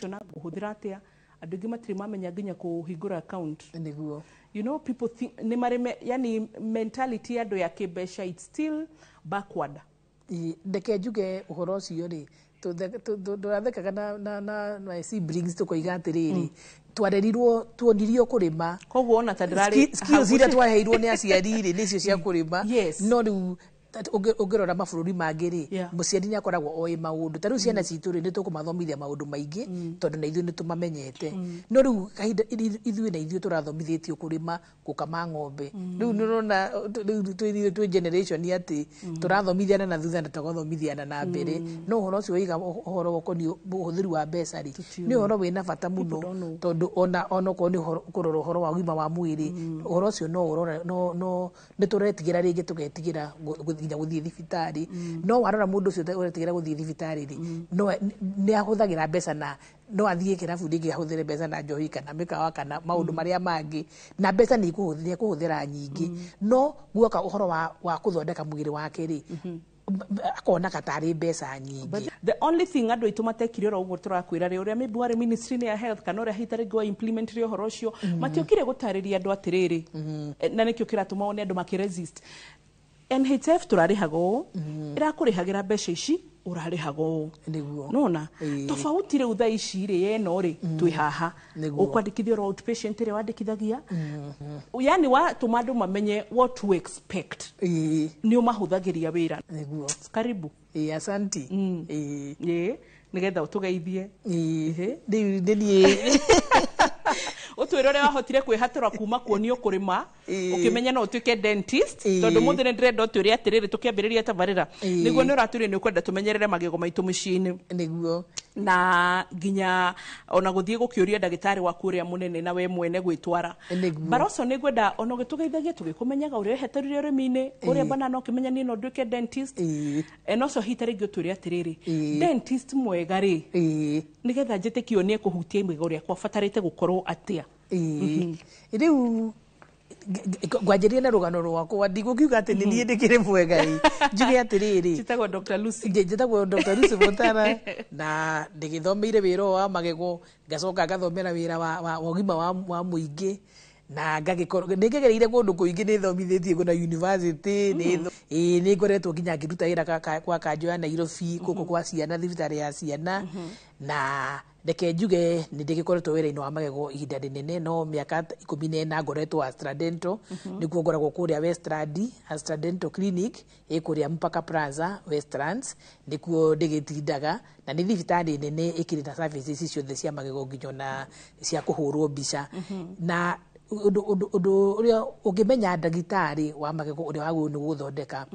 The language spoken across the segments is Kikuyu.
Practitioner ngũhũthĩra atĩa? Andũ aingĩ matirĩ mamenya nginya kũhingũra account. People think nĩ marĩ yani mentality ya andũ ya kĩmbeca, it's still backward. Reke njuge ũhoro ũcio rĩ, tũrathekaga na my siblings tũkoiga atĩrĩrĩ, twarerirwo, tuonirio kũrĩma. Koguo ona ta ndĩrarĩ Skills iria twaheirwo nĩ aciari rĩ, nĩcio cia kũrĩma. No rĩu ũngĩrora mabũrũri mangĩ rĩ, mũciari nĩ akoragwo oĩ maũndũ. Ta rĩu ciana citũ rĩ, nĩ tũkũmathomithia maũndũ maingĩ tondũ na ithuĩ nĩ tũmamenyete. No rĩu kahinda ithuĩ na ithuĩ tũrathomithĩtio kũrĩma, gũkama ng'ombe. Rĩu nĩ ũrona rĩu twĩ generation atĩ tũrathomithiana na thutha na tũgathomithiana na mbere. No ũhoro ũcio waiga ũhoro ũkoniĩ ũhũthĩri wa mbeca rĩ, Tũtiũĩ. nĩ ũhoro wĩna bata mũno. People don't know. Tondũ ona okorwo nĩ ũhoro kũrora ũhoro wa ũgima wa mwĩrĩ, ũhoro ũcio no ũrora, no nĩ tũretigĩra rĩngĩ, tũgetigĩra nginya gũthiĩ thibitarĩ. No warora mũndũ ũcio ũretigĩra gũthiĩ thibitarĩ rĩ, no nĩ ahũthagĩra mbeca na no athiĩ kĩrabu rĩngĩ ahũthĩre mbeca na njohi kana mĩkawa kana maũndũ marĩa mangĩ, na mbeca nĩ ekũhũthĩra nyingĩ. No guoka ũhoro wa kũthondeka mwĩrĩ wake rĩ, akona tarĩ mbeca nyingĩ. But the only thing andũ aitũ matekire oro ũguo tũrakwĩra rĩ, ũrĩa maybe warĩ ministry ya health kana ũrĩa hita rĩngĩ wa implement rĩ ũhoro ũcio, matiokire gũtarĩria andũ atĩrĩrĩ. Na nĩkĩo kĩratũma wone andũ makĩresist. NHIF tũrarĩhaga ũũ, ĩrakũrĩhagĩra mbeca ici, ũrarĩhaga ũũ. Nona tofauti rĩu thaa ici rĩ, yeno rĩ, twĩ haha. Ũkwandĩkithia oro outpatient ĩrĩa wandĩkithagia, yani watũma andũ mamenye what to expect. Nĩ ũmahũthagĩria wĩra. Karibu. Ĩĩ, asanti. Ĩĩ, nĩgetha ũtũgeithie. Rĩu nĩ niĩ. Ũtwĩre ũrĩa wahotire kwĩhatũra kuma kuonio kũrĩma, ũkĩmenya no ũtuĩke dentist. Tondũ mũthĩ nĩ ndĩrenda ũtwĩre atĩrĩrĩ, tũkĩambĩrĩria tabarĩra, nĩguo nĩ ũratwĩre nĩ ũkwenda tũmenyerere magego maitũ mũciĩ-inĩ. Na nginya ona gũthiĩ gũkĩũria ndagĩtarĩ waku ũrĩa mũnene na we mwene gwĩtwara. But also nĩ ngwenda ona ũgĩtũgeithagia tũgĩkũmenyaga ũrĩa weheterire ũrĩmi-inĩ, ũrĩa bana no ũkĩmenya niĩ no nduĩke dentist. And also hita rĩngĩ ũtwĩre atĩrĩrĩ, dentist mwega rĩ, nĩgetha njĩtĩkio nĩ ekũhutia igego rĩakwa, batarĩte gũkorwo atĩa? Rĩu ngwanjĩrĩria na rũgano rwakwa, ndigũkiuga atĩ nĩ niĩ ndĩkĩrĩ mwega ĩ, njuge atĩrĩrĩ, Njĩtagwo Dr. Lucy. Njĩtagwo Dr. Lucy Mutara na ndĩgĩthomeire wĩra ũyũ wa magego, ngacoka ngathomera wĩra wa ũgima wa mũingĩ, na ngagĩkorwo nĩ ngegereire kũndũ kũingĩ, nĩ thomithĩtie kuna university, ĩĩ, nĩ ngoretwo nginya ngĩruta wĩra kwa kanjũ ya Nairobi, gũkũ kwa ciana, thibitarĩ ya ciana. Na reke njuge nĩ ndĩgĩkoretwo wĩra-inĩ wa magego ihinda rĩnene, no mĩaka 14 ngoretwo Astra Dental. Nĩkuo ngoragwo kũrĩa Westland, Astra Dental Clinic ĩ kũrĩa Mpaka Plaza, Westlands, nĩkuo ndĩgĩtindaga, na nĩ thibitarĩ nene ĩkĩrĩ na services ciothe cia magego nginya ona cia kũhũrwo mbica. Na ũndũ ũrĩa ũngĩmenya ndagĩtarĩ wa magego ũrĩa wagĩrĩirwo nĩ gũthondeka.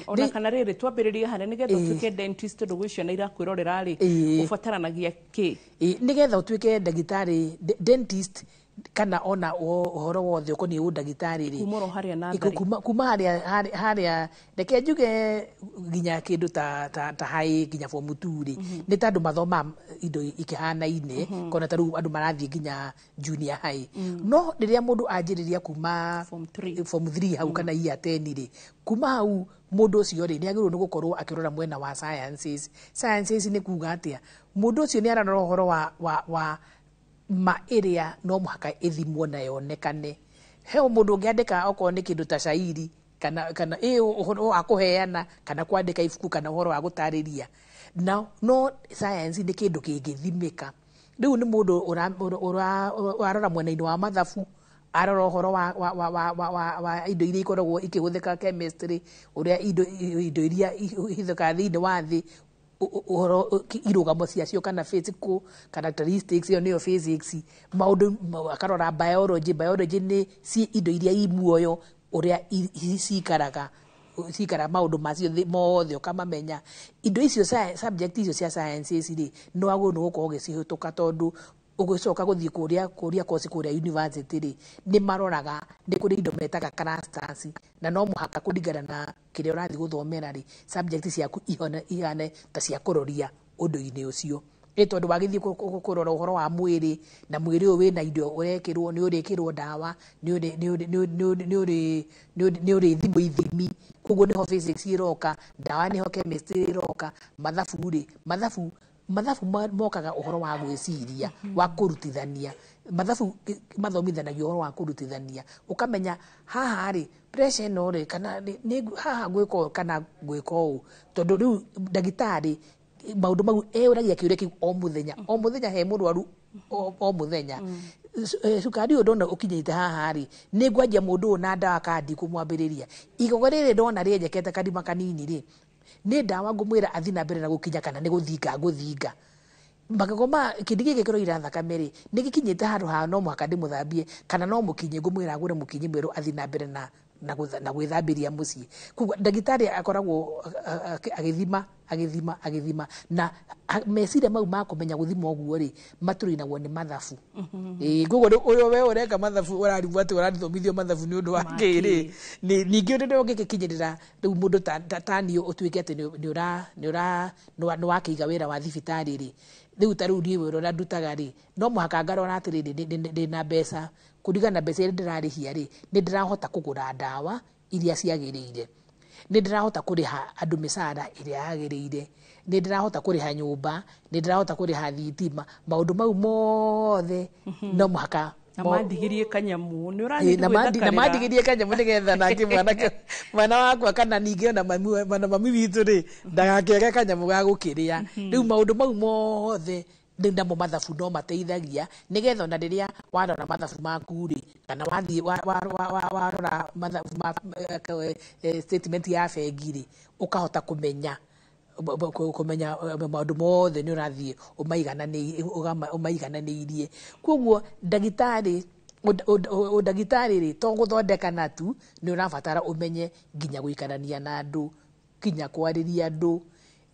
Ona kana rĩrĩ, twambĩrĩrie harĩa nĩgetha ũtuĩke dentist, tondũ gwĩ ciana irakwĩrorera rĩ, ũbataranagia kĩ? Nĩgetha ũtuĩke ndagĩtarĩ dentist kana ona ũhoro wothe ũkoniĩ ũndagĩtarĩ rĩ, Kuma oro harĩa natharĩ. Kuma harĩa reke njuge nginya kĩndũ ta high nginya form 2 rĩ, nĩ ta andũ mathomaga indo ikĩhanaine, kona ta rĩu andũ marathiĩ nginya junior high. No rĩrĩa mũndũ anjĩrĩria kuma Form 3. Form 3 hau kana year 10 rĩ, kuma hau mũndũ ũcio rĩ, nĩ agĩrĩirwo nĩ gũkorwo akĩrora mwena wa sciences. Sciences nĩ kuga atĩa? Mũndũ ũcio nĩ ararora ũhoro wa ma ĩrĩa no mũhaka ĩthimwo na yonekane. He mũndũ ũngĩandĩka okorwo nĩ kĩndũ ta shairi kana ũhoro wa kũheana kana kwandĩka ibuku kana ũhoro wa gũtarĩria. Na no science nĩ kĩndũ kĩngĩthimĩka. Rĩu nĩ mũndũ ũrarora mwena-inĩ wa mathabu, arora ũhoro wa indo iria ikoragwo ikĩhũthĩka chemistry, ũrĩa indo iria ihũthĩkaga thĩinĩ wa thĩ, ũhoro irũgamo ciacio kana physical characteristics, ĩyo nĩyo physics. Maũndũ akarora biology. Biology nĩ indo iria i muoyo, ũrĩa cikaraga maũndũ macio mothe ũkamamenya. Indo icio subject icio cia sciences rĩ, nĩ wagĩrĩirwo nĩ gũkorwo ũgĩcihĩtũka, tondũ ũgĩcoka gũthiĩ kũrĩa course kũrĩa university rĩ, nĩ maroraga nĩ kũrĩ indo metaga clusters, na no mũhaka kũringana na kĩrĩa ũrathiĩ gũthomera rĩ, subject ciaku ihane ta cia kũroria ũndũ-inĩ ũcio. Ĩ tondũ wagĩthiĩ kũrora ũhoro wa mwĩrĩ, na mwĩrĩ ũyũ wĩna indo ũrekĩrwo, nĩ ũrĩkĩrwo ndawa, nĩ ũrĩthimwo ithimi, koguo nĩho physics ĩroka, ndawa nĩho chemistry ĩroka, mathabu rĩ, mathabu Mathabu mokaga ũhoro wa gwĩciria, wa kũrutithania. Mathabu mathomithanagio ũhoro wa kũrutithania, ũkamenya haha rĩ, pressure ĩno rĩ, kana nĩ haha ngwĩka ũũ kana ngwĩka ũũ, tondũ rĩu ndagĩtarĩ maũndũ mau eyũragia kĩũria kĩu o mũthenya, o mũthenya he mũrwaru, o mũthenya. Cukari ũyũ ndona ũkinyĩte haha rĩ, nĩ ngwanjia mũndũ ũyũ na ndawa kana ndikũmwambĩrĩria? Igego rĩrĩ ndona rĩenjekete karima kanini rĩ, nĩ ndawa ngũmwĩra athiĩ na mbere na gũkinya kana nĩ gũthinga ngũthinga? Magego ma kĩndũ gĩkĩ kĩroira thakame rĩ, nĩ gĩkinyĩte handũ ha no mũhaka ndĩmũthambie, kana no mũkinyi ngũmwĩra agũre mũkinyi mwerũ athiĩ na mbere na gwĩthambĩria mũciĩ? Koguo ndagĩtarĩ akoragwo agĩthima, agĩthima, agĩthima, na meciria mau ma kũmenya gũthima ũguo rĩ, matũrĩnagwo nĩ mathabu. Ĩĩ, koguo rĩu ũyũ we ũreka mathabu, ũrarigwo atĩ ũrathomithio mathabu nĩ ũndũ wa kĩ rĩ? Ningĩ rĩrĩa ũngĩgĩkinyĩrĩra rĩu mũndũ ta niĩ, ũtuĩke atĩ nĩ ũra nĩ ũra nĩ wakĩiga wĩra wa thibitarĩ rĩ, rĩu ta rĩu niĩ wĩra ũrĩa ndutaga rĩ, no mũhaka ngarora atĩrĩrĩ, ndĩna mbeca kũringana na mbeca iria ndĩrarĩhia rĩ, nĩ ndĩrahota kũgũra ndawa iria ciagĩrĩire, nĩ ndĩrahota kũrĩha andũ mĩcara ĩrĩa yagĩrĩire, nĩ ndĩrahota kũrĩha nyũmba, nĩ ndĩrahota kũrĩha thitima? Maũndũ mau mothe no mũhaka Na mandigĩrie kanyamu nĩ Ĩĩ, ũrathiĩ na mandigĩrie kanyamũ nĩgetha nake mwanake, mwana wakwa, kana ningĩ ona mami witũ rĩ, ndagakĩage kanyamũ ga gũkĩrĩa. Rĩu maũndũ mau mothe rĩu namo mathabu no mateithagia, nĩgetha ona rĩrĩa warora mathabu maku rĩ, kana wathiĩ warora mathabu ma statement ya bengi rĩ, ũkahota kũmenya maũndũ mothe nĩ ũrathiĩ ũmaigananĩirie. Koguo ndagĩtarĩ, ũndagĩtarĩ rĩ, to gũthondekana tu, nĩ ũrabatara ũmenye nginya gũikarania na andũ, nginya kwarĩria andũ,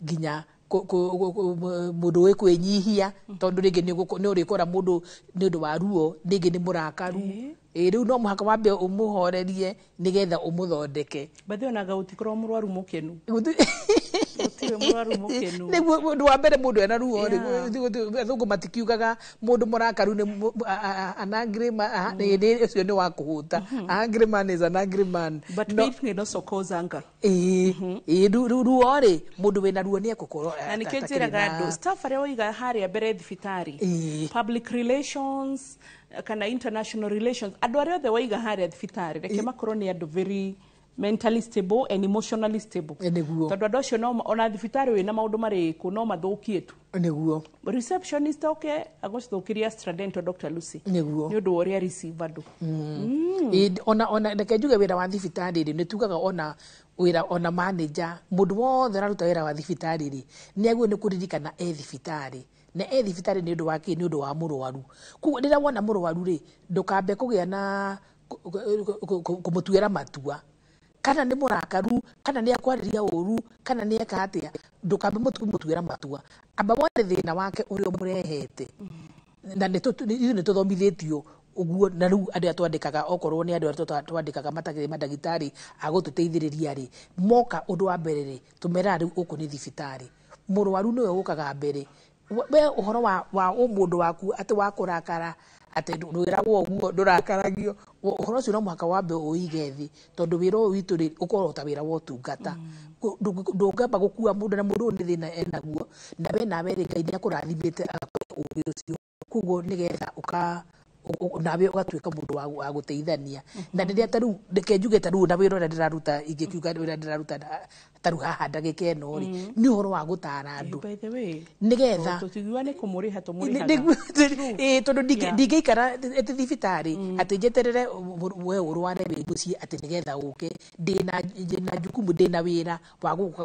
nginya mũndũ wĩ kwĩnyihia, tondũ rĩngĩ nĩ ũrĩkora mũndũ nĩ ũndũ wa ruo, rĩngĩ nĩ mũrakaru. Ĩ, rĩu no mũhaka wambe ũmũhorerie nĩgetha ũmũthondeke. Bathi onaga gũtikorwo mũrwaru mũkenu. Gũtirĩ mũrwaru mũkenu. Nĩguo ũndũ wa mbere mũndũ ena ruo rĩ, athũngũ matikiugaga mũndũ mũrakaru nĩ an angry man, ũcio nĩ wa kũhũta. Angry man is an angry man. But No. faith can also cause anger. Ĩĩ, ruo rĩ, mũndũ wĩna ruo nĩ egũkorwo Na nĩkĩo atakĩrĩ njĩraga andũ, staff arĩa waiga harĩa mbere thibitarĩ, public relations kana international relations, andũ arĩa othe waiga harĩa thibitarĩ, reke makorwo nĩ andũ very mentally stable and emotionally stable. Nĩguo. Tondũ andũ acio no ona thibitarĩ wĩna maũndũ marĩkũ, no mathũkie tu. Receptionist oke agũcithũkĩria Astradento Dr. Lucy nĩ ũndũ wa ũrĩa receive andũ. Ĩĩ, ona reke njuge wĩra wa thibitarĩ rĩ, nĩ tugaga ona wĩra, ona manager, mũndũ wothe ũraruta wĩra wa thibitarĩ rĩ, nĩ agĩrĩirwo nĩ kũririkana e thibitarĩ, na e thibitarĩ nĩ ũndũ wa kĩ? Nĩ ũndũ wa mũrwaru. Koguo rĩrĩa wona mũrwaru rĩ, ndũkambe kũgĩa na kũmũtuĩra matua, kana nĩ mũrakaru, kana nĩ akwarĩria ũru, kana nĩ eka atĩa. Ndũkambe kũmũtuĩra matua, amba wone thĩna wake ũrĩa ũmũrehete. Na ithuĩ nĩ tũthomithĩtio ũguo, na rĩu andũ arĩa twandĩkaga, okorwo nĩ andũ arĩa twandĩkaga matakĩrĩ mandagĩtarĩ a gũtũteithĩrĩria rĩ, moka ũndũ wa mbere rĩ, tũmeraga rĩu gũkũ nĩ thibitarĩ, mũrwaru nĩwe ũkaga mbere. We ũhoro wa ũmũndũ waku atĩ wa kũrakara, atĩ ndwĩragwo ũguo, ndũrakaragio, ũhoro ũcio no mũhaka wambe ũige thĩ, tondũ wĩra ũyũ witũ rĩ, ũkoragwo ta wĩra wa ũtungata. Ndũngĩamba gũkua mũndũ, na mũndũ ũyũ nĩ thĩna enaguo, na we nawe rĩ, Ngai nĩ akũrathimĩte agakũhe ũgĩ ũcio. Koguo nĩgetha ũka nawe ũgatuĩka mũndũ wa gũteithania. Na rĩrĩa ta rĩu reke njuge ta rĩu na wĩra ũrĩa ndĩraruta, ingĩkiuga wĩra ndĩraruta ta rĩu haha ndagĩka ĩno rĩ, nĩ ũhoro wa gũtara andũ By the way, nĩgetha tũtigiuga nĩ kũmũrĩha tũmũrĩhaga. Ĩĩ, tondũ ndingĩikara atĩ thibitarĩ atĩ njeterere we ũrware wĩ mũciĩ atĩ nĩgetha ũke. Ndĩna jukumu, ndĩna wĩra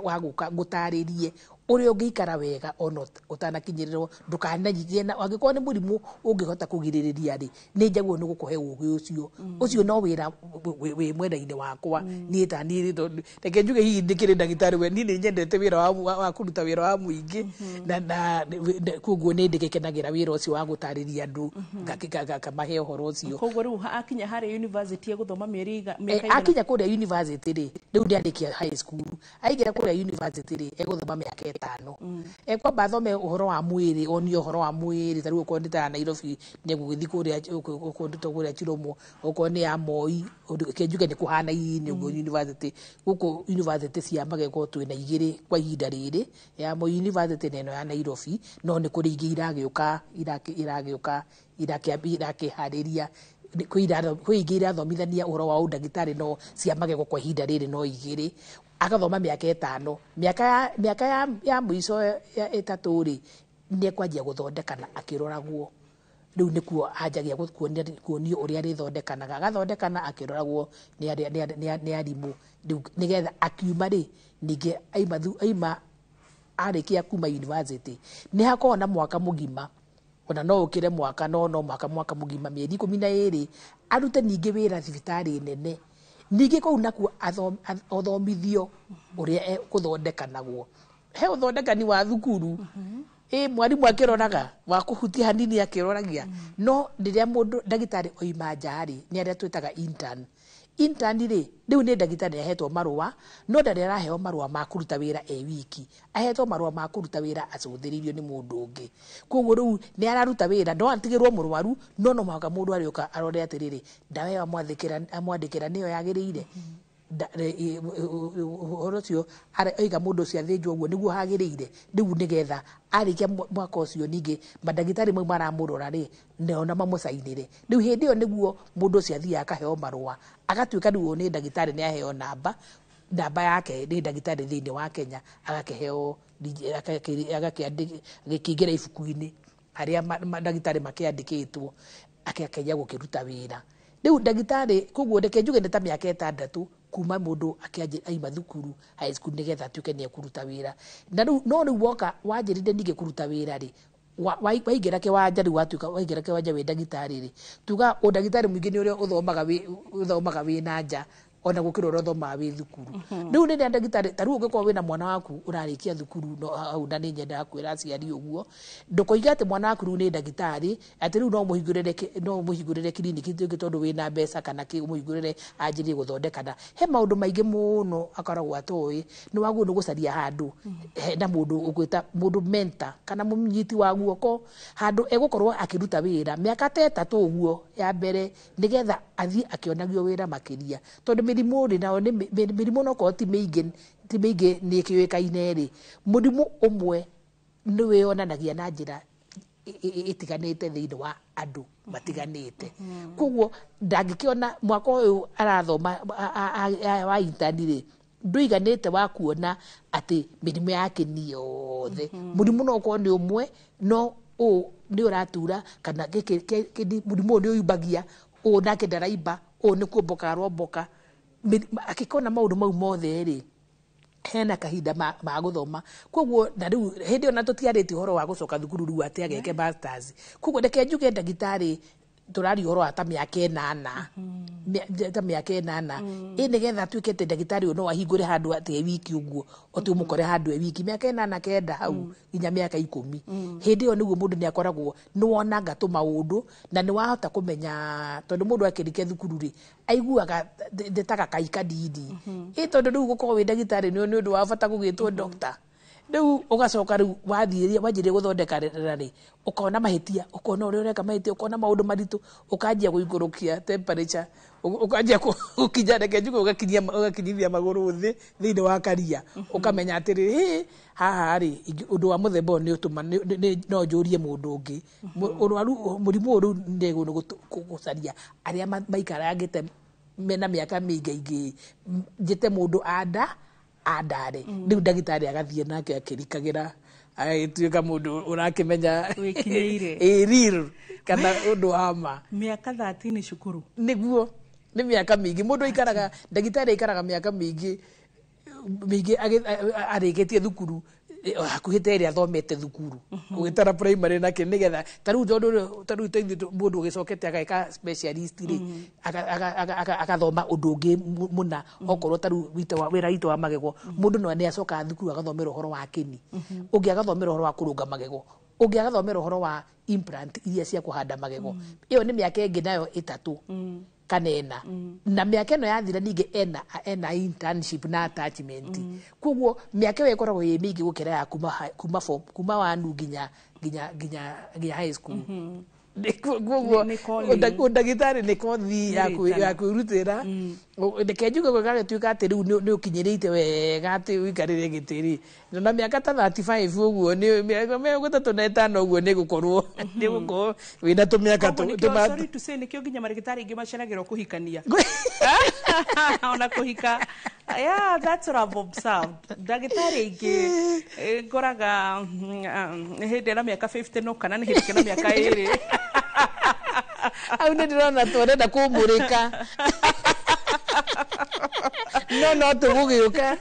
wa gũka ngũtarĩrie ũrĩa ũngĩikara wega ona ũtanakinyĩrĩrwo, ndũkanagĩe na, angĩkorwo nĩ mũrimũ ũngĩhota kũgirĩrĩria rĩ, nĩ njagĩrĩirwo nĩ gũkũhe ũgĩ ũcio. Ũcio no wĩra wĩ mwena-inĩ wakwa niĩ ta niĩ, tondũ reke njuge hihi ndĩkĩrĩ ndagĩtarĩ, we niĩ nĩ nyendete wĩra wa kũruta wĩra wa mũingĩ, na koguo nĩ ndĩgĩkenagĩra wĩra ũcio wa gũtarĩria andũ, ngamahe ũhoro ũcio. Koguo rĩu akinya harĩa university egũthoma mĩeri mĩaka ĩigana? Akinya kũrĩa university rĩ, rĩu nĩ arĩkia high school, aingĩra kũrĩa university rĩ, egũthoma mĩaka ĩtano. Ekwamba athome ũhoro wa mwĩrĩ, onio ũhoro wa mwĩrĩ. Ta rĩu okorwo nĩ ta ya Nairobi, nĩ egũgĩthiĩ kũrĩa, okorwo nĩ ta kũrĩa Chiromo, okorwo nĩ ya Moi, reke njuge nĩ kũhanaine ũguo university. Gũkũ university cia magego twĩna igĩrĩ kwa ihinda rĩrĩ, ya Moi University na ĩno ya Nairobi, no nĩ kũrĩ ingĩ iragĩũka, iragĩũka, irakĩharĩria, kwĩ ingĩ irathomithania ũhoro wa ũndagĩtarĩ, no cia magego kwa ihinda rĩrĩ no igĩrĩ. Agathoma mĩaka ĩtano. Mĩaka ya mũico ya ĩtatũ rĩ, nĩ ekwanjia gũthondekana akĩroragwo. Rĩu nĩkuo anjagia kuonio ũrĩa arĩthondekanaga, agathondekana akĩroragwo nĩ arimũ. Rĩu nĩgetha akiuma rĩ, ningĩ aima arĩkia kuma university, nĩ hakoragwo na mwaka mũgima, ona no ũkĩre mwaka, no mwaka mũgima, mĩeri 12, arute ningĩ wĩra thibitarĩ nene. Ningĩ kũu nakuo athomithio ũrĩa gũthondekanagwo. He ũthondekani wa thukuru, ĩ mwarimũ akĩroraga, wa kũhutia hanini akĩroragia. No rĩrĩa mũndũ ndagĩtarĩ oima nja rĩ, nĩ arĩa twĩtaga intern. Intern rĩ, rĩu nĩ ndagĩtarĩ ahetwo marũa, no ndarĩ araheo marũa ma kũruta wĩra e wiki, ahetwo marũa ma kũruta wĩra acũthĩrĩirio nĩ mũndũ ũngĩ. Koguo rĩu nĩ araruta wĩra, no atigĩrwo mũrwaru, no mũhaka mũndũ arĩũka arore atĩrĩrĩ, ndawa ĩyo amwandĩkĩra nĩyo yagĩrĩire. Ũhoro ũcio oiga mũndũ ũcio athĩnjwo ũguo nĩguo hagĩrĩire. Rĩu nĩgetha arĩkia mwaka ũcio, ningĩ mandagĩtarĩ mau maramũrora rĩ, nao na mamũcainĩre. Rĩu hĩndĩ ĩyo nĩguo mũndũ ũcio athiaga akaheo marũa, agatuĩka rĩu ũyũ nĩ ndagĩtarĩ, nĩ aheo namba yake nĩ ndagĩtarĩ thĩinĩ wa Kenya, agakĩheo agĩkĩingĩra ibuku-inĩ harĩa mandagĩtarĩ makĩandĩkĩtwo, akĩanjia gũkĩruta wĩra rĩu ndagĩtarĩ. Koguo reke njuge nĩ ta mĩaka 6 kuma mũndũ akĩanjia aima thukuru high school nĩgetha atuĩke nĩ ekũruta wĩra. Na rĩu no rĩu woka wanjĩrĩria ningĩ kũruta wĩra rĩ, waingĩra kĩwanja, rĩu watuĩka waingĩra kĩwanja wĩ ndagĩtarĩ rĩ, tuga ũndagĩtarĩ mũingĩ nĩ ũrĩa ũthomaga wĩ na nja, ona gũkĩra ũrĩa ũthomaga wĩ thukuru. Rĩu rĩrĩa ndagĩtarĩ, ta rĩu ũngĩkorwo wĩna mwana waku ũrarĩkia thukuru, no hau na nĩ nyendaga kwĩra aciari ũguo, ndũkoige atĩ mwana waku rĩu nĩ ndagĩtarĩ, atĩ rĩu no ũmũhingũrĩre kiriniki tuĩke tondũ wĩna mbeca, kana kĩ, ũmũhingũrĩre anjĩrie gũthondekana. He maũndũ maingĩ mũno akoragwo atoĩ. Nĩ wagĩrĩirwo nĩ gũcaria handũ hena mũndũ ũgwĩta mũndũ mentor kana mũnyiti wa guoko, handũ egũkorwo akĩruta wĩra mĩaka ta 3 ũguo ya mbere, nĩgetha athiĩ akĩonagio wĩra makĩria, tondũ mĩrimũ rĩ, nao nĩ mĩrimũ no korwo ti mĩingĩ nĩ ĩkĩũĩkaine rĩ, mũrimũ ũmwe nĩ wĩyonanagia na njĩra ĩtiganĩte thĩinĩ wa andũ matiganĩte. Koguo ndangĩkĩona mwaka ũyũ arathoma wa intern rĩ, ndũiganĩte wa kuona atĩ mĩrimũ ya kĩni yothe. Mũrimũ no ũkorwo nĩ ũmwe, no ũũ nĩ ũratura, kana gĩkĩ mũrimũ ũyũ nĩ ũimbagia, ũũ nake ndaraimba, ũũ nĩ kuomboka aromboka. Akĩkona maũndũ mau mothe rĩ, hena kahinda ma gũthoma. Koguo na rĩu hĩndĩ ĩyo na tũtiarĩtie ũhoro wa gũcoka thukuru rĩu atĩ ageke masters. Koguo reke njuge ndagĩtarĩ tũraria ũhoro wa ta mĩaka 8, ta mĩaka 8 ĩ, nĩgetha atuĩke atĩ ndagĩtarĩ ũyũ no ahingũre handũ atĩ e wiki ũguo, ũtĩ ũmũkore handũ e wiki, mĩaka 8, 9 hau, nginya mĩaka 10. Hĩndĩ ĩyo nĩguo mũndũ nĩ akoragwo nĩ wonanga tũmaũndũ na nĩ wahota kũmenya, tondũ mũndũ akĩrĩkia thukuru rĩ, aiguaga ndĩ ta gakai kanini ĩ, tondũ rĩu gũkorwo wĩ ndagĩtarĩ nĩ ũndũ wa bata gũgĩtwo doctor. Rĩu ũgacoka rĩu wathiĩ wanjĩrĩria gũthondeka rĩ, ũkona mahĩtia, ũkona ũrĩa ũreka mahĩtia, ũkona maũndũ maritũ, ũkanjia gũikũrũkia temperature, ũkanjia gũkinya, reke njuge ũgakinyithia magũrũ thĩ thĩinĩ wa karia, ũkamenya atĩrĩrĩ, hĩ haha rĩ, ũndũ wa mũthemba ũyũ nĩ ũtũma no njũrie mũndũ ũngĩ. Ũrwaru mũrimũ ũyũ rĩu nĩ gũcaria arĩa maikarangĩte mena mĩaka mĩingaingĩ, njĩte mũndũ anda andare. Rĩu ndagĩtarĩ agathiĩ nake akĩrikagĩra, agagĩtuĩka mũndũ ũrakĩmenya. Wĩkinyĩire. Ĩ real kana ũndũ wa ma. Mĩaka 13 cukuru. Nĩguo nĩ mĩaka mĩingĩ mũndũ aikaraga, ndagĩtarĩ aikaraga mĩaka mĩingĩ mĩingĩ arĩkĩtie thukuru, hakuhĩ ta ĩrĩa athomete thukuru ũgĩtara primary nake, nĩgetha ta rĩu tondũ ta rĩu ta ithuĩ mũndũ ũgĩcokete ageka specialist rĩ, agathoma ũndũ ũngĩ mũna. Okorwo ta rĩu wĩra witũ wa magego, mũndũ no nĩ acokaga thukuru agathomera ũhoro wa kĩni, ũngĩ agathomera ũhoro wa kũrũnga magego, ũngĩ agathomera ũhoro wa implant iria cia kũhanda magego. Ĩyo nĩ mĩaka ĩngĩ nayo 3. kana 4 na mĩaka ĩno yathira ningĩ ena internship na attachment. Koguo mĩaka ĩyo ĩkoragwo ĩ mĩingĩ gũkĩra ya kuma form kuma 1 nginya high school. Koguo ndagĩtarĩ nĩ kothi ya kwĩrutĩra. Reke njuge gũgagĩtuĩka atĩ rĩu nĩ ũkinyĩrĩte wega atĩ ũikarĩre gĩtĩ rĩ, na mĩaka ta 35 ũguo, nĩ mĩaka 35 ũguo nĩ gũkorwo wĩna tũmĩaka. Sorry to say, nĩkĩo nginya marĩgĩtarĩ aingĩ maceragĩrwo kũhikania ona kũhika. Yeah, that's what I've observed. Ndagĩtarĩ aingĩ ngoraga nĩ hĩndĩ ĩna mĩaka 50 no kana nĩ hĩndĩ kĩna mĩaka 2. Hau nĩ ndĩrona tũrenda kũmũrĩka no tũgũgĩũka.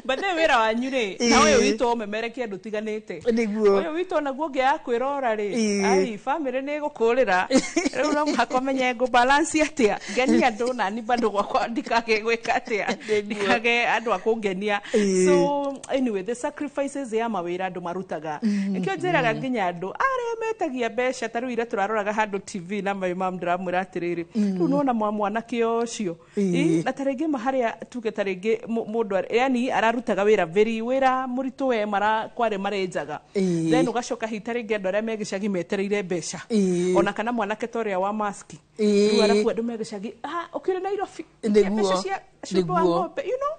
But then wĩra wanyu rĩ, na ũyũ witũ ũmemerekia ndũtiganĩte. Nĩguo. Ũyũ witũ onaguo ũngĩaga kwĩrora rĩ, ai bamĩrĩ nĩ ĩgũkũrĩra. Rĩu no mũhaka ũmenye ngũ balance atĩa, ngenie andũ nani bado gwakwa ndikage gwĩka atĩa, ndikage andũ a kũngenia. So anyway, the sacrifices ya mawĩra andũ marutaga, nĩkĩo njĩraga nginya andũ arĩa metagia mbeca. Ta rĩu ira tũraroraga handũ TV na my mom, ndĩramwĩra atĩrĩrĩ, rĩu nĩwona mwanake ũcio, na ta rĩngĩ harĩa tuge ta rĩngĩ mũndũ yani ararutaga wĩra very wĩra mũritũ we mara kware marenjaga, then ũgacoka hihi ta rĩngĩ andũ arĩa me gĩcagi metereire mbeca, ona kana mwanake ta ũrĩa wa maski rĩu, arabu andũ me gĩcagi, ũkĩrĩ Nairobi mbeca cia cuba wa ng'ombe. You know,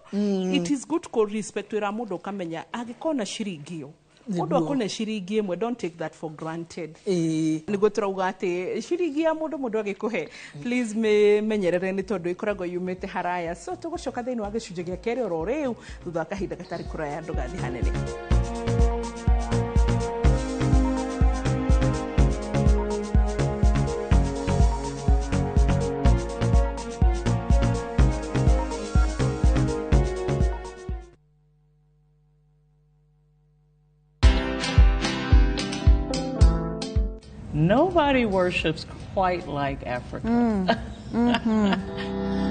it is good to respect wĩra mũndũ, ũkamenya angĩkorwo na ciringi ĩyo, mũndũ akũne ciringi ĩmwe, don't take that for granted. Nĩguo tũrauga atĩ ciringi ya mũndũ agĩkũhe, please menyerere nĩ tondũ ĩkoragwo yumĩte haraya. So tũgũcoka thĩinĩ wa gĩcunjĩ gĩa kerĩ oro rĩu thutha wa kahinda gatarĩ kũraya. Ndũgathiĩ hanene. Nobody worships quite like Africa.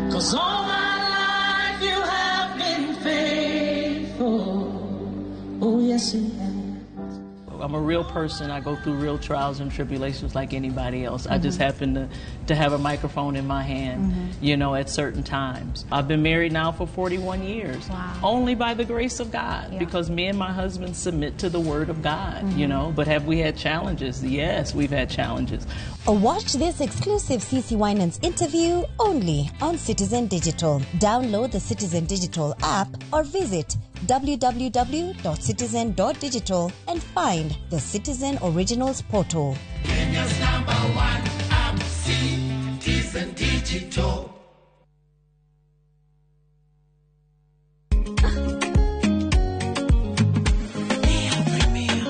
'Cause all my life you have been faithful. Oh, yes, you have. I'm a real person. I go through real trials and tribulations like anybody else. I just happen to have a microphone in my hand, at certain times. I've been married now for 41 years. Wow. Only by the grace of God, because me and my husband submit to the Word of God, you know. But have we had challenges? Yes, we've had challenges. Watch this exclusive CC Winans interview only on Citizen Digital. Download the Citizen Digital app or visit www.citizen.digital and find the Citizen Originals portal. Kenya's number one app, Citizen Digital.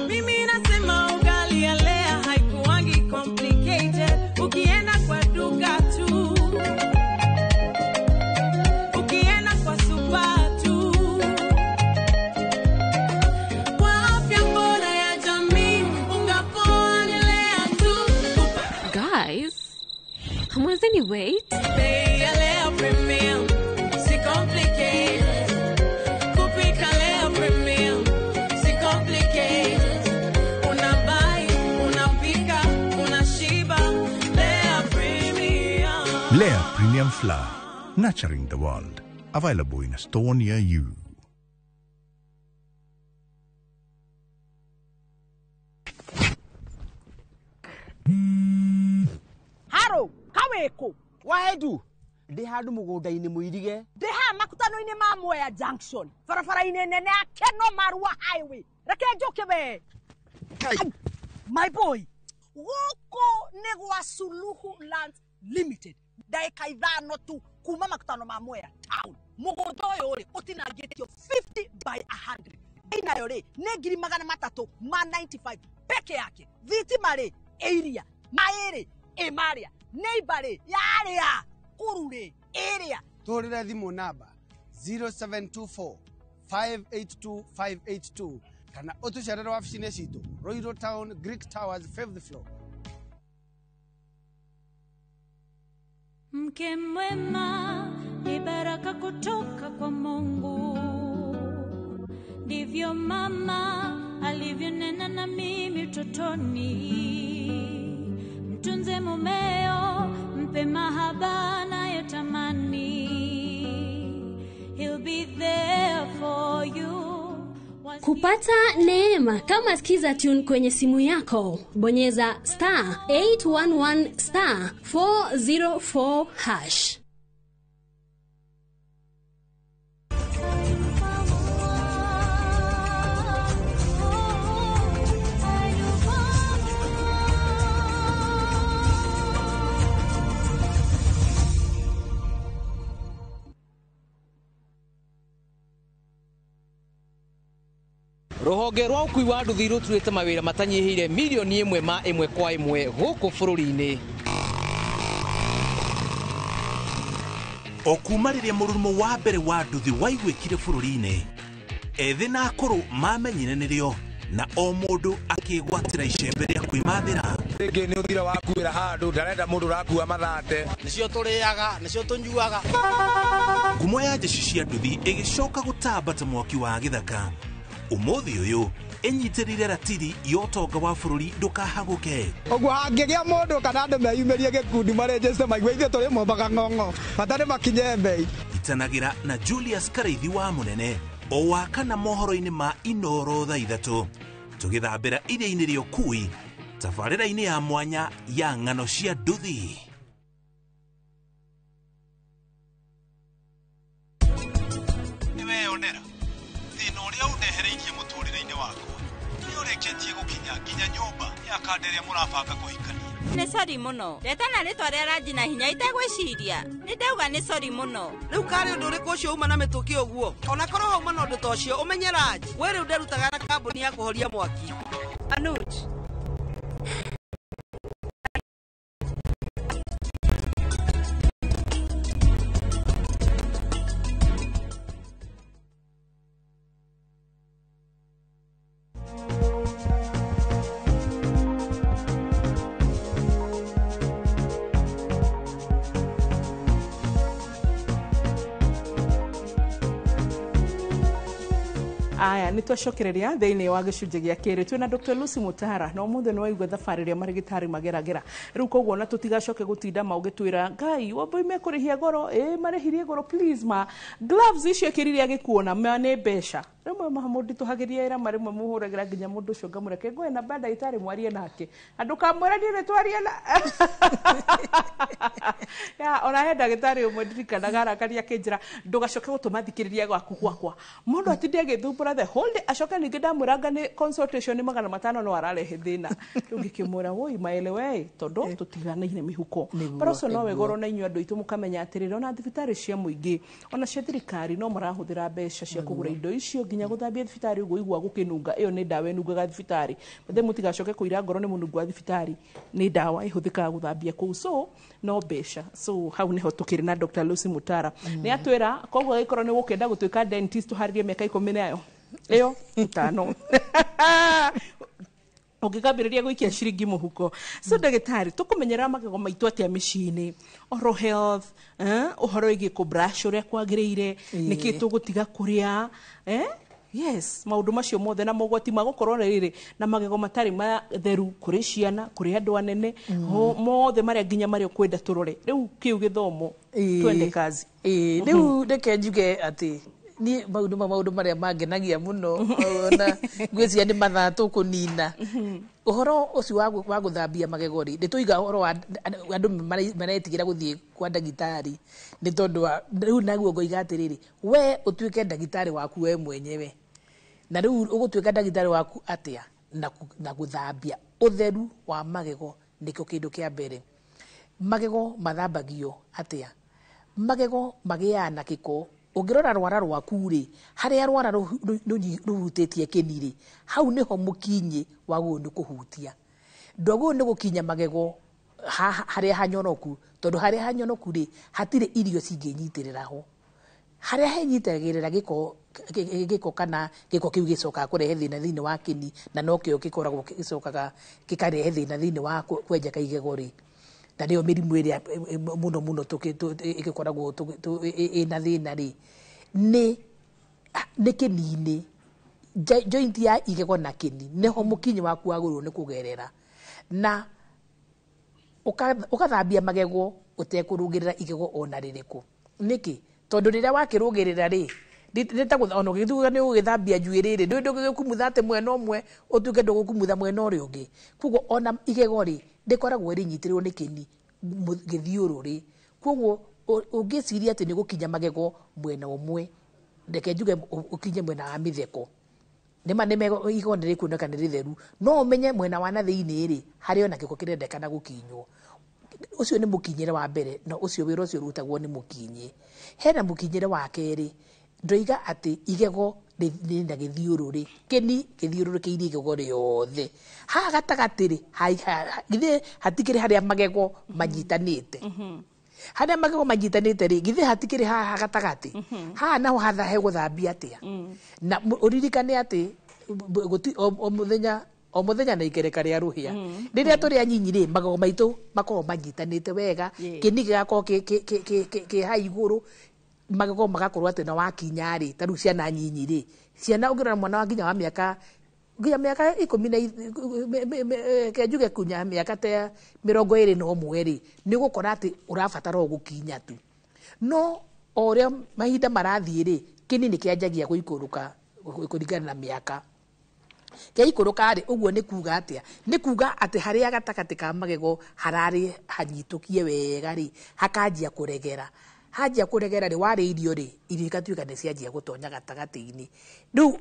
Mimi nasema ugali ya Lea haikuwangi complicated. Ukienda kwa duka tu, ukienda kwa super tu. Kwa afya bora ya jamii, unga poa ni Lea tu. Guys, hamwezeni wait? Bei ya Lea Premium, si complicated. Kupika Lea Premium, si complicated. Unabuy, unapika, unashiba. Lea Premium. Lea Premium Flour, nurturing the world. Available in a store near you. Haro kaweko. Waedu ndĩ handũ mũgũnda-inĩ mũirige. Ndĩ haha makutano-inĩ ma Mwea Junction, barabara-inĩ nene ya Keno Marua Highway. Reke njũke we. Ai, my boy, gũkũ nĩ gwa Suluhu Lands Limited, ndagĩka 5 tu kuma makutano ma Mwea town. Mũgũnda ũyũ rĩ ũtinangĩtio 50 by 100. Bei nayo rĩ nĩ 395,000 peke yake. Thitima rĩ ĩiria, maĩ rĩ ĩ marĩa, neighbor rĩ yarĩa, kuru rĩ ĩrĩa. Tũhũrĩre thimũ namba 0724 582 582 kana ũtũcerere wabici-inĩ citũ Ruiru Town, Greek Towers, 5th floor. Mke mwema ni baraka kutoka kwa Mungu, ndivyo mama alivyonena na mimi utotoni. Mtunze mumeo, mpe Mahaba nayotamani. He'll be there for you. Kupata neema kama Skiza Tune kwenye simu yako, bonyeza star 811 star 404 hash. Ruhonge rwa ũkui wa nduthi rũturĩte mawĩra matanyihĩire milioni ĩmwe ma ĩmwe kwa ĩmwe gũkũ bũrũri-inĩ. O kuma rĩrĩa mũrurumo wa mbere wa nduthi waiguĩkire bũrũri-inĩ, ethĩ na akũrũ mamenyire nĩrĩo na o mũndũ akĩgwatĩra icembe rĩa kwĩmathĩra. Rĩngĩ nĩ ũthira wakuĩra handũ ndarenda mũndũ ũrakua mathate. Nĩcio tũrĩaga, nĩcio tũnyuaga. Ngumo ya jeshi cia nduthi ĩgĩcoka gũtamba ta mwaki wa gĩthaka. Umuthi uyu ĩnyitĩrĩire ratiri ya ũtonga wa bũrũri ndũkahagũke. Ũguo hangĩgĩa mũndũ kana andũ meyumĩrie gĩkundi marenjeste maigue ithuĩ tũrĩ mombaga ng'ong'o bata nĩ makinye mbei. Itanagĩra na Julius Karaithi wa Mũnene o wa kana mohoro-inĩ ma Inoro thaa 3 tũgĩthambĩra iria-inĩ rĩa ũkui tabarĩra-inĩ ya mwanya ya ng'ano cia nduthi. Nĩweyonera thĩna ũrĩa ũndehereirie mũtũrĩre-inĩ wakwa nĩ ũrĩkĩtie gũkinya nginya nyũmba ya kanda ĩrĩa mũrabanga kũhikania. Nĩ sori mũno ndetana rĩtwa rĩa ranji na hinya itegwĩciria nĩ ndauga nĩ sori mũno. Rĩu karĩ ũndũ ũrĩkũ ũcio uma na mĩtũkĩ ũguo ona korwo hauma na ũndũ ta ũcio ũmenye ranji we rĩu nderutaga na kambuni ya kũhoria mwaki. Anuj. Aya nĩ twacokereria thĩinĩ wa gĩcunjĩ gĩa kerĩ twĩna Dr. Lucy Mutara na ũmũthĩ nĩ waigua thabarĩ ĩrĩa marĩgĩtarĩ mageragĩra rĩu koguo na tũtigacoke gũtinda maũgĩtwĩra ngai wambui mekũrĩhia goro ĩ marĩhirie goro please ma gloves icio ĩkĩrire agĩkuona ma nĩ mbeca rĩmwe mũnditũhagĩria ĩra marĩmwe mũhũragĩra nginya mũndũ ũcio ngamũreke ngoe namba ndagĩtarĩ mwarie nake andũ kamwĩra niĩ nĩ twarie na ya ona he ndagĩtarĩ ũmwe ndirikanaga arakaria akĩnjĩra ndũgacoke gũtũma thikĩrĩria gwaku gwakwa mũndũ atinde agĩthumbũra the whole day acoke ningĩ ndamwĩranga nĩ consultation nĩ 500 no ararehe thĩna rĩu ngĩkĩmwĩra woi maelewe tondũ tũtiganaine mĩhuko bara ũcio no wega na inyuĩ andũ aitũ mũkamenya atĩrĩrĩ ona thibitarĩ cia mũingĩ ona cia thirikari no marahũthĩra mbeca cia kũgũra indo icio nginya gũthambia thibitarĩ ũguo igua gũkĩnunga ĩyo nĩ ndawa ĩnungaga thibitarĩ mathe mũtigacoke kũira ngoro nĩ mũnungo wa thibitarĩ nĩ ndawa ĩhũthĩkaga gũthambia kũu so no mbeca so hau nĩho tũkĩrĩ na Dr. Lucy Mutara nĩ atwĩra koguo agĩkorwo nĩ gũkĩenda gũtuĩka dentist ũharĩrie mĩaka 10 nayo ĩyo 5 ũngĩkambĩrĩria gũikia ciringi mũhuko. So ndagĩtarĩ tũkũmenyerera magego maitũ atĩa mĩciĩ-inĩ oral health ũhoro wĩgiĩ kũ brush ũrĩa kwagĩrĩire nĩkĩ tũgũtiga kũrĩa yes maũndũ macio mothe na mogwati ma gũkorwo rĩrĩ na magego matarĩ matheru kũrĩ ciana kũrĩ andũ anene mothe marĩa nginya marĩa ũkwenda tũrore rĩu kĩu gĩthomo twende kazi. Rĩu reke njuge atĩ niĩ mau nĩmo maũndũ marĩa mangenagia mũno ona ngwĩciria nĩ mathaa tũkũnina. Ũhoro ũcio wa gũthambia magego rĩ nĩ tũiga ũhoro wa andũ maretigĩra gũthiĩ kwa ndagĩtarĩ nĩ tondũ wa rĩu naguo ngoiga atĩrĩrĩ we ũtuĩke ndagĩtarĩ waku we mwenyewe na rĩu ũgũtuĩka ndagĩtarĩ waku atĩa na gũthambia ũtheru wa magego nĩkĩo kĩndũ kĩa mbere. Magego mathambagio atĩa? Magego magĩaga na gĩko ũngĩrora rwara rwaku rĩ harĩa rwara rũhutĩtie kĩni rĩ hau nĩho mũkinyĩ wagũrĩirwo nĩ kũhutia ndwagĩrĩirwo nĩ gũkinya magego harĩa hanyoroku tondũ harĩa hanyonoku rĩ hatirĩ irio cingĩnyitĩrĩra ho harĩa henyitagĩrĩra gĩko kana gĩko kĩu gĩcokaga kũrehe thĩna thĩinĩ wa kĩni na nokĩo gĩkoragwo gĩcokaga gĩkarehe thĩna thĩinĩ wa kwenjeka igego rĩ na nĩyo mĩrimũ ĩrĩa mũno mũno ĩgĩkoragwo ĩna thĩna rĩ nĩ kĩni-inĩ joint ya igego na kĩni nĩho mũkinyĩ waku wagĩrĩirwo nĩ kũgerera na ũgathambia magego ũtekũrũgĩrĩra igego ona rĩrĩkũ. Nĩkĩ? Tondũ rĩrĩa wakĩrũgĩrĩra rĩ, ona ũgĩtuga nĩ ũgĩthambia njuĩrĩ rĩ, ndũĩ ndũgĩkumutha atĩ mwena ũmwe ũtuĩke ndũgũkumutha mwena ũrĩa ũngĩ. Koguo ona igego rĩ, rĩkoragwo rĩnyitĩrĩirwo nĩ kĩni gĩthiũrũrĩ. Koguo ũngĩciria atĩ nĩ gũkinya magego mwena ũmwe, reke njuge ũkinye mwena wa mĩtheko, nĩma nĩ igego nĩ rĩkuoneka nĩ rĩtheru, no ũmenye mwena wa na thĩinĩ rĩ, harĩ ona gĩko kĩrendekana gũkinywo. Ũcio nĩ mũkinyĩre wa mbere, na ũcio wĩra ũcio ũrutagwo nĩ mũkinyĩ. Hena mũkinyĩre wa kerĩ, ndoiga atĩ igego rĩna gĩthiũrũrĩ, kĩni gĩthiũrũrũkĩirie igego rĩothe. Haha gatagatĩ rĩ, githĩ hatikĩrĩ harĩa magego manyitanĩte. Harĩa magego manyitanĩte rĩ, githĩ hatikĩrĩ haha gatagatĩ. Haha naho hatha hegũthambia atĩa? Na ũririkane atĩ o mũthenya na ikereka rĩa rũhĩa. Rĩrĩa tũrĩ anyinyi rĩ, magego maitũ makoragwo manyitanĩte wega, kĩni gĩgakorwo kĩ ha igũrũ, magego magakorwo atĩ na wakinya rĩ, ta rĩu ciana nyinyi rĩ, ciana ũngĩrora mwana wa nginya wa mĩaka nginya mĩaka ikũmi na ke njuge kunya mĩaka ta 21 rĩ, nĩ ũgũkora atĩ ũrabatara o gũkinya tu. No o ũrĩa mahinda marathiĩ rĩ, kĩni nĩ kĩanjagia gũikũrũka kũringana na mĩaka. Kĩaikũrũka rĩ, ũguo nĩ kuga atĩa? Nĩ kuga atĩ harĩa gatagatĩ ka magego hararĩ hanyitũkie wega rĩ, hakanjia kũregera. Hanjia kũregera rĩ, warĩa irio rĩ, irio igatuĩka nĩ cianjia gũtonya gatagatĩ-inĩ. Rĩu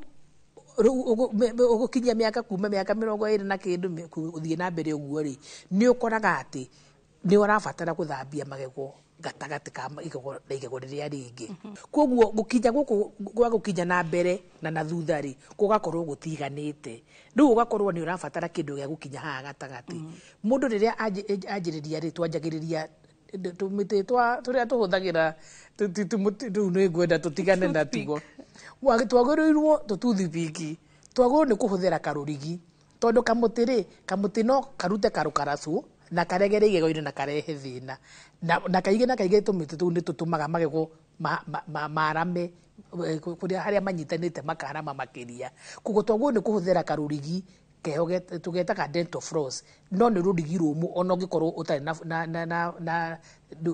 ũgũkinyia mĩaka kuma mĩaka 20 na kĩndũ gũthiĩ na mbere ũguo rĩ, nĩ ũkoraga atĩ nĩ ũrabatara gũthambia magego gatagatĩ ka igego na igego rĩrĩa rĩngĩ. Koguo gũkinya gũkũ gwa gũkinya na mbere na thutha rĩ, gũgakorwo gũtiganĩte. Rĩu ũgakorwo nĩ ũrabatara kĩndũ gĩa gũkinya haha gatagatĩ. Mũndũ rĩrĩa anjĩrĩria rĩ, twanjagĩrĩria tũmĩtĩ tũrĩa tũhũthagĩra, rĩu nĩ ngwenda tũtigane na tuo. Twagĩrĩirwo tũtoothpick, twagĩrĩirwo nĩ kũhũthĩra karũrigi, tondũ kamũtĩ rĩ, kamũtĩ no karute karũkaracũ na karegere igego-inĩ na karehe thĩna. Na kaingĩ na kaingĩ tũmĩtĩ tũu nĩ tũtũmaga magego marame kũrĩa harĩa manyitanĩte makarama makĩria. Koguo twagĩrĩirwo nĩ kũhũthĩra karũrigi keho tũgetaga dental floss, no nĩ rũrigi rũmũ ona ũngĩkorwo ũtarĩ na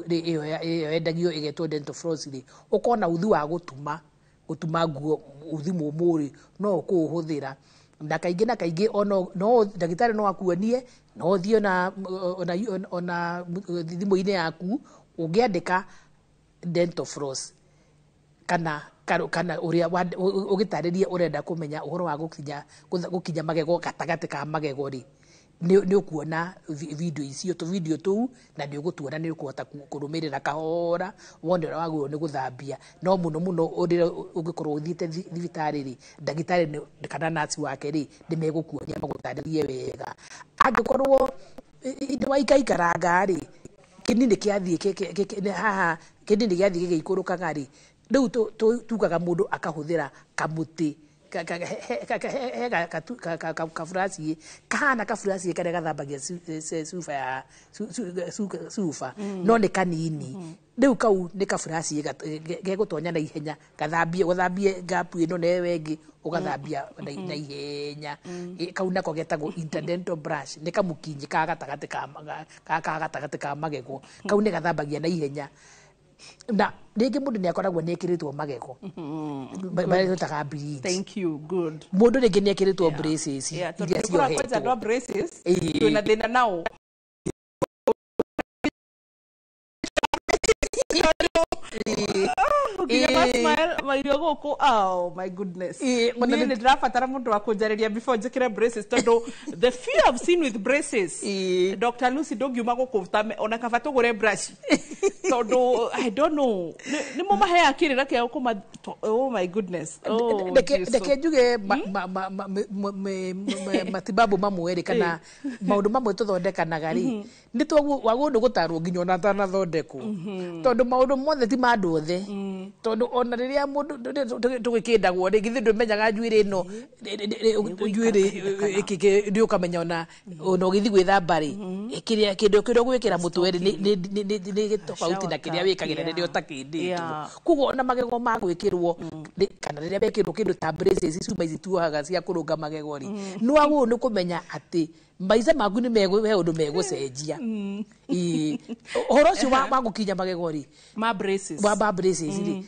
ĩyo yendagio ĩgetwo dental floss rĩ, ũkorwo na uthi wa gũtuma nguo, uthi mũmũ rĩ, no ũkũũhũthĩra. Na kaingĩ na kaingĩ no ndagĩtarĩ no akuonie, no ũthiĩ ona thimũ-inĩ yaku ũngĩandĩka dental floss kana ũrĩa ũgĩtarĩrie ũrenda kũmenya ũhoro wa gũkinya magego gatagatĩ ka magego rĩ, nĩ ũkuona video icio, tũ video tũu, na nĩ ũgũtuona, nĩ ũkũhota kũrũmĩrĩra kahora wone ũrĩa wagĩrĩirwo nĩ gũthambia. No mũno mũno rĩrĩa ũngĩkorwo ũthiĩte thibitarĩ rĩ, ndagĩtarĩ kana nurse wake rĩ, nĩ megũkuonia magũtarĩrie wega. Angĩkorwo nĩ waikaikaranga rĩ, kĩni nĩ kĩathiĩ haha, kĩni nĩ gĩathiĩ gĩgĩikũrũkaga rĩ, rĩu tugaga mũndũ akahũthĩra kamũtĩ kaburaci kahana kaburaci karĩa gathambagia cuba ya cuba, no nĩ kanini. Rĩu kau nĩ kaburaci gegũtonya na ihenya, gathambie ũgathambie gapu ĩno na ĩyo ĩngĩ ũgathambia na ihenya. Kau nako getagwo interdental brush, nĩ kamũkinyi ka gatagatĩ ka magego, kau nĩ gathambagia na ihenya. Na rĩngĩ mũndũ nĩ akoragwo nĩ ekĩrĩtwo magego marĩa twĩtaga bridge. Thank you, good. Mũndũ rĩngĩ nĩ ekĩrĩtwo braces iria ciohetwo. Andũ a braces twĩna thĩna nao. Nginya mairio gũkũ, oh my goodness, niĩ nĩ ndĩrabatara mũndũ wa kũnjarĩria before njĩkĩre braces, tondũ the fear I've seen with braces, Dr. Lucy, ndũngiuma gũkũ ona kaba tũgũre brush, tondũ I don't know nĩ mũmaheaga kĩrĩra kĩa kũma, oh my goodness. Reke njuge matibabu mamwe rĩ, kana maũndũ mamwe tũthondekanaga rĩ, nĩ wagĩrĩirwo nĩ gũtarwo nginya ona atanathondekwo, tondũ maũndũ mothe ti ma andũ othe. Tondũ ona rĩrĩa mũndũ tũgĩkĩndagwo rĩ, githĩ ndũmenyaga njuĩrĩ ĩno njuĩrĩ nĩ ũkamenya ona ũgĩthiĩ gwĩthamba rĩ, kĩrĩa kĩndũ kĩrĩa ũgwĩkĩra mũtwe rĩ nĩ tofauti na kĩrĩa wĩkagĩra rĩrĩa ũtakĩndĩtwo. Koguo ona magego ma gwĩkĩrwo kana rĩrĩa mekĩrwo kĩndũ ta braces, cuma ici tuohaga cia kũrũnga magego rĩ, nĩ wagĩrĩirwo nĩ kũmenya atĩ Maica maku nĩ he ũndũ megũcenjia. Ĩĩ. Ũhoro ũcio wa gũkinya magego rĩ, ma braces, wa braces rĩ,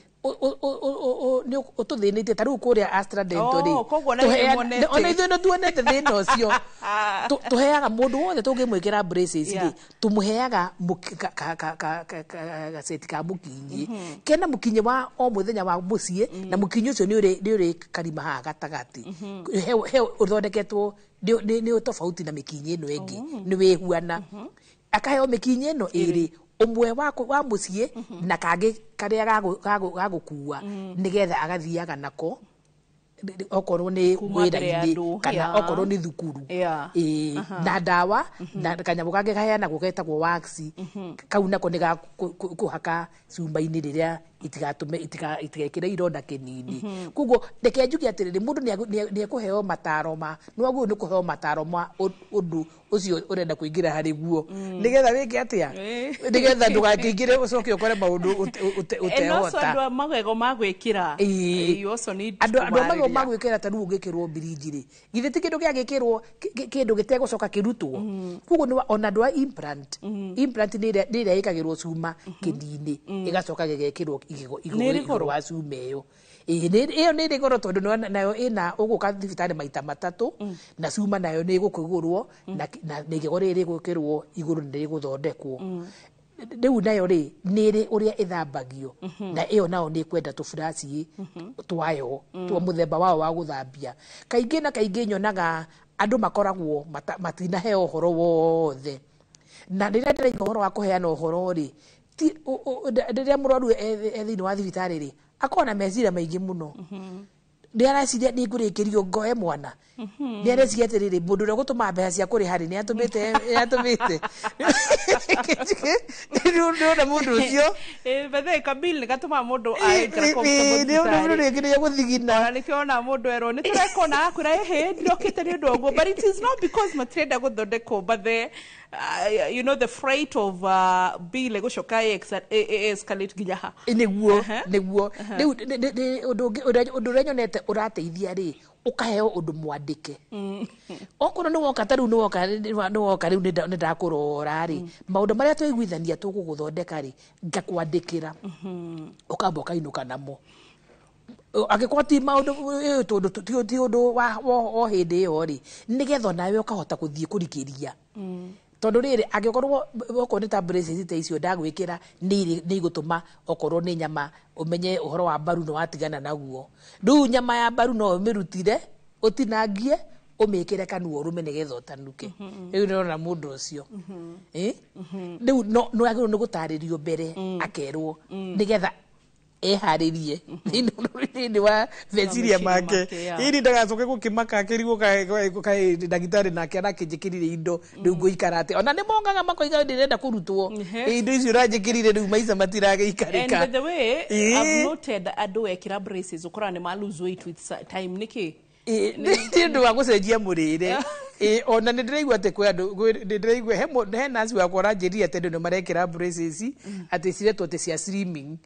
nĩ ũtũthĩnĩtie ta rĩu kũrĩa Astra Dental rĩ. Oh, koguo ona inyuĩ muonete. Ona ithuĩ nĩ tuonete thĩna ũcio. Tũheaga mũndũ wothe tũngĩmwĩkĩra braces rĩ, tũmũheaga gaceti ka mũkinyi kena mũkinyi wa o mũthenya wa mũciĩ, na mũkinyi ũcio nĩ ũrĩ karima haha gatagatĩ. He ũthondeketwo nĩ tofauti na mĩkinyi ĩno ĩngĩ, nĩ wĩhuana. Akaheo mĩkinyi ĩno ĩrĩ, ũmwe wa mũciĩ na kangĩ karĩa gagũkua nĩgetha agathiaga nako okorwo nĩ Kuma mbere ya wĩra-inĩ andũ, kana okorwo nĩ thukuru. Ĩĩ, na ndawa na kanyamũ kangĩ kaheanagwo getagwo wax. Kau nako nĩ ga kũhaka cuma-inĩ rĩrĩa itigatũme itigekĩre ironda kĩnini. Koguo reke njuge atĩrĩrĩ, mũndũ nĩ ekũheo mataro ma nĩ wagĩrĩirwo nĩ kũheo mataro ma ũndũ ũcio ũrenda kũingĩra harĩ guo, nĩgetha wĩke atĩa, nĩgetha ndũgakĩingĩre ũcoke ũkore maũndũ And also ũtehota. andũ a magego ma gwĩkĩra. Ĩĩ. You also need Andũ a magego kũmarĩria. ma gwĩkĩra, ta rĩu ũngĩkĩrwo bridge rĩ, githĩ ti kĩndũ gĩagĩkĩrwo kĩndũ gĩtegũcoka kĩrutwo? Koguo ona andũ a implant, implant nĩ ĩrĩa ĩkagĩrwo cuma kĩni-inĩ, ĩgacoka gĩgekĩrwo igego Nĩ ĩrĩ igũrũ goro? wa cuma ĩyo. Ĩĩ, ĩyo nĩ ĩrĩ goro, tondũ nayo ĩna ũgũka thibitarĩ maita matatũ, na cuma nayo nĩ ĩgũkĩgũrwo, na igego rĩrĩ rĩgwĩkĩrwo igũrũ nĩ rĩgũthondekwo. Rĩu nayo rĩ, nĩ ĩrĩ ũrĩa ĩthambagio, na ĩyo nayo nĩ ĩkwenda tũburaci twayo twa mũthemba wao wa gũthambia. Kaingĩ na kaingĩ nyonaga andũ makoragwo matinaheo ũhoro wothe, na rĩrĩa ndĩraiga ũhoro wa kũheana ũhoro rĩ, ti rĩrĩa mũrwaru e thĩinĩ wa thibitarĩ rĩ, akoragwo na meciria maingĩ mũno. Nĩ areciria nĩ ngũrĩkĩrio ngoe mwana, nĩ areciria atĩrĩrĩ, mũndũ ũrĩa ũgũtũma mbeca cia kũrĩha rĩ, nĩ atũmĩte nĩona mũndũ ũcio. Bethe kabill nĩ gatũmaga mũndũ aingĩra comfortable Nĩ thibitarĩ. rĩngĩ gũthigina. Ona nĩkĩo ona mũndũ erwo nĩ tũrekona, akwĩra ĩhĩ ndirokĩte nĩ ũndũ wa ũguo, but it is not because matirenda gũthondekwo, but the you know the freight of bill ĩgũcoka escalate nginya ha. Nĩguo, nĩguo. Rĩu ũndũ ũngĩ, ũndũ ũrĩa nyonete ũrateithia rĩ, ũkaheo ũndũ mwandĩke. Okorwo nĩ woka ta rĩu, nĩ woka rĩu, nĩ ndakũrora rĩ, maũndũ marĩa twaiguithania tũgũgũthondeka rĩ, ngakwandĩkĩra, ũkamba ũkainũka namo. Angĩkorwo ti maũndũ tondũ ti ũndũ wa o hĩndĩ ĩyo rĩ, nĩgetha onawe ũkahota gũthiĩ kũrikĩria, tondũ rĩrĩ, angĩkorwo okorwo nĩ ta braces ta icio ndagwĩkĩra, nĩ igũtũma okorwo nĩ nyama ũmenye ũhoro wa mbaru nĩ watigana naguo. Rĩu nyama ya mbaru no ũmĩrutire, ũtinangie, ũmĩkĩre kanua ũrũme nĩgetha ũtanuke. Rĩu nĩrona mũndũ ũcio. Ĩ? Rĩu no agĩrĩirwo nĩ gũtarĩrio mbere, akerwo nĩgetha eharĩrie thĩinĩ wa meciria Meciria make, make, yeah. Ili ndagacoke gũkĩmaka akĩrigwo kaĩ ndagĩtarĩ nake arakĩnjĩkĩrire indo, rĩu ngũikara atĩa? Ona nĩ mongaga makoiga ndĩrenda kũrutwo indo icio ũranjĩkĩrire, rĩu maica matiragĩikarĩka. And by the way, Ĩĩ. I've noted andũ ekĩra braces ũkoraga nĩ ma lose weight with time. Nĩkĩ? Nĩ ũndũ wa gũcenjia mũrĩre. Ĩ, ona nĩ ndĩraigua atĩ kwĩ andũ nĩ ndĩraigua he nurse wakwa ũranjĩrire atĩ andũ nĩ marekĩra braces atĩ ciretwo atĩ cia slimming.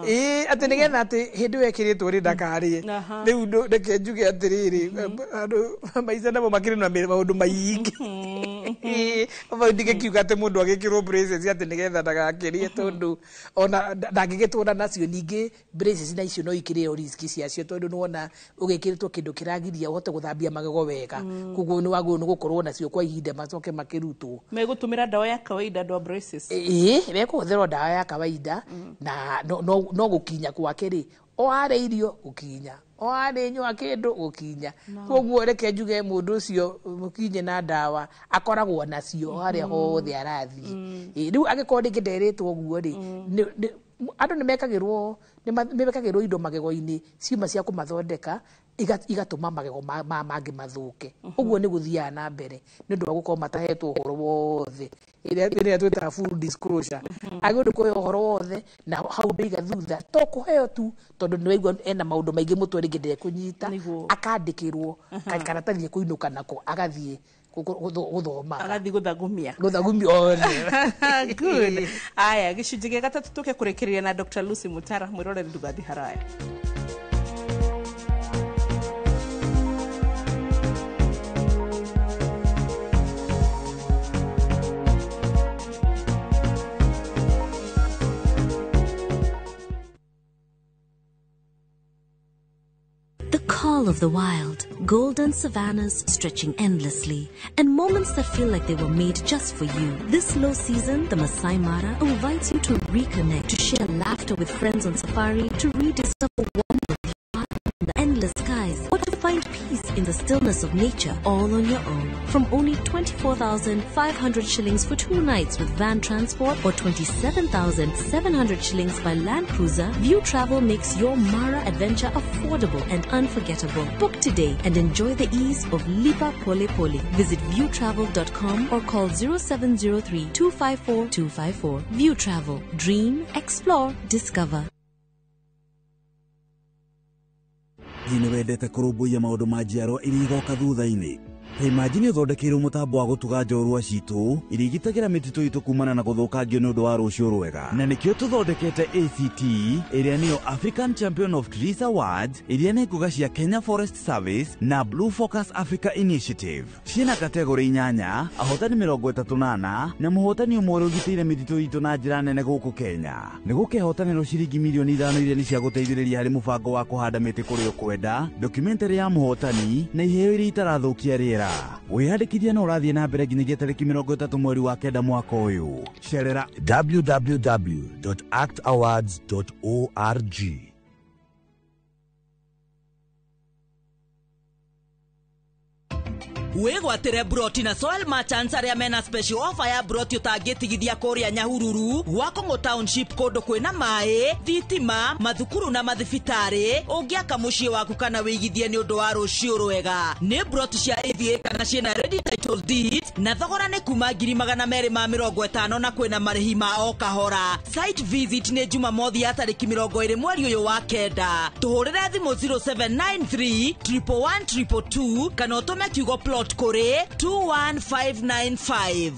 Ĩ, atĩ nĩgetha atĩ hĩndĩ ĩyo ĩkĩrĩtwo rĩ, ndakarĩe. Rĩu reke njuge atĩrĩrĩ, andũ maica namo makĩrĩ na maũndũ maingĩ. Ĩ, mau ndingĩkiuga atĩ mũndũ agĩkĩrwo braces atĩ nĩgetha ndagakĩrĩe, tondũ ona ndangĩgĩtũra nacio. Ningĩ braces na icio no ikĩrĩ o risk ciacio, tondũ nĩwona ũgĩkĩrĩtwo kĩndũ kĩragiria ũhote gũthambia magego wega. Koguo nĩ wagĩrĩirwo nĩ gũkorwo nacio kwa ihinda, macoke makĩrutwo. Megũtũmĩra ndawa ya kawaida andũ a braces? Ĩĩ, mekũhũthĩrwo ndawa ya kawaida, na no gũkinya gwake rĩ, o arĩ irio gũkinya, o arĩ nyua kĩndũ gũkinya. Koguo reke njuge mũndũ ũcio mũkinye na ndawa akoragwo nacio o harĩa hothe arathiĩ. Ĩĩ, rĩu angĩkorwo rĩngĩ nderĩtwo ũguo rĩ, andũ nĩ mekagĩrwo indo magego-inĩ ciuma cia kũmathondeka, igatũma magego mangĩ mathũke. Ũguo nĩ gũthiaga na mbere nĩ ũndũ wa gũkorwo matahetwo ũhoro wothe, ĩrĩa twĩtaga full disclosure. Agĩrĩirwo nĩ kũheo ũhoro wothe, na hau ndĩiga thutha to kũheo tu, tondũ nĩ waigua ena maũndũ maingĩ mũtwe rĩngĩ ndekũnyita, akandĩkĩrwo karatathi ekũinũka nako, agathiĩ gũthomaga. Agathiĩ gũthagumia. Gũthagumia othe. Good. Aya, gĩcunjĩ gĩa gatatũ tũke kũrĩkĩrĩria na Dr. Lucy Mutara. Mwĩroreri, ndũgathiĩ haraya. call of the wild, golden savannas stretching endlessly, and moments that feel like they were made just for you. This slow season, the Masai Mara invites you to reconnect, to share laughter with friends on safari, to rediscover wonder of your the endless skies, or to find peace in the stillness of nature all on your own. From only 24,500 shillings for 2 nights with van transport or 27,700 shillings by Land Cruiser, View Travel makes your Mara adventure affordable and unforgettable. Book today and enjoy the ease of Lipa Pole Pole. Visit viewtravel.com or call 0703 254 254. View Travel. Dream, explore, discover. Hihi nĩ wendete kũrũmbũiya maũndũ ma njiarwa iria igoka thutha-inĩ? Ta imagine ũthondekeirwo mũtambo wa gũtuga njorua citũ iria igitagĩra mĩtitũ itũ kumana na gũthũkangio nĩ ũndũ wa rũciũ rwega. Na nĩkĩo tũthondekete ACT ĩrĩa nĩyo African Champion of Trees Awards, iria nĩ ngũga cia Kenya Forest Service na Blue Focus Africa Initiative. Ciĩna kategori 8, ahotani 34 na mũhotani ũmwe ũrĩa ũgitĩire mĩtitũ itũ na njĩra nene gũkũ Kenya. Nĩ gũkehotanĩrwo ciringi milioni 5 iria nĩ cia gũteithĩrĩria harĩ mũbango wa kũhanda mĩtĩ kũrĩa ũkwenda, documentary ya mũhotani na iheo iria itarathũkia rĩera. Wĩyandĩkithia no ũrathiĩ na mbere nginyagia tarĩki 30 mweri wa 9 mwaka ũyũ. Cerera www.actawards.org. Wĩgwatĩre broti na Soil Merchants arĩa mena special offer ya broti ũtangĩtigithia kũrĩa Nyahururu, Gwakong'o Township, kũndũ kwĩna maĩ, thitima, mathukuru na mathibitarĩ. Ũngĩaka mũciĩ waku kana wĩigithie nĩ ũndũ wa rũciũ rwega. Nĩ broti cia AVA kana ciĩna ready title deed na thogora nĩ kuma 250,000 na kwĩna marĩhi ma o kahora. Site visit nĩ Jumamothi ya tarĩki 20 mweri ũyũ wa 9. Tũhũrĩre thimũ 0793 111 222 kana ũtũme kiugo plot kũrĩ 21595.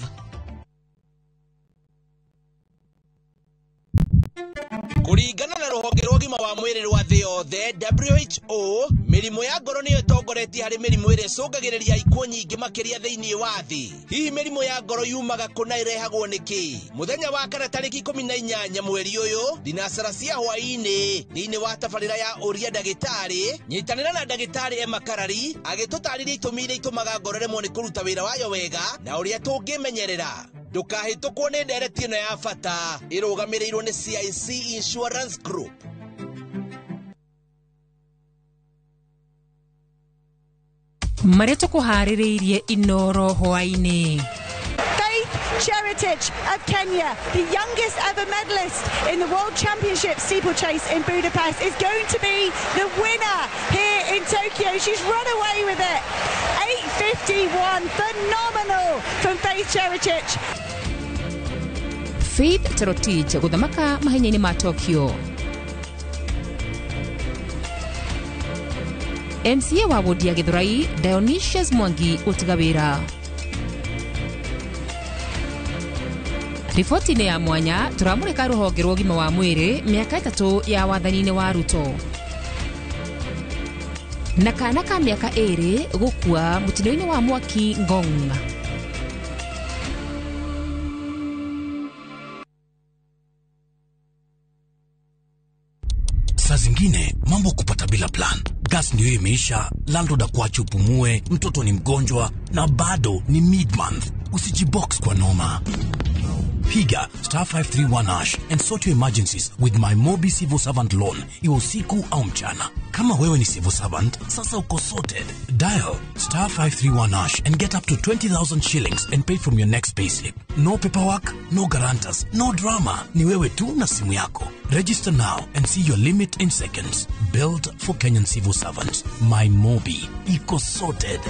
Kũringana na rũhonge rwa ũgima wa mwĩrĩ rwa thĩ yothe WHO, mĩrimũ ya ngoro nĩyo ĩtongoretie harĩ mĩrimũ ĩrĩa ĩcũngagĩrĩria ikuũ nyingĩ makĩria thĩinĩ wa thĩ. Hihi mĩrimũ ya ngoro yumaga kũ na ĩrehagwo nĩkĩ? Mũthenya wa kana tarĩki 18 mweri ũyũ, thinacara cia hwaĩ-inĩ thĩinĩ wa tabarĩra ya Ũria Ndagĩtarĩ, nyitanĩra na ndagĩtarĩ Emma Karari agĩtũtarĩria itũmi iria itũmaga ngoro ĩremwo nĩ kũruta wĩra wayo wega na ũrĩa tũngĩmenyerera. Ndũkahĩtũkwo nĩ ndereti ĩno ya bata ĩrũgamĩrĩirwo nĩ CIC Insurance Group. Marĩa tũkũharĩrĩirie Inoro hwaĩ-inĩ. Faith Cherotich of Kenya, the youngest ever medalist in the World Championship steeplechase in Budapest, is going to be the winner here in Tokyo. She's run away with it. 8:51, phenomenal from Faith Cherotich. Faith Cherotich gũthamaka mahenya-inĩ ma Tokyo. MCA wa wodi ya Githurai Dionysius Mwangi gũtiga wĩra. Riboti-inĩ ya mwanya tũramũrĩka rũhonge rwa ũgima wa mwĩrĩ mĩaka 3 ya wathani-inĩ wa Ruto. Na kana ka mĩaka 2 gũkua mũtino-inĩ wa mwaki Ngong. Saa zingine mambo kupata bila plan. Gas ndio imeisha, landlord akuache upumue, mtoto ni mgonjwa na bado ni mid-month. Usijibox kwa noma. Piga star 531 hash and sort your emergencies with my Mobi Civil Servant Loan, iwe usiku au mchana. Kama wewe ni civil servant, sasa uko sorted. Dial star 531 hash and get up to 20,000 shillings and pay from your next payslip. No paperwork, no guarantors, no drama. Ni wewe tu na simu yako. Register now and see your limit in seconds. Built for Kenyan civil servants. My Mobi. Iko sorted.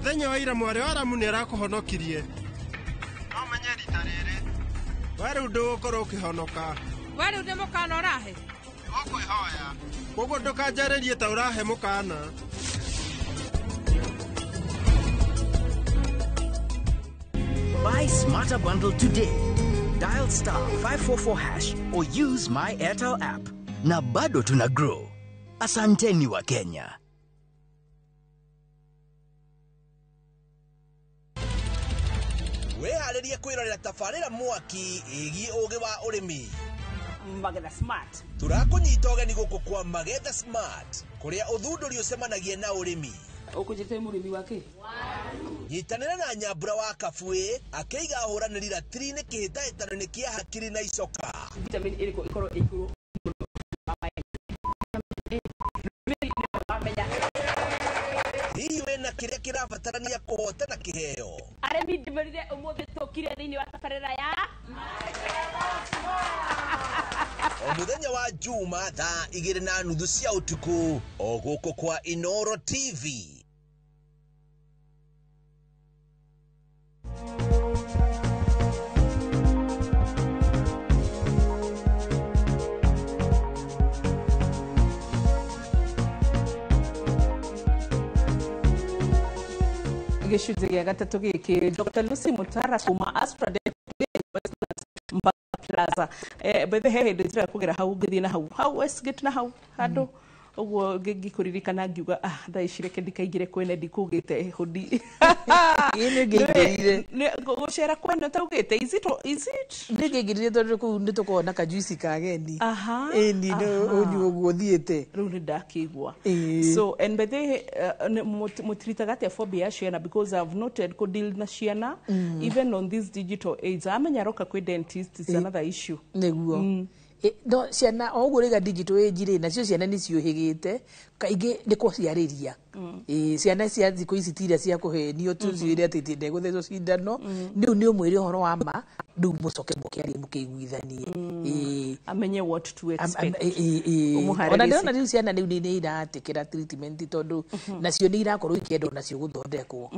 Mũthenya wa ira mwarĩ wa Aramu nĩ arakũhonokirie. No menye rita rĩrĩ we rĩu ndũgũkorwo ũkĩhonoka. We rĩu nĩ mũkana ũrahe? Ũkwĩhoya koguo ndũkanjarĩrie ta ũrahe mũkana. Buy Smarter Bundle today. Dial star 544 hash or use my Airtel app. Na bado tuna grow. Asanteni wa Kenya. Wĩharĩrie kwĩrorera tabarĩra mwaki ĩgiĩ ũgĩ wa ũrĩmi. Magetha Smart. Tũrakũnyita ũgeni gũkũ kwa Magetha Smart, kũrĩa ũthundũri ũcemanagia na ũrĩmi. Ũkũnjĩte mũrĩmi wake? Nyitanĩra na Nyambura wa Kabuĩ akĩiga ahũranĩri ratiri-inĩ kĩhĩtahĩtano-inĩ kĩa hakiri na icoka. Vitamin ĩrĩkũ ĩkorwo ĩ igũrũ? Hihi wĩna kĩrĩa kĩrabatarania kũhotana kĩheo? Arĩmi ndĩmerire ũmũthĩ tũkire thĩinĩ wa tabarĩra ya O mũthenya wa Juma thaa 2:30 cia ũtukũ o gũkũ kwa Inoro TV. Gĩcunjĩ gĩa gatatũ gĩkĩ Dr. Lucy Mutara kuma AstraDent Mpaka Plaza. Bethe he hĩndĩ njĩra kũgera hau ngĩthiĩ na hau hau Westgate na hau handũ ũguo ngĩkũririkana ngiuga ah thaa ici reke ndikaingĩre kwene ndikugĩte hũdi. Ĩĩ nĩ ngĩingĩrire. Gũcera kwene ũtaugĩte is it is it? Nĩ ngĩingĩrire tondũ kũu nĩ tũkoragwo na kajuici ka ageni. Aha. Ĩni nĩ ũnyua ũguo ũthiĩte. Rĩu nĩ ndakĩigua. Ĩĩ. So and by the mũtiritaga atĩa phobia ya ciana, because I've noted kũ deal na ciana even on this digital age amenya aroka kwĩ dentist is another issue. Nĩguo. No ciana o ũguo rĩga digital age rĩ, nacio ciana nĩ ciũhĩgĩte kaingĩ nĩ kũciarĩria. Ciana cia thikũ ici ti iria cia kũhenio tũciĩre atĩ iti ndegũthecwo cindano, rĩu nĩ ũmwĩre ũhoro wa ma, rĩu mũcoke mũkĩarie mũkĩiguithanie. Amenye what to expect. Ona ndĩrona rĩu ciana rĩu nĩ iratĩkĩra treatment tondũ nacio nĩ irakorwo ikĩenda onacio gũthondekwo.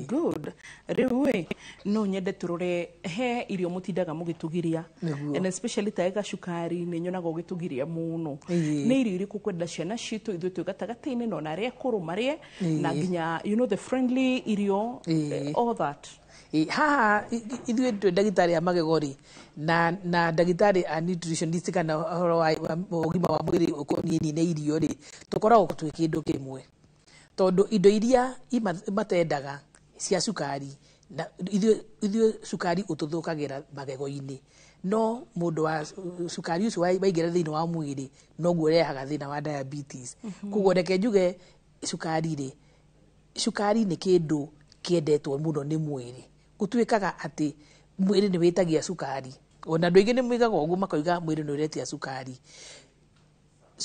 Good. Rĩu ĩ no nyende tũrore he irio mũtindaga mũgĩtũgiria, and especially ta gacukari nĩ nyonaga ũgĩtũgiria mũno. Nĩ irio irĩkũ kwenda ciana citũ ithuĩ twĩ gatagatĩ-inĩ na ona arĩa akũrũ marĩe, na nginya you know the friendly irio, all that. Haha ithuĩ twĩ ndagĩtarĩ a magego rĩ, na ndagĩtarĩ a nutritionist kana ũhoro wa ũgima wa mwĩrĩ ũkoniĩ na irio rĩ, tũkoragwo twĩ kĩndũ kĩmwe. Tondũ indo iria matendaga cia cukari, na ithuĩ cukari ũtũthũkagĩra magego-inĩ. No mũndũ wa cukari ũcio waingĩra thĩinĩ wa mwĩrĩ noguo ũrehaga thĩna wa diabetes. Koguo reke njuge cukari rĩ, cukari nĩ kĩndũ kĩendetwo mũno nĩ mwĩrĩ. Gũtuĩkaga atĩ mwĩrĩ nĩ wĩtagia cukari. Ona andũ aingĩ nĩ moigaga ũguo makoiga mwĩrĩ nĩ ũretia cukari.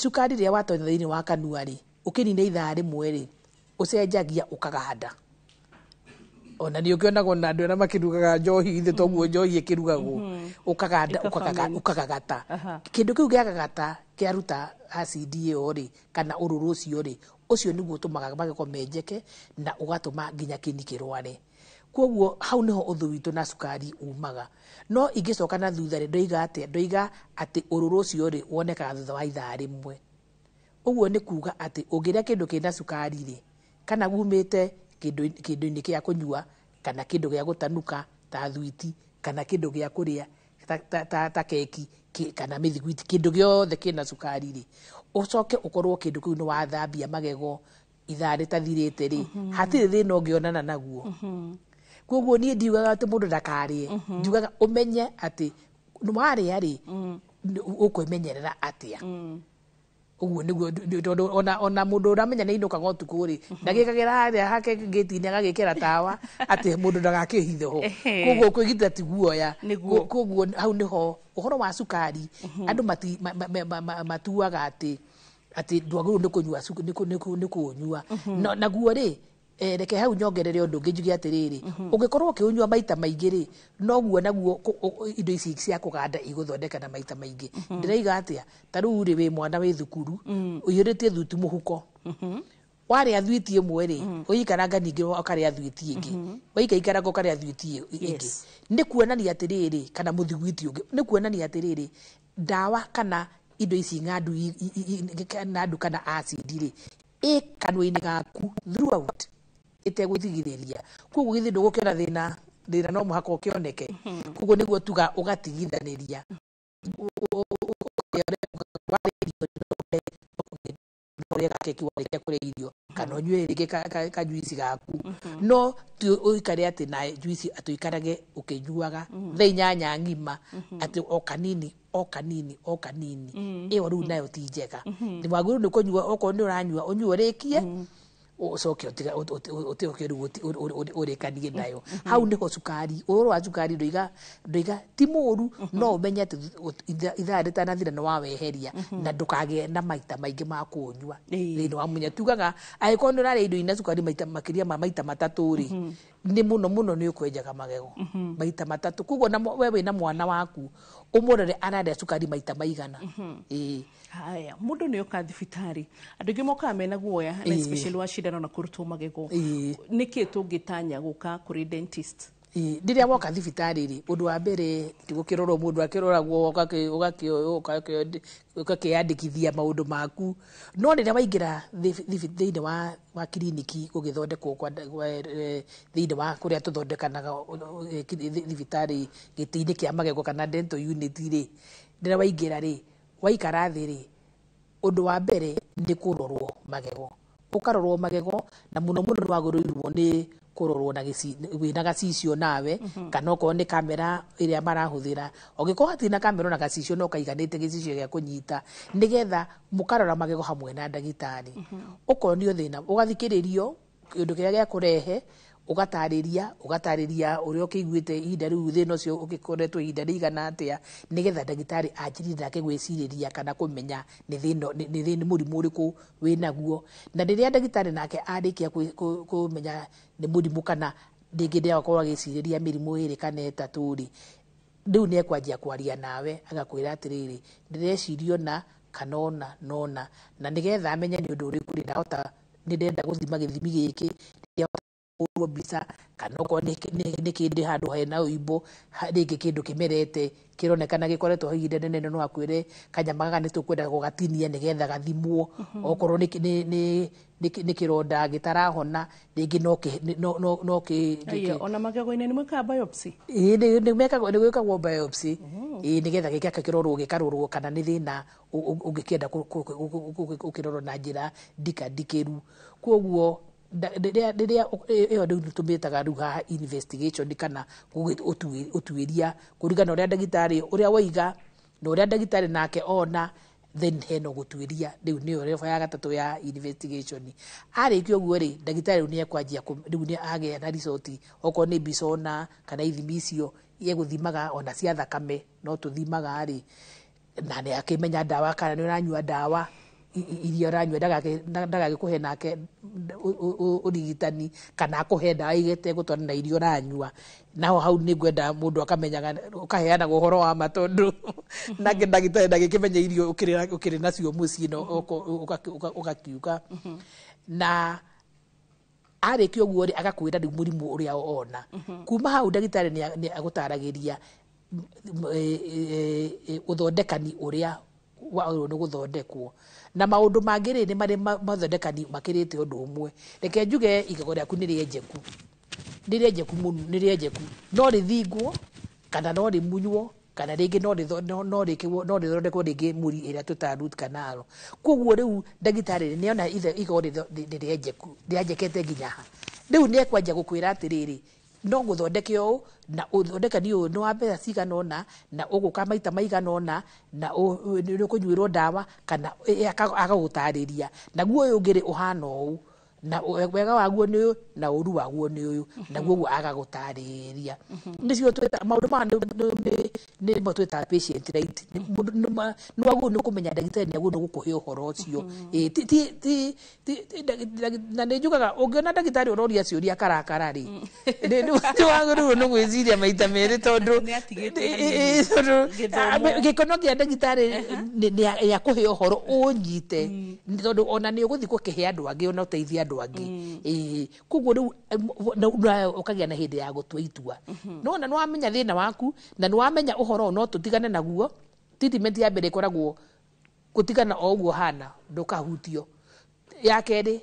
Cukari rĩrĩa watonya thĩinĩ wa kanua rĩ, ũkĩnina ithaa rĩmwe rĩ, ũcenjagia ũkaganda. Ona nĩ ũkĩonaga ona andũ arĩa makĩrugaga njohi ithe toguo njohi ĩkĩrugagwo, ũkaganda ũkagagata. Kĩndũ kĩu gĩagagata kĩaruta acid ĩyo rĩ, kana ũrũrũ ũcio rĩ, ũcio nĩguo ũtũmaga magego menjeke na ũgatũma nginya kĩni kĩrware. Koguo hau nĩho ũthũ witũ na cukari umaga. No ingĩcoka na thutha rĩ, ndoiga atĩa? Ndoiga atĩ ũrũrũ ũcio rĩ wonekaga thutha wa ithaa rĩmwe. Ũguo nĩ kuga atĩ ũngĩrĩa kĩndũ kĩna cukari rĩ, kana gumĩte kĩndũ-inĩ kĩa kũnyua, kana kĩndũ gĩa gũtanuka ta thwiti, kana kĩndũ gĩa kũrĩa ta keki, kana mĩthiguiti, kĩndũ gĩothe kĩna cukari rĩ, ũcoke ũkorwo kĩndũ kĩu nĩ wathambia magego ithaa rĩtathirĩte rĩ, hatirĩ thĩna ũngĩonana naguo. Koguo niĩ ndiugaga atĩ mũndũ ndakarĩe, njugaga ũmenye atĩ warĩa rĩ, ũkwĩmenyerera atĩa. Ũguo nĩguo tondũ ona mũndũ ũramenya nĩ ainũkaga ũtukũ rĩ, ndagĩkagĩra harĩa hake ngĩti-inĩ agagĩkĩra tawa atĩ mũndũ ndagakĩhithe ho. Koguo kwĩgitĩra ti guoya. Koguo hau nĩho ũhoro wa cukari andũ matuaga atĩ ndwagĩrĩirwo nĩ kũnyua nĩ kũũnyua. Naguo rĩ, reke hau nyongerere ũndũ ũngĩ njuge atĩrĩrĩ, ũngĩkorwo ũkĩũnyua maita maingĩ rĩ, noguo naguo indo ici cia kũganda igũthondeka na maita maingĩ. Ndĩraiga atĩa? Ta rĩu rĩ, wĩ mwana wĩ thukuru, ũiyũrĩtie thuti mũhuko. Warĩa thwiti ĩmwe rĩ, ũikaranga ningĩ ũkarĩa thwiti ĩngĩ. Waikaikaranga ũkarĩa thwiti ĩngĩ. Nĩ kuonania atĩrĩrĩ, kana mũthiguiti ũngĩ, nĩ kuonania atĩrĩrĩ, ndawa kana indo ici ng'andu kana acid rĩ, ĩ kanua-inĩ gaku throughout ĩtegũtigithĩria. Koguo githĩ ndũgũkĩona thĩna no mũhaka ũkĩoneke. Koguo nĩguo tuga ũgatigithanĩria. ũrĩe gakeki warĩkia kũrĩa irio, kana ũnyue rĩngĩ kajuici gaku, no ti ũikare atĩ na juici atĩ ũikarage ũkĩnyuaga thaa 8 ng'ima, atĩ o kanini o kanini o kanini. Ĩyo rĩu nayo ti njega. Nĩ wagĩrĩirwo nĩ kũnyua, okorwo nĩ ũranyua, ũnyue ũrĩkie, ũcoke ũtigoke rĩu ũrĩkanie nayo. Hau nĩho cukari, ũhoro wa cukari ndoiga ti mũru, no ũmenye atĩ ithaa rĩtanathira nĩ waweheria, na ndũkagĩe na maita maingĩ ma kũũnyua thĩinĩ wa mũthenya. Tugaga angĩkorwo nĩ ũrarĩa indo ina cukari maita makĩria ma maita 3 rĩ, nĩ mũno mũno nĩ ũkwenjaga magego maita 3. Koguo na we wĩna mwana waku ũmũrore ararĩa cukari maita maigana. Ĩĩ. Haya, mũndũ nĩ oka thibitarĩ, andũ aingĩ mokaga mena guoya, na especially wa cindano na kũrutwo magego. Nĩkĩ tũngĩtanya gũka kũrĩ dentist? Rĩrĩa woka thibitarĩ rĩ, ũndũ wa mbere ti gũkĩrorwo, mũndũ akĩroragwo ũgakĩyandĩkithia maũndũ maku, no rĩrĩa waingĩra thĩinĩ wa kiriniki gũgĩthondekwo thĩinĩ wa kũrĩa tũthondekanaga thibitarĩ gĩtĩ-inĩ kĩa magego kana dental unit rĩ, rĩrĩa waingĩra rĩ, waikara thĩ rĩ, ũndũ wa mbere nĩ kũrorwo magego. Ũkarorwo magego, na mũno mũno nĩ wagĩrĩirwo nĩ kũrorwo na wĩna gacicio nawe, kana okorwo nĩ kamera ĩrĩa marahũthĩra, ũngĩkorwo hatirĩ na kamera na gacicio no kaiganĩte gĩcicio gĩa kũnyita, nĩgetha mũkarora magego hamwe na ndagĩtarĩ. Ũkonio thĩna, ũgathikĩrĩrio kĩndũ kĩrĩa gĩa kũrehe, ũgatarĩria ũrĩa ũkĩiguĩte ihinda rĩu thĩna ũcio ũgĩkoretwo ihinda rĩigana atĩa, nĩgetha ndagĩtarĩ anjĩrĩrie nake gwĩcirĩria kana kũmenya nĩ thĩna nĩ mũrimũ ũrĩkũ wĩnaguo. Na rĩrĩa ndagĩtarĩ nake arĩkia kũmenya nĩ mũrimũ kana rĩngĩ nĩakorwo agĩcirĩria mĩrimũ 2 kana 3 rĩ, rĩu nĩ ekwanjia kwaria nawe agakwĩra atĩrĩrĩ, ndĩreciria ũna kana ũna na ũna, na nĩgetha amenye nĩ ũndũ ũrĩkũ rĩ, ndahota nĩ ndĩrenda gũthima gĩthimi gĩkĩ, kũhũrwo mbica, kana okorwo nĩ kĩndũ handũ hena ũimbo, rĩngĩ kĩndũ kĩmerete kĩronekana gĩkoretwo ihinda inene, no akwĩre kanyama gaka nĩ tũkwenda gũgatinia nĩgetha gathimwo. Okorwo nĩ kĩronda gĩtarahona, rĩngĩ no ona magego-inĩ nĩ mwĩkaga biopsy? Ĩĩ, nĩ gwĩkagwo biopsy, ĩĩ, nĩgetha gĩkĩ kĩrorwo gĩkarorwo kana nĩ thĩna ũngĩkĩenda gũkĩrorwo na njĩra ndikandikĩru. Koguo rĩrĩa ĩyo rĩu tũmĩtaga rĩu haha investigation kana ũtuĩria, kũringana ũrĩa ndagĩtarĩ ũrĩa waiga na ũrĩa ndagĩtarĩ nake ona, then hena gũtuĩria. Rĩu nĩyo level ya 3 ya investigation. Arĩkia ũguo rĩ, ndagĩtarĩ rĩu nĩekwanjia rĩu nĩ agĩa na result, okorwo nĩ mbica ona kana ithimi icio egũthimaga ona cia thakame no tũthimaga rĩ, na nĩ akĩmenya ndawa kana nĩ ũranyua ndawa iria ũranyua, ndagagĩkũhe nake ũrigitani kana akũhe ndawa itegũtwarana na iria ũranyua. Naho hau nĩ ngwenda mũndũ akamenyaga, ũkaheanaga ũhoro wa ma, tondũ nake ndagĩtarĩ ndagĩkĩmenya irio ũkĩrĩ nacio mũciĩ, no ũgakiuga. Na arĩkia ũguo rĩ, agakwĩra rĩu mũrimũ ũrĩa ona. Kuma hau ndagĩtarĩ nĩ agũtaragĩria ũthondekani ũrĩa wagĩrĩirwo nĩ gũthondekwo. Na maũndũ mangĩ rĩ, nĩ marĩ mathondekani makĩrĩte ũndũ ũmwe. Reke njuge igego rĩaku nĩ rĩenjeku, nĩ rĩenjeku mũno, nĩ rĩenjeku, no rĩthingwo kana no rĩmunywo kana rĩngĩ no rĩthondekwo rĩngĩ mũri ĩrĩa twĩtaga root canal. Koguo rĩu ndagĩtarĩ nĩ ona igego nĩ rĩenjeku, rĩanjekete nginya ha, rĩu nĩ ekwanjia gũkwĩra atĩrĩrĩ, no gũthondeke ũũ na ũthondekani ũyũ nĩ wa mbeca cigana ũna, na ũgũka maita maigana ũna, na nĩ ũkũnyuĩrwo ndawa, kana agagũtarĩria. Naguo ũyũ ũngĩ rĩ, ũhana ũũ, na wega waguo nĩ ũyũ na ũru waguo nĩ ũyũ, naguo ũguo agagũtarĩria. Nĩcio twĩtaga maũndũ maya nĩmo twĩtaga patient right. Nĩ wagĩrĩirwo nĩ kũmenya ndagĩtarĩ nĩ agĩrĩirwo nĩ gũkũhe ũhoro ũcio. Na nĩ njugaga ũngĩona ndagĩtarĩ ũroria ciũria karakara rĩ, nĩ wagĩrĩirwo nĩ gwĩciria maita merĩ, tondũ gĩkono kĩa ndagĩtarĩ nĩ akũhe ũhoro ũnyite, tondũ ona nĩ ũgũthiĩ gũkĩhe andũ angĩ ona ũteithie andũ angĩ. Koguo rĩu ũkagĩa na hĩndĩ ya gũtua itua. No na nĩwamenya thĩna waku na nĩwamenya ũhoro no tũtigane naguo. Treatment ya mbere ĩkoragwo gũtigana o ũguo hana, ndũkahutio. Ya kerĩ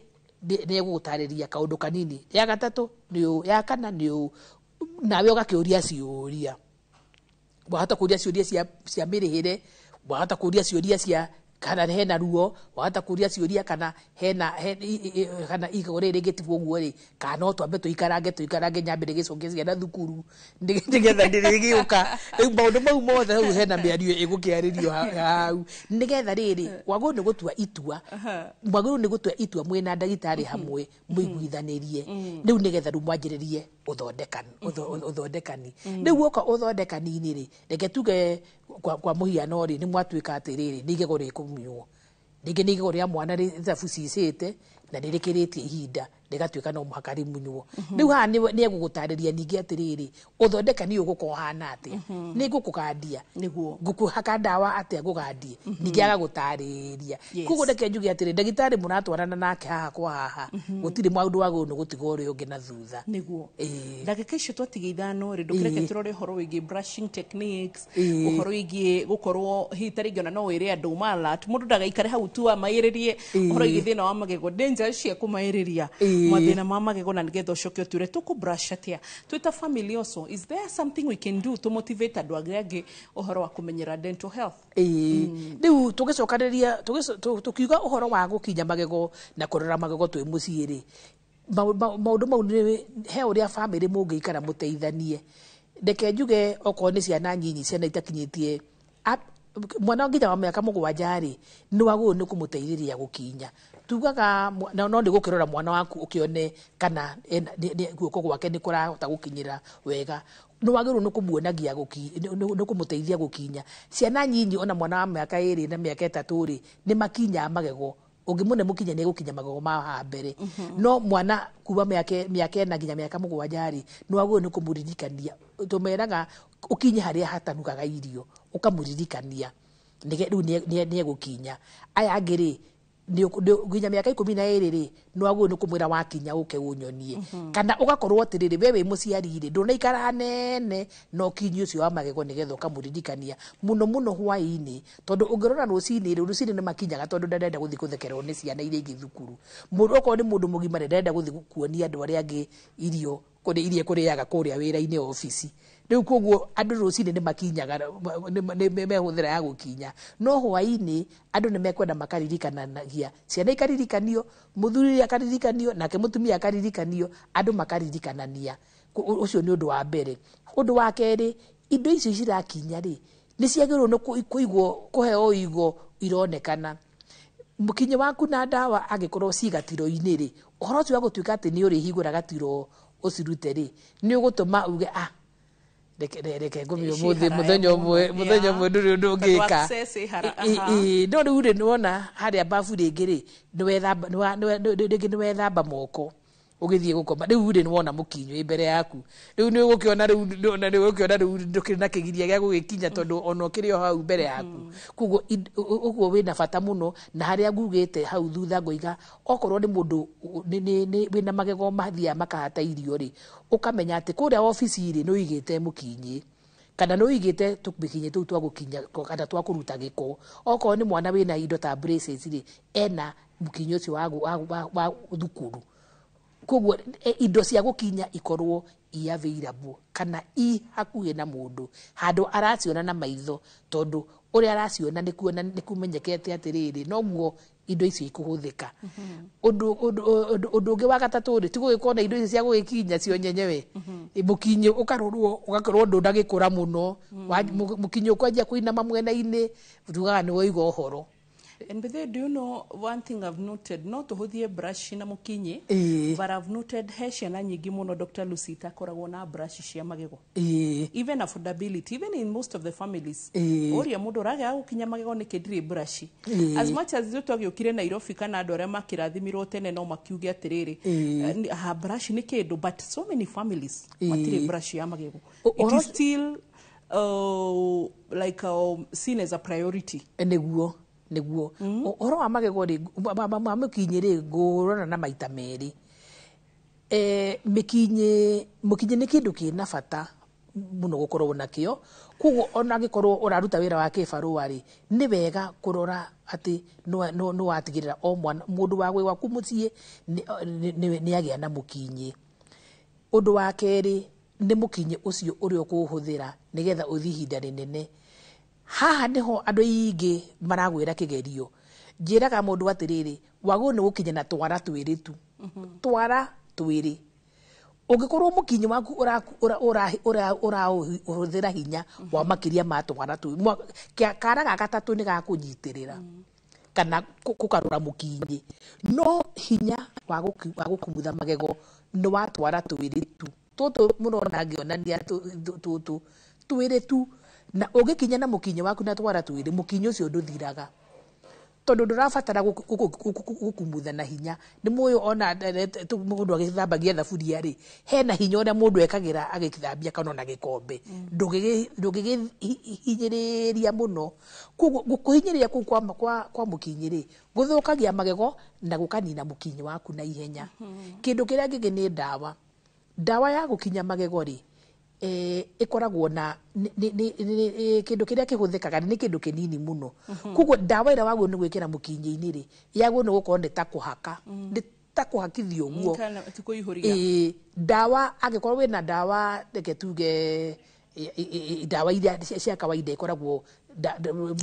nĩ egũgũtarĩria kaũndũ kanini, ya gatatũ nĩ ũũ, ya kana nĩ ũũ, nawe ũgakĩũria ciũria. Wahota kũũria ciũria cia mĩrĩhĩre, wahota kũũria ciũria cia Kana hena ruo, wahota kũria ciũria kana hena kana igego rĩrĩ rĩngĩtigwo ũguo rĩ, kana no twambe tũikarange nyambe ndĩgĩcokie ciana thukuru nĩgetha ndĩrĩgĩũka. Rĩu maũndũ mau mothe hau hena mĩario ĩgũkĩarĩrio hau nĩgetha rĩrĩ wagĩrĩirwo nĩ gũtua itua, mwagĩrĩirwo nĩ gũtua itua mwĩna ndagĩtarĩ hamwe mũiguithanĩrie, rĩu nĩgetha rĩu mwanjĩrĩrie ũthondekani. Rĩu woka ũthondekani-inĩ rĩ, reke tuge kwa mũhiano rĩ, nĩ mwatuĩka atĩrĩrĩ nĩ igego rĩkũmunywo, rĩngĩ nĩ igego rĩa mwana rĩthabucicĩte na nĩ rĩkĩrĩtie ihinda rĩgatuĩka no mũhaka rĩmunywo. Rĩu haha nĩ egũgũtarĩria ningĩ atĩrĩrĩ ũthondekani ũyũ ũgũkorwo ũhana atĩa, nĩ ngũkũgandia, ngũkũhaka ndawa atĩa ngũgandie, ningĩ agagũtarĩria. Koguo reke njuge atĩrĩ ndagĩtarĩ mũratwarana nake haha kwa haha, gũtirĩ maũndũ wagĩrĩirwo nĩ gũtiga ũrĩa ũngĩ na thutha. Nĩguo ndagĩka icio twatiga 5 rĩ, ndũkĩreke tũrore ũhoro wĩgiĩ brushing techniques, ũhoro wĩgiĩ gũkorwo hihi ta rĩngĩ ona no wĩre andũ malat mũndũ ndagaikare hau tu amaĩrĩrie ũhoro wĩgiĩ thĩna wa magego, danger cia kũmaĩrĩria mathĩna ma magego, na nĩgetha ũcoke ũtwĩre tũkũ brush atĩa twĩ ta family. Also, is there something we can do to motivate andũ arĩa angĩ ũhoro wa kũmenyera dental health? Rĩu tũgĩcokanĩrĩria tũkiuga ũhoro wa gũkinya magego na kũrora magego twĩ mũciĩ rĩ, maũndũ mau nĩ he ũrĩa bamĩrĩ mũngĩikara mũteithanie. Reke njuge okorwo nĩ ciana nyinyi, ciana itakinyĩtie mwana nginya wa mĩaka 7 rĩ, nĩ wagĩrĩirwo nĩ kũmũteithĩrĩria gũkinya. Tugaga no nĩ gũkĩrora mwana waku ũkĩone kana guoko gwake nĩ kũrahota gũkinyĩra wega, nĩ wagĩrĩirwo nĩ kũmuonagia nĩ kũmũteithia gũkinya. Ciana nyinyi ona mwana wa mĩaka 2 na mĩaka 3 rĩ, nĩ makinyaga magego, ũngĩmũne mũkinya nĩ egũkinya magego ma haha mbere. No mwana kuma mĩaka 4 nginya mĩaka 7 rĩ, nĩ wagĩrĩirwo nĩ kũmũririkania. Tũmeraga ũkinye harĩa hatanukaga irio, ũkamũririkania rĩu nĩ egũkinya. Aya angĩ rĩ, nginya mĩaka 12 rĩ, nĩ wagĩrĩirwo nĩ kũmwĩra wakinya ũke ũnyonie. Kana ũgakorwo atĩrĩrĩ we wĩ mũciari rĩ, ndũnaikara nene na ũkinyi ũcio wa magego nĩgetha ũkamũririkania mũno mũno hwaĩ-inĩ, tondũ ũngĩrora rũcinĩ rĩ, rũcinĩ nĩ makinyaga tondũ ndarenda gũthiĩ gũthekererwo nĩ ciana iria ingĩ thukuru. Mũndũ okorwo nĩ mũndũ mũgima ndarenda gũthiĩ kuonia andũ arĩa angĩ irio iria kũrĩaga kũrĩa wĩra-inĩ obici. Rĩu koguo andũ rũcinĩ nĩ makinyaga, nĩ mehũthĩra ya gũkinya, no hwaĩ-inĩ andũ nĩ mekwenda makaririkananagia, ciana ikaririkanio, mũthuri akaririkanio, nake mũtumia akaririkanio, andũ makaririkanania. Ũcio nĩ ũndũ wa mbere. Ũndũ wa kerĩ, indo icio cirakinya rĩ, nĩ ciagĩrĩirwo nĩ kũigwo, kũheo igo ironekana. Mũkinyi waku na ndawa angĩkorwo ci gatiro-inĩ rĩ, ũhoro ũcio wa gũtuĩka atĩ nĩ ũrĩhingũra gatiro ũcirute rĩ, nĩ ũgũtũma uge ah reke ngũmie ũmũthĩ mũthenya ũmwe ndũrĩ ũndũ ũngĩka. No rĩu rĩ, nĩwona harĩa babu rĩngĩ rĩ, rĩngĩ nĩwethamba moko ũgĩthiĩ gũkoma, rĩu rĩ nĩwona mũkinyo wĩ mbere yaku, rĩu nĩ ũgũkĩona rĩu ndũkĩrĩ na kĩgiria gĩa gũgĩkinya tondũ ona ũkĩrĩ o hau mbere yaku. Koguo ũguo wĩna bata mũno, na harĩa ngugĩte hau thutha ngoiga okorwo nĩ mũndũ wĩna magego mathiaga makahata irio rĩ, ũkamenya atĩ kũrĩa obici rĩ nĩ ũigĩte mũkinyi, kana nĩ ũigĩte tũmĩkinyi tũu twa gũkinya kana twa kũruta gĩko. Okorwo nĩ mwana wĩna indo ta braces rĩ, ena mũkinyi ũcio wa thukuru. Koguo indo cia gũkinya ikorwo i available kana i hakuhĩ na mũndũ, handũ araciona na maitho, tondũ ũrĩa araciona nĩ kũmenyekete atĩrĩrĩ noguo indo icio ikũhũthĩka. Ũndũ ũngĩ wa gatatũ rĩ, ti gũgĩkorwo na indo icio cia gũgĩkinya cio nyenyewe, mũkinyi ũkarorwo ũgakorwo ndũnagĩkũra mũno, mũkinyi ũkwanjia kũinama mwena-inĩ, tugaga nĩ woiga ũhoro. And by the way, do you know one thing I've noted? No tũhũthie brush na mũkinyi, but I've noted he ciana nyingĩ mũno Dr. Lucy itakoragwo na brush cia magego. Even affordability, even in most of the families. Ũria mũndũ ũragĩa gũkinya magego nĩkĩ ndirĩ brush. As much as ithuĩ twagĩũkire Nairobi kana andũ arĩa makĩrathimirwo tene no makiuge atĩrĩrĩ, brush nĩ kĩndũ, but so many families matirĩ brush ya magego. It is still like seen as a priority. Nĩguo. Nĩguo ũhoro wa magego rĩ, ma mũkinyi rĩ, ngũrora na maita merĩ. Mĩkinyi, mũkinyi nĩ kĩndũ kĩna bata mũno gũkorwo nakĩo, koguo ona angĩkorwo ũraruta wĩra wa kĩbarũa rĩ, nĩ wega kũrora atĩ nĩ watigĩrĩra o mwana mũndũ wa gwĩ gwaku mũciĩ nĩ agĩa na mũkinyi. Ũndũ wa kerĩ nĩ mũkinyi ũcio ũrĩa ũkũũhũthĩra nĩgetha ũthiĩ ihinda rĩnene. Haha nĩho andũ aingĩ maragwĩra kĩgerio. Njĩraga mũndũ atĩrĩrĩ, wagĩrĩirwo nĩ gũkinya na twara twĩrĩ tu. Twara twĩrĩ. Ũngĩkorwo mũkinyi waku ũrahũthĩra hinya wa makĩria ma twara twĩrĩ, kara ga gatatũ nĩ gakũnyitĩrĩra kana kũkarũra mũkinyi, no hinya wa gũkumutha magego nĩ wa twara twĩrĩ tu. Tũtũ mũrona ngĩonania tũtũ twĩrĩ tu, na ũngĩkinya na mũkinyi waku na twara twĩrĩ, mũkinyi ũcio ndũthiraga tondũ ndũrabatara gũkumutha na hinya. Nĩ mũĩ ona mũndũ agĩthambagia thaburia rĩ, hena hinya ũrĩa mũndũ ekagĩra agĩthambia kana ona gĩkombe, ndũngĩhinyĩrĩria mũno. Koguo kũhinyĩrĩria kũu kwa mũkinyi rĩ, gũthũkagia magego na gũkanina mũkinyi waku na ihenya. Kĩndũ kĩrĩa kĩngĩ nĩ ndawa. Ndawa ya gũkinya magego rĩ, ĩkoragwo na kĩndũ kĩrĩa kĩhũthĩkaga nĩ kĩndũ kĩnini mũno. Koguo ndawa ĩrĩa wagĩrĩirwo nĩ gwĩkĩra mũkinyi-inĩ rĩ, yagĩrĩirwo nĩ gũkorwo nĩ ta kũhaka, nĩ ta kũhakithio ũguo. Ndawa angĩkorwo wĩna ndawa, reke tuge ndawa iria cia kawaida ikoragwo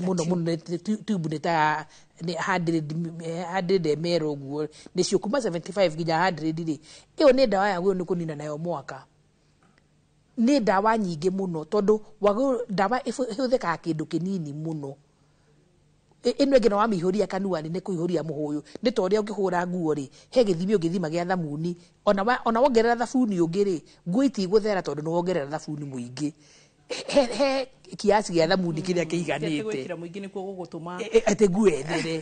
mũno mũno tube nĩ ta 100 ml ũguo, nĩcio kuma 75 nginya 100 rĩ, ĩyo nĩ ndawa yagĩrĩirwo nĩ kũnina nayo mwaka. Nĩ ndawa nyingĩ mũno tondũ ndawa ĩhũthĩkaga kĩndũ kĩnini mũno. Ĩno ĩngĩ no wamĩihũria kanua-inĩ nĩ kũihũria mũhũyũ, nĩ ta ũrĩa ũngĩhũra nguo rĩ, he gĩthimi ũngĩthima gĩa thamuni, ona wongerera thabuni ũngĩ rĩ, nguo itigũthera tondũ nĩ wongerera thabuni mũingĩ. He kiasi gĩa thamuni kĩrĩa kĩiganĩte atĩ nguo ĩthere.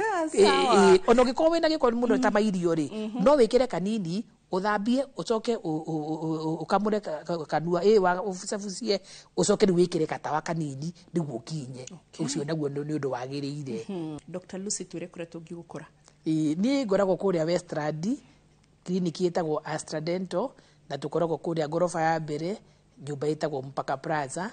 Ona ũngĩkorwo wĩna gĩko mũno ta mairio rĩ, no wĩkĩre kanini ũthambie, ũcoke ũkamũre kanua, ũbucabucie, ũcoke rĩu wĩkĩre gatawa kanini nĩguo ũkinye. Ũcio naguo nĩ ũndũ wagĩrĩire. Dr. Lucy, twĩre kũrĩa tũngĩgũkora. Niĩ ngoragwo kũrĩa Westland, kliniki ĩtagwo Astra Dental, na tũkoragwo kũrĩa ngoroba ya mbere, nyũmba ĩtagwo Mpaka Plaza,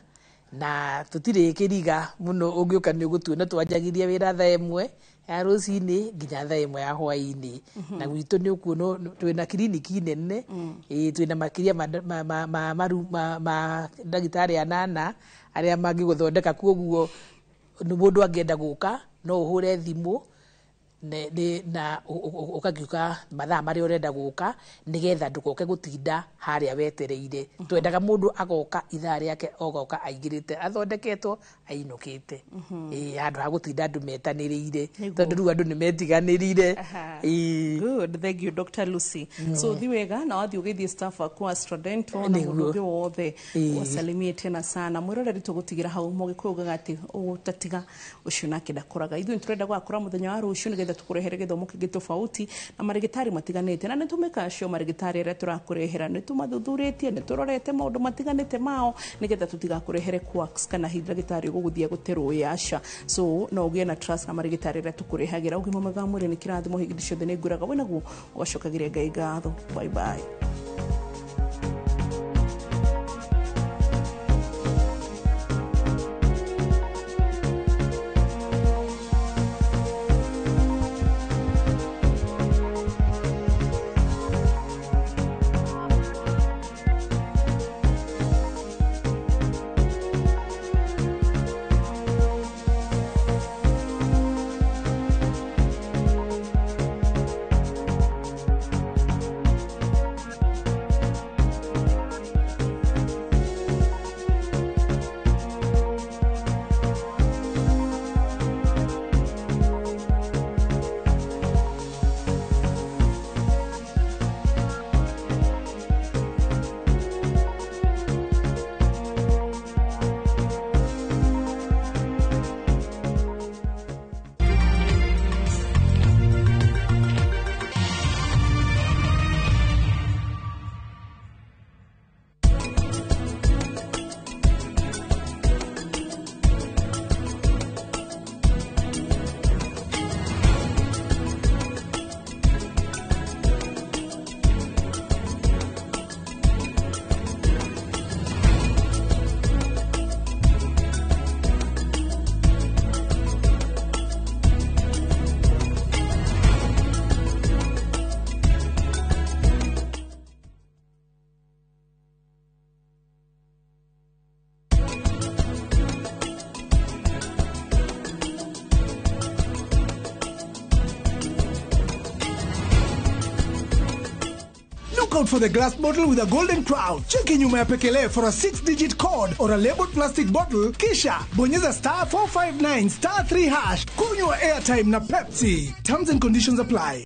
na tũtirĩ kĩriga mũno, ũngĩũka nĩ ũgũtuona. Twanjagiria wĩra thaa 1 ya rũcinĩ nginya thaa 1 ya hwaĩ-inĩ. Na gwitũ nĩ ũkuona twĩna kiriniki nene, twĩna makĩria ma ndagĩtarĩ 8 arĩa mangĩgũthondeka. Koguo mũndũ angĩenda gũka no ũhũre thimũ na ũkakiuga mathaa marĩa ũrenda gũka, nĩgetha ndũgoke gũtinda harĩa wetereire. Twendaga mũndũ agoka ithaa rĩake, ogoka aingĩrĩte athondeketwo ainũkĩte, handũ ha gũtinda andũ metanĩrĩire, tondũ rĩu andũ nĩ metiganĩrire. Good, thank you Dr. Lucy. So thi wega na wathiĩ ũgeithie staff aku Astra Dental na mũndũ ũngĩ wothe wasalimie tena sana. Mwĩroreri tũgũtigĩra hau, mũgĩkũyũ ugaga atĩ ũtatiga ũcio nake ndakoraga. Ithuĩ nĩtũrenda gũgakora mũthenya wa rũciũ nĩgetha tũkũrehere gĩthomo kĩngĩ tofauti na marĩgĩtarĩ matiganĩte, na nĩtũmĩka acio marĩgĩtarĩ arĩa tũrakũrehera, nĩtũmathuthurĩtie, nĩtũrorete maũndũ matiganĩte mao nĩgetha tũtigakũrehere quacks kana hihi ndagĩtarĩ ũgũgũthiĩ gũte rũĩ, aca. So no ũgĩe na trust na marĩgĩtarĩ arĩa tũkũrehagĩra. Ũgima mwega wa mwĩrĩ nĩ kĩrathimo, hĩndĩ ciothe nĩ ngwĩraga wĩ naguo ũgacokagĩria Ngai ngatho. Bye bye. out for the glass bottle with a golden crown. Cheki nyuma ya pekele for a 6-digit code or a labeled plastic bottle, kisha bonyeza star 459 star 3 hash. Kunywa airtime na Pepsi. Terms and conditions apply.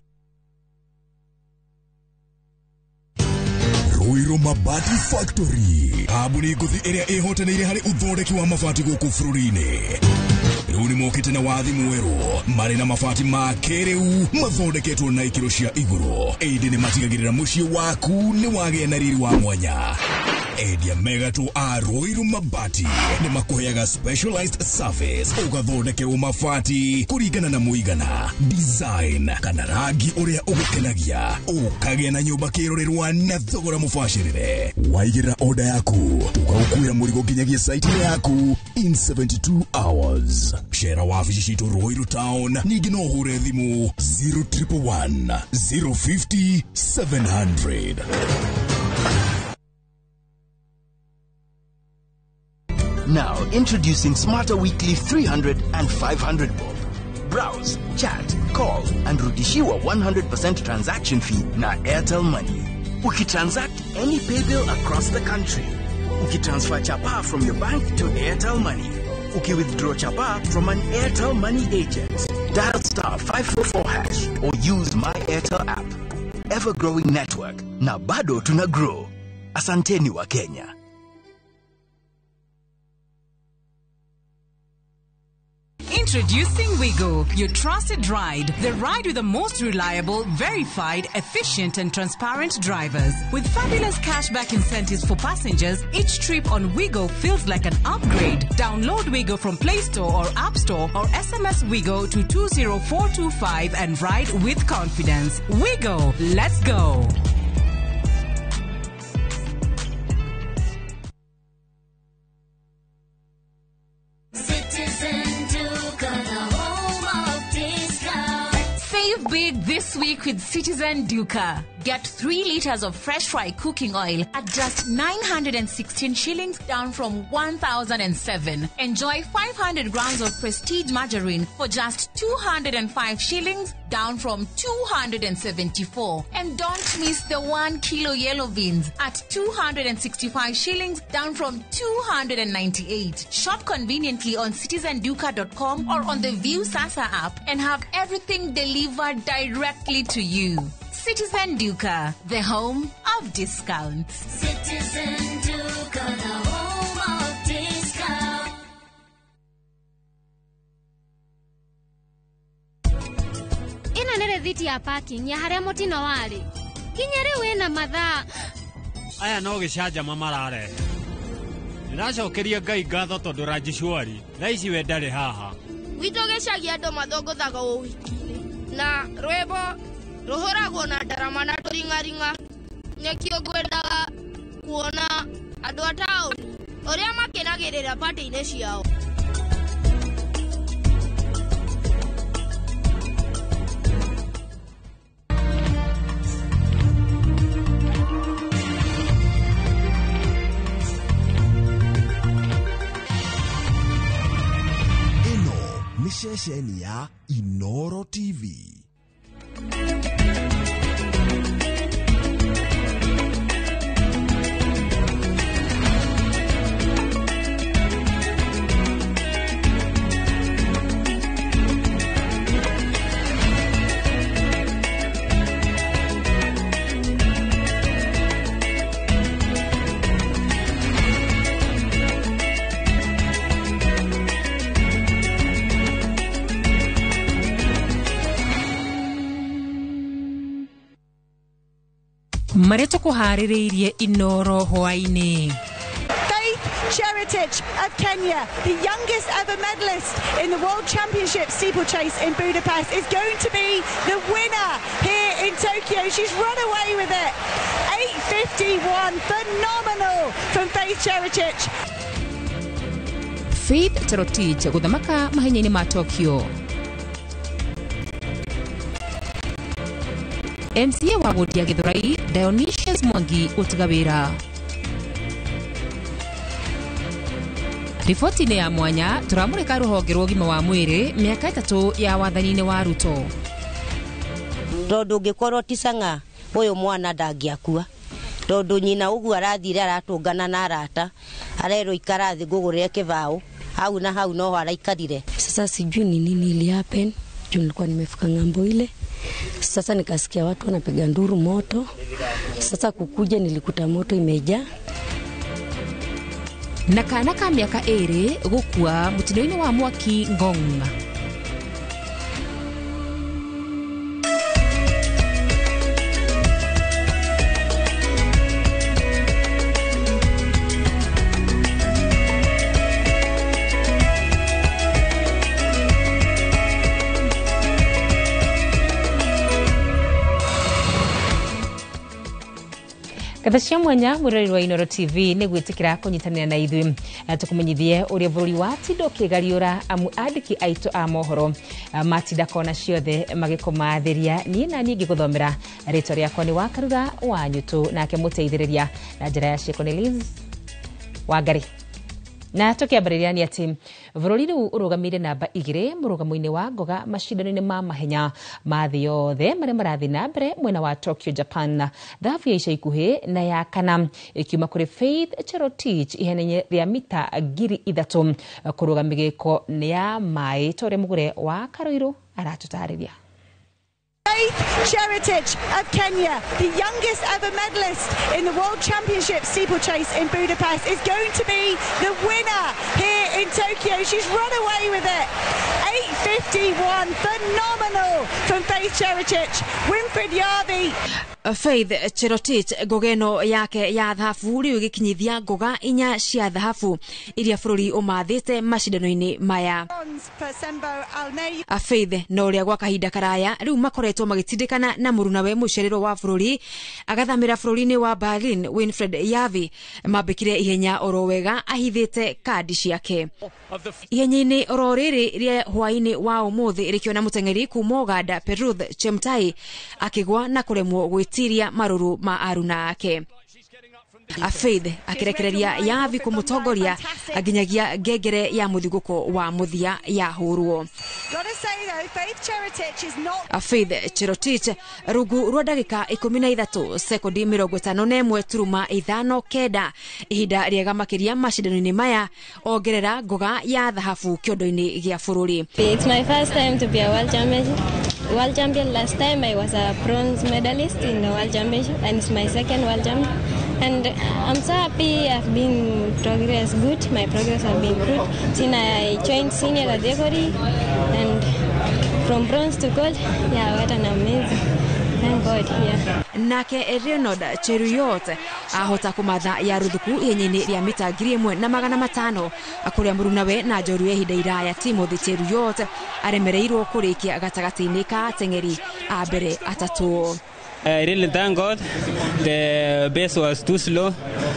Ruiru Mabati Factory kambuni ngũthi ĩrĩa ĩhotanĩire harĩ ũthondeki wa mabati gũkũ bũrũri-inĩ. Rĩu nĩmokĩte na wathi mwerũ marĩ na mabati ma kĩrĩu mathondeketwo na ikĩro cia igũrũ, ĩndĩ nĩmatigagĩrĩra mũciĩ waku nĩ wagĩa na riri wa mwanya. Endia megatũ a Ruiru Mabati nĩmakũheaga specialized service ũgathondekerwo mabati kũringana na mũigana, design kana rangi ũrĩa ũgũkenagia, ũkagĩa na nyũmba kĩrorerwa na thogora mũbacĩrĩre. Waigĩrĩra order yaku tũgagũkuĩra mũrigo nginyagia site yaku in 72 hours. Cera wabici citũ Ruiru Town, ningĩ no ũhũre thimũ 0111 050 700. Now, introducing Smarter Weekly 300 and 500 bob. Browse, chat, call, and rudishiwa 100% transaction fee na Airtel Money. Ukitransact any pay bill across the country. Ukitransfer chapa from your bank to Airtel Money. Ukiwithdraw chapa from an Airtel Money agent. Dial star 544 hash or use My Airtel app. Ever-growing network. Na bado tuna grow. Asanteni wa Kenya. Introducing Wigo, your trusted ride. The ride with the most reliable, verified, efficient and transparent drivers. With fabulous cashback incentives for passengers, each trip on Wigo feels like an upgrade. Download Wigo from Play Store or App Store or SMS Wigo to 20425 and ride with confidence. Wigo, let's go. Save big this week with Citizen Duka. Get 3 liters of fresh fry cooking oil at just 916 shillings, down from 1,007. Enjoy 500 grams of Prestige margarine for just 205 shillings, down from 274. And don't miss the 1 kilo yellow beans at 265 shillings, down from 298. Shop conveniently on citizenduka.com or on the View Sasa app and have everything delivered directly to you. Citizen Duka, the home of discounts. Citizen Duka, the home of discounts. Ĩno nĩ rĩthiti ya parking ya harĩa mũtino warĩ. Nginya rĩu ĩna mathaa. Aya no gĩcanjama mararehe. Ndĩracokeria Ngai ngatho tondũ Rajishwari thaa ici we ndarĩ haha. Gwitũ gĩcagi andũ mathũngũthaga ũhiki-inĩ na rwĩmbo rũhũragwo na ndarama na tũring'aring'a. Nĩkĩo ngwendaga kuona andũ a taũni ũrĩa makenagĩrĩra patĩ-inĩ ciao. Ĩno nĩ ceceni ya Inoro TV. Marĩa tũkũharĩrĩirie Inoro hwaĩ-inĩ. Faith Cherotich of Kenya, the youngest ever medalist in the World Championship steeplechase in Budapest, is going to be the winner here in Tokyo. She's run away with it. 8:51, phenomenal from Faith Cherotich. Faith Cherotich gũthamaka mahenya-inĩ ma Tokyo. MCA wa wodi ya Githurai Dionysius Mwangi gũtiga wĩra. Riboti-inĩ ya mwanya tũramũrĩka rũhonge rwa ũgima wa mwĩrĩ mĩaka 3 ya wathani-inĩ wa Ruto. Tondũ ũngĩkorwo ti Chang'aa ũyũ mwana ndangĩakua. Tondu nyina uguo arathire aratungana na arata arerwo ikara thi ngugurire kibao hau na hau no araikarire. Sasa sijui ni nini ili happen juu nilikuwa nimefika ngambo ile. Sasa nikasikia watu wanapiga nduru moto. Sasa kukuja nilikuta moto imejaa. Na kana ka miaka 2 gukua mutino-ini wa mwaki Ngong. Ngatho cia mwanya mwiroreri wa Inooro TV nĩ gwĩtĩkĩra kũnyitanĩra na ithuĩ tũkũmenyithie ũrĩa bũrũri watinda ũkĩgariũra amu andĩki aitũ a mohoro matinda kona ciothe magĩkũmathĩria. Niĩ na niĩ ngĩgũthomera rĩtwa rĩakwa nĩ Wakarura wa Nyutu, nake mũteithĩrĩria na njĩra ya ciĩko nĩ Liz Wangari. Na tukiambĩrĩria nĩ atĩ bũrũri rĩu ũrũgamĩire namba 2 mũrũgamo-inĩ wa ngoga macindano-inĩ ma mahenya ma thĩ yothe marĩa marathiĩ na mbere mwena wa Tokyo, Japan. Thahabu ya ica ikuhĩ na ya kana ĩkiuma kũrĩ Faith Cherotich ihenya-inĩ rĩa mita 3,000 kũrũga mĩgĩko nĩ ya maĩ ta ũrĩa Mũgure wa Karoirũ aratũtarĩria. Faith Cherotich of Kenya, the youngest ever medalist in the World Championship steeplechase in Budapest, is going to be the winner here in Tokyo. She's run away with it. 8:51, phenomenal from Faith Cherotich. Winfred Yavi. Faith Cherotich ngogeno yake ya thahabu riu igikinyithia ngoga 4 cia thahabu iria bũrũri ũmathĩte macindano-inĩ maya. Faith na ũrĩa gwa kahinda karaya rĩu makoretwo magĩtindĩkana na mũrunawe mũcererwo wa bũrũri agathamĩra bũrũri-inĩ wa Berlin, Winfred Yavi mambĩkire ihenya oro wega ahithĩte kandi ciake. Ihenya-inĩ oro rĩrĩ rĩa hwaĩ-inĩ wa ũmũthĩ rĩkĩona mũteng'eri kuma Uganda Peruth Chemtai akĩgwa na kũremwo gwĩtiria marũrũ ma aruna ake. Faith akirekereria Yavi kumutongoria nginyagia ngengere ya muthiguko wa muthia yahurwo. Faith Cherotich rungu rwa ndagika 13 sekondi 51.59 ihinda riega makiria macindano-inĩ maya ongerera ngoga ya thahabu kĩondo-inĩ gĩa bũrũri. It's my first time to be a world champion. World champion. Last time I was a bronze medalist in the world championship, and it's my second world champion. And I'm so happy. I've been progress good. My progress has been good since I joined senior category, and from bronze to gold. Yeah, what an amazing. Thank God, yeah. Nake Leonard Cheruiyot ahota kumatha ya ruthuku ihenya-inĩ rĩa mita 1500 kũrĩa mũrunawe na njorua ihinda iraya Timothy Cheruiyot aremereirwo kũrĩkia gatagatĩ-inĩ ka ateng'eri a mbere atatũ. I really thank God. The base was too slow,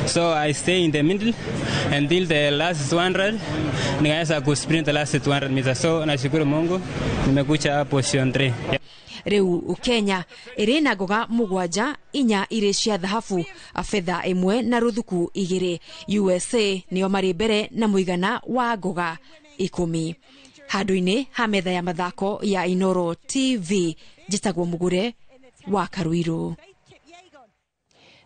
so I stay in the middle until the last 200. Nikaweza kusprint the last 200 meters. So nashukuru Mungu nimekuja position 3. Riu Kenya ĩrĩ na ngoga 7, 4 irĩ cia thahabu, betha 1 na ruthuku 2. USA nĩo marĩ mbere na mũigana wa ngoga 10. Handũ-inĩ ha metha ya mathako ya Inooro TV, njĩtagwo Mũgure wa Karuiru.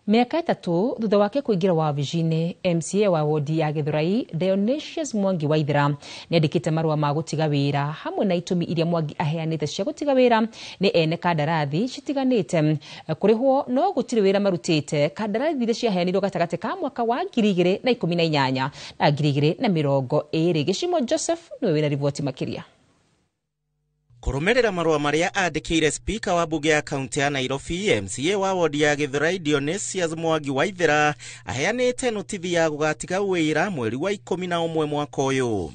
Miaka 3 thutha wake kuingira wabici-inĩ, MCA wa wodi ya Githurai Dionysius Mwangi Waithera nĩandĩkĩte marũa ma gũtiga wĩra hamwe na itũmi iria Mwangi aheanĩte cia gũtiga wĩra nĩ ene kandarathi citiganĩte kũrĩhwo no gũtirĩ wĩra marutĩte. Kandarathi iria ciaheanirwo gatagatĩ ka mwaka wa 2018 na 2020. Gĩcimo Joseph nĩwe wĩna riboti makĩria. Kũrũmĩrĩra marũa marĩa andĩkĩire spika wa bunge ya kaunti ya Nairobi, MCA wa wodi ya Githurai Dionysius Mwangi Waithera aheanĩte notithi ya gũgatiga wĩra mweri wa 11 mwaka ũyũ.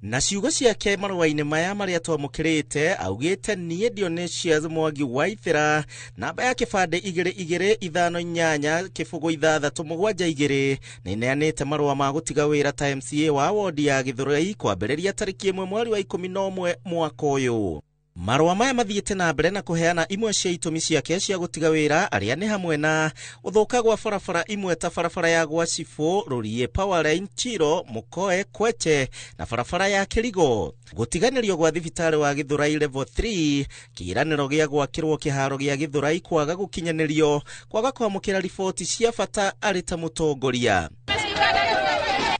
Na ciugo ciake marũa-inĩ maya marĩa twamũkĩrĩte augĩte niĩ Dionysius Mwangi Waithera namba ya kĩbandĩ 2258 0672 nĩneanĩte marũa ma gũtiga wĩra ta MCA wa wodi ya Githurai kwambĩrĩria tarĩki 1 mweri wa 11 mwaka ũyũ. Marũa maya mathiĩte na mbere na kũheana imwe cia itũmi ciake cia gũtiga wĩra arĩa nĩ hamwe na gũthũka gwa barabara imwe ta barabara ya Gwacibũ, Rũriĩ, Powerline, Chiro, Mũkoe, Kweche na barabara ya Kĩrigo, gũtiganĩrio gwa thibitarĩ wa Gĩthũrai level 3, kĩĩranĩro gĩa gwakĩrwo kĩharo gĩa Gĩthũrai kwaga gũkinyanĩrio, kwaga kwamũkĩra riboti cia bata arĩ ta mũtongoria.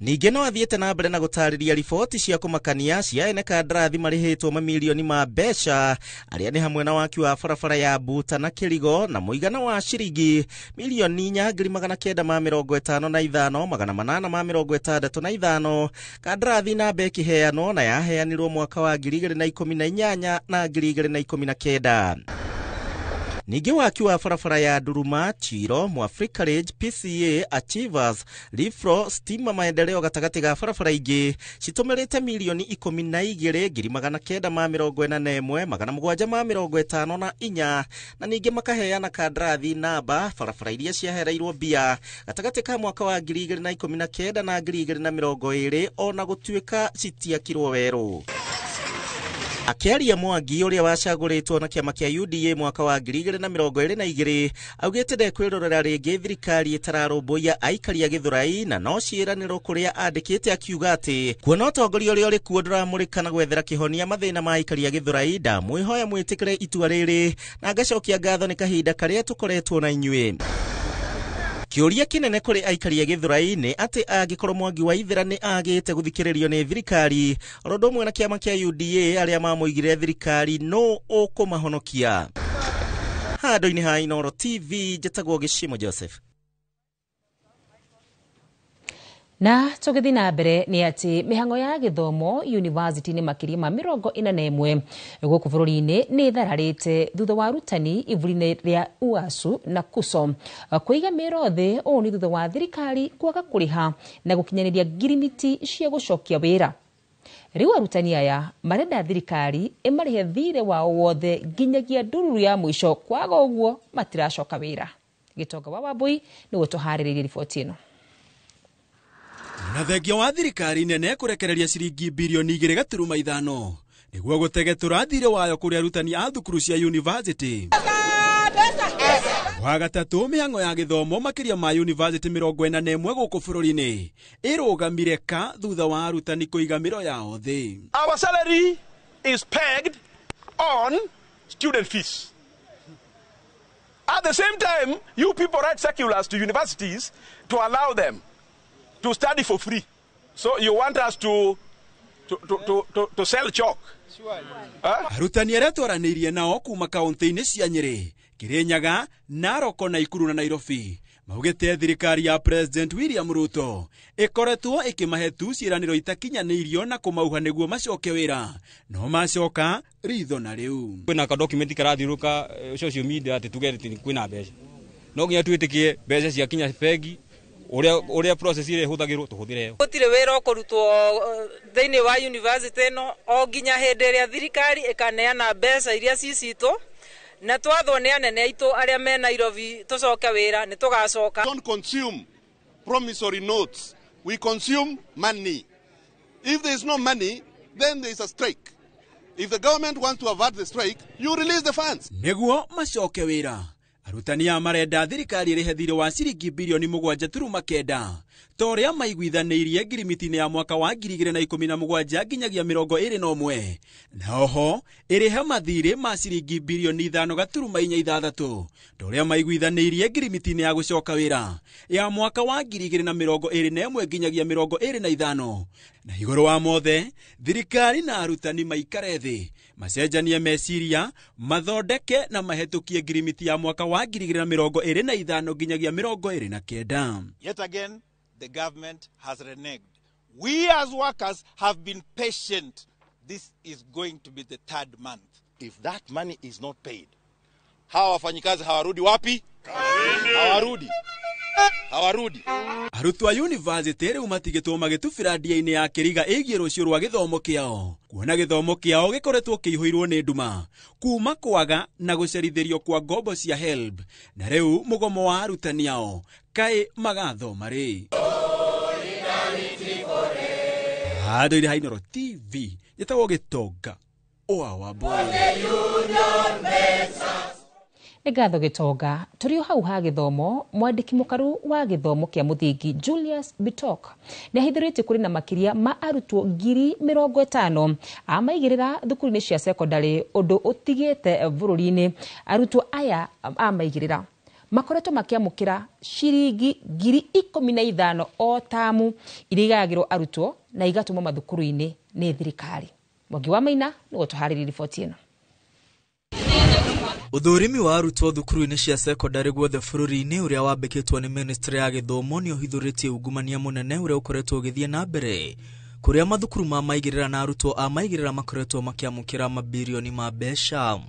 Ningĩ no athiĩte na mbere na gũtarĩria riboti cia kũmakania cia ene kandarathi marĩhĩtwo mamirioni ma mbeca arĩa nĩ hamwe na waki wa barabara ya Buta na Kĩrigo na mũigana wa ciringi milioni 4,955,865 kandarathi namba ĩkĩheanwo na yaheanirwo mwaka wa 2018 na 2019. Ningĩ waki wa barabara ya Nduruma, Chiro, Mwafrika Ridge, PCA, Achievers, Rifro, Stima Maendeleo gatagatĩ ga barabara ingĩ citũmĩrĩte milioni 12,941,754 na ningĩ makaheana kandarathi namba barabara iria ciahereirwo mbia gatagatĩ ka mwaka wa 2019 na 2020 ona gũtuĩka citiakirwo werũ. Akĩaria Mwangi ũrĩa wacagũrĩtwo na kĩama kĩa UDA mwaka wa 2022 augĩte ndekwĩrorera rĩngĩ thirikari ĩtararũmbũiya aikari a Gĩthũrai na no ciĩranĩro kũrĩa andĩkĩte akiuga atĩ kuona ũtongoria ũrĩa ũrĩ kuo ndũramũrĩka na gwethera kĩhonia mathĩna ma aikari a Gĩthũrai, ndamwĩhoya mwĩtĩkĩre itua rĩrĩ na ngacokia ngatho nĩ kahinda karĩa tũkoretwo na inyuĩ. Kĩũria kĩnene kũrĩ aikari a Gĩthũrai nĩ atĩ angĩkorwo Mwangi wa Ithera nĩ agĩte gũthikĩrĩrio nĩ thirikari oro ũndũ ũmwe na kĩama kĩa UDA arĩa mamũigire thirikari no ũkũmahonokia. Handũ-inĩ ha Inooro TV njĩtagwo Gĩcimo Joseph. Na tũgĩthiĩ na mbere nĩ atĩ mĩhang'o ya gĩthomo university-inĩ makĩria ma 41 gũkũ bũrũri-inĩ nĩ ĩthararĩte thutha wa arutani ibu-inĩ rĩa UASU na KUSO kũiga mĩro thĩ. Ũũ nĩ thutha wa thirikari kwaga kũrĩha na gũkinyanĩria ngirimiti cia gũcokia wĩra. Rĩu arutani aya marenda thirikari ĩmarĩhe thirĩ wao wothe nginyagia ndururu ya mũico, kwaga ũguo matiracoka wĩra. Gĩtonga wa Wambui nĩwe tũharĩrĩirie riboti ĩno. Na thengia wa thirikari nene kũrekereria ciringi bilioni 2.5 nĩguo gũtegetũra thirĩ wayo kũrĩ arutani a thukuru cia university. Wa gatatũ, mĩhang'o ya gĩthomo makĩria ma university 41 gũkũ bũrũri-inĩ ĩrũgamire ka thutha wa arutani kũiga mĩro yao thĩ. Our salary is pegged on student fees. At the same time, you people write circulars to universities to allow them to study for free. So you want us to sell chalk? Arutani arĩa twaranĩirie nao kuma kaunti-inĩ cia Nyĩrĩ, Kĩrĩnyaga, Narok, Naikuru na Nairobi maugĩte thirikari ya President William Ruto ĩkoretwo ĩkĩmahe tu ciĩranĩro itakinyanĩirio na kũmauha nĩguo macoke wĩra, no macoka ritho na rĩu. Kwĩna ka document karathiũrũka social media atĩ tuge atĩ kwĩna mbeca, no nginya twĩtĩkie mbeca ciakinya bengi uria process ire huthagirwo tuhuthire. Gutire wira ukurutwo thiini wa university ino o nginya hindi iria thirikari ikaneana mbeca iria cicitwo na twathwo ni anene aitu aria me Nairobi tucoke wira ni tugacoka. Don't consume promissory notes, we consume money. If there is no money, then there is a strike. If the government wants to avert the strike, you release the funds. Niguo macoke wira. Arutani aya marenda thirikari ĩrĩhe thirĩ wa ciringi bilioni 7.9 ta ũrĩa maiguithanĩirie ngirimiti-inĩ ya mwaka wa 2017 nginyagia 21, na oho ĩrĩhe mathirĩ ma ciringi bilioni 5.46 ta ũrĩa maiguithanĩirie ngirimiti-inĩ ya gũcoka wĩra ya mwaka wa 2021 nginyagia 25. Na igũrũ wa mothe, thirikari na arutani maikare thĩ macenjanie meciria mathondeke na mahetũkie ngirimiti ya mwaka wa 2025 nginyagia 29. Yet again, the government has reneged. We as workers have been patient. This is going to be the third month. If that money is not paid, hawa wafanyikazi hawarudi wapi? Hawarudi. Hawarudi. Arutwo a university rĩu matigĩtwo magĩtubĩra ndia-inĩ ya kĩriga ĩgiĩ rũciũ rwa gĩthomo kĩao, kuona gĩthomo kĩao gĩkoretwo kĩihũirwo nĩ nduma kuma kwaga na gũcerithĩrio kwa ngombo cia HELB, na rĩu mũgomo wa arutani ao kaĩ magathoma rĩ. Handũ-inĩ ha Inooro TV njĩtagwo Gĩtonga o our boy. Nĩ ngatho Gĩtonga. Tũrĩ o hau ha gĩthomo, mwandĩki mũkaru wa gĩthomo kĩa mũthingi Julius Bitok nĩ ahithũrĩtie kũrĩ na makĩria ma arutwo 50,000 a maigĩrĩra thukuru-inĩ cia sekondarĩ, ũndũ ũtigĩte bũrũri-inĩ arutwo aya a maigĩrĩra makoretwo makĩamũkĩra ciringi 15,000 o tamu, iria igayagĩrwo arutwo na igatũmwo mathukuru-inĩ nĩ thirikari. Mwangi wa Maina nĩguo tũharĩrie riboti ĩno. Ũthũrimi wa arutwo thukuru-inĩ cia sekondarĩ guothe bũrũri-inĩ ũrĩa wambĩkĩtwo nĩ ministry ya gĩthomo nĩ ũhithũrĩtie ungumania mũnene ũrĩa ũkoretwo ũgĩthiĩ na mbere, kũrĩa mathukuru ma maigĩrĩra na arutwo a maigĩrĩra makoretwo makĩamũkĩra mabirioni ma mbeca.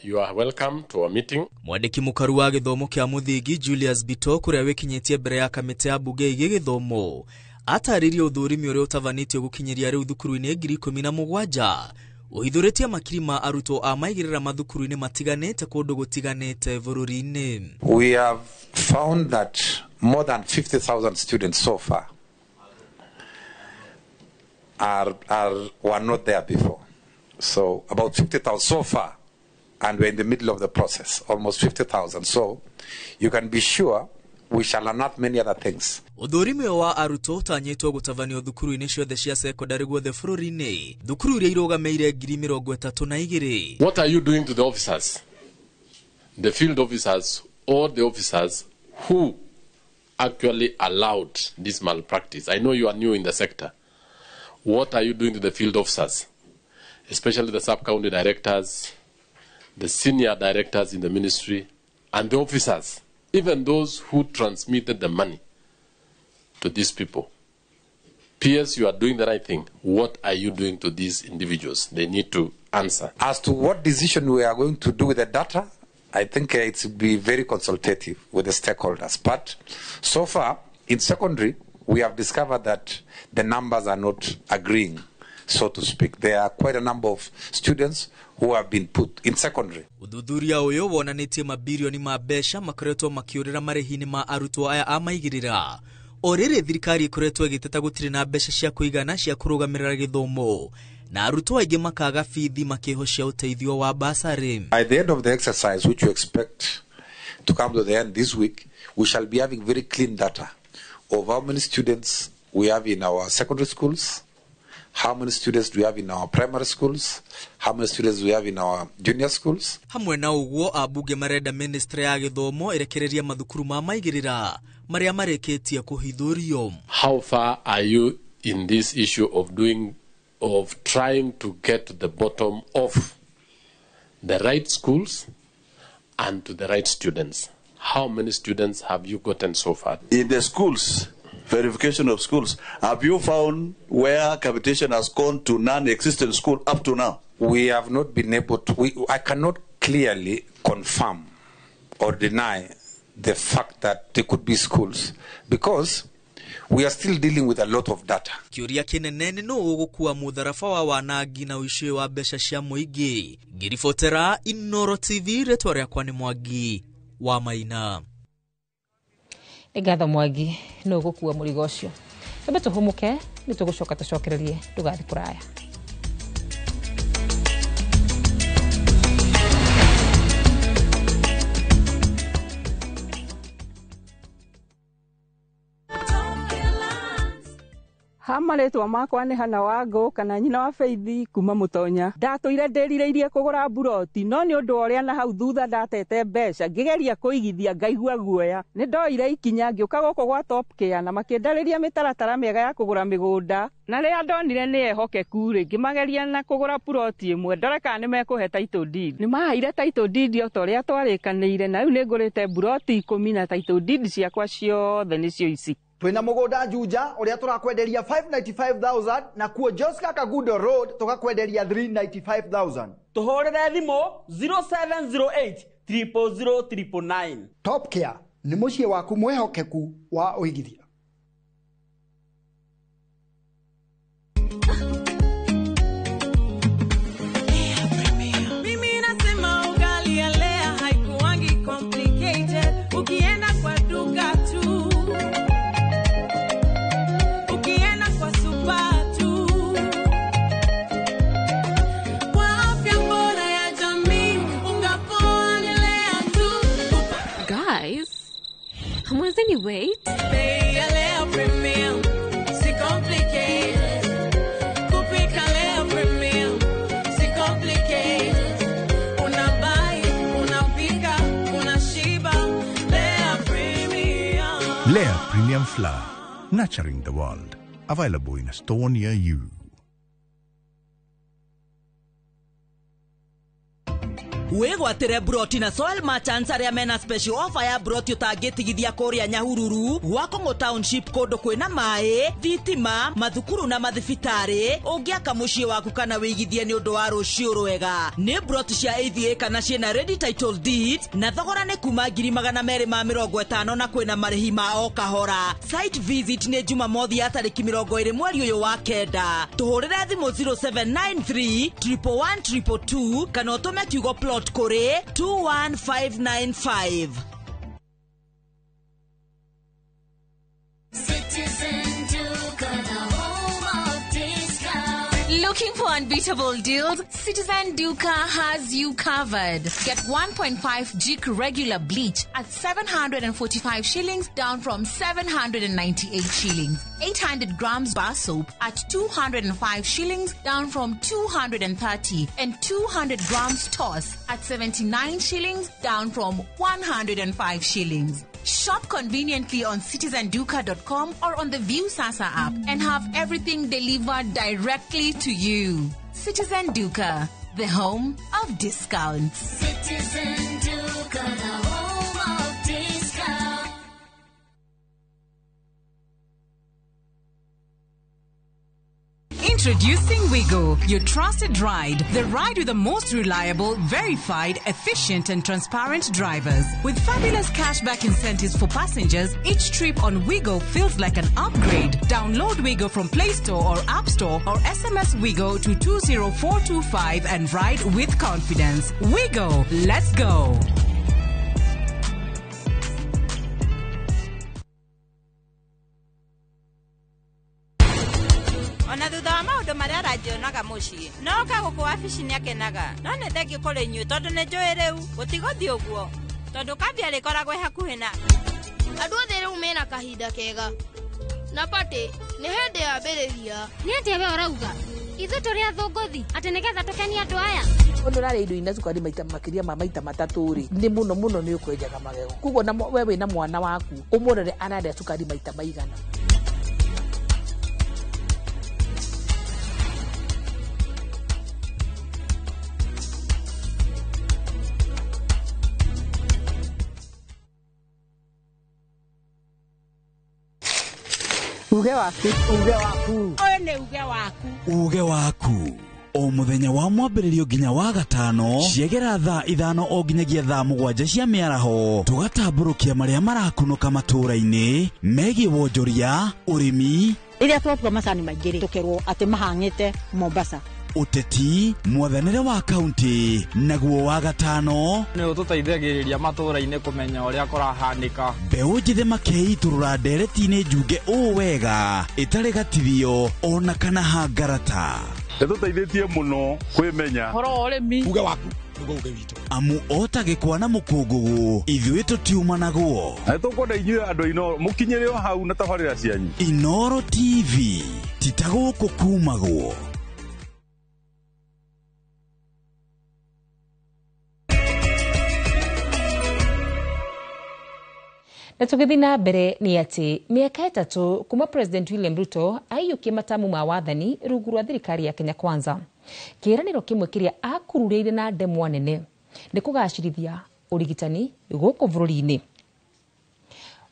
You are welcome to our meeting. Mwandĩki mũkaru wa gĩthomo kĩa mũthingi Julius Bitok, ũrĩa wĩkinyĩtie mbere ya kamĩtĩ ya mbunge ĩgiĩ gĩthomo, atarĩrie ũthũrimi ũrĩa ũtabanĩtio gũkinyĩria rĩu thukuru-inĩ 17,000 ũhithũrĩtie makiri ma arutwo a maigĩrĩra mathukuru-inĩ matiganĩte kũndũ gũtiganĩte bũrũri-inĩ. We have found that more than 50,000 students so far were not there before. So about 50,000 so far, and we're in the middle of the process, almost 50,000. So you can be sure we shall unearth many other things. Ũthũrimi ũyũ wa arutwo ũtanyĩtwo gũtabanio thukuru-inĩ ciothe cia sekondarĩ guothe bũrũri-inĩ, thukuru iria irũgamĩire 32,000. What are you doing to the officers, the field officers, or the officers who actually allowed this malpractice? I know you are new in the sector. What are you doing to the field officers, especially the sub-county directors, the senior directors in the ministry, and the officers, even those who transmitted the money to these people? PS, you are doing the right thing. What are you doing to these individuals? They need to answer. As to what decision we are going to do with the data, I think it will be very consultative with the stakeholders. But so far, in secondary, we have discovered that the numbers are not agreeing, so to speak. There are quite a number of students who have been put in secondary. Ũthuthuria ũyũ wonanĩtie mabirioni ma mbeca makoretwo makĩũrĩra marĩhi-inĩ ma arutwo aya a maigĩrĩra, o rĩrĩ thirikari ĩkoretwo ĩgĩteta gũtirĩ na mbeca cia kũigana cia kũrũgamĩrĩra gĩthomo, na arutwo aingĩ makaga bithi makĩhocia ũteithio wa basarĩ. By the end of the exercise, which we expect to come to the end this week, we shall be having very clean data of how many students we have in our secondary schools, how many students do we have in our primary schools, how many students we have in our junior schools. Hamwe na ũguo, ambunge marenda ministry ya gĩthomo ĩrekereria mathukuru ma maigĩrĩra marĩa marĩkĩtie kũhithũrio. How far are you in this issue of trying to get to the bottom of the right schools and to the right students? How many students have you gotten so far? In the schools, verification of schools, have you found where capitation has gone to non-existent school up to now? We have not been able to, I cannot clearly confirm or deny the fact that there could be schools, because we are still dealing with a lot of data. Kĩũria kĩnene nĩ nũ ũgũkua mũtharaba wa wanangi na ũici wa mbeca cia mũingĩ. Ngĩribotera Inooro TV, rĩtwa rĩakwa nĩ Mwangi wa Maina. Nĩ ngatho Mwangi, nũ ũgũkua mũrigo ũcio. Twambe tũhũmũke, nĩ tũgũcoka tũcokererie, ndũgathiĩ kũraya. Ha marĩtwa makwa nĩ Hana Wangũ kana nyina wa Faith kuma Mũtonya. Ndatũire ndĩrirĩirie kũgũra mburoti, no nĩ ũndũ wa ũrĩa na hau thutha ndatete mbeca ngĩgeria kũigithia ngaigua guoya. Nĩ ndoire ikinya ngĩũka gũkũ gwa Top Care na makĩndarĩria mĩtaratara mĩega ya kũgũra mĩgũnda, na rĩrĩa ndonire nĩ ehokeku rĩ, ngĩmageria na kũgũra puroti ĩmwe ndore kana nĩ mekũhe title deed. Nĩ maheire title deed o ta ũrĩa twarĩkanĩire, na rĩu nĩ ngũrĩte mburoti 10 na title deed ciakwa ciothe nĩcio ici. Twina mugunda Juja uria turakwenderia 595,000 na kuo Joska Kagudo Road tukakwenderia 395,000. Tuhurire thimu 0708 000 999. Top Care ni muciĩ waku mwihokeku wa uigithia. Mimi nasema ugali ya Lea haikuangi complicated. Ukienda kwa duka tu, ukienda kwa super tu, kwa Hustler, nurturing the world. Available in a store near you. Wĩgwatĩre broti na Soil Merchants arĩa mena special offer ya broti ũtangĩtigithia kũrĩa Nyahururu, Gwakũng'ũ Township, kũndũ kwĩna maĩ, thitima, mathukuru na mathibitarĩ. Ũngĩaka mũciĩ waku kana wĩigithie nĩ ũndũ wa rũciũ rwega. Nĩ broti cia AVA kana ciĩna ready title deeds na thogora nĩ kuma 250,000 na kwĩna marĩhi ma o kahora. Site visit nĩ Jumamothi ya tarĩki 20 mweri ũyũ wa 9. Tũhũrĩre thimũ 0793 111 222 kana ũtũme kiugo plot kũrĩ 21595. Citizen Duka, the home of discount. Looking for unbeatable deals? Citizen Duka has you covered. Get 1.5 Jik regular bleach at 745 shillings, down from 798 shillings. 800 grams bar soap at 205 shillings, down from 230. And 200 grams toss at 79 shillings, down from 105 shillings. Shop conveniently on citizenduka.com or on the Viusasa app and have everything delivered directly to you. Citizen Duka, the home of discounts. Citizen Duka, the home of discount. Introducing Wigo, your trusted ride. The ride with the most reliable, verified, efficient and transparent drivers. With fabulous cashback incentives for passengers, each trip on Wigo feels like an upgrade. Download Wigo from Play Store or App Store or SMS Wigo to 20425 and ride with confidence. Wigo, let's go. Ona thutha wa maũndũ marĩa aranjionaga mũciĩ no oka gũkũ wabici nĩakenaga, no nĩ thengiũ kũrĩ inyuĩ tondũ nĩ njũĩ rĩu gũtigũthiĩ ũguo tondũ kambĩ arĩkoragwo ĩ hakuhĩ na andũ othe rĩu mena kahinda kega na patĩ nĩ hĩndĩ yambĩrĩria. Nĩ atĩa we ũrauga ithuĩ tũrĩ athũngũthi atĩ nĩgetha tũkenie andũ aya? Ũndũ ũrarĩa indo ina cukari maita makĩria ma maita matatũ rĩ, nĩ mũno mũno nĩ ũkwenjaga magego. Koguo na we wĩna mwana waku ũmũrore ararĩa cukari maita maigana. Uge waku, uge waku. Ũyũ nĩ uge waku. Uge waku. O mũthenya wa mwambĩrĩrio nginya wa gatano ciegera thaa 5 o nginyagia thaa 7 cia mĩaraho, tũgatambũrũkia marĩa marakunũka matũũra-inĩ megiĩ wonjoria, ũrĩmi, rĩrĩa twatua macani maingĩ rĩ, tũkerwo atĩ mahang'ĩte Mombasa, ũteti, mwathanĩre wa kaunti, naguo wa gatano nĩ ũtũteithagĩrĩria matũũra-inĩ kũmenya ũrĩa kũrahanĩka. Mbeũ njĩthĩ makeitũrũra ndereti-inĩ njunge ũũ wega ĩtarĩ gatithio ona kana hangarata. Ĩtũteithĩtie mũno kwĩmenya ũhoro wa ũrĩmi. Uge waku nĩguo uge witũ, amu ota gĩkwa na mũkũngũgũ ithuĩ tũtiumanagwo. Na nĩtũkwenda inyuĩ andũ Inooro mũkinyĩre o hau na tabarĩra cianyu. Inooro TV ti ta gũkũ kumagwo. Na tũgĩthiĩ na mbere nĩ atĩ mĩaka 3 kuma President William Ruto aiyũkie matamu ma wathani rungu rwa thirikari ya Kenya Kwanza, kĩĩranĩro kĩmwe kĩrĩa akururĩire na ndemwa nene nĩ kũgacĩrithia ũrigitani gũkũ bũrũri-inĩ.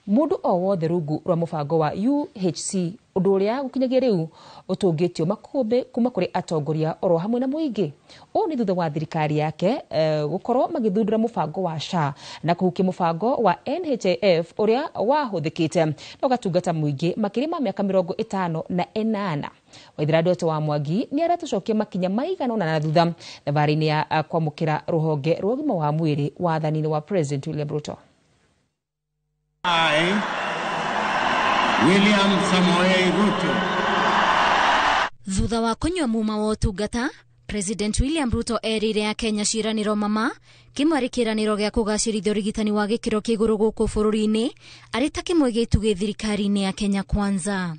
Mũndũ o wothe rungu rwa mũbango wa UHC, ũndũ ũrĩa gũkinyagia rĩu ũtũngĩtio makũmbĩ kuma kũrĩ atongoria oro hamwe na mũingĩ. Ũũ nĩ thutha wa thirikari yake gũkorwo magĩthundũra mũbango wa SHA na kũhukia mũbango wa NHIF ũrĩa wahũthĩkĩte na ũgatungata mũingĩ makĩria ma mĩaka 58. Waithera Ndoto wa Mwangi nĩ aratũcokia makinya maigana ũna na thutha thabarĩ-inĩ ya kwamũkĩra rũhonge rwa ũgima wa mwĩrĩ wathani-inĩ wa President William Ruto. I, William Samoei Ruto. Thutha wa kunyua muma wa ũtungata, President William Ruto erĩire Akenya ciĩranĩro mama kĩmwe arĩ kĩĩranĩro gĩa kũgacĩrithia ũrigitani wa gĩkĩro kĩa igũrũ gũkũ bũrũri-inĩ arĩ ta kĩmwe gĩa itugĩ thirikari-inĩ ya Kenya Kwanza.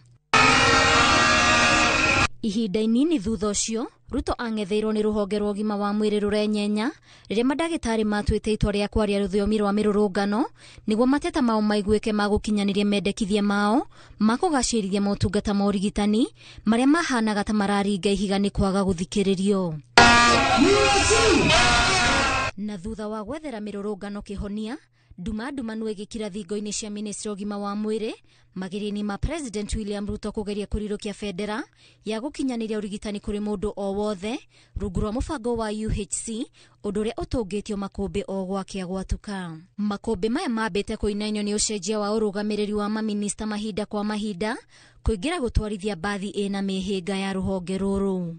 Ihinda inini thutha ũcio, Ruto ang'etheirwo nĩ rũhonge rwa ũgima wa mwĩrĩ rũrenyenya rĩrĩa mandagĩtarĩ matuĩte itua rĩa kwaria rũthiomi rwa mĩrũrũngano nĩguo mateta mao maiguĩke ma gũkinyanĩria mendekithia mao ma kũgacĩrithia motungata ma ũrigitani marĩa mahanaga ta mararinga ihiga nĩ kwaga gũthikĩrĩrio. Na thutha wa gwethera mĩrũrũngano kĩhonia, nduma ndumanu ĩgĩkira thingo-inĩ cia ministry ũgima wa mwĩrĩ mageria-inĩ ma President William Ruto kũgeria kũrirũkia bendera ya gũkinyanĩria ũrigitani kũrĩ mũndũ o wothe rungu rwa mũbango wa UHC, ũndũ ũrĩa ũtũngĩtio makũmbĩ o gwakĩa gwatuka. Makũmbĩ maya mambĩte kũinainio nĩ ũcenjia wa ũrũgamĩrĩri wa maminista mahinda kwa mahinda kũingĩra gũtwarithia mbathi ĩna mĩhĩnga ya rũhonge rũrũ.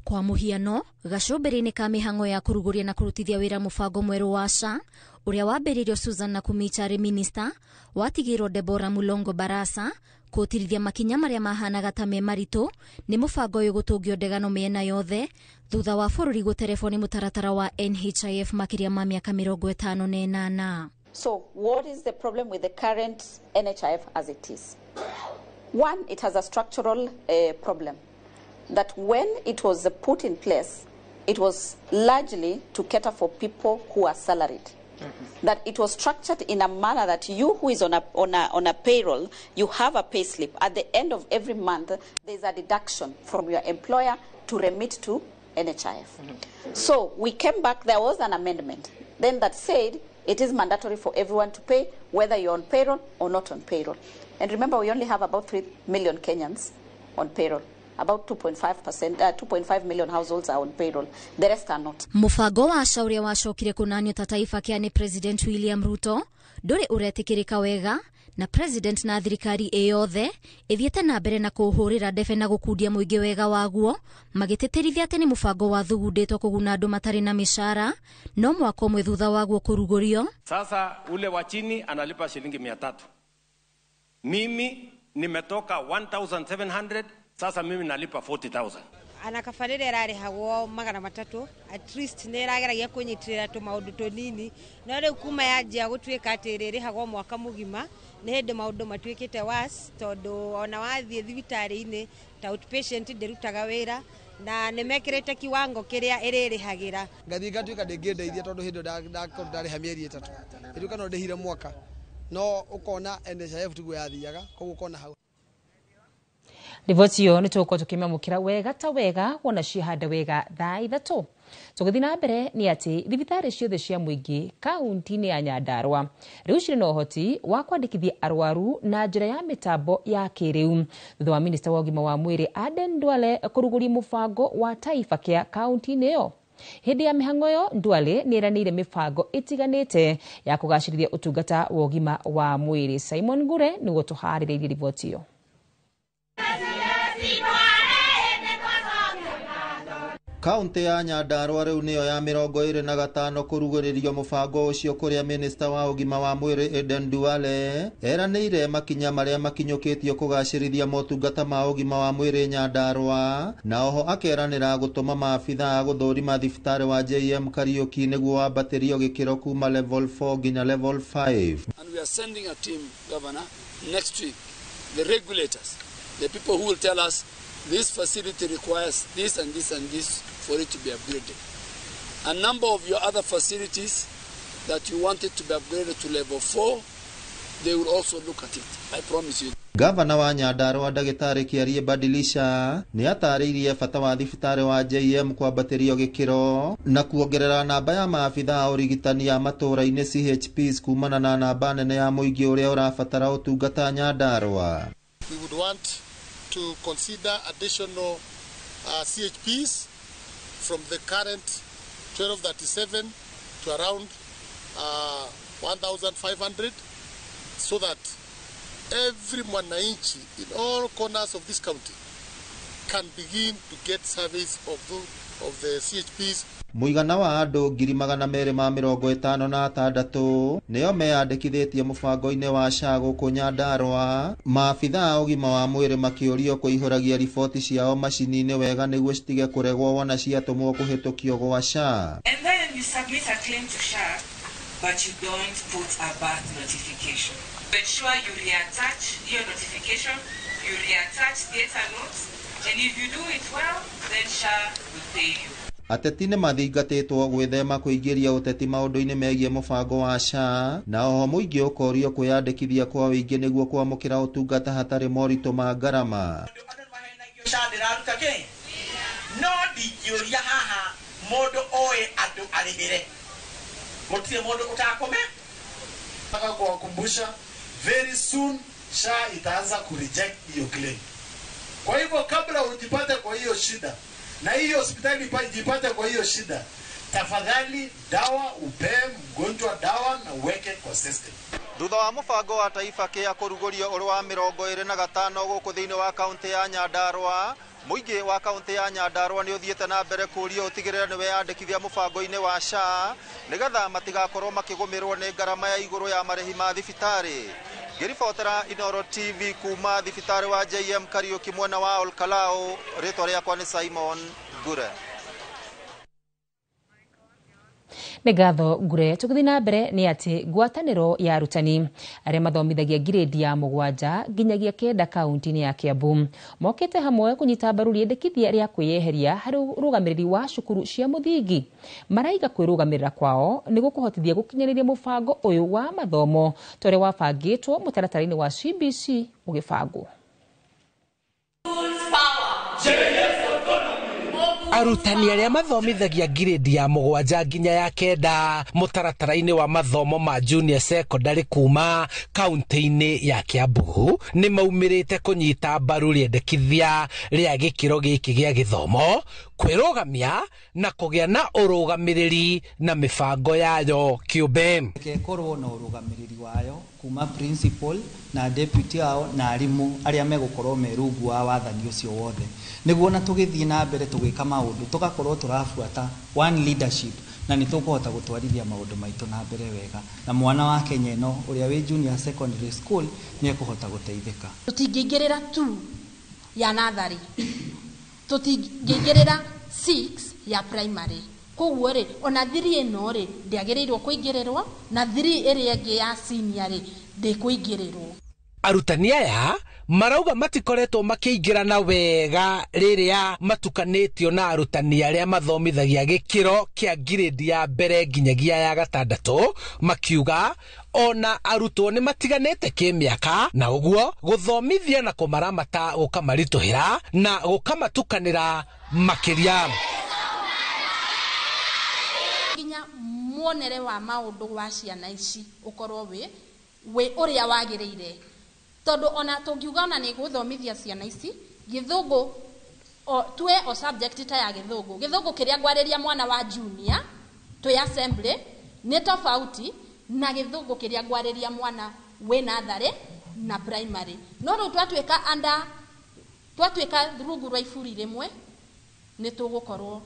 Kwa mũhiano, gacũmbĩrĩ-inĩ ka mĩhang'o ya kũrugũria na kũrutithia wĩra mũbango mwerũ wa SHA ũrĩa wambĩrĩirio Susan Nakhumicha arĩ minista, watigĩirwo Deborah Mulongo Barasa kũtirithia makinya marĩa mahanaga ta me maritũ nĩ mũbango ũyũ gũtũngio ndegano mĩena yothe thutha wa bũrũri gũterebwo nĩ mũtaratara wa NHIF makĩria ma mĩaka 58. So what is the problem with the current NHIF as it is? One, it has a structural problem. That when it was put in place, it was largely to cater for people who are salaried. That it was structured in a manner that you who is on a payroll, you have a pay slip. At the end of every month, there's a deduction from your employer to remit to NHIF. So we came back, there was an amendment then that said it is mandatory for everyone to pay, whether you're on payroll or not on payroll. And remember, we only have about 3 million Kenyans on payroll. About 2.5%, 2.5 million households are on payroll. The rest are not. Mũbango wa SHA ũrĩa wacokire kũnanio ta Taifa Care nĩ President William Ruto ndũrĩ ũretĩkĩrĩka wega na President na thirikari ĩyothe ĩthiĩte na mbere na kũũhũrĩra ndebe na gũkundia mũingĩ wega waguo magĩtĩtĩrithia atĩ nĩ mũbango wathugundĩtwo kũguna andũ matarĩ na mĩcara no mwaka ũmwe thutha waguo kũrugũrio. Sasa ule wa chini analipa shilingi 300. Mimi nimetoka 1700. Sasa mimi nalipa 40,000. Ana kabarĩra ĩrarĩhagwo 300 at least nĩ ĩrageragia kũnyitĩrĩra tũmaũndũ tũnini no rĩu kuma yanjia gũtuĩka atĩ ĩrĩrĩhagwo mwaka mũgima nĩ hĩndĩ maũndũ matuĩkĩte worse tondũ ona wathiĩ thibitarĩ-inĩ ta outpatient ndĩrutaga wĩra na nĩ mekĩrĩte kiwango kĩrĩa ĩrĩrĩhagĩra. Ngathiĩ ngatuĩka ndĩngĩndeithia tondũ hĩndĩ ĩyo ndakorwo ndarĩha mĩeri 3 ĩtuĩka no ndĩhire mwaka no ũkona NHIF tiguo yathiaga koguo ũkona hau. Riboti iyo nĩ tũgũkorwo tũkĩmĩamũkĩra wega ta wega wona ciahanda wega thaa 3. Tũgĩthiĩ na mbere nĩ atĩ thibitarĩ ciothe cia mũingĩ kaunti-inĩ ya Nyandarua rĩu cirĩ na ũhoti wa kwandĩkithia arwaru na njĩra ya mĩtambo ya kĩrĩu thutha wa minista wa ũgima wa mwĩrĩ Aden Duale kũrugũria mũbango wa Taifa Care kaunti-inĩ ĩyo. Hĩndĩ ya mĩhang'o ĩyo Duale nĩ ĩranĩire mĩbango ĩtiganĩte ya kũgacĩrithia ũtungata wa ũgima wa mwĩrĩ. Simon Ngure nĩguo tũharĩrĩirie riboti ĩyo. Kaunti ya Nyandarua rĩu nĩyo ya 25 kũrugũrĩrio mũbango ũcio kũrĩa minista wa ũgima wa mwĩrĩ Aden Duale eranĩire makinya marĩa makinyũkĩtio kũgacĩrithia motungata ma ũgima wa mwĩrĩ Nyandarua na oho akeranĩra gũtũma maabitha a gũthũrima thibitarĩ wa JM Kariuki nĩguo wambatĩrio gĩkĩro kuma level 4 nginya level 5. And we are sending a team, Governor, next week, the regulators, the people who will tell us this facility requires this and this and this for it to be upgraded. A number of your other facilities that you wanted to be upgraded to level 4, they will also look at it, I promise you. Gavana wa Nyandarua ndagĩtarĩ Kĩarie Badilisha nĩ atarĩirie bata wa thibitarĩ wa JM kwambatĩrio gĩkĩro na kuongerera namba ya maabitha a ũrigitani a matũũra-inĩ CHPs kumana na namba nene ya mũingĩ ũrĩa ũrabatara ũtungata Nyandarua. We would want to consider additional CHPs from the current 1237 to around 1,500 so that every mwananchi in all corners of this county can begin to get service of the CHPs. Mũigana wa andũ 256,000 nĩo meyandĩkithĩtie mũbango-inĩ wa SHA gũkũ Nyandarua. Maabitha a ũgima wa mwĩrĩ makĩũrio kũihũragia riboti ciao macini-inĩ wega nĩguo citige kũregwo wona ciatũmwo kũhĩtũkio gwa SHA. And then you submit a claim to SHA, but you don't put a birth notification. Ensure you reattach your notification You reattach theater notes, and if you do it well, then SHA will pay you. Ateti nĩ mathingatĩtwo gwĩthema kũingĩria ũteti maũndũ-inĩ megiĩ mũbango wa SHA, na oho mũingĩ ũkorio kwĩyandĩkithia kwa ũingĩ nĩguo kwamũkĩra ũtungata hatarĩ moritũ ma ngarama. SHA ndĩraruta kĩ? No ndingĩũria haha mũndũ oĩ andũ arĩhĩre, gũtirĩ mũndũ ũtakũme. Nataka kuwakumbusha very soon SHA itaanza kureject hiyo claim. Kwa hivyo kabla ujipate kwa hiyo shida na hiyo hospitali ijipate kwa hiyo shida, tafadhali dawa upee mgonjwa dawa na uweke kwa system. Thutha wa mũbango wa Taifa Care kũrugũrio ũrĩ wa 25 gũkũ thĩinĩ wa kaũntĩ ya Nyandarua, mũingĩ wa kaũntĩ ya Nyandarua nĩ ũthiĩte na mbere kũũrio ũtigĩrĩre nĩ weyandĩkithia mũbango-inĩ wa SHA nĩgetha matigakorwo makĩgũmĩrwo nĩ ngarama ya igũrũ ya marĩhi ma thibitarĩ. Ngĩribotera Inooro TV kuma thibitarĩ wa JM Kariuki mwena wa Olkalau, rĩtwa rĩakwa nĩ Simon Ngure. Nĩ ngatho Ngure. Tũgĩthiĩ na mbere nĩ atĩ ngwatanĩro ya arutani arĩa mathomithagia ngirĩndi ya 7 nginyagia 9 kaunti-inĩ ya Kiambu mokĩte hamwe kũnyita mbaru rĩendekithia rĩa kwĩyeheria harĩ ũrũgamĩrĩri wa cukuru cia mũthingi. Maraiga kwĩrũgamĩrĩra kwao nĩ gũkũhotithia gũkinyanĩria mũbango ũyũ wa mathomo ta ũrĩa wabangĩtwo mũtaratara-inĩ wa CBC ũgĩbangwo. Arutani arĩa mathomithagia ngirĩndi ya 7 nginya ya 9 mũtaratara-inĩ wa mathomo ma junior secondary kuma kaunti-inĩ ya Kiambu nĩ maumĩrĩte kũnyita mbaru rĩendekithia rĩa gĩkĩro gĩkĩ gĩa gĩthomo, kwĩrũgamia na kũgĩa na ũrũgamĩrĩri na mĩbango yayo kĩũmbe. Ĩkorwo na ũrũgamĩrĩri wayo kuma principal na deputy ao na arimũ arĩa megũkorwo me rungu wa wathani ũcio wothe, nĩguo na tũgĩthiĩ na mbere tũgĩka maũndũ tũgakorwo tũrabuata one leadership, na nĩ tũkũhota gũtwarithia maũndũ maitũ na mbere wega, na mwana wa Kenya ĩno ũrĩa wĩ junior secondary school nĩ ekũhota gũteithĩka. Tũtingĩingĩrĩra 2 ya natharĩ, tũtingĩingĩrĩra 6 ya primary, koguo rĩ ona 3 ĩno rĩ ndĩagĩrĩirwo kũingĩrĩrwo, na 3 ĩrĩa ĩngĩ ya senior rĩ ndĩkũingĩrĩrwo. Arutani aya marauga matikoretwo makĩingĩrana wega rĩrĩa matukanĩtio na arutani arĩa mathomithagia gĩkĩro kĩa ngirĩndi ya 1 nginyagia ya 6, makiuga ona arutwo nĩ matiganĩte kĩmĩaka, na ũguo gũthomithia na kũmaramata gũkamaritũhĩra na gũkamatukanĩra makĩria. Nginya muonere wa maũndũ wa ciana ici ũkorwo wĩ ũrĩa wagĩrĩire, tondũ ona tũngiuga ona nĩ gũthomithia ciana ici gĩthũngũ, tue o subject ta ya gĩthũngũ, gĩthũngũ kĩrĩa ngwarĩria mwana wa junior twĩ assembly nĩ tofauti na gĩthũngũ kĩrĩa ngwarĩria mwana wĩ natharĩ na primary. No rĩu twatuĩka under, twatuĩka rungu rwa iburi rĩmwe, nĩ tũgũkorwo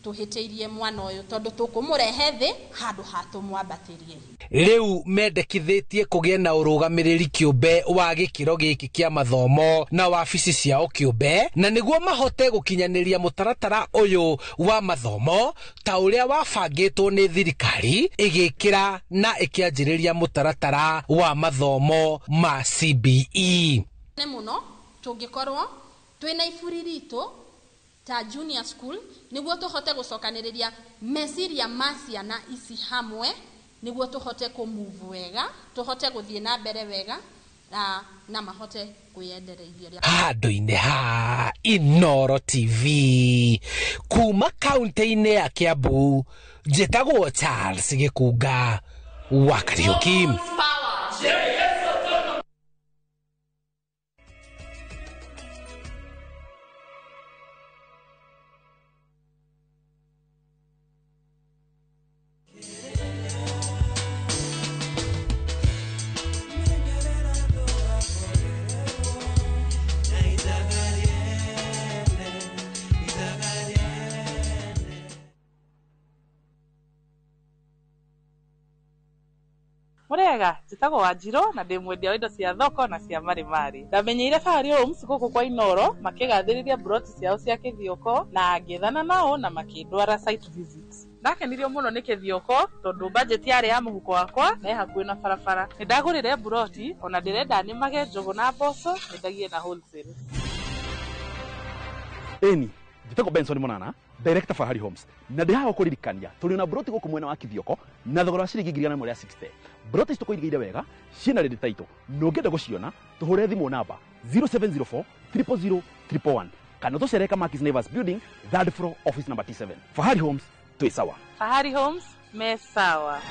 tũhĩtĩirie mwana ũyũ tondũ tũkũmũrehe thĩ handũ ha tũmwambatĩrie. Rĩu mendekithĩtie kũgĩa na ũrũgamĩrĩri kĩũmbe wa gĩkĩro gĩkĩ kĩa mathomo na wabici ciao kĩũmbe, na nĩguo mahote gũkinyanĩria mũtaratara ũyũ wa mathomo ta ũrĩa wabangĩtwo nĩ thirikari ĩgĩkĩra na ĩkĩanjĩrĩria mũtaratara wa mathomo ma CBE. Nĩ mũno tũngĩkorwo twĩna iburi ritũ ta junior school nĩguo tũhote gũcokanĩrĩria meciria ma ciana ici hamwe, nĩguo tũhote kũmove wega, tũhote gũthiĩ na mbere wega na mahote kwĩyendereithia. Handũ-inĩ ha Inooro TV kuma kaunti-inĩ ya Kiambu, njĩtagwo Charles Gĩkunga wa Kariuki. Murega njĩtagwo Wanjirũ na ndĩ mwendia wa indo cia thoko na cia marimari. Ndamenyeire Fahari Homes gũkũ kwa Inooro makĩgathĩrĩria broti ciao cia Kĩthioko na ngĩethana nao na makĩndwara site visit. Ndakenirio mũno nĩ Kĩthioko tondũ budget yarĩ ya mũhuko wakwa na ĩ hakuhĩ na barabara. Nĩ ndagũrire mburoti ona ndĩrenda nĩmage njũgũ na mboco nyendagie na wholesale. Ĩni njĩtagwo Benson Monana, director Fahari Homes, na ndĩ haha kũririkania tũrĩ na broti gũkũ mwena wa Kithioko na thogora wa ciringi 160,000. Broti ici tũkũirigĩire wega, ciĩna ready title, na ũngĩenda gũciona tũhũre thimũ namba 0704 000 111 kana ũtũcerere Kamakis Naivas Building, third floor, office number T7. Fahari Homes, twĩ sawa. Fahari Homes me sawa.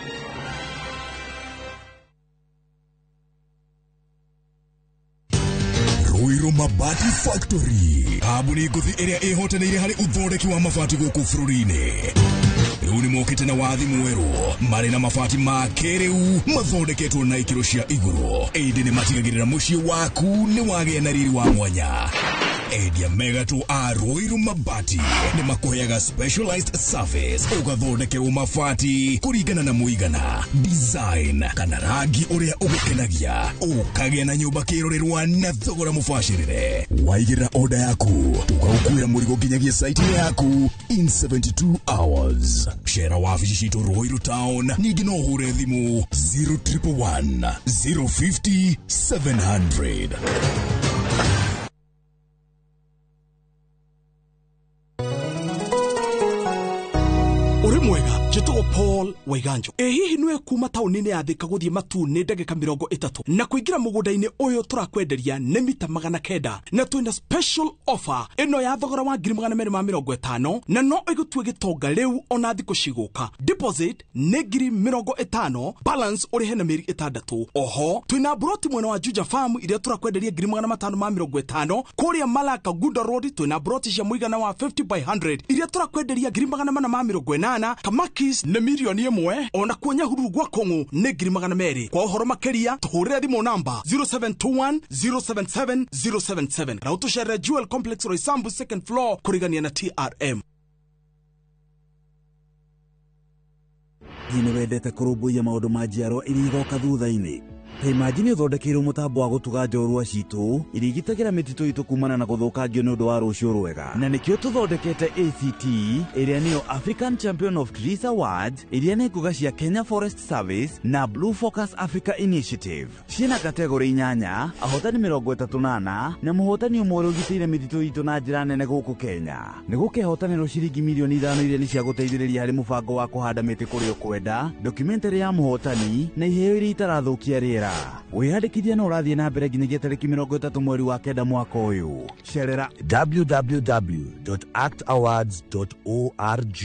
Ruiru Mabati Factory, kambuni ngũthi ĩrĩa ĩhotanĩire harĩ ũthondeki wa mabati gũkũ bũrũri-inĩ. Rĩu nĩ mokĩte na wathi mwerũ, marĩ na mabati ma kĩrĩu mathondeketwo na ikĩro cia igũrũ, ĩndĩ nĩ matigagĩrĩra mũciĩ waku nĩ wagĩa na riri wa mwanya. Endia megatũ a Ruiru Mabati nĩ makũheaga specialized service, ũgathondekerwo mabati kũringana na mũigana, design kana rangi ũrĩa ũgũkenagia, ũkagĩa na nyũmba kĩrorerwa na thogora mũbacĩrĩre. Waigĩrĩra oda yaku, tũgagũkuĩra mũrigo nginyagia site-inĩ yaku in 72 hours. Cera wabici citũ Ruiru Town, ningĩ no ũhũre thimũ 0111 050 700. Ũrĩ mwega, njĩtagwo Paul Waiganjo. Ĩ hihi nĩwe kuma taũni-inĩ ya Thika gũthiĩ Matuu nĩ ndagĩka 30 na kũingĩra mũgũnda-inĩ ũyũ tũrakwenderia nĩ mita 900, na twĩna special offer ĩno ya thogora wa 250,000 na no ĩgũtue gĩtonga rĩu ona thikũ cigũka. Deposit nĩ 50,000, balance ũrĩhe na mĩeri 6. Oho twĩna broti mwena wa Juja Farm iria tũrakwenderia 550,000. Kũrĩa Malaka Gunda Road twĩna broti cia mũigana wa 50 by 100 iria tũrakwenderia 480,000. Kamakis nĩ 1,000,000, ona kuo Nyahururu gwa Kũng'ũ nĩ 200,000. Kwa ũhoro makĩria tũhũrĩre thimũ namba 0721 077 077 na ũtũcerere Jewel Complex Roysambu second floor kũrigania na TRM. Hihi nĩ wendete kũrũmbũiya maũndũ ma njiarwa iria igoka thutha-inĩ? Ta imagine ũthondekeirwo mũtambo wa gũtuga njorua citũ iria igitagĩra mĩtitũ itũ kumana na gũthũkangio nĩ ũndũ wa rũciũ rwega. Na nĩkĩo tũthondekete ACT, ĩrĩa nĩyo African Champion of Trees Awards, ĩrĩa nĩ ngũga cia Kenya Forest Service na Blue Focus Africa Initiative. Ciĩna kategori 8, ahotani 34 na mũhotani ũmwe ũrĩa ũgitĩire mĩtitũ itũ na njĩra nene gũkũ Kenya. Nĩ gũkehotanĩrwo ciringi 5 milioni iria nĩ cia gũteithĩrĩria harĩ mũbango wa kũhanda mĩtĩ kũrĩa ũkwenda, documentary ya mũhotani na iheo iria itarathũkia rĩera. Wĩyandĩkithia no ũrathiĩ na mbere nginyagia tarĩki 30 mweri wa 9 mwaka ũyũ. Cerera www.actawards.org.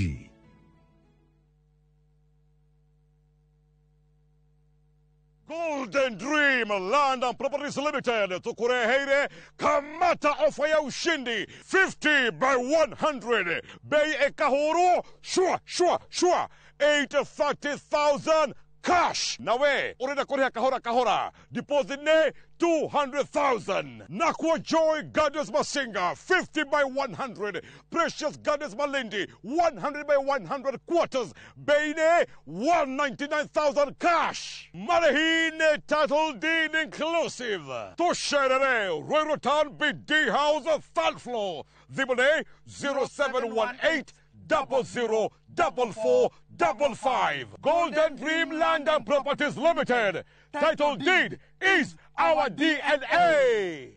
Golden Dream Land and Properties Limited tukureheire kamata ofa ya ushindi 50 by 100, bei ekahuru shwa shwa shwa 830,000 cash. Nawe urenda kuriha kahora kahora, deposit ne 200,000. Nakwa Joy Gardens Masinga 50 by 100, Precious Gardens Malindi 100 by 100 quarters, bei ne 199,000 cash. Marehine title deed inclusive. Tusherere Ruiru Town BD House third floor. Thimũ nĩ 0718 00 44 55. Golden Dream Land and Properties Limited. Title deed is our DNA.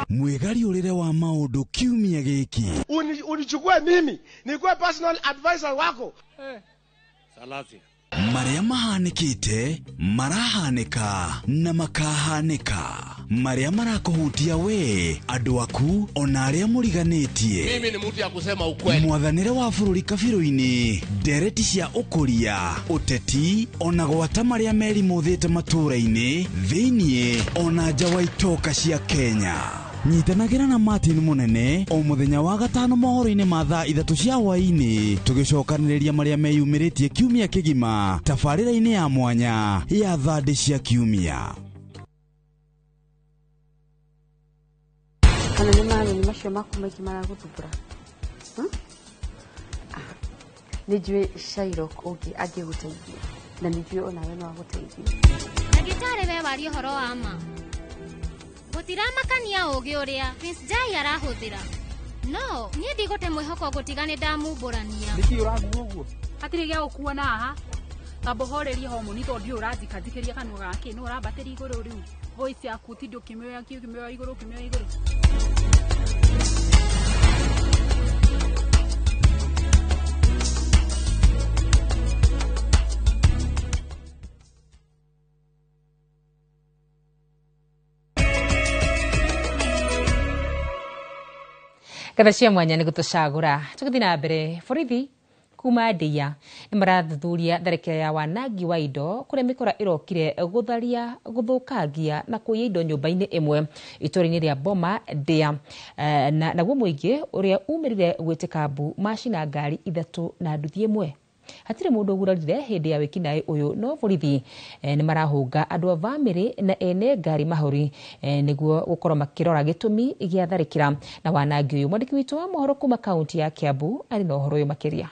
Mwĩgariũrĩre wa maũndũ kiumia gĩkĩ. Unichukue mimi nikuwe personal advisor wako. Salasia. Marĩa mahanĩkĩte, marahanĩka na makahanĩka, marĩa marakũhutia we, andũ aku ona arĩa mũriganĩtie. Mimi ni mtu ya kusema ukweli. Mwathanĩre wa bũrũri kabirũ-inĩ, ndereti cia ũkũria, ũteti ona gwata marĩa merimũthĩte matũũra-inĩ thĩiniĩ ona nja wa itoka cia Kenya. Nyitanagĩra na Martin Mũnene o mũthenya wa gatano mohoro-inĩ ma thaa 3 cia hwaĩ-inĩ, tũgĩcokanĩrĩria marĩa meyumĩrĩtie kiumia kĩgima tabarĩra-inĩ ya mwanya ya thandĩ cia kiumia. Kana nĩ marũni macio maku maingĩ maragũthumbũra? Nĩ njũĩ Shylock ũngĩ angĩgũteithia, na nĩ njũĩ onawe no agũteithie. Ndagĩtarĩ we waria ũhoro wa ma. Gũtiramakania ũũgĩ ũrĩa Prince Jai arahũthĩra. No niĩ ndigũte mwĩhoko ngũtiga nĩ ndamumbũrania. Nĩkĩ ũraguo ũguo? Hatirĩ gĩa gũkuona haha. Tamba ũhorerie homoni tondũ ndiũĩ ũranjikajikĩria kanua gake nũ ũrambatĩria igũrũ rĩu. Voice yaku tindĩ ũkĩmĩoya ũkĩmĩoya igũrũ ũkĩmĩoya igũrũ. Ngatha cia mwanya nĩ gũtũcagũra. Tũgĩthiĩ na mbere, borithi kuma Ndeia nĩ marathuthuria tharĩkĩra ya wanangi wa indo kũrĩa mĩkora ĩrokire gũtharia, gũthũkangia na kũiya indo nyũmba-inĩ ĩmwe itũũra-inĩ rĩa Boma Ndeia. Na naguo mũingĩ ũrĩa umĩrire gwĩtĩka mbu macina ngari 3 na nduthi ĩmwe. Hatirĩ mũndũ ũgurarire hĩndĩ ya wĩkinaĩ ũyũ, no borithi nĩ marahũnga andũ a bamĩrĩ na ene ngari mahũri nĩguo gũkorwo makĩrora gĩtũmi gĩa tharĩkĩra na wanangi ũyũ. Mwandĩki witũ wa mohoro kuma kaunti ya Kiambu arĩ na ũhoro ũyũ makĩria.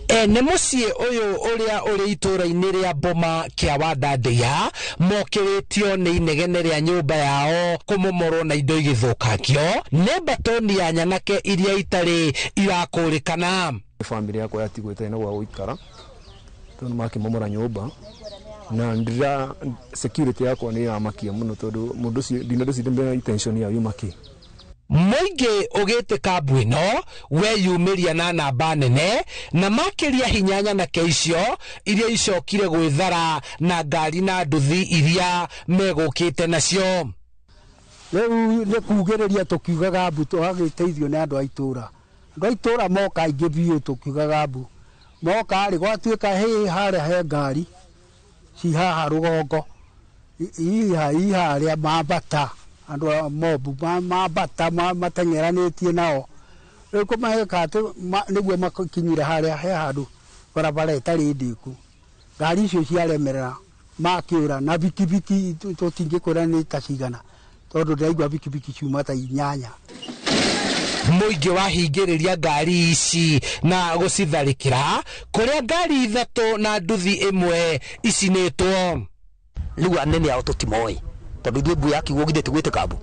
Ene mũciĩ ũyũ ũrĩa ũrĩ itũũra-inĩ rĩa Boma kĩa Wanda Ndeia mokĩrĩtio nĩ inegene rĩa nyũmba yao kũmomorwo na indo igĩthũkangio nĩ mbatoni ya nyanake iria itarĩ irakũrĩkana. Bamĩrĩ yakwa yatigwo ĩtarĩ na gwa gũikara tondũ makĩmomora nyũmba na ndira security yakwa nĩ ĩramakia mũno tondũ mũndũ ũcio ndinandũcire intention ya yuma kĩ. Mũingĩ ũgĩtĩka mbu ĩno weyumĩria na namba nene na makĩria hinya nyanake icio iria icokire gwĩthara na ngari na nduthi iria megũkĩte nacio. Rĩu nĩ kugĩrĩria tũkiugaga mbu tũgagĩteithio nĩ andũ a itũũra. Andũ a itũũra moka aingĩ biũ tũkiugaga mbu. Moka rĩ gwatuĩka hĩ harĩa he ngari ci haha rũgongo iha harĩa mambata andũ a mobu mambata mateng'eranĩtie nao. Rĩu kũmahĩka atĩ nĩguo makinyire harĩa he handũ barabara ĩtarĩ ndĩku. Ngari icio ciaremerera makĩũra na bikibiki tũtingĩkwĩra nĩ ta cigana tondũ ndĩraigua bikibiki ciuma ta 8. Mũingĩ wahingĩrĩria ngari ici na gũcitharĩkĩra kũrĩa ngari 3 na nduthi ĩmwe icinĩtwo. Rĩu anene ao tũtimoĩ tondũ ithuĩ mbu yakiugo githĩ ti gwĩtĩka mbu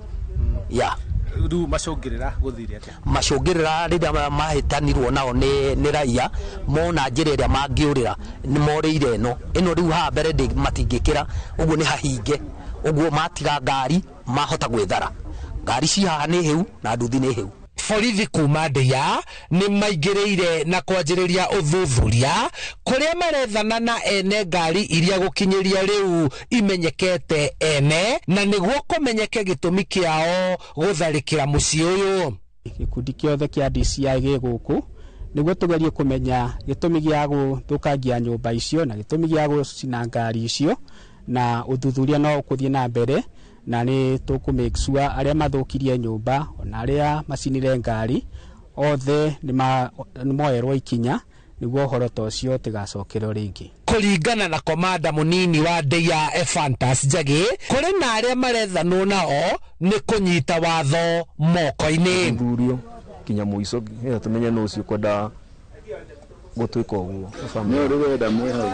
ya rĩu macũngĩrĩra gũthire atĩa? Macũngĩrĩra rĩrĩa mahĩtanirwo nao nĩ raia mona njĩra ĩrĩa mangĩũrĩra nĩ morĩire ĩno ĩno rĩu haha mbere matingĩkĩra ũguo nĩ hahinge ũguo matiga ngari mahota gwĩthara. Ngari ci haha nĩ hĩu na nduthi nĩ hĩu. Borithi kuma Ndeia nĩ maingĩrĩire na kwanjĩrĩria ũthuthuria kũrĩa marethana na ene ngari iria gũkinyĩria rĩu imenyekete ene na nĩguo kũmenyeke gĩtũmi kĩao gũtharĩkĩra mũciĩ ũyũ. Gĩkundi kĩothe kĩa DCI gĩ gũkũ nĩguo tũgerie kũmenya gĩtũmi gĩa gũthũkangia nyũmba icio na gĩtũmi gĩa gũcina ngari icio na ũthuthuria no ũkũthiĩ na mbere na nĩ tũkũ make sure arĩa mathũkirie nyũmba ona arĩa macinire ngari othe nĩ moerwo ikinya nĩguo ũhoro ta ũcio ũtigacokerwo rĩngĩ. Kũringana na komanda mũnini wa Ndeia Ephantus Njagĩ, kũrĩ na arĩa marethanwo nao nĩ kũnyita watho moko-inĩ. Thuthurio kinya mũico nĩgetha tũmenye nũ ũcio ũkwenda gũtuĩka ũguo. Nĩ ũrĩ wenda mwĩ hau.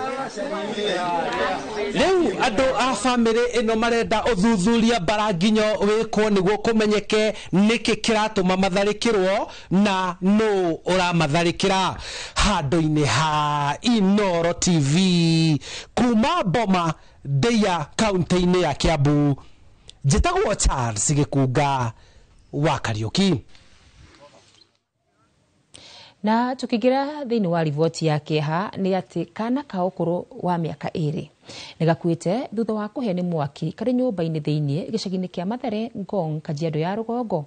Rĩu andũ a bamĩrĩ ĩno marenda ũthuthuria mbaranginyo wĩkwo nĩguo kũmenyeke nĩkĩ kĩratũma matharĩkĩrwo na nũ ũramatharĩkĩra. Handũ-inĩ ha Inooro TV kuma Boma Ndeia kaunti-inĩ ya Kiambu, njĩtagwo Charles Gĩkunga wa Kariũki. Na tukigira thiini wa riboti ya kieha ni ati kana ka ukuru wa miaka 2 ni gakuite thutha wa kuhia ni mwaki kari nyumba-ini thiini gicagi-ini kia Mathare Ngong Kajiado ya rugongo.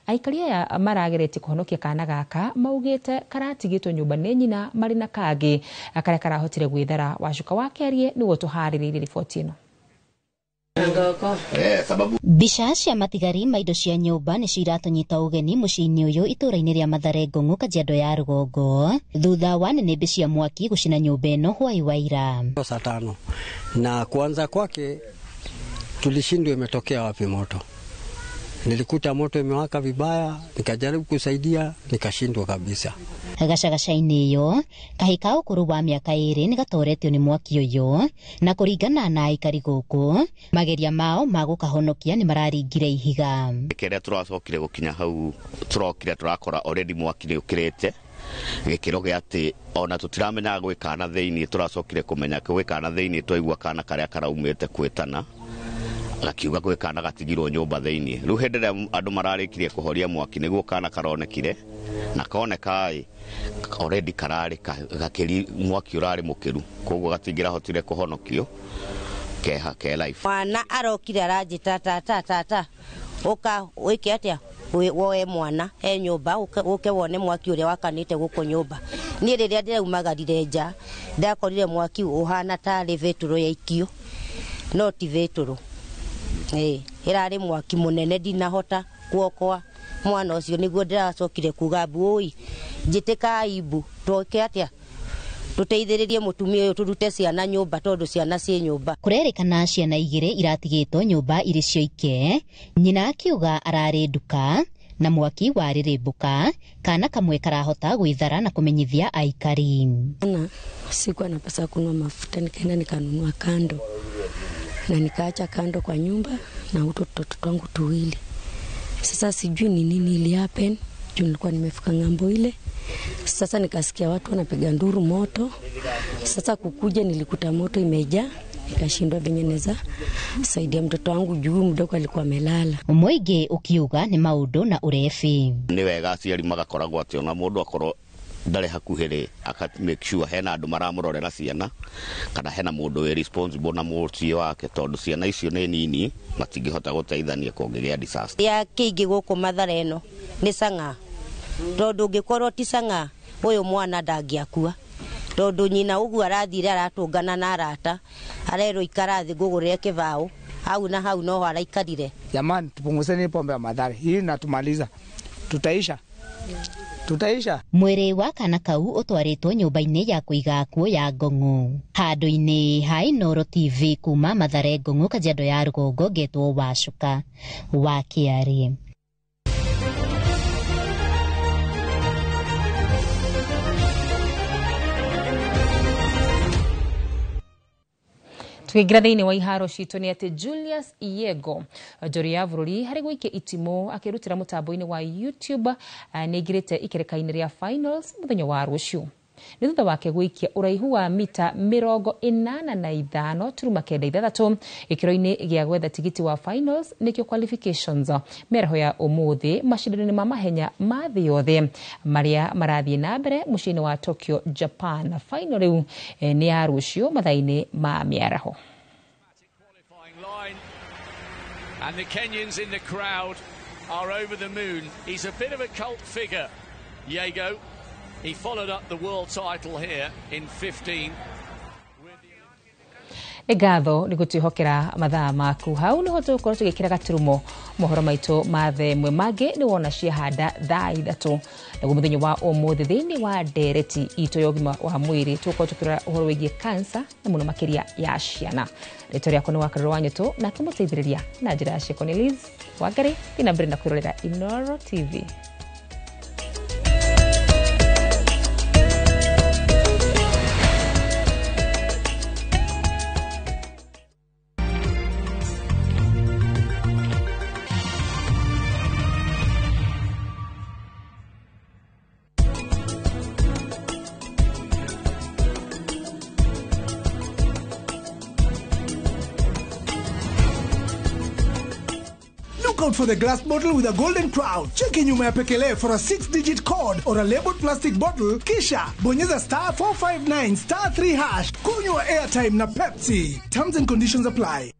Aikari aya marageretie kuhonokia kana gaka maugite karatigitwo nyumba ni nyina mari na kangi karia karahotire gwithara. Wacuka wa Kiarie niguo tuhaririirie riboti ino. Mbica cia matigari ma indo cia nyũmba nĩcio iratũnyita ũgeni mũciĩ-inĩ ũyũ itũũra-inĩ rĩa Mathare Ngong'o Kajiado ya rũgongo thutha wa nĩnĩmbĩ cia mwaki gũcina nyũmba ĩno hwai wa ira saa 5 na kuanza kwake tulishindwa imetokea wapi moto. Nilikuta moto imewaka vibaya, nikajaribu kusaidia, nikashindwa kabisa. Gacagaca-inĩ ĩyo kahĩ ka ũkũrũ wa mĩaka 2 nĩ gatoretio nĩ mwaki ũyũ, na kũringana na aikari gũkũ mageria mao ma gũkahonokia nĩ mararingire ihiga. Kĩrĩa tũracokire gũkinya hau tũrokire tũrakora already mwaki nĩ ũkĩrĩte gĩkĩro gĩa atĩ ona tũtiramenyaga gwĩ kana thĩinĩ, tũracokire kũmenya gwĩ kana thĩinĩ twaigua kana karĩa karaumĩte kwĩtana gakiuga gwĩ kana gatigirwo nyũmba thĩinĩ. Rĩu hĩndĩ ĩrĩa andũ mararĩkirie kũhoria mwaki nĩguo kana karonekire, na koneka ĩ already kararĩ gakĩri mwaki ũrarĩ mũkĩru, koguo gatingĩrahotire kũhonokio keha ke life. Mwana arokire aranjĩta tata tata ũka wĩke atĩa woe mwana he nyũmba ũke wone mwaki ũrĩa wakanĩte gũkũ nyũmba. Niĩ rĩrĩa ndĩraumagarire nja ndakorire mwaki ũhana tarĩ betũrũ yaikio, no ti betũrũ, ĩrarĩ mwaki mũnene ndinahota kuokoa mwana ũcio. Nĩguo ndĩracokire kuga mbu ũi njĩtĩkai mbu twoke atĩa tũteithĩrĩrie mũtumia ũyũ tũrute ciana nyũmba tondũ ciana ciĩ nyũmba. Kũrerĩkana ciana 2 iratigĩtwo nyũmba irĩ cioike, nyina akiuga ararĩ nduka na mwaki warĩrĩmbũka, kana kamwe karahota gwĩthara na kũmenyithia aikari. Na sikuwa na pesa kununua mafuta, nikaenda nikanunua kando na nikaacha kando kwa nyumba na utoto twangu tuwili. Sasa sijui ni nini ili happen juu nilikuwa nimefika ngambo ile. Sasa nikasikia watu wanapiga nduru moto. Sasa kukuja nilikuta moto imejaa, nikashindwa venye naweza saidia mtoto wangu juu mdogo alikuwa amelala. Mũingĩ ũkiuga nĩ maũndũ na ũrebi. Nĩ wega aciari magakoragwo atĩ ona mũndũ akorwo ndarĩ hakuhĩ rĩ, aka make sure hena andũ maramũrorera ciana kana hena mũndũ wĩ responsible na mũciĩ wake, tondũ ciana icio nĩ nini matingĩhota gũteithania kũngĩgĩa disaster. Ya kĩingĩ gũkũ Mathare ĩno nĩ cang'aa, tondũ ũngĩkorwo ti cang'aa ũyũ mwana ndangĩakua, tondũ nyina ũguo arathire aratũngana na arata arerwo ikara thĩ ngũgũrĩre kĩbaũ, hau na hau noho araikarire. Jamani, tupunguzeni pombe ya Mathare hii natumaliza, tutaisha tutaisha. Mwĩrĩ wa kana kau ũtwarĩtwo nyũmba-inĩ ya kũiga akuũ ya Ngong'o. Handũ-inĩ ha Inooro TV kuma Mathare Ngong'o, Kajiado ya Rũgongo, ngetwo Wacuka wa Kĩarĩ. Tukiingira thiini wa iharo citũ nĩ atĩ Julius Yego njori ya bũrũri harĩ gũikia itimũ akĩrutĩra mũtambo-inĩ wa YouTube nĩ aingĩrĩte ikereka-inĩ rĩa finals mũthenya wa rũciũ. Nĩ thutha wake gũikia ũraihu wa mita 85.96 gĩkĩro-inĩ gĩa gwetha tigiti wa finals nĩkĩo qualifications mĩaraho ya ũmũthĩ macindano-inĩ ma mahenya ma thĩ yothe marĩa marathiĩ na mbere mũciĩ-inĩ wa Tokyo, Japan. Final rĩu nĩ ya rũciũ mathaa-inĩ ma mĩaraho. And the Kenyans in the crowd are over the moon. He's a bit of a cult figure, Yego. He followed up the world title here in 15. Nĩ ngatho nĩ gũtwĩhokera mathaa maku hau nĩho tũgũkorwo tũgĩkĩra gaturumo mohoro maitũ ma thaa ĩmwe mangĩ nĩ wona ciahanda thaa 3 naguo mũthenya wa ũmũthĩ thĩinĩ wa ndereti itũ ya ũgima wa mwĩrĩ tũgũkorwo tũkĩrora ũhoro wĩgiĩ kansa na mũno makĩria ya ciana. Rĩtwa rĩakwa nĩ Wakarũrũ wa Nyũtũ na kũmũteithĩrĩria na njĩra ya ciĩko nĩ Liz Wangari. Thiĩ na mbere na kwĩrorera Inooro TV. Out for the glass bottle with a golden crown. Cheki nyuma ya pekele for a 6-digit code or a labeled plastic bottle, kisha bonyeza star 459 star 3 hash. Kunywa airtime na Pepsi. Terms and conditions apply.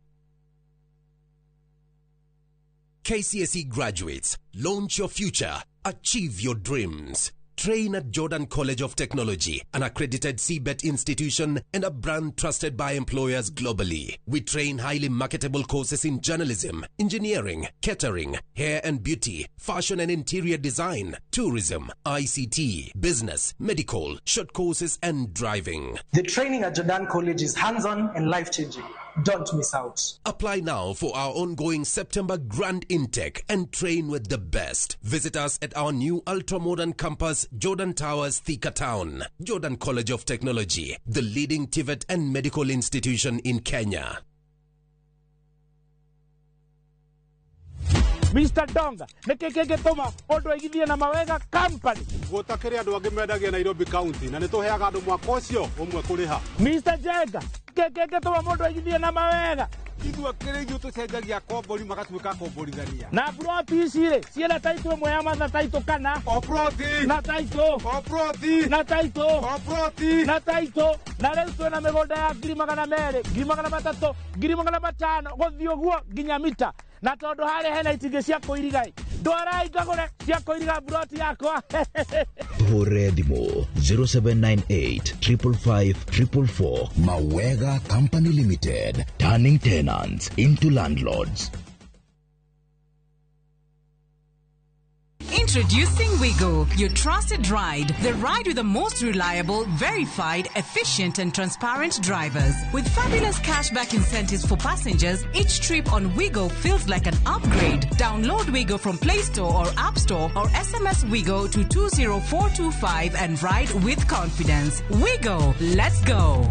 KCSE graduates, launch your future, achieve your dreams. Train at Jordan College of Technology, an accredited CBET institution and a brand trusted by employers globally. We train highly marketable courses in journalism, engineering, catering, hair and beauty, fashion and interior design, tourism, ICT, business, medical, short courses and driving. The training at Jordan College is hands-on and life-changing. Don't miss out. Apply now for our ongoing September grand intake and train with the best. Visit us at our new ultra-modern campus, Jordan Towers, Thika Town. Jordan College of Technology, the leading TVET and medical institution in Kenya. Mr. Donga, nä kä tå ma å ndå aigithie na Mawega Company. Gũtakĩrĩ andũ angĩ mendagia Nairobi County na nĩ tũheaga andũ mwaka ũcio ũmwe kũrĩha. Mr. Jenga, nä kä tå ma må ndå aigithie na Mawega. Ithuĩ akĩrĩ ithuĩ tũcenjagia kombori magatuĩka komborithania. Na broti ici rĩ ciĩna taitũ ĩmwe ya matha taitũ kana o broti na taitũ o broti na taitũ o broti na taitũ, na rĩu twĩna mĩgũnda ya 200,000, 300,000, 500,000 gũthiĩ ũguo nginya mita. Na tondũ harĩa hena itingĩ cia kũiriga ndwarai ngagũre cia kũiriga broti yakwa. Tũhũrĩre thimũ 0798 555 444. Mawega Company Limited, turning tenants into landlords. Introducing Wigo, your trusted ride. The ride with the most reliable, verified, efficient and transparent drivers. With fabulous cashback incentives for passengers, each trip on Wigo feels like an upgrade. Download Wigo from Play Store or App Store or SMS Wigo to 20425 and ride with confidence. Wigo, let's go.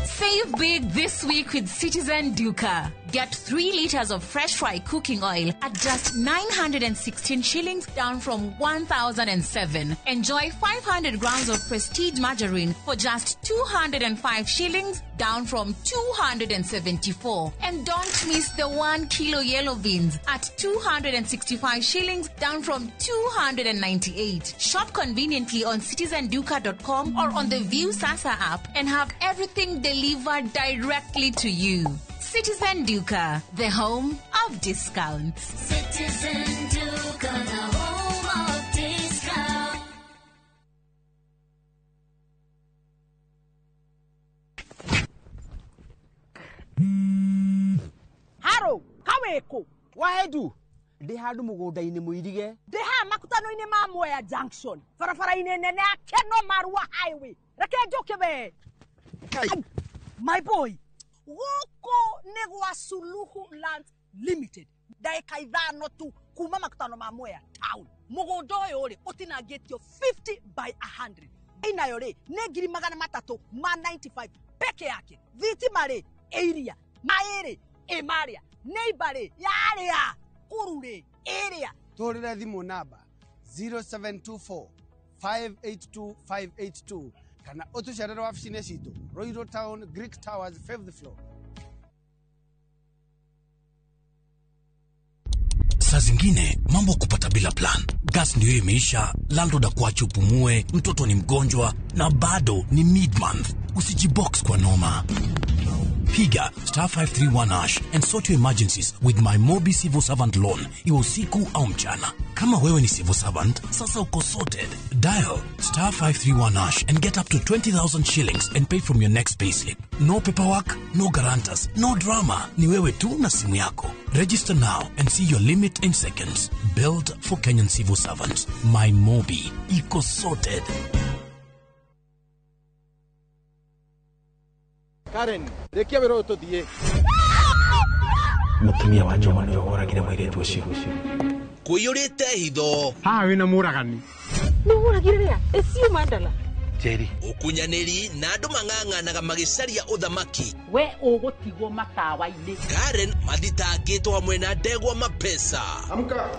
Save big this week with Citizen Duka. Get 3 liters of fresh fry cooking oil at just 916 shillings, down from 1,007. Enjoy 500 grams of Prestige margarine for just 205 shillings, down from 274. And don't miss the 1 kilo yellow beans at 265 shillings, down from 298. Shop conveniently on citizenduka.com or on the View Sasa app and have everything delivered directly to you. Citizen Duka, the home of discounts. Citizen Duka, the home of discounts. Haro, kaweko. Waedu. Ndĩ handũ mũgũnda-inĩ mũirige. Ndĩ haha makutano-inĩ ma Mwea Junction. Barabara-inĩ nene ya Keno Marua Highway. Reke njũke we. My boy. Gũkũ nĩ gwa Suluhu Land Limited. Ndagĩka 5 tu kuma makutano ma Mwea Town. Mũgũnda ũyũ rĩ ũtinangĩtio 50 by 100. Inayo rĩ nĩ 395 peke yake. Thitima rĩ ĩiria, maĩ rĩ ĩ marĩa, neighbor rĩ yarĩa, kũru rĩ ĩrĩa. Tũhũrĩre thimũ namba 0724 582 582 kana ũtũcerere wabici-inĩ citũ Royal Town, Greek Towers, 5th floor. Saa zingine mambo kupata bila plan. Gas ndio imeisha, landlord akuache upumue, mtoto ni mgonjwa na bado ni mid-month. Usijibox kwa noma. Piga star 531 hash and sort your emergencies with my Mobi Civil Servant Loan, iwe usiku au mchana. Kama wewe ni civil servant, sasa uko sorted. Dial star 531 hash and get up to 20,000 shillings and pay from your next payslip. No paperwork, no guarantors, no drama. Ni wewe tu na simu yako. Register now and see your limit in seconds. Built for Kenyan civil servants. My Mobi. Iko sorted. Karen, rekia wĩra ũyũ tũthiĩ. Mũtumia wa Njoma nĩwe woragire mũirĩtu ũcio. Kũiyũrĩte hitho. Haha wĩna mũragani. Nĩ woragire rĩa? Ĩcio Mandala. Njeri. Ũkunyanĩri na andũ mang'ang'anaga magĩcaria ũthamaki. We ũgũtigwo matawa-inĩ. Karen mathitangĩtwo hamwe na ndegwa mapesa. Amka.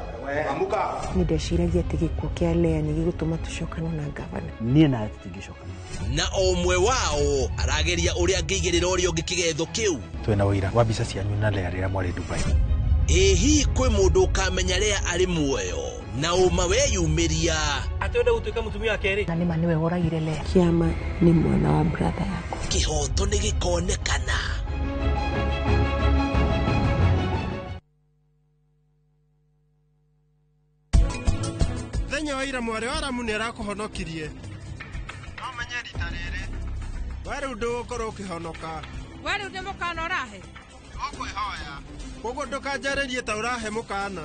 Amka. Nĩ ndeciragia atĩ gĩkuũ kĩa Lea nĩ gĩgũtũma tũcokane na gavana. Niĩ nawe tũtingĩcokana. Na o ũmwe wao arageria ũrĩa angĩigĩrĩra ũrĩa ũngĩ kĩgetho kĩu. Twĩna ũira wa mbica cianyu na Lea rĩrĩa mwarĩ Dubai. Ĩ hihi kwĩ mũndũ ũkamenya Lea arĩ muoyo na ũma weyumĩria. Atĩ wenda gũtuĩka mũtumia wa kerĩ. Na nĩma nĩwe woragire Lea. Kĩama nĩ mwana wa brother yakwa. Kĩhoto nĩ gĩkonekana. Thenya wa ira mwarĩ wa Ramu nĩ arakũhonokirie. No menye rita rĩrĩ we rĩu ndũgũkorwo ũkĩhonoka. We rĩu nĩ mũkana ũrahe? Ũkwĩhoya. Koguo ndũkanjarĩrie ta ũrahe mũkana.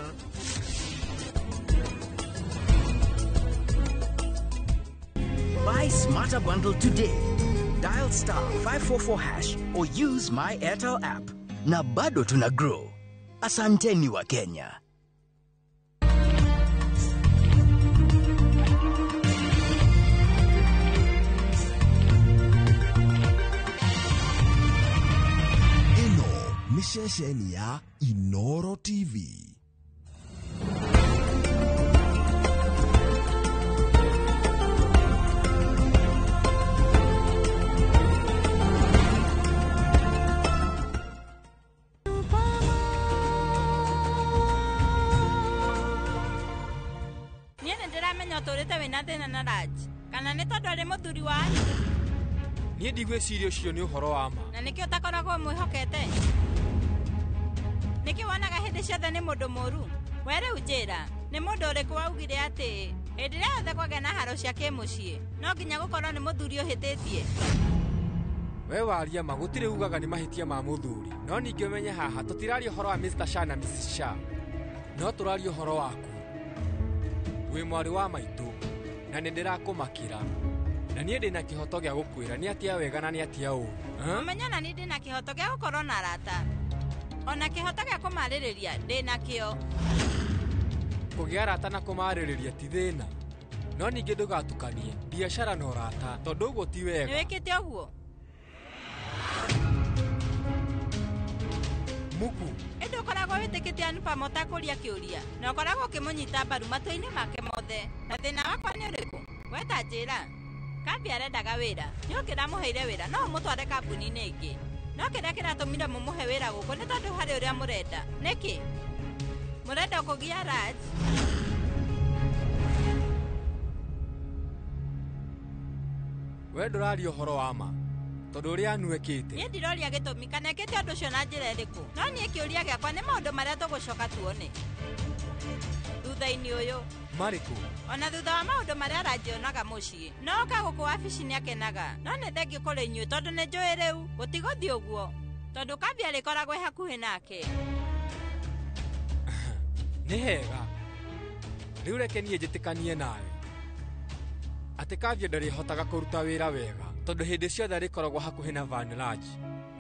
Buy Smarter Bundle today. Dial star 544 hash or use my Airtel app. Na bado tuna grow. Asanteni wa Kenya. Ĩno nĩ ceceni ya Inoro TV. Niĩ nĩ ndĩramenya ũtũrĩte wĩna thĩna na Raj kana nĩ tondũ arĩ mũthuri wanyu Niĩ ndigwĩciria ũcio nĩ ũhoro wa ma. Na nĩkĩo ũtakoragwo mwĩhokete? Nĩkĩ wonaga hĩndĩ ciothe nĩ mũndũ mũru? We rĩu njĩra, nĩ mũndũ ũrĩkũ waugire atĩ hĩndĩ ĩrĩa yothe kwagĩa na haro cia kĩmũciĩ no nginya gũkorwo nĩ mũthuri ũhĩtĩtie? We waria ma, gũtirĩ ugaga nĩ mahĩtia ma mũthuri. No ningĩ ũmenye haha tũtiraria ũhoro wa Mr. Shah na Mrs. Shah, no tũraria ũhoro waku. Wĩ mwarĩ wa maitũ na nĩ ndĩrakũmakĩra, na niĩ ndĩna kĩhoto gĩa gũkwĩra nĩ atĩa wega na nĩ atĩa ũũru. Ũmenye na niĩ ndĩna kĩhoto gĩa gũkorwo na arata, ona kĩhoto gĩa kũmarĩrĩria ndĩnakĩo. Kũgĩa arata na kũmarĩrĩria ti thĩna, no ningĩ ndũgatukanie biacara na ũrata, tondũ ũguo ti Nĩ wega. wĩkĩte ũguo? Muku, Ĩndĩ ũkoragwo wĩtĩkĩtie Anupama ũtakũria kĩũria na ũkoragwo ũkĩmũnyita mbaru matua-inĩ make mothe. Na thĩna wakwa nĩ ũrĩkũ? We ta njĩra. Kambi arendaga wĩra, nĩ ũngĩramũheire wĩra no ũmũtware kambuni-inĩ ĩngĩ. No kĩrĩa kĩratũmire mũmũhe wĩra gũkũ nĩ tondũ harĩ ũrĩa mũrenda. Nĩkĩ? Mũrenda kũgia Raj? We ndũraria ũhoro wa ma, tondũ ũrĩa Anu ekĩte. Niĩ ndiroria gĩtũmi kana ekĩte ũndũ ũcio na njĩra ĩrĩkũ, no niĩ kĩũria gĩakwa nĩ maũndũ marĩa tũgũcoka tuone thutha-inĩ ũyũ. Marĩkũ? Ona thutha wa maũndũ marĩa Raj onaga mũciĩ, no oka gũkũ wabici nĩ akenaga. No nĩ thengiũ kũrĩ inyuĩ tondũ nĩ njũĩ rĩu gũtigũthiĩ ũguo, tondũ kambi arĩkoragwo ĩ hakuhĩ nake. Nĩ hega. Rĩu reke niĩ njĩtĩkanie nawe atĩ Kavya ndarĩhotaga kũruta wĩra wega tondũ hĩndĩ ciothe arĩkoragwo hakuhĩ na Vanraj.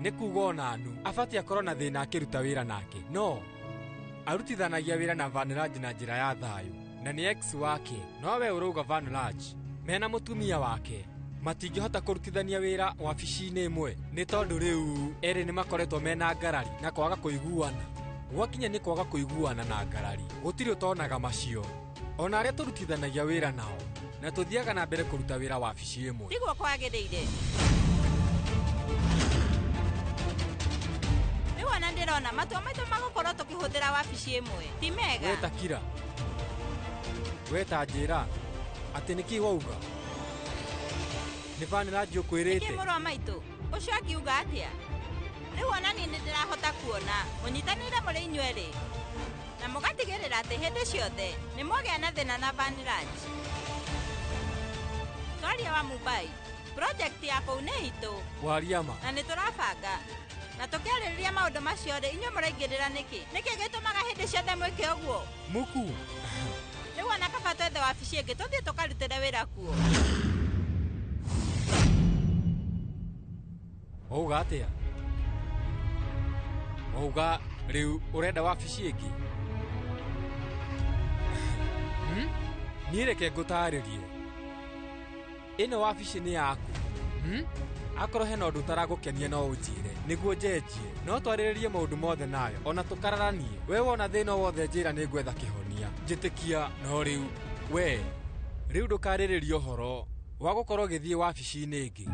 Nĩ kuuga ona Anu abatiĩ akorwo na thĩna akĩruta wĩra nake, no arutithanagia wĩra na Vanraj na njĩra ya thayũ na nĩ ex wake. No we ũrauga Vanraj mena mũtumia wake matingĩhota kũrutithania wĩra wabici-inĩ ĩmwe nĩ tondũ rĩu erĩ nĩ makoretwo mena ngarari na kwaga kũiguana. Gwakinya nĩ kwaga kũiguana na ngarari, gũtirĩ ũtonaga macio. Ona arĩa tũrutithanagia wĩra nao na tũthiaga na mbere kũruta wĩra wabici ĩmwe. Tiguo kwagĩrĩire. Rĩu ona ndĩrona matua maitũ magũkorwo tũkĩhũthĩra wabici ĩmwe ti mega. We ta kira, we ta njĩra atĩ nĩkĩ wauga? Nĩ Vanraj Nĩkĩ ũkwĩrĩte? mũrũ wa maitũ ũcio angiuga atĩa? Rĩu ona niĩ nĩ ndĩrahota kuona mũnyitanĩire mũrĩ inyuerĩ na mũgatigĩrĩra atĩ hĩndĩ ciothe nĩ mwagĩa na thĩna na Vanraj. Twaria wa Mumbai, project ya kũu nĩ itũ Waria ma. na nĩ tũrabanga na tũkĩarĩrĩria maũndũ macio rĩ, inyuĩ mũraingĩrĩra nĩkĩ? Nĩkĩ gĩtũmaga hĩndĩ ciothe mwĩke ũguo? Muku, Rĩu ona kaba twethe wabici ĩngĩ tũthiĩ tũkarutĩre wĩra kuo. Wauga atĩa? Wauga rĩu ũrenda wabici ĩngĩ? Niĩ reke ngũtarĩrie. Ĩno wabici nĩ yaku. Akorwo hena ũndũ ũtaragũkenia no ũnjĩre nĩguo njenjie. No twarĩrĩrie maũndũ mothe nayo ona tũkararanie. We wona thĩna o wothe njĩra nĩ ngwetha kĩhonia. Njĩtĩkia no rĩu we rĩu ndũkarĩrĩrie ũhoro wa gũkorwo ũgĩthiĩ wabici-inĩ ĩngĩ.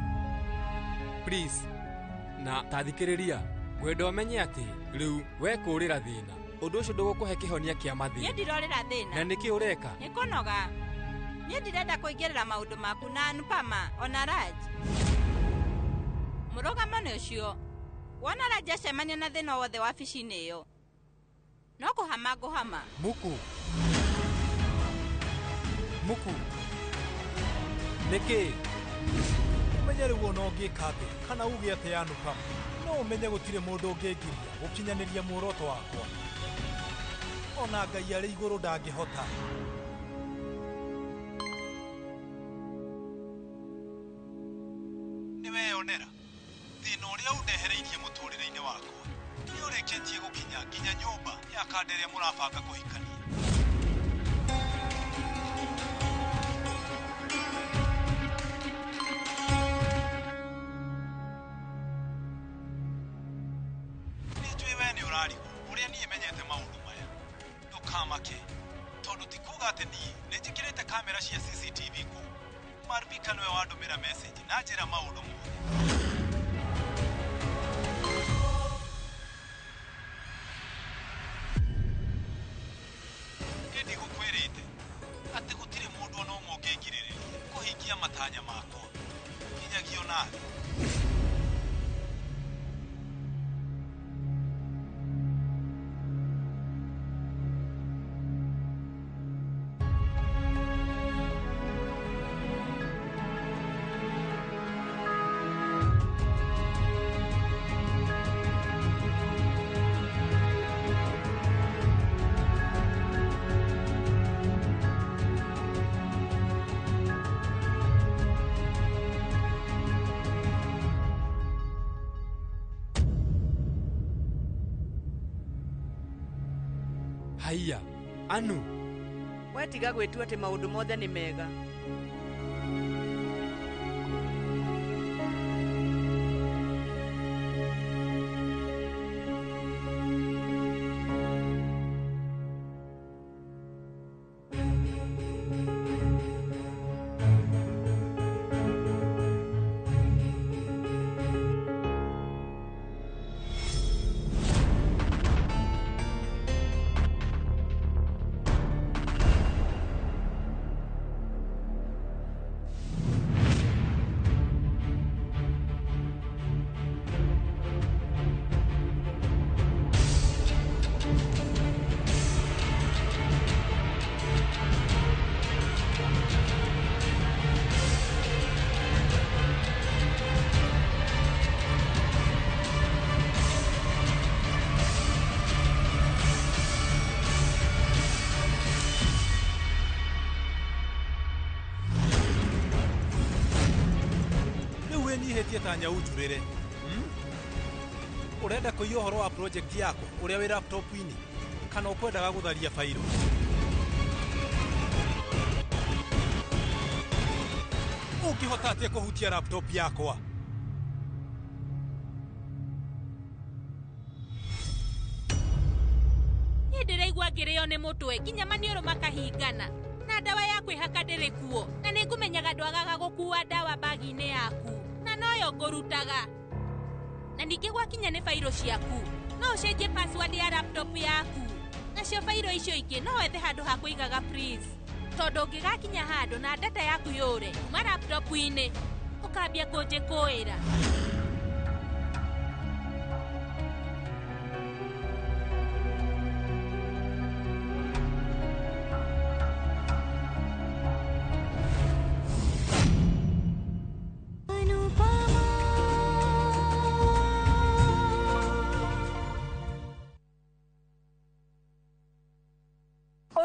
Please, na ta thikĩrĩria, ngwenda ũmenye atĩ rĩu we kũũrĩra thĩna ũndũ ũcio ndũgũkũhe kĩhonia kĩa Niĩ mathĩna. ndirorĩra thĩna. Na nĩkĩ ũreka? Nĩ kũnoga. Niĩ ndirenda kũingĩrĩra maũndũ maku na Anupama ona Raj. Mũrũgamo nĩ ũcio. Wona Raj acemania na thĩna o wothe wabici-inĩ ĩyo, no kũhama ngũhama. Muku, Muku, nĩkĩ? Ũmenye rĩu ona ũngĩka atĩa kana uge atĩa Anupama, no ũmenye gũtirĩ mũndũ ũngĩngiria gũkinyanĩria muoroto wakwa. Ona Ngai arĩ igũrũ ndangĩhota. hĩndĩ ĩrĩa mũrabanga kũhikania. Nĩnjũĩ we nĩ ũrarigwo ũrĩa niĩ menyete maũndũ maya. Ndũkamake tondũ ti kuga atĩ niĩ nĩ njĩkĩrĩte kamera cia CCTV kũu. Marvika nĩwe wandũmĩra message na njĩra maũndũ mothe. Ĩndĩ gũkwĩrĩte atĩ gũtirĩ mũndũ ona ũmwe ũngĩngirĩrĩria kũhingia matanya makwa nginyagia onawe. Haiya, Anu. Wetiga gwĩtua atĩ maũndũ mothe nĩ mega. Wĩnyihĩtie ta nyau njurĩre. Ũrenda kũiya ũhoro wa project yakwa ũrĩa wĩ laptop-inĩ kana ũkwendaga gũtharia fairo? Ũngĩhota atĩa kũhutia laptop yakwa? Niĩ ndĩraigua ngĩrĩo nĩ mũtwe nginya maniũrũ makahingana na ndawa ya kwĩhaka ndĩrĩ kuo na nĩngũmenyaga ndwagaga gũkua ndawa bagi-inĩ yaku na noyo ngũrutaga. Na ningĩ gwakinya nĩ fairo ciaku no ũcenjie password ya laptop yaku nacio fairo icio ingĩ no wethe handũ ha kũigaga please tondũ ũngĩgakinya handũ na data yaku yũre kuma laptop-inĩ ũkambia kũnjĩkũĩra.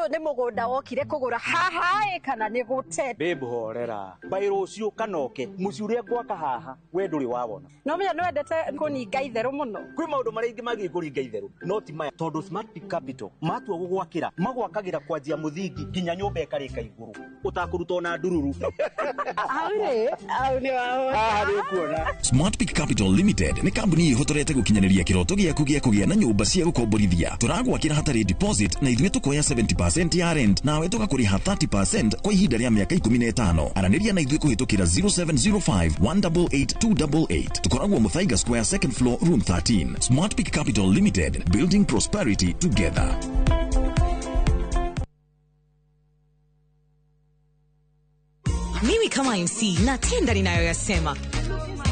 Nĩ mũgũnda wokire kũgũra haha kana nĩ gũte. Babe horera by rũciũ kanoke mũciĩ ũrĩa ngwaka haha we ndũrĩ wawona. No menya nĩ wendete kũninga itherũ mũno. Kwĩ maũndũ marĩa ingĩ magĩrĩire kũringa itherũ no ti maya tondũ Smart Peak Capital matua gũgwakĩra magwakagĩra kwanjia mũthingi nginya nyũmba ĩkarĩka igũrũ ũtakũruta ona ndururu. Hau rĩ, hau nĩ wahota. Haha nĩ ũkuona. Smart Peak Capital Limited nĩ kambuni ĩhotorete gũkinyanĩria kĩroto gĩaku gĩa kũgĩa na nyũmba cia gũkomborithia. Tũragwakĩra hatarĩ deposit na ithuĩ tũkoya 70% ya rent nawe tũgakũrĩha 30% kwa ihinda rĩa mĩaka 15. Aranĩria na ithuĩ kũhĩtũkĩra 0705 188 288. Tũkoragwo Muthaiga Square, second floor, room 13. Smart Peak Capital Limited, building prosperity together. Mimi kama MC natenda ninayoyasema.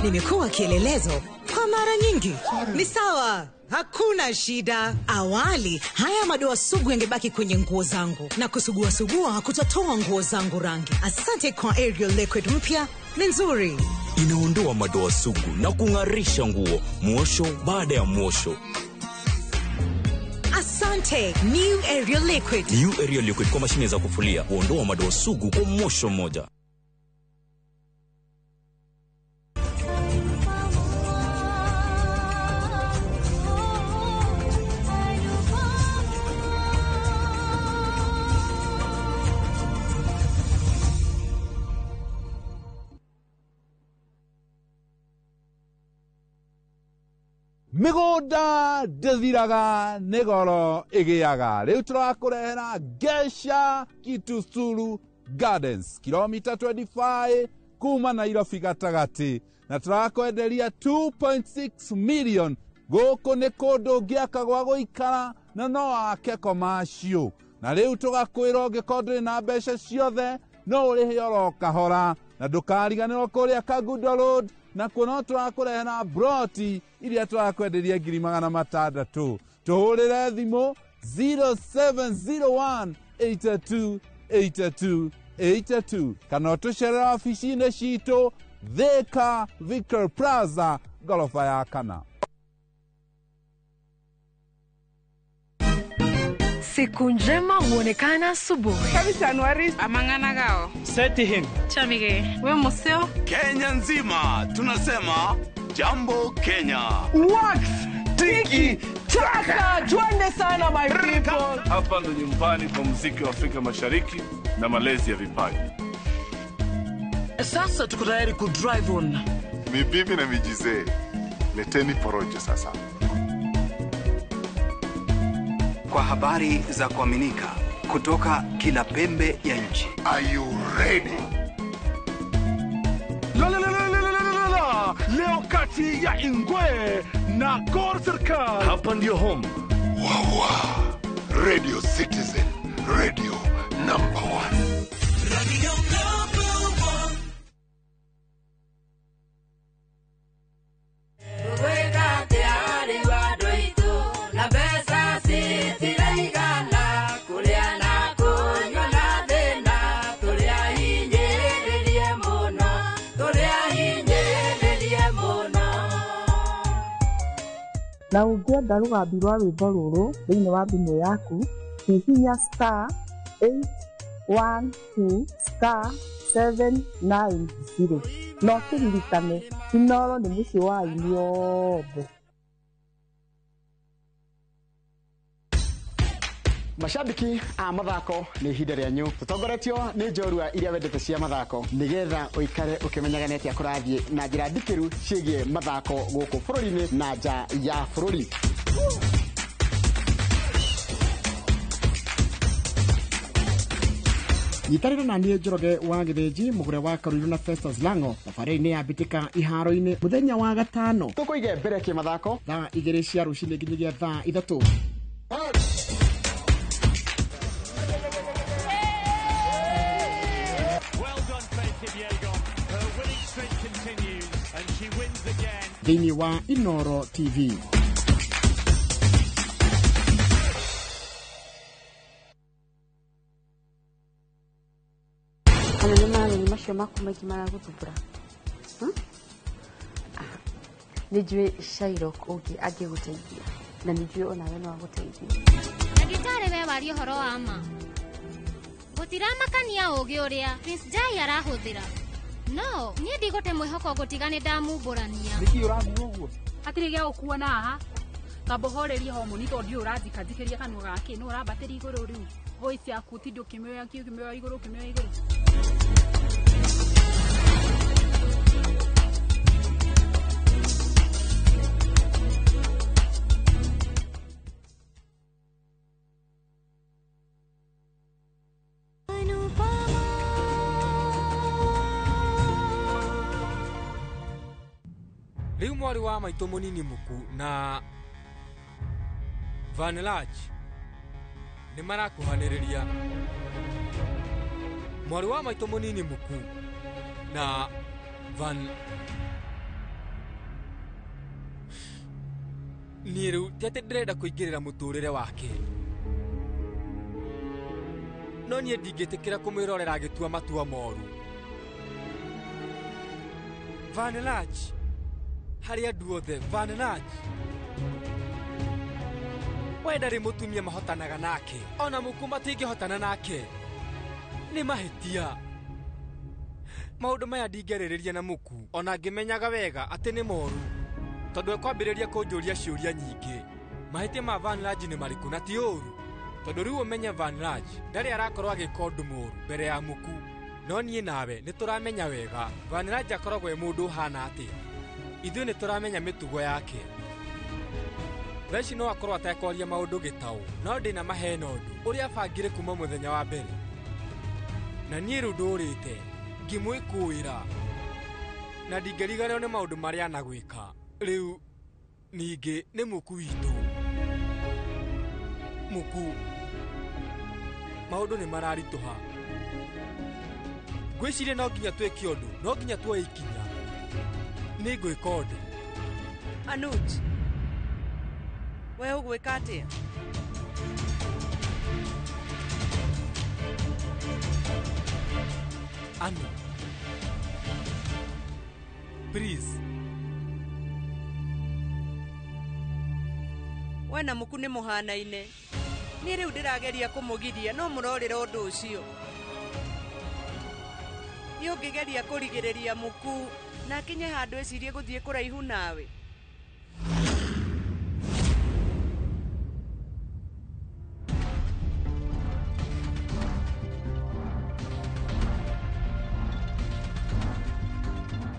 Nimekuwa kielelezo kwa mara nyingi. Ni sawa, hakuna shida. Awali haya madoa sugu yangebaki kwenye nguo zangu na kusugua sugua hakutatoa nguo zangu rangi. Asante kwa Ariel Liquid mpya, ni nzuri. Inaondoa madoa sugu na kung'arisha nguo mwosho baada ya mwosho. Asante New Ariel Liquid. New Ariel Liquid kwa mashine za kufulia huondoa madoa sugu kwa mwosho mmoja. Mĩgũnda ndĩthiraga nĩ goro ĩgĩaga. Rĩu tũrakũrehera Gesha Kitusuru Gardens, kilomita 25 kuma Nairobi gatagatĩ, na tũrakwenderia 2.6 million. Gũkũ nĩ kũndũ ũngĩaka gwa gũikara na no wake commercial. Na rĩu tũgakwĩra ũngĩkorwo ndũrĩ na mbeca ciothe no ũrĩhe oro kahora, na ndũkariganĩrwo kũrĩa Kangundo Road nakuo no tũrakũrehera broti iria tũrakwenderia 600,000. Tũhũrĩre thimũ 0701 82 82 82 kana ũtũcerere wabici-inĩ citũ Thika Victor Plaza ngoroba ya kana. Siku njema huonekana asubuhi. Amang'ana gao. Seti him. Chamige. We museo. Kenya nzima tunasema jambo Kenya. Wax tiki taka, twende sana my people. Hapa ndo nyumbani kwa muziki wa Afrika Mashariki na malezi ya vipaji. Sasa tuko tayari ku drive on. Ni bibi na mijizee, leteni porojo sasa. Kwa habari za kuaminika kutoka kila pembe ya nchi. Are you ready? La la la la la la la la. Leo kati ya Ingwe na Gor Serikal. Hapa ndio home. Wawa. Radio Citizen, radio number 1. Radio number 1. Weka tayari watu na pesa sitiraigana kuria na kunywa na thina turia hinyĩrĩrie mũno turia hinyĩrĩrie mũno. Na ũngĩenda rũgambi rwa rwĩmbo rũrũ thĩinĩ wa thimũ yaku, hihinya star 812 star 790 na ũkĩririkane Inooro nĩ mũciĩ wa aini othe. Mashabiki a mathako nĩ ihinda rĩanyu tũtongoretio nĩ njorua iria wendete cia mathako nĩgetha ũikare ũkĩmenyaga nĩ atĩa kũrathiĩ na njĩra ndikĩru ciĩgiĩ mathako gũkũ bũrũri-inĩ na nja ya bũrũri. Nyitanĩra na niĩ Njoroge wa Gĩthĩnji mũgũre wa Karuiru na Festus Lango thabarĩ-inĩ ya mbĩtĩka iharo-inĩ mũthenya wa gatano tũkũige mbere kĩmathako thaa 2 cia rũcinĩ nginyagia thaa 3. Thĩinĩ wa Inooro TV. Kana nĩ marũni macio maku maingĩ maragũthumbũra? Nĩ njũĩ Shylock ũngĩ angĩgũteithia na nĩ njũĩ onawe no agũteithie. Ndagĩtarĩ we waria ũhoro wa ma. Gũtiramakania ũũgĩ ũrĩa Prince Jai arahũthĩra. No, niĩ ndigũte mwĩhoko gũtiga nĩ ndamumbũrania. Nĩkĩ ũraguo ũguo? Hatirĩ gĩa gũkuona haha. Tamba ũhorerie homoni tondũ ndiũĩ ũranjikajikĩria kanua gake nũ ũrambatĩria igũrũ rĩu. Voice yaku ũtinde ũkĩmĩoya ũkĩmĩoya igũrũ ũkĩmĩoya igũrũ. Rĩu mwarĩ wa maitũ mũnini mũku na Vanlaj nĩ marakuhanĩrĩria. Mwarĩ wa maitũ mũnini mũku na Van niĩ rĩu ti atĩ ndĩrenda kũingĩrĩra mũtũrĩre wake, no niĩ ndingĩtĩkĩra kũmwĩrorera agĩtua matua moru. Vanlaj harĩ andũ othe, Vanlaj we ndarĩ mũtumia mahotanaga nake, ona mũku matingĩhotana nake. Nĩ mahĩtia maũndũ maya ndingĩarĩrĩria na mũku ona ngĩmenyaga wega atĩ nĩ moru, tondũ ekwambĩrĩria kũnjũria ciũria nyingĩ. Mahĩtia ma Vanlaj nĩ marĩkũ na ti ũru, tondũ rĩu ũmenye Vanlaj ndarĩ arakorwo agĩka ũndũ mũru mbere ya mũku, no niĩ nawe nĩ tũramenya wega Vanlaj akoragwo e mũndũ ũhana atĩa. Ithuĩ nĩ tũramenya mĩtugo yake. Thaa ici no akorwo atekwaria maũndũ gĩtaũ, no ndĩna mahena ũndũ ũrĩa abangire kuma mũthenya wa mbere. Na niĩ rĩu ndũrĩte ngĩmwĩkũĩra na ndingĩriganĩrwo nĩ maũndũ marĩa anagwĩka. Rĩu ningĩ nĩ mũku witũ. Mũku, maũndũ nĩ mararitũha. Ngwĩciria no nginya twĩke ũndũ, no nginya tuoye ikinya. Nĩ ngwĩka ũndũ. Anuj, we ũgwĩka atĩa? Anu, please. We na mũku nĩ mũhanaine. Niĩ rĩu ndĩrageria kũmũgiria no mũrorĩra ũndũ ũcio. Niĩ ũngĩgeria kũrigĩrĩria mũku na akinye handũ ecirie gũthiĩ kũraihu nawe.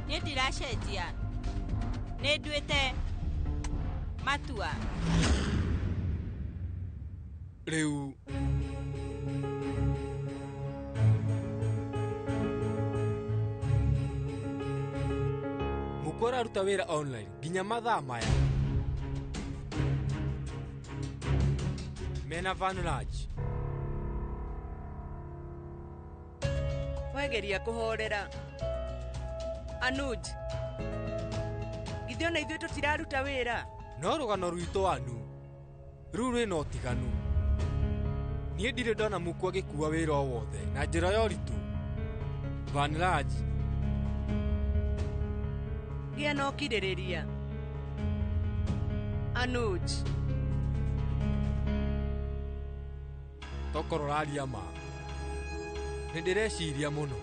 Niĩ ndiracenjia. Nĩ nduĩte matua. Rĩu mũku araruta wĩra online nginya mathaa maya. Mena Vanraj. Wegeria kũhorera. Anuj, githĩ ona ithuĩ tũtiraruta wĩra? No rũgano rwitũ Anu rũu rwĩna ũtiganu. Niĩ ndirĩ ndona mũku agĩkua wĩra o wothe na njĩra ya ũritũ. Vanraj, Gĩa na ũkirĩrĩria. Anuj, tokorwo ũraria ma. Nĩ ndĩreciria mũno.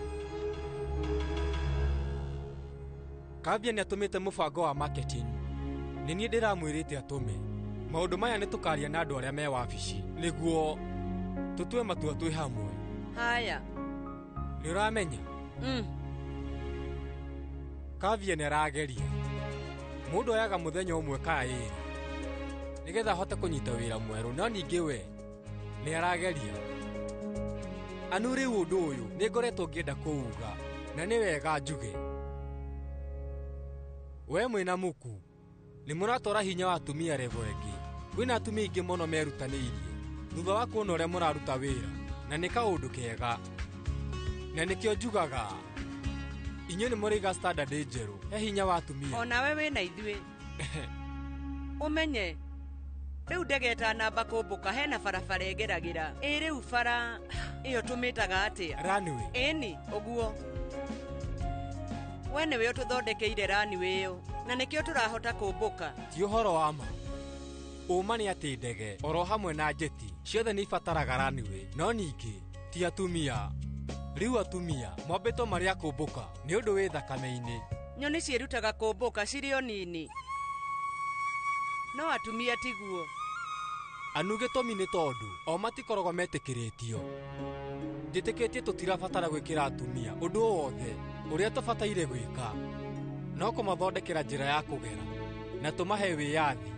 Kavya nĩ atũmĩte mũbango wa marketing. Nĩ niĩ ndĩramwĩrĩte atũme. Maũndũ maya nĩ tũkaria na andũ arĩa me wabici nĩguo tũtue matua twĩ hamwe. Haya. Nĩ ũramenya? Kavya nĩ arageria. Mũndũ oyaga mũthenya ũmwe kana ĩĩrĩ nĩgetha ahote kũnyita wĩra mwerũ, no ningĩ we nĩ arageria. Anu, rĩu ũndũ ũyũ nĩ ngoretwo ngĩenda kũuga na nĩ wega njuge. We mwĩna mũku nĩ mũratwara hinya wa atumia revo ĩngĩ. Kwĩna atumia aingĩ mũno merutanĩirie thutha wa kuona ũrĩa mũraruta wĩra, na nĩ kaũndũ kega. Na nĩkĩo njugaga inyuĩ nĩ mũraiga standard njerũ he hinya wa atumia. Onawe wĩna ithuĩ. Ũmenye rĩu ndege ĩtanamba kũmbũka hena barabara ĩgeragĩra. Ĩ rĩu bara ĩyo tũmĩtaga atĩa? Runway. Ĩni, ũguo. We nĩwe ũtũthondekeire runway ĩyo na nĩkĩo tũrahota kũmbũka. Ti ũhoro wa ma. Ũma nĩ atĩ ndege oro hamwe na njeti ciothe nĩ ibataraga runway, no ningĩ ti atumia. Rĩu atumia mombĩtwo marĩ a kũmbũka nĩ ũndũ wĩ thakame-inĩ. Nyoni ciĩrutaga kũmbũka cirĩ o nini, no atumia tiguo. Anu, gĩtũmi nĩ tondũ o matikoragwo metĩkĩrĩtio. Njĩtĩkĩtie tũtirabatara gwĩkĩra atumia ũndũ o wothe ũrĩa tũbataire gwĩka, no kũmathondekera njĩra ya kũgera na tũmahe wĩyathi.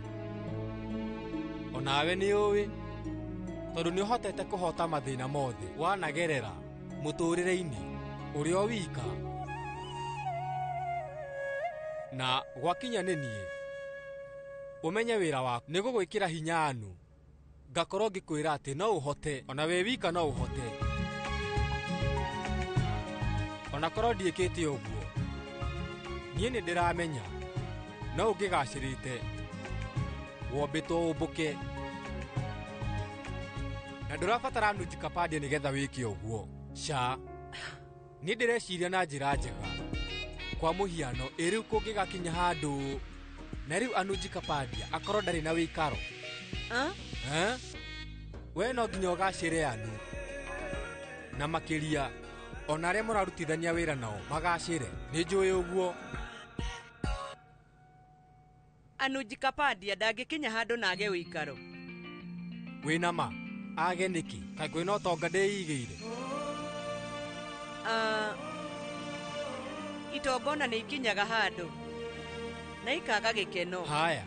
Onawe nĩ ũĩ tondũ nĩ ũhotete kũhota mathĩna mothe wanagerera mũtũrĩre-inĩ ũrĩa o wika. Na gwakinya nĩ niĩ ũmenye wĩra waku nĩ gũgwĩkĩra hinya Anu, ngakorwo ngĩkwĩra atĩ no ũhote, ona wĩ wika no ũhote. Ona korwo ndiĩkĩte ũguo, niĩ nĩ ndĩramenya no ũngĩgacĩrĩte wombĩtwo ũmbũke, na ndũrabatara Anuj Kapadia nĩgetha wĩke ũguo. Ca, niĩ ndĩreciria na njĩra njega. Kwa mũhiano, ĩ rĩu kũngĩgakinya handũ na rĩu Anuj Kapadia akorwo ndarĩ na wĩikaro. We no nginya ũgacĩre Anu, na makĩria ona arĩa mũrarutithania wĩra nao magacĩre. Nĩ njũĩ ũguo. Anuj Kapadia ndangĩkinya handũ na age wĩikaro. Wĩna ma age nĩkĩ? Kaĩ kwĩna ũtonga ndĩigĩire? Itonga ona nĩ ikinyaga handũ na ikaga gĩkeno. Haya.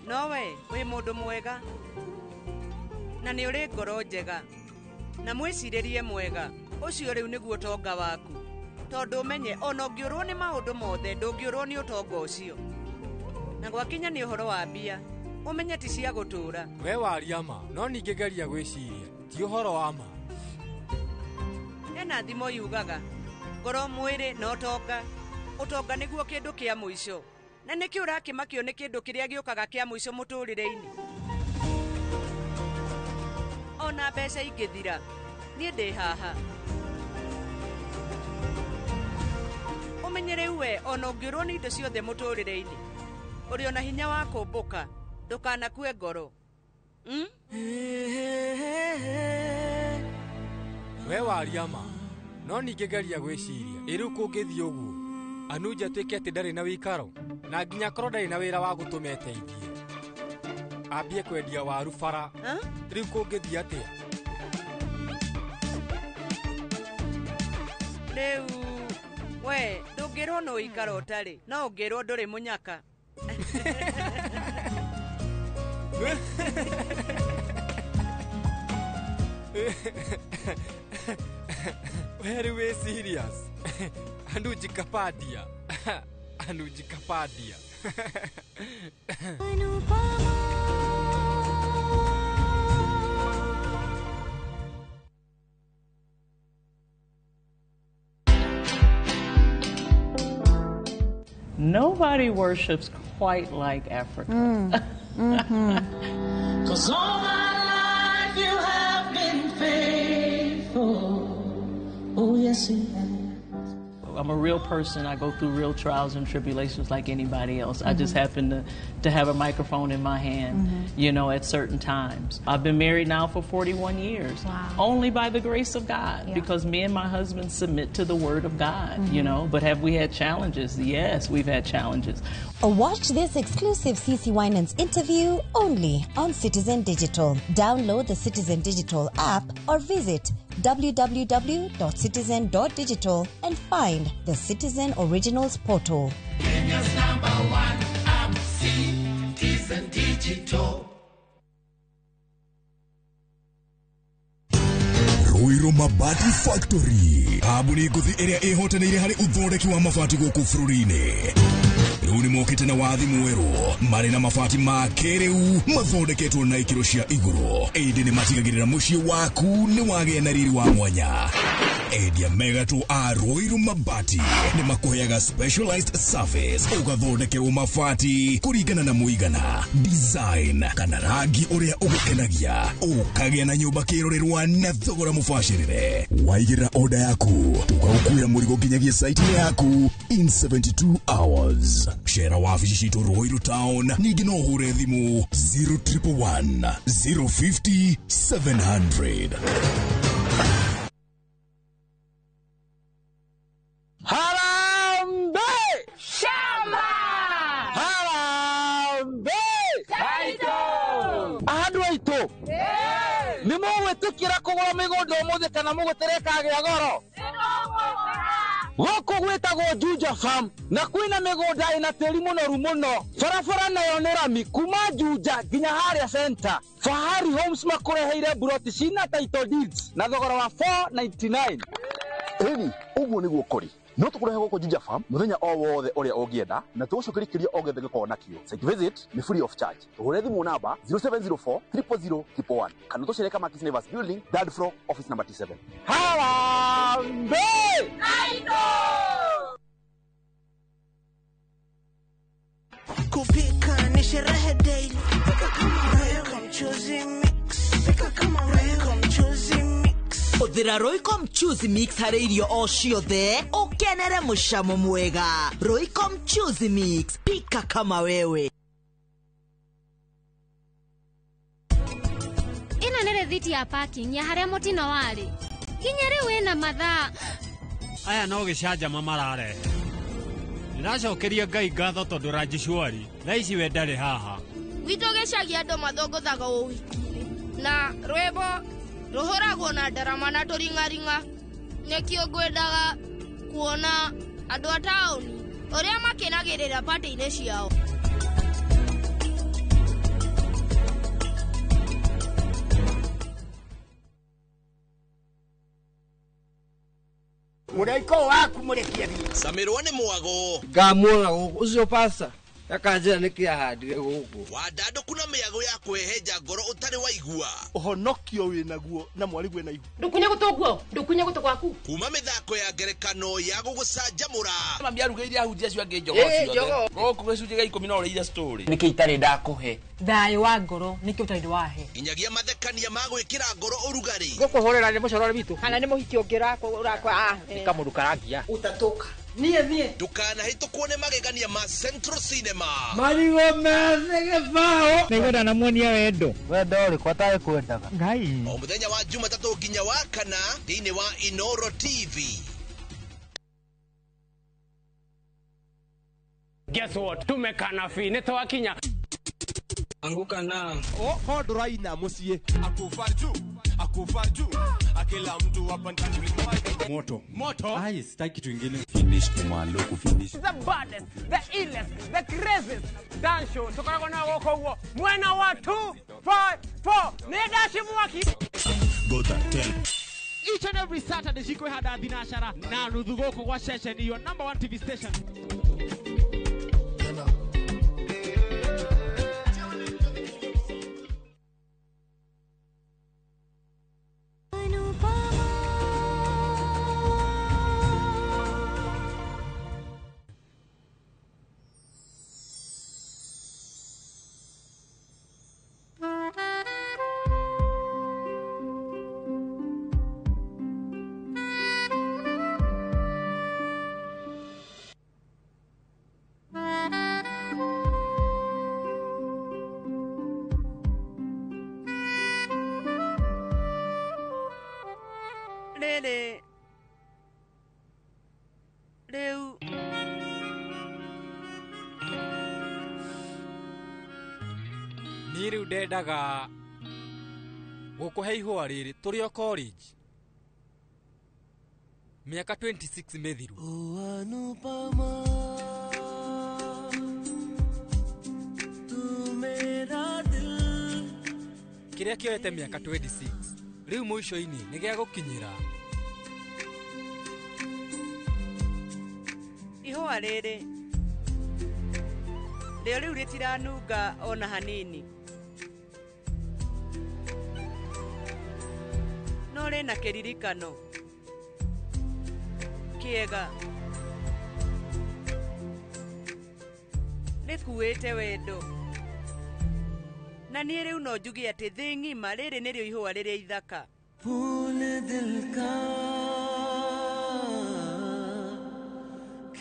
No we wĩ mũndũ mwega na nĩ ũrĩ ngoro njega na mwĩcirĩrie mwega. Ũcio rĩu nĩguo ũtonga waku, tondũ ũmenye ona ũngĩũrwo nĩ maũndũ mothe ndũngĩũrwo nĩ ũtonga ũcio. Na gwakinya nĩ ũhoro wa mbia, ũmenye ti cia gũtũũra. We waria ma, no ningĩ geria gwĩciria ti ũhoro wa ma. Hena thimo yugaga ngoro, mwĩrĩ na ũtonga. Ũtonga nĩguo kĩndũ kĩa mũico. Na nĩkĩ ũrakĩmakio nĩ kĩndũ kĩrĩa gĩũkaga kĩa mũico mũtũrĩre-inĩ? Ona mbeca ingĩthira, niĩ ndĩ haha. Ũmenye rĩu we ona ũngĩũrwo nĩ indo ciothe mũtũrĩre-inĩ, ũrĩ ona hinya wa kũmbũka, ndũkanakue ngoro. We waria ma, no ningĩ geria gwĩciria ĩ rĩu kũngĩthiĩ ũguo Anuja atuĩke atĩ ndarĩ na wĩikaro na nginya akorwo ndarĩ na wĩra wa gũtũma eteithie, ambie kwendia waru bara. Rĩu kũngĩthiĩ atĩa? Rĩu we ndũngĩrwo no ũikaro ũtarĩ, no ũngĩrwo ndũrĩ mũnyaka. We rĩu wĩ serious? Anuji Kapadia. Anuji Kapadia. Nobody worships quite like Africa. 'Cause all my life you have been faithful. Oh, yes, you have. I'm a real person. I go through real trials and tribulations like anybody else. I just happen to have a microphone in my hand, you know, at certain times. I've been married now for 41 years. Wow. Only by the grace of God, because me and my husband submit to the Word of God, you know. But have we had challenges? Yes, we've had challenges. Watch this exclusive CC Winans interview only on Citizen Digital. Download the Citizen Digital app or visit www.citizen.digital and find the Citizen Originals portal. Kenya's number one app, Citizen Digital. Ruiru Mabati Factory, kambuni ngũthi ĩrĩa ĩhotanĩire harĩ ũthondeki wa mabati gũkũ bũrũri-inĩ. Rĩu nĩ mokĩte na wathi mwerũ, marĩ na mabati ma kĩrĩu mathondeketwo na ikĩro cia igũrũ, ĩndĩ nĩ matigagĩrĩra mũciĩ waku nĩ wagĩa na riri wa mwanya. Endia megatũ a Ruiru Mabati nĩ makũheaga specialized service, ũgathondekerwo mabati kũringana na mũigana, design kana rangi ũrĩa ũgũkenagia, ũkagĩa na nyũmba kĩrorerwa na thogora mũbacĩrĩre. Waigĩrĩra order yaku, tũgagũkuĩra mũrigo nginyagia site-inĩ yaku in 72 hours. Cera wabici citũ Ruiru Town, ningĩ no ũhũre thimũ 0111 050 700. Harambee! Shamba! Harambee! Taito! Andũ aitũ nĩ mũgwĩtĩkĩra kũgũra mĩgũnda ũmũthĩ kana mũgũtere kagĩa goro? Gũkũ gwĩtagwo Juja Farm na kwĩna mĩgũnda ĩna tĩri mũnoru mũno. Barabara nayo nĩ rami kuma Juja nginya harĩa center. Fahari Homes makũreheire mburoti cina title deeds na thogora wa 499. Ĩni, ũguo nĩguo kũrĩ. No tũkũrehe gũkũ Juja Farm mũthenya o wothe ũrĩa ũngĩenda na tũgũcokeria kĩrĩa o gĩothe gĩkoragwo nakĩo. Site visit nĩ free of charge. Tũhũre thimũ namba 0704 000 111 kana tũcere Kamakis Neighbors Building, third floor, office number T7. Harambee! Kupika ni sherehe daily. Pika kama Royco mchuzi mix. Pika kama Royco mchuzi mix. Hũthĩra Royco mchuzi mix harĩ irio o ciothe, ũkenere mũcamo mwega. Royco mchuzi mix, pika kama wewe. Ĩno nĩ rĩthiti ya parking ya harĩa mũtino warĩ. Nginya rĩu ĩna mathaa. Aya no gĩcanjama mararehe. Ndĩracokeria Ngai ngatho tondũ Rajishwari thaa ici we ndarĩ haha. Gwitũ gĩcagi andũ mathũngũthaga ũhiki-inĩ na rwĩmbo rũhũragwo na ndarama na tũring'aring'a. Nĩkĩo ngwendaga kuona andũ a taũni ũrĩa makenagĩrĩra patĩ-inĩ ciao. Mũraika waku mũrekie thiĩ. Camirwo nĩ mwago. Ngamuona gũkũ ũcio pasta akanjĩra nĩkĩ ahandire gũkũ. Wandandũku na mĩago ya kwĩhenja ngoro ũtarĩ waigua. Ũhonokio wĩnaguo na mwarĩguo na ihu. Ndukunye gũtũ guo, ndukunye gũtũ gwaku. Kuma mĩthako ya ngerekano ya gũgũcanjamũra. Mami arugĩire ahunjia acio angĩ njogoo ciothe. Gũkũ gĩcunjĩ gĩa 10 no ũrĩire story. Nĩkĩ itarĩ ndakũhe? Thayũ wa ngoro nĩkĩo ũtarĩ wahe. Nginyagia mathekania ma gwĩkĩra ngoro ũrugarĩ. Gũkũhũrĩra nĩ mũcorore witũ. Kana nĩ mũhiki ũngĩ ũrakwa. Nĩ kamũndũ karangia. Ũtatũka. Niĩ niĩ. Ndũkanahĩtũkwo nĩ magegania ma Central Cinema. Marigũ methĩ gĩbaũ. Nĩngwenda namuonia wendo. Wendo ũrĩkũ atarĩ kwendaga? Ngai. O mũthenya wa Jumatatũ nginya wa kana thĩinĩ wa Inoro TV. Guess what? Tumekana fi nĩ twakinya. Anguka na. Oh, ndũraina mũciĩ. Akufa juu, akufa juu. Akila mtu hapa ndani moto. Moto. Ai, sitaki kitu kingine. Finish kumaloku finish. The baddest, the illest, the craziest dance show. Tukoragwo na gũkũ ũguo. Mwena wa 2 5 4. Nĩ ndaci mwaki. Gota 10. Each and every Saturday cikwĩhanda thinacara na nuthu gũkũ gwa ceceni your number 1 TV station. Rĩrĩ rĩu niĩ rĩu ndendaga gũkũhe ihũa rĩrĩ tũrĩ o college mĩaka 26 mĩthiru. Kĩrĩa kĩoete mĩaka 26 rĩu mũico-inĩ nĩ gĩa gũkinyĩra. Ihũa rĩrĩ rĩo rĩu rĩtiranunga ona hanini, no rĩna kĩririkano kĩega, rĩkuĩte wendo, na niĩ rĩu no njuge atĩ thĩ ng'ima rĩrĩ nĩrĩo ihũa rĩrĩa ithaka. Phool dil ka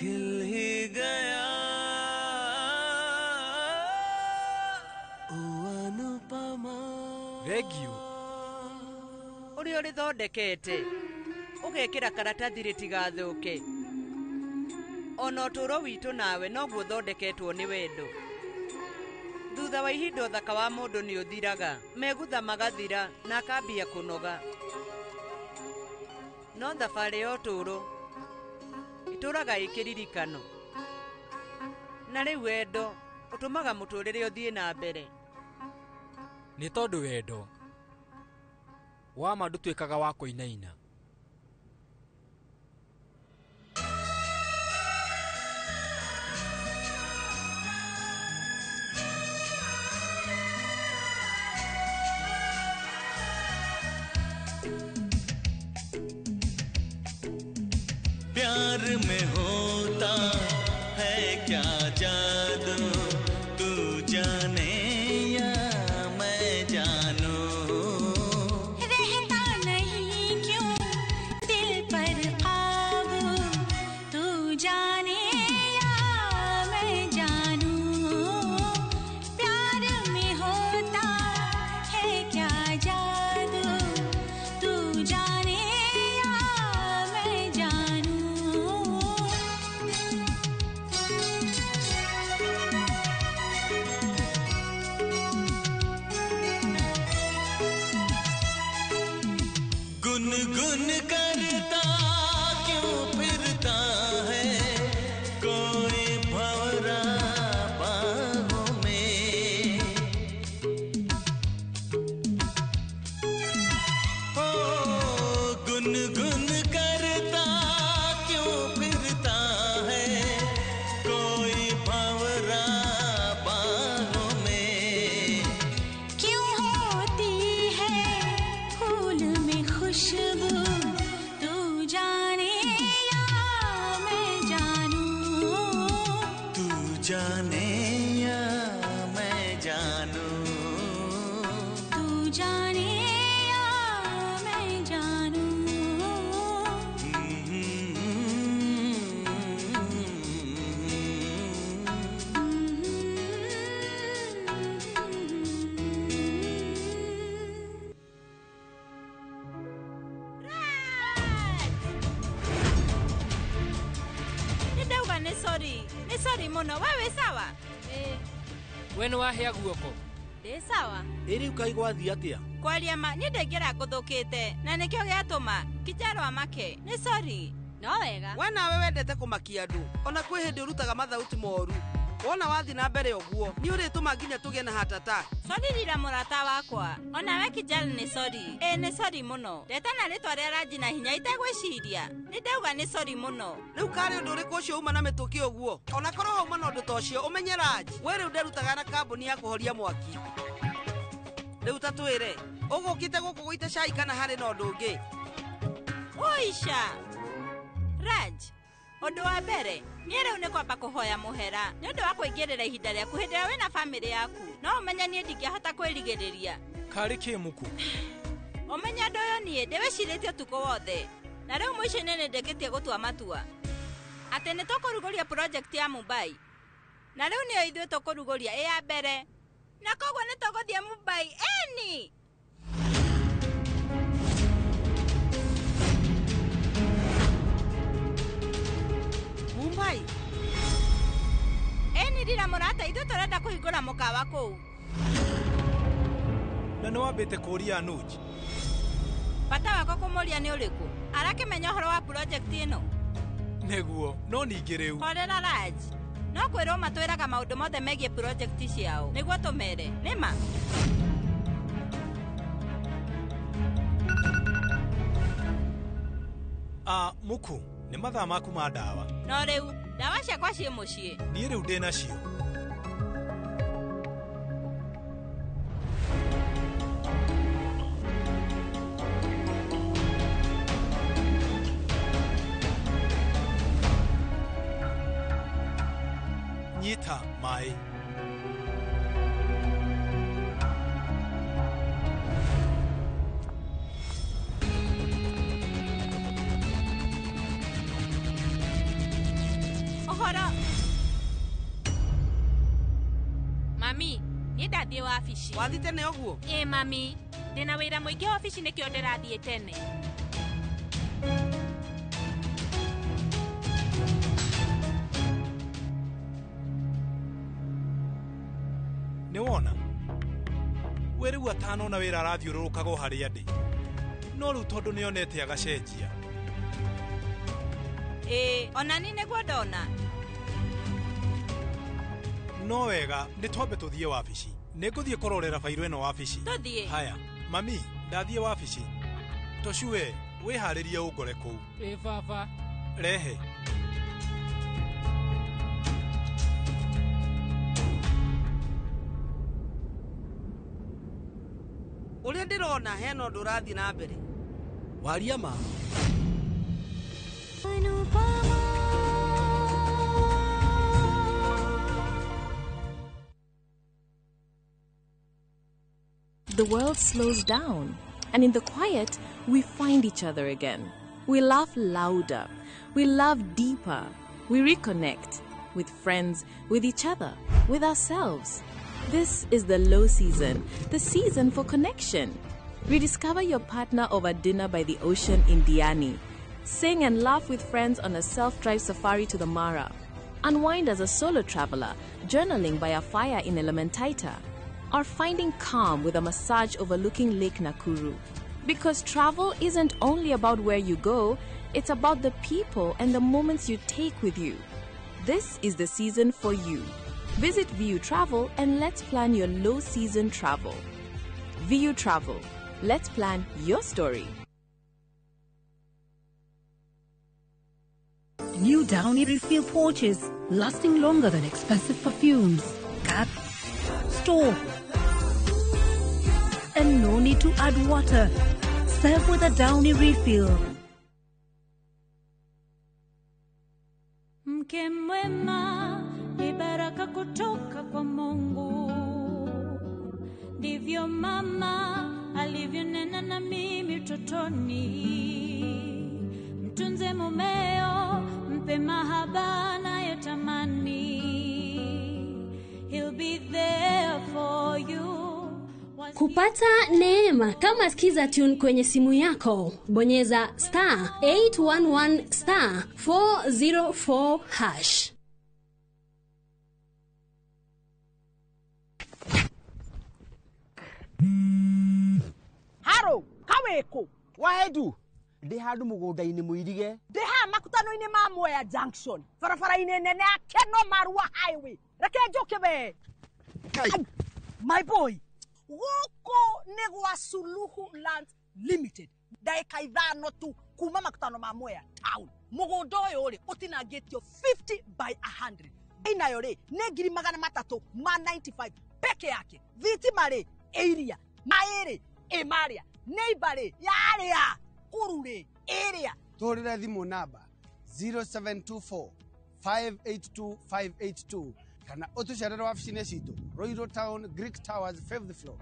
khil hi gaya o Anupama. Thengiũ ũrĩa ũrĩthondekete ũgekĩra karatathi rĩtigathũke. Ona ũtũũro witũ nawe noguo ũthondeketwo nĩ wendo. Thutha wa ihinda ũthaka wa mũndũ nĩ ũthiraga, megutha magathira na akambia kũnoga. No thabarĩ ya ũtũũro ĩtũũraga ĩ kĩririkano, na rĩu wendo ũtũmaga mũtũũrĩre ũthiĩ na mbere. Nĩ tondũ wendo wa ma ndũtuĩkaga wa kũinaina. प्यार में होता है क्या जादू, तू जाने या मैं जानूं। रहता नहीं क्यों दिल पर काबू, तू जाने या मैं जानूं। प्यार में होता है क्या जादू, तू जाने या मैं जानूं। गुनगुन करता क्यों फिरता है कोई भंवरा बागों में। ओ गुनगुन करता sorry. Nĩ sorry mũno. We wĩ sawa? Ĩĩ. We nĩ wahĩa guoko? Ndĩ sawa. Ĩ rĩu kaĩ gwathiĩ atĩa? Kwaria ma niĩ ndaingĩra ngũthũkĩte na nĩkĩo gĩatũma Kijaro amake. Nĩ sorry. No wega. We nawe wendete kũmakia andũ. Ona kwĩ hĩndĩ ũrutaga mathauti moru. Wona wathi na mbere ũguo nĩ ũrĩtũma nginya tũgĩe na heart attack. Sorry rira mũrata wakwa. Ona we Kijaro nĩ sorry. Ĩĩ nĩ sorry mũno. Ndetana rĩtwa rĩa Raji na hinya itegwĩciria. Nĩ ndauga nĩ sorry mũno. Rĩu karĩ ũndũ ũrĩkũ ũcio uma na mĩtũkĩ ũguo? Ona korwo hauma na ũndũ ta ũcio ũmenye Raji. We rĩu nderutaga na kambuni ya kũhoria mwaki. Rĩu ta twĩre, ũgũkĩte gũkũ gũita cai kana harĩ na ũndũ ũngĩ? Ũisha. Raj, ũndũ wa mbere, niĩ rĩu nĩ kwamba kũhoya mũhera nĩ ũndũ wa kũingĩrĩra ihinda rĩaku hĩndĩ ĩrĩa wĩna bamĩrĩ yaku. No ũmenye niĩ ndingĩahota kwĩrigĩrĩria. Karĩ kĩ mũku? Ũmenye ũndũ ũyũ niĩ ndĩwĩcirĩtie ũtukũ wothe. Na rĩu mũico-inĩ nĩ ndĩkĩtie gũtua matua. Atĩ nĩ tũkũrugũria project ya Mumbai. Na rĩu nĩyo ithuĩ tũkũrugũria ĩ ya mbere. Na koguo nĩ tũgũthiĩ Mumbai ĩni. Mumbai? Ĩni rira mũrata, ithuĩ tũrenda kũhingũra mũkawa kũu. Na nĩ wambĩte kũũria Anuj? Bata wakwa kũmũria nĩ ũrĩkũ? Arakĩmenya ũhoro wa project ĩno? Nĩguo, no ningĩ rĩu. Horera Raj. No kwĩrwo matwĩraga maũndũ mothe megiĩ project ciao nĩguo tũmere. Nĩma? Muku, nĩ mathaa maku ma ndawa. No rĩu, ndawa ciakwa ciĩ mũciĩ. Niĩ rĩu ndĩ nacio. Nyita maĩ. Ũhoro. Mami, niĩ ndathiĩ wabici. Wathiĩ tene ũguo? Ĩĩ mami, ndĩna wĩra mũingĩ wabici nĩkĩo ndĩrathiĩ tene. Nĩ wona? We rĩu atanona wĩra arathiũrũrũkaga o harĩa ndĩ. No rĩu tondũ nĩonete agacenjia. Ĩĩ, ona niĩ nĩguo ndona. No wega, nĩ twambe tũthiĩ wabici. Nĩ ngũthiĩ kũrorera bairũ ĩno wabici. Tũthiĩ. Haya, mami, ndathiĩ wabici. Tũcue, wĩharĩrie ũngore kũu. Ĩĩ baba. Rehe. Ũrĩa ndĩrona hena ũndũ ũrathiĩ na mbere. Waria ma. The world slows down, and in the quiet, we find each other again. We laugh louder, we love deeper, we reconnect with friends, with each other, with ourselves. This is the low season, the season for connection. Rediscover your partner over dinner by the ocean in Diani. Sing and laugh with friends on a self-drive safari to the Mara. Unwind as a solo traveler, journaling by a fire in Elementaita. Or finding calm with a massage overlooking Lake Nakuru. Because travel isn't only about where you go, it's about the people and the moments you take with you. This is the season for you. Visit VU Travel and let's plan your low season travel. VU Travel. Let's plan your story. New Downy refill pouches, lasting longer than expensive perfumes. Cut, store, and no need to add water. Serve with a Downy refill. Mke mwema ni baraka kutoka kwa Mungu, ndivyo mama alivyonena na mimi utotoni. Mtunze mumeo, mpe mahaba anayotamani. He'll be there for you. Kupata neema kama Skiza Tune kwenye simu yako, bonyeza *811 *404#. Haro, kawĩkũ? Wahendu ndĩ handũ mũgũnda-inĩ mũirige. Ndĩ haha makutano-inĩ ma Mwea Junction, barabara-inĩ nene ya Keno Marua Highway. Reke njũke we. My boy, gũkũ nĩ gwa Suluhu Land Limited. Ndagĩka 5 tu kuma makutano ma Mwea town. Mũgũnda ũyũ rĩ ũtinangĩtio 50 by 100. Inayo rĩ nĩ 395,000 peke yake. Thitima rĩ ĩiria, maĩ rĩ ĩ marĩa, neighbor rĩ yarĩa, kũru rĩ ĩrĩa. Tũhũrĩre thimũ namba 0724 582 582 kana ũtũcerere wabici-inĩ citũ Ruiru Town, Greek Towers, 5th floor.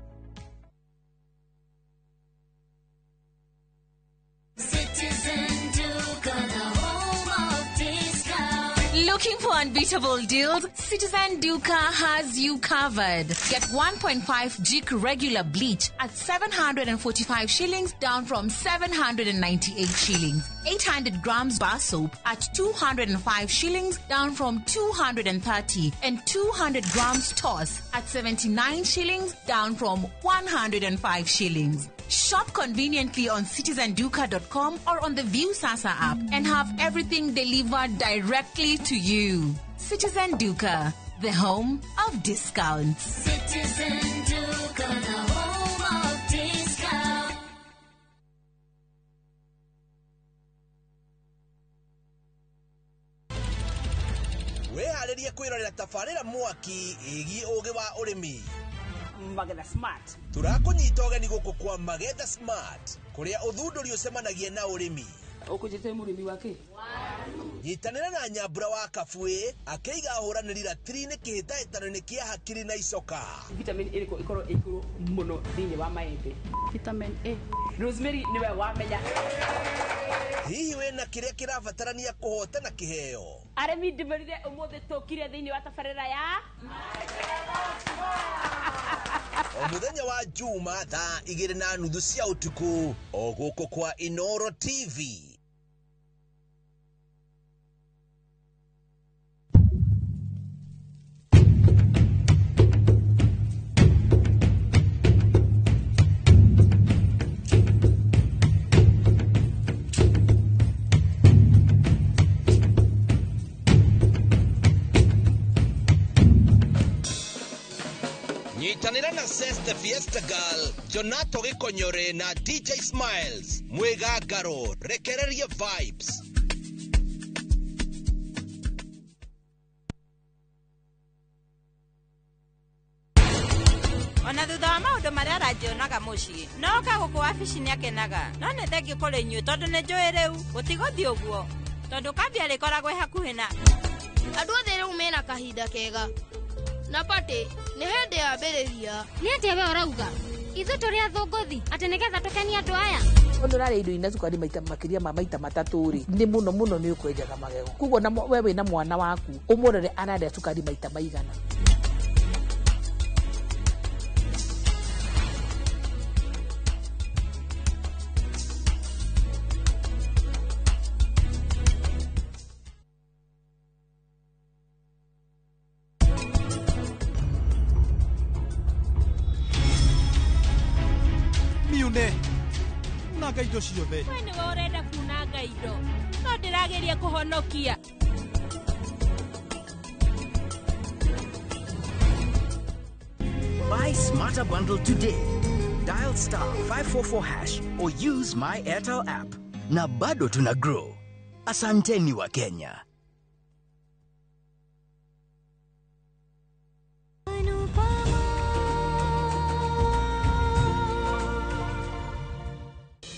Citizen Duka, the home of discount. Looking for unbeatable deals? Citizen Duka has you covered. Get 1.5 Jik regular bleach at 745 shillings, down from 798 shillings. 800 grams bar soap at 205 shillings, down from 230. And 200 grams toss at 79 shillings, down from 105 shillings. Shop conveniently on citizenduka.com or on the Viusasa app and have everything delivered directly to you. Citizen Duka, the home of discounts. Citizen Duka, the home of discount. Wĩharĩrie kwĩrorera tabarĩra mwaki ĩgiĩ ũgĩ wa ũrĩmi. Magetha Smart. Tũrakũnyita ũgeni gũkũ kwa Magetha Smart kũrĩa ũthundũri ũcemanagia na ũrĩmi. Ũkũnjĩte mũrĩmi wa kĩ? Nyitanĩra na Nyambura wa Kabuĩ akĩiga ahũranĩri ratiri-inĩ kĩhĩtahĩtano-inĩ kĩa hakiri na icoka. Vitamin ĩrĩkũ ĩkorwo ĩ igũrũ mũno thĩinĩ wa maembe? Vitamin A. Rosemary nĩwe wamenya. Hihi wĩna kĩrĩa kĩrabatarania kũhotana kĩheo? Arĩmi ndĩmerire ũmũthĩ tũkire thĩinĩ wa tabarĩra ya O mũthenya wa Juma thaa 2:30 cia ũtukũ o gũkũ kwa Inoro TV. Nyitanĩra na Seste Fiesta Girl, Jonato Gĩkonyore na DJ Smiles mwĩgangaro rekereria vibes. Ona thutha wa maũndũ marĩa arangĩonaga mũciĩ no oka gũkũ wabici nĩakenaga, no nĩ thengiũ kũrĩ inyuĩ tondũ nĩ njũĩ rĩu gũtigũthiĩ ũguo tondũ kambia rĩkoragwo ĩ hakuhĩ na andũ othe rĩu mena kahinda kega na patĩ nĩ hĩndĩ yambĩrĩria. Nĩ atĩa we ũrauga? Ithuĩ tũrĩ athũngũthi atĩ nĩgetha tũkenie andũ aya? Ũndũ ũrarĩa indo ina cukari maita makĩria ma maita 3 rĩ, nĩ mũno mũno nĩ ũkwenjaga magego. Koguo na we wĩna mwana waku ũmũrore ararĩa cukari maita maigana. Miune unanga indo ciothe. We nĩwe ũrenda kunanga indo no ndĩrageria kũhonokia. Buy Smarter Bundle today. Dial *544# or use my Airtel app. Na bado tuna grow. Asanteni wa Kenya.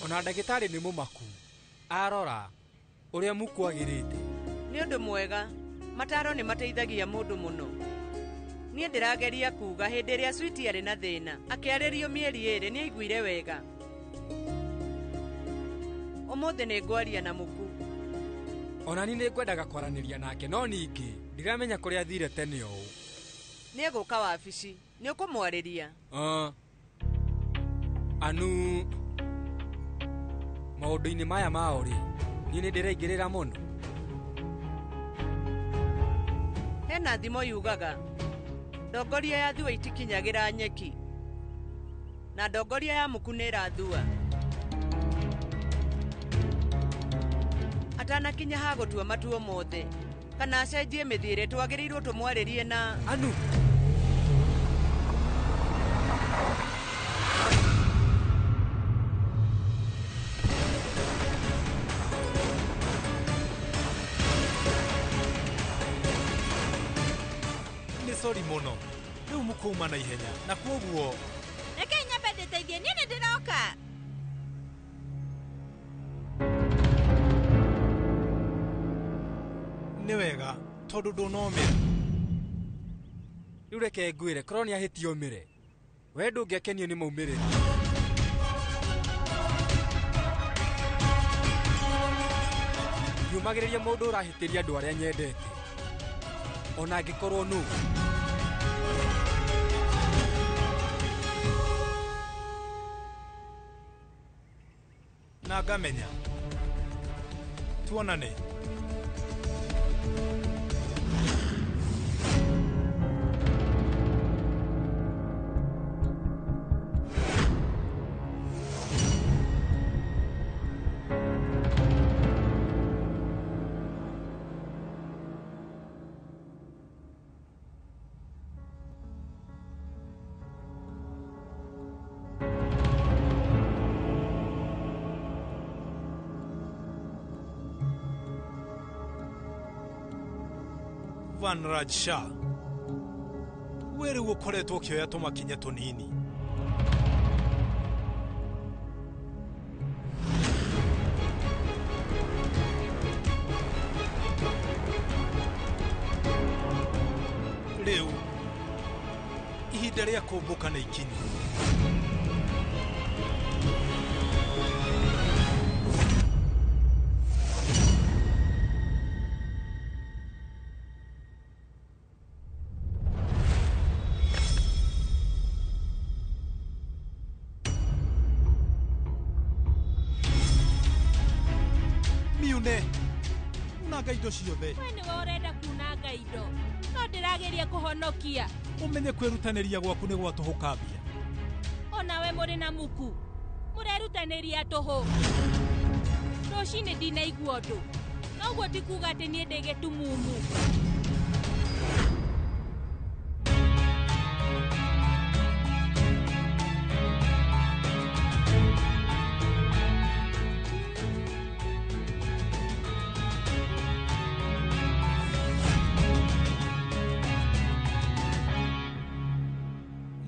Ona ndagĩtarĩ nĩ mũmaku arora ũrĩa mũkwagĩrĩte. Nĩ ũndũ mwega, mataro nĩ mateithagia mũndũ mũno. Niĩ ndĩrageria kuga hĩndĩ ĩrĩa Sweety arĩ na thĩna akĩarĩrio mĩeri 2 nĩ aiguire wega. Ũmũthĩ nĩ ngwaria na mũku. Ona niĩ nĩngwendaga kwaranĩria nake no ningĩ ndiramenya kũrĩa athire tene ũũ. Nĩ egũka wabici, nĩ ũkũmwarĩria. Anu maũndũ-inĩ maya mao rĩ, niĩ nĩ ndĩraingĩrĩra mũno. Hena thimo yugaga ndongoria ya thua itikinyagĩra nyeki. Na ndongoria ya muku nĩ ĩrathua. Atanakinya ha gũtua matuo mothe kana acenjie mĩthiĩre, twagĩrĩirwo tũmwarĩrie na Anu. Nĩ sori mũno, rĩu mũkũuma na ihenya na kwoguo Reke nyambe ndĩteithie, niĩ nĩ ndĩroka. Nĩ wega tondũ ndũnomĩra. Rĩu reke ngwĩre, korwo nĩ ahĩtia ũmĩre, we ndũngĩakenio nĩ maumĩrĩra. Ndiũmagĩrĩria mũndũ ũrahĩtĩria andũ arĩa nyendete, ona angĩkorwo nũ. Na ngamenya. Tuonane. Vanraj Shah, we rĩu ũkoretwo ũkĩoya tũmakinya tũnini. Rĩu ihinda rĩa kũmbũka nĩ ikinyu. Miune, unanga indo ciothe. We nĩwe ũrenda kunanga indo, no ndĩrageria kũhonokia. Ũmenye kwĩrutanĩria gwaku nĩ gwatũhũka mbia. Onawe mũrĩ na muku, mũrerutanĩria tũhũ. Rũcinĩ ndinaigua ũndũ, noguo ti kuga atĩ niĩ ndĩ gĩtumumu.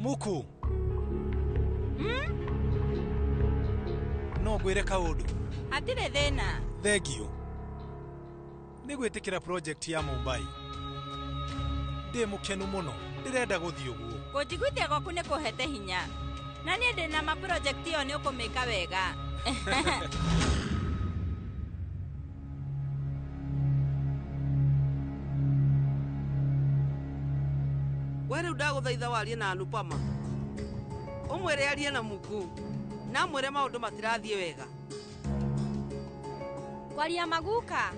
Muku. No ngwĩre kaũndũ. Hatirĩ thĩna. Thengio nĩ gwĩtĩkĩra project ya Mumbai. Ndĩ mũkenu mũno, ndĩrenda gũthiĩ ũguo. Kũnjiguithia gwaku nĩ kũhete hinya, na niĩ ndĩ na ma project ĩyo nĩ ũkũmĩka wega. We rĩu ndagũthaitha warie na Anupama, ũmwĩre arie na Muku, na mwĩre maũndũ matirathiĩ wega. Kwaria maguka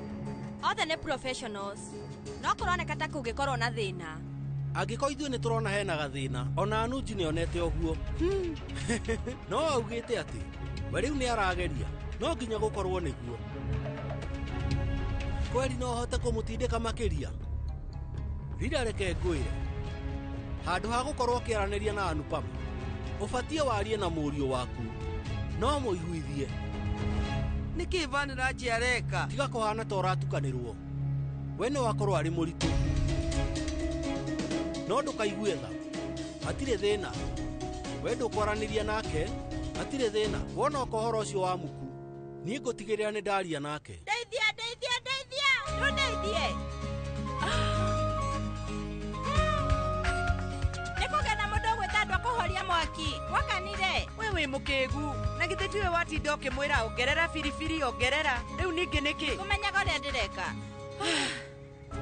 othe nĩ professionals, no kũroneka ta kũngĩkorwo na thĩna. Angĩkorwo ithuĩ nĩ tũrona hena gathĩna, ona Anuji nĩonete ũguo. No augĩte atĩ we rĩu nĩ arageria, no nginya gũkorwo nĩguo. Kweri no hote kũmũtindĩka makĩria. Rira reke ngwĩre, handũ ha gũkorwo ũkĩaranĩria na Anupama, ũbatiĩ warie na mũriũ waku, no mũiguithie. Nĩkĩ Vanraj areka? Tiga kũhana ta ũratukanĩrwo. We no akorwo arĩ mũritũ, no ndũkaigue tha. Hatirĩ thĩna. We ndũkwaranĩria nake, hatirĩ thĩna. Wona oka ũhoro ũcio wa Muku, niĩ ngũtigĩrĩra nĩ ndaria nake. Ndeithia, ndeithia, ndeithia, ndũndeithie. Nĩ kũgĩa na mũndũ ũgwĩta andũ a kũhoria mwaki. Gwakanire. We wĩ mũkĩgu, na githĩ tiwe watinda ũkĩmwĩra ongerera biribiri, ongerera. Rĩu ningĩ nĩkĩ? Kũmenyaga ũrĩa ndĩreka.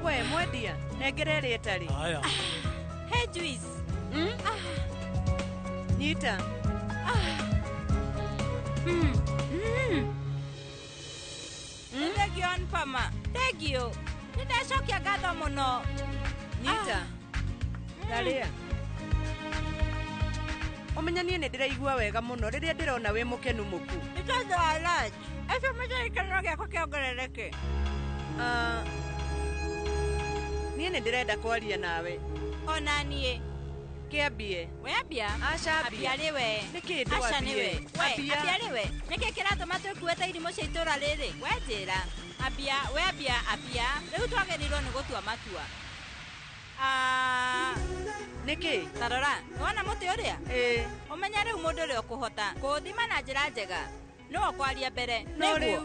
We mwendia, nengere ĩrĩa ĩtarĩ. Haya. He juice. Nyita. Thengio Anupama, thengio. Nĩ ndacokia ngatho mũno. Nyita. Ndarĩa. Ũmenye niĩ nĩ ndĩraigua wega mũno rĩrĩa ndĩrona wĩ mũkenu mũku. Nĩ tondũ wa Raj. Atũmĩte gĩkeno gĩakwa kĩongerereke. Ah, niĩ nĩ ndĩrenda kwaria nawe. Ona niĩ. Kĩambie. We ambia. Aca ambia. Ambia rĩ we. Nĩkĩ Aca ndwambie? nĩwe. We, Ambia. ambia rĩ we. Nĩkĩ kĩratũma twĩkue ta irimũ cia itũũra rĩrĩ? We njĩra. Ambia, we ambia, ambia. Rĩu twagĩrĩirwo nĩ gũtua matua. Ah, Nĩkĩ? Ta rora, nĩwona mũtĩ ũrĩa? Ĩĩ. Ũmenye rĩu mũndũ ũrĩa ũkũhota kũũthima na njĩra njega nĩwe ũkwaria mbere. No Nĩguo? rĩu.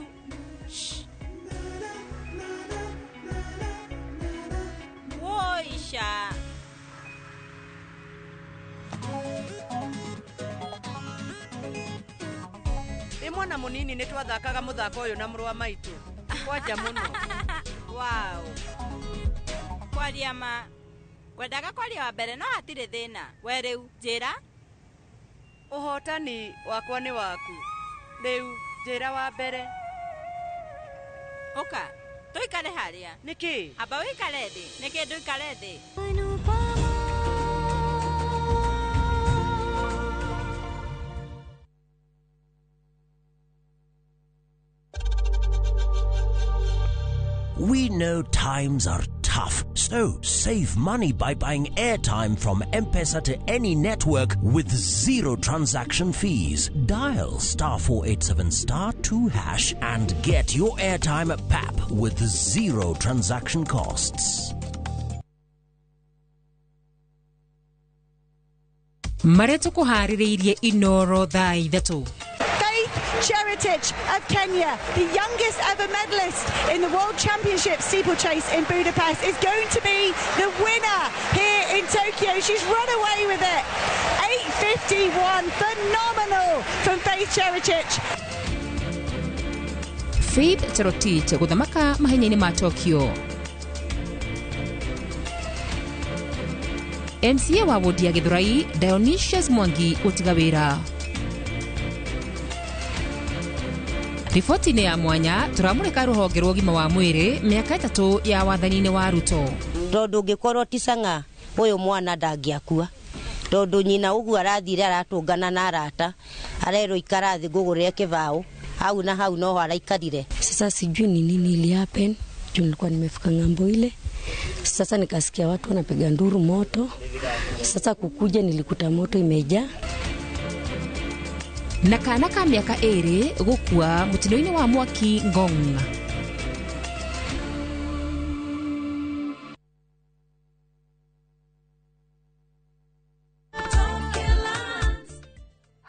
Woisha. Ndĩ mwana mũnini nĩ twathakaga mũthako ũyũ na mũrũ wa maitũ. Kwanja mũno. Wow. Kwaria ma. Ngwendaga kwaria wa mbere no hatirĩ thĩna. We rĩu, njĩra. Ũhotani wakwa nĩ waku. Rĩu, njĩra wa mbere. Ũka, tũikare harĩa. Nĩkĩ? Amba ũikare thĩ. Nĩkĩ ndũikare thĩ? We know times are tough, so save money by buying airtime from M-Pesa to any network with zero transaction fees. Dial star 487 star 2 hash and get your airtime at PAP with zero transaction costs. Marĩa tũkũharĩrĩirie Inoro thaa ithatũ. Faith Cherotich of Kenya, the youngest ever medalist in the World Championship steeplechase in Budapest, is going to be the winner here in Tokyo. She's run away with it. 8.51, phenomenal from Faith Cherotich. Faith Cherotich gũthamaka mahenya-inĩ ma Tokyo. MCA wa wodi ya Githurai Dionysius Mwangi gũtiga wĩra. Riboti-inĩ ya mwanya tũramũrĩka rũhonge rwa ũgima wa mwĩrĩ mĩaka 3 ya wathani-inĩ wa Ruto. Tondũ ũngĩkorwo ti Chang'aa ũyũ mwana ndangĩakua, tondũ nyina ũguo arathire aratũngana na arata, arerwo ikara thĩ ngũgũrĩre kĩbaũ, hau na hau noho araikarire. Sasa sijui ni nini ili happen, juu nilikuwa nimefika ng'ambo ile. Sasa nikasikia watu wanapiga nduru moto. Sasa kukuja nilikuta moto imejaa. Na kana ka mĩaka 2 gũkua mũtino-inĩ wa mwaki Ngong.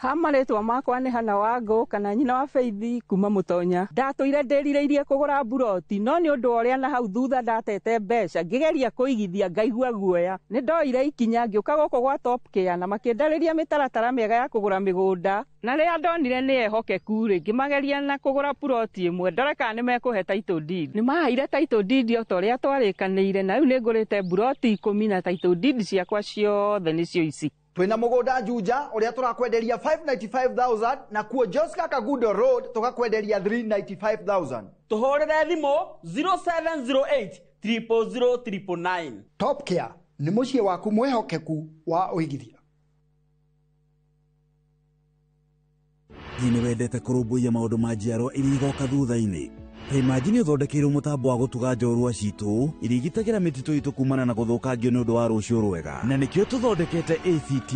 Ha marĩtwa makwa nĩ Hana Wangũ kana nyina wa Faith kuma Mũtonya. Ndatũire ndĩrirĩirie kũgũra mburoti no nĩ ũndũ wa ũrĩa na hau thutha ndatete mbeca ngĩgeria kũigithia ngaigua guoya. Nĩ ndoire ikinya ngĩũka gũkũ gwa Top Care na makĩndarĩria mĩtaratara mĩega ya kũgũra mĩgũnda, na rĩrĩa ndonire nĩ ehokeku rĩ, ngĩmageria na kũgũra puroti ĩmwe ndore kana nĩ mekũhe title deed. Nĩ maheire title deed o ta ũrĩa twarĩkanĩire, na rĩu nĩ ngũrĩte mburoti 10 na title deed ciakwa ciothe nĩcio ici. Twina mugunda Juja uria turakwenderia 595,000 na kuo Joska Kagudo Road tukakwenderia 395,000. Tuhurire thimu 0708 000 999. Top Care ni muciĩ waku mwihokeku wa uigithia. Hihi nĩ wendete kũrũmbũiya maũndũ ma njiarwa iria igoka thutha-inĩ? Ta imagine ũthondekeirwo mũtambo wa gũtuga njorua citũ iria igitagĩra mĩtitũ itũ kumana na gũthũkangio nĩ ũndũ wa rũciũ rwega. Na nĩkĩo tũthondekete ACT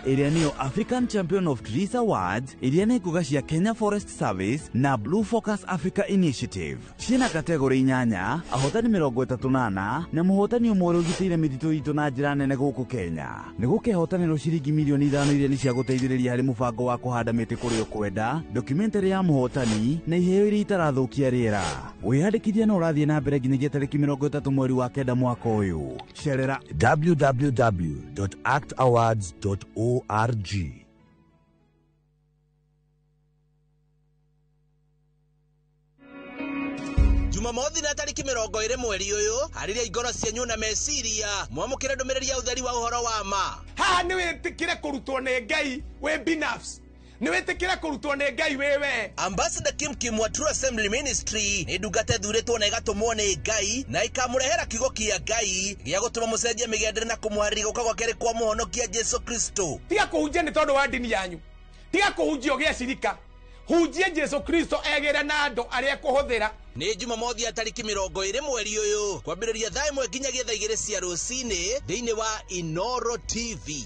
ĩrĩa nĩyo African Champion of Trees Awards, ĩrĩa nĩ ngũga cia Kenya Forest Service na Blue Focus Africa Initiative. Ciĩna kategori 8, ahotani 34 na mũhotani ũmwe ũrĩa ũgitĩire mĩtitũ itũ na njĩra nene gũkũ Kenya. Nĩ gũkehotanĩrwo ciringi milioni 5 iria nĩ cia gũteithĩrĩria harĩ mũbango wa kũhanda mĩtĩ kũrĩa ũkwenda, documentary ya mũhotani na iheo iria itarathũkia rĩera. Wĩyandĩkithia no ũrathiĩ na mbere nginyagia tarĩki 30 mweri wa 9 mwaka ũyũ. Cerera www.actawards.org. Jumamothi na tariki 20 mweri ũyũ, harĩria ingoro cianyu na meciria mwamũkĩre ndũmĩrĩri ya ũtheri wa ũhoro wa ma. Haha nĩ wĩtĩkĩre kũrutwo nĩ Ngai wĩ binafsi, Nĩ wĩtĩkĩre kũrutwo nĩ Ngai wĩwe. Ambassador Kim Kim wa True Assembly Ministry nĩ ndungata ĩthurĩtwo na ĩgatũmwo nĩ Ngai na ĩkamũrehera kiugo kĩa Ngai gĩa gũtũma mũcenjie mĩgendere na kũmũharĩria gũka gwa kerĩ kwa mũhonokia Jesu Kristo. Tiga kũhunjia nĩ tondũ wa ndini yanyu. Tiga kũhunjia ũgĩe cirika. Hunjie Jesu Kristo egĩre na andũ arĩa ekũhũthĩra. Nĩ Jumamothi ya tarĩki 20 mweri ũyũ kwambĩrĩria thaa 1 nginyagia thaa 2 cia rũcinĩ thĩinĩ wa Inoro TV.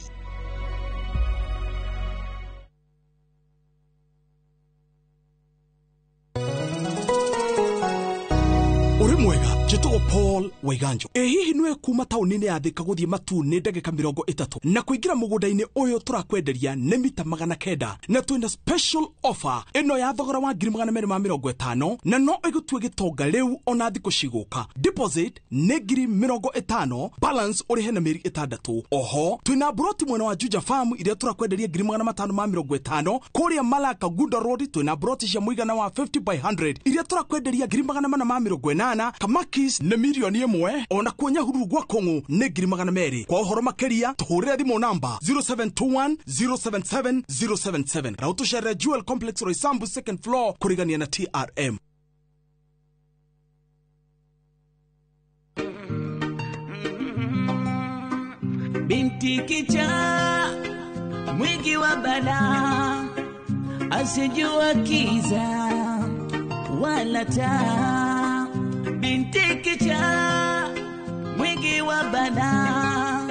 Uri mwega njĩtagwo Paul Waiganjo. Ĩ hihi nĩwe kuma taũni-inĩ ya Thika gũthiĩ Matuu nĩ ndagĩka 30 na kũingĩra mũgũnda-inĩ ũyũ tũrakwenderia nĩ mita 900 na twĩna special offer ĩno ya thogora wa 250,000 na no ĩgũtue gĩtonga rĩu ona thikũ cigũka. Deposit nĩ 50,000, balance ũrĩhe na mĩeri 6. Oho twĩna broti mwena wa Juja Farm iria tũrakwenderia 550,000. Kũrĩa Malaka Gunda Road twĩna broti cia mũigana wa 50 by 100 iria tũrakwenderia 480,000. Kamakis nĩ 1,000,000 ona kuo Nyahururu gwa Kũng'ũ nĩ 200,000. Kwa ũhoro makĩria tũhũrĩre thimũ namba 0721 077 077 na ũtũcerere Jewel Complex Roysambu second floor kũrigania na TRM. Binti kichaa mwingi wa balaa asijua kiza wala taa. Binti kichaa mwingi wa balaa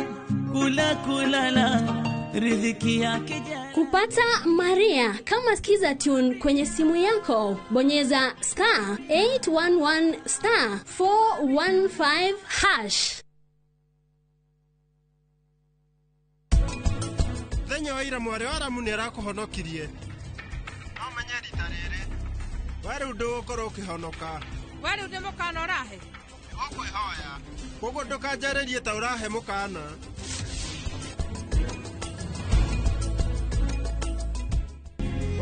kula kulala riziki yake. Kupata Maria kama Skiza Tune kwenye simu yako, bonyeza star 811 star 415 hash. Thenya wa ira mwari wa Ramu nĩ arakũhonokirie. No menye rita rĩrĩ we rĩu ndũgũkorwo ũkĩhonoka. We rĩu nĩ mũkana ũrahe? Nĩgũkwĩhoya. Koguo ndũkanjarĩrie ta ũrahe mũkana.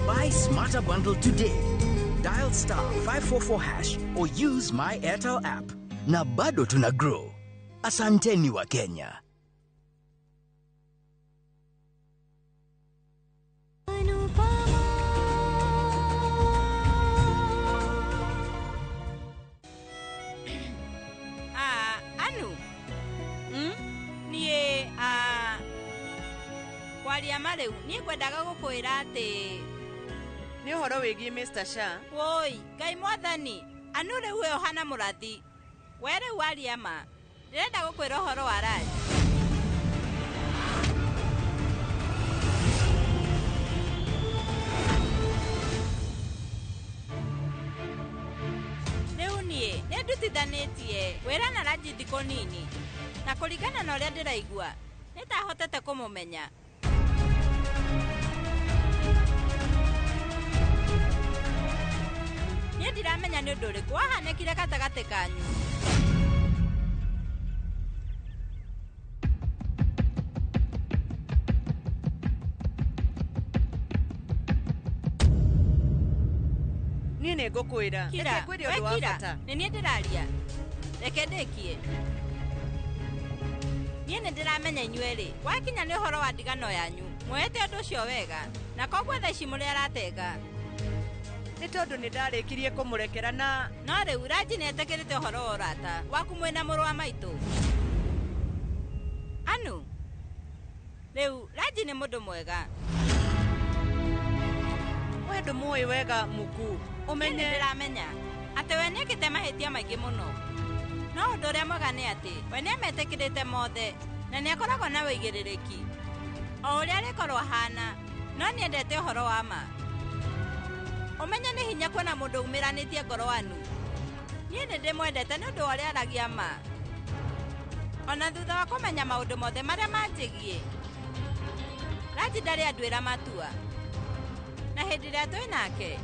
Buy Smarter Bundle today. Dial star 544 hash or use my Airtel app. Na bado tuna grow. Asanteni wa Kenya. Anu. Niĩ kwaria ma rĩu niĩ ngwendaga gũkwĩra atĩ nĩ ũhoro wĩgiĩ Mr. Shah. Woi, Ngai mwathani, Anu rĩu we ũhana mũrathi. We rĩu waria ma. Ndĩrenda gũkwĩra ũhoro wa Raj. Rĩu niĩ nĩ ndutithanĩtie wĩra na Raj thikũ nini na kũringana na ũrĩa ndĩraigua nĩ tahotete kũmũmenya. Niĩ ndiramenya nĩ ũndũ ũrĩkũ wahanĩkire gatagatĩ kanyu. Niĩ nĩ ngũkwĩra. Reke ngwĩre ũndũ wa bata. Nĩ niĩ ndĩraria. Reke ndĩkie. Niĩ nĩ ndĩramenya inyuerĩ wakinya nĩ ũhoro wa ndigano yanyu muoete ũndũ ũcio wega na koguo thaa ici mũrĩ aratega. Nĩ tondũ nĩ ndarĩkirie kũmũrekera na no rĩu Raji nĩ etĩkĩrĩte ũhoro wa ũrata waku mwĩna mũrũ wa maitũ. Anu, rĩu Raji nĩ mũndũ mwega. We ndũmũĩ wega Muku. Ũmenye ndĩramenya atĩ we nĩekĩte mahĩtia maingĩ mũno. No ũndũ ũrĩa mwega nĩ atĩ we nĩametĩkĩrĩte mothe na nĩakoragwo na wĩigĩrĩrĩki o ũrĩa arĩkorwo ahana, no nĩendete ũhoro wa ma. Ũmenye nĩ hinya kuona mũndũ umĩranĩtie ngoro anu. Niĩ nĩ ndĩmwendete nĩ ũndũ wa ũrĩa aragia ma. Ona thutha wa kũmenya maũndũ mothe marĩa manjĩgiĩ, Raji ndarĩ anduĩra matua. Na hĩndĩ ĩrĩa twĩ nake,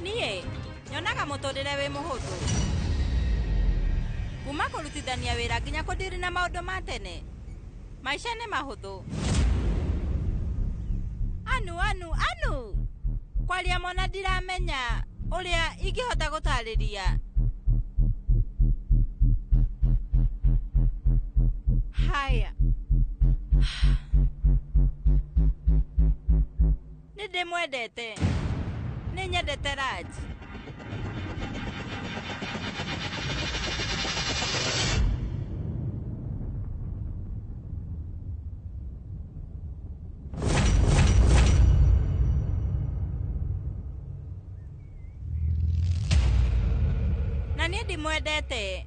niĩ nyonaga mũtũrĩre wĩ mũhũthũ. Kuma kũrutithania wĩra nginya kũndiri na maũndũ ma tene, maica nĩ mahũthũ. Anu, anu, anu! Kwaria mona ndiramenya ũrĩa ingĩhota gũtarĩria. Haya. Nĩ ndĩmwendete. ndimwendete. Nĩ nyendete Raj. Na niĩ ndimwendete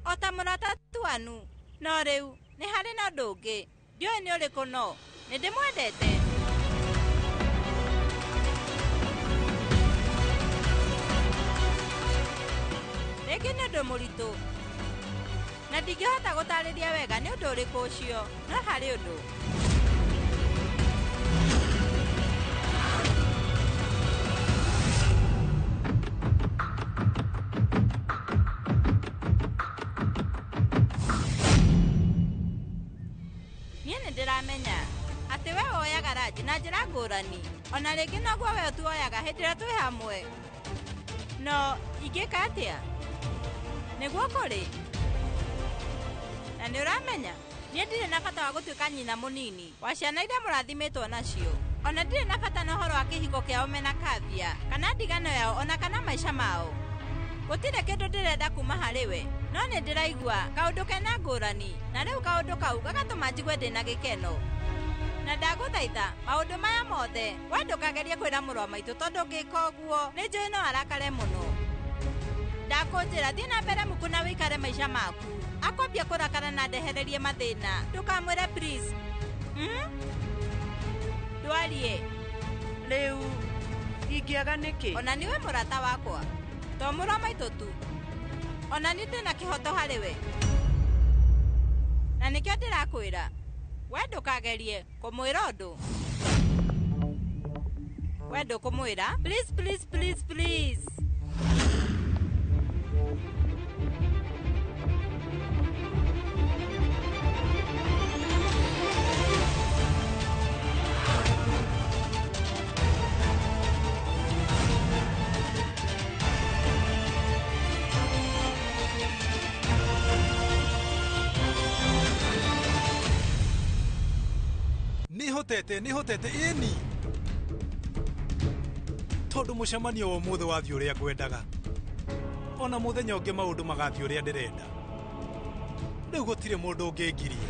o ta mũrata tu Anu, no rĩu nĩ harĩ na ũndũ ũngĩ ndiũĩ nĩ ũrĩkũ, no nĩ ndĩmwendete. Rĩngĩ nĩ ũndũ mũritũ na ndingĩhota gũtarĩria wega nĩ ũndũ ũrĩkũ ũcio, no harĩ ũndũ. Niĩ nĩ ndĩramenya atĩ we woyaga Raj na njĩra ngũrani, ona rĩngĩ noguo we tuoyaga hĩndĩ ĩrĩa twĩ hamwe. No ingĩka atĩa nĩguo kũrĩ? Na nĩ ũramenya niĩ ndirĩ na bata wa gũtuĩka nyina mũnini wa ciana iria mũrathimĩtwo nacio, ona ndirĩ na bata na ũhoro wa kĩhiko kĩao mena Kavya kana ndigano yao ona kana maica mao. Gũtirĩ kĩndũ ndĩrenda kuma harĩ we, no nĩ ndĩraigua kaũndũ kena ngũrani, na rĩu kaũndũ kau gagatũma njigue ndĩna gĩkeno. Na ndagũthaitha maũndũ maya mothe we ndũkagerie kwĩra mũrũ wa maitũ, tondũ ũngĩka ũguo nĩ njũĩ no arakare mũno. Ndakũnjĩra thiĩ na mbere muku na wĩikare maica maku. Akwambia kũrakara na ndehererie mathĩna, ndũkamwĩre please. Ndwarie rĩu ingĩaga nĩkĩ? Ona niwe mũrata wakwa, to mũrũ wa maitũ tu, ona niĩ ndĩna kĩhoto harĩ we, na nĩkĩo ndĩrakwĩra we ndũkagerie kũmwĩra ũndũ. We ndũkũmwĩra please, please, please, please. Nĩhotete ĩni tondũ mũcemanio wa ũmũthĩ wathiĩ ũrĩa ngwendaga, ona mũthenya ũngĩ maũndũ magathiĩ ũrĩa ndĩrenda. Rĩu gũtirĩ mũndũ ũngĩngiria.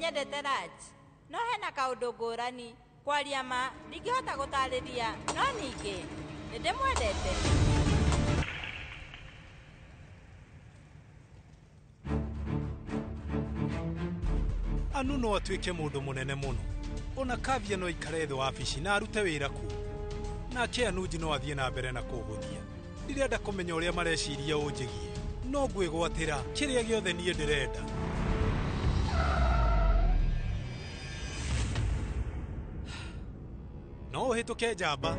Nyendete Raj, no hena kaũndũ ngũrani. Kwaria ma ndingĩhota gũtarĩria, no ningĩ nĩ ndĩmwendete. Anu no atuĩke mũndũ mũnene mũno, ona Kavya no aikare thĩ wabici na arute wĩra kuo, nake Anuji no athiĩ na mbere na kũhũthia. Ndirenda kũmenya ũrĩa mareciria ũnjĩgie, no ngwĩgwatĩra kĩrĩa gĩothe niĩ ndĩrenda. No ũhĩtũke njamba.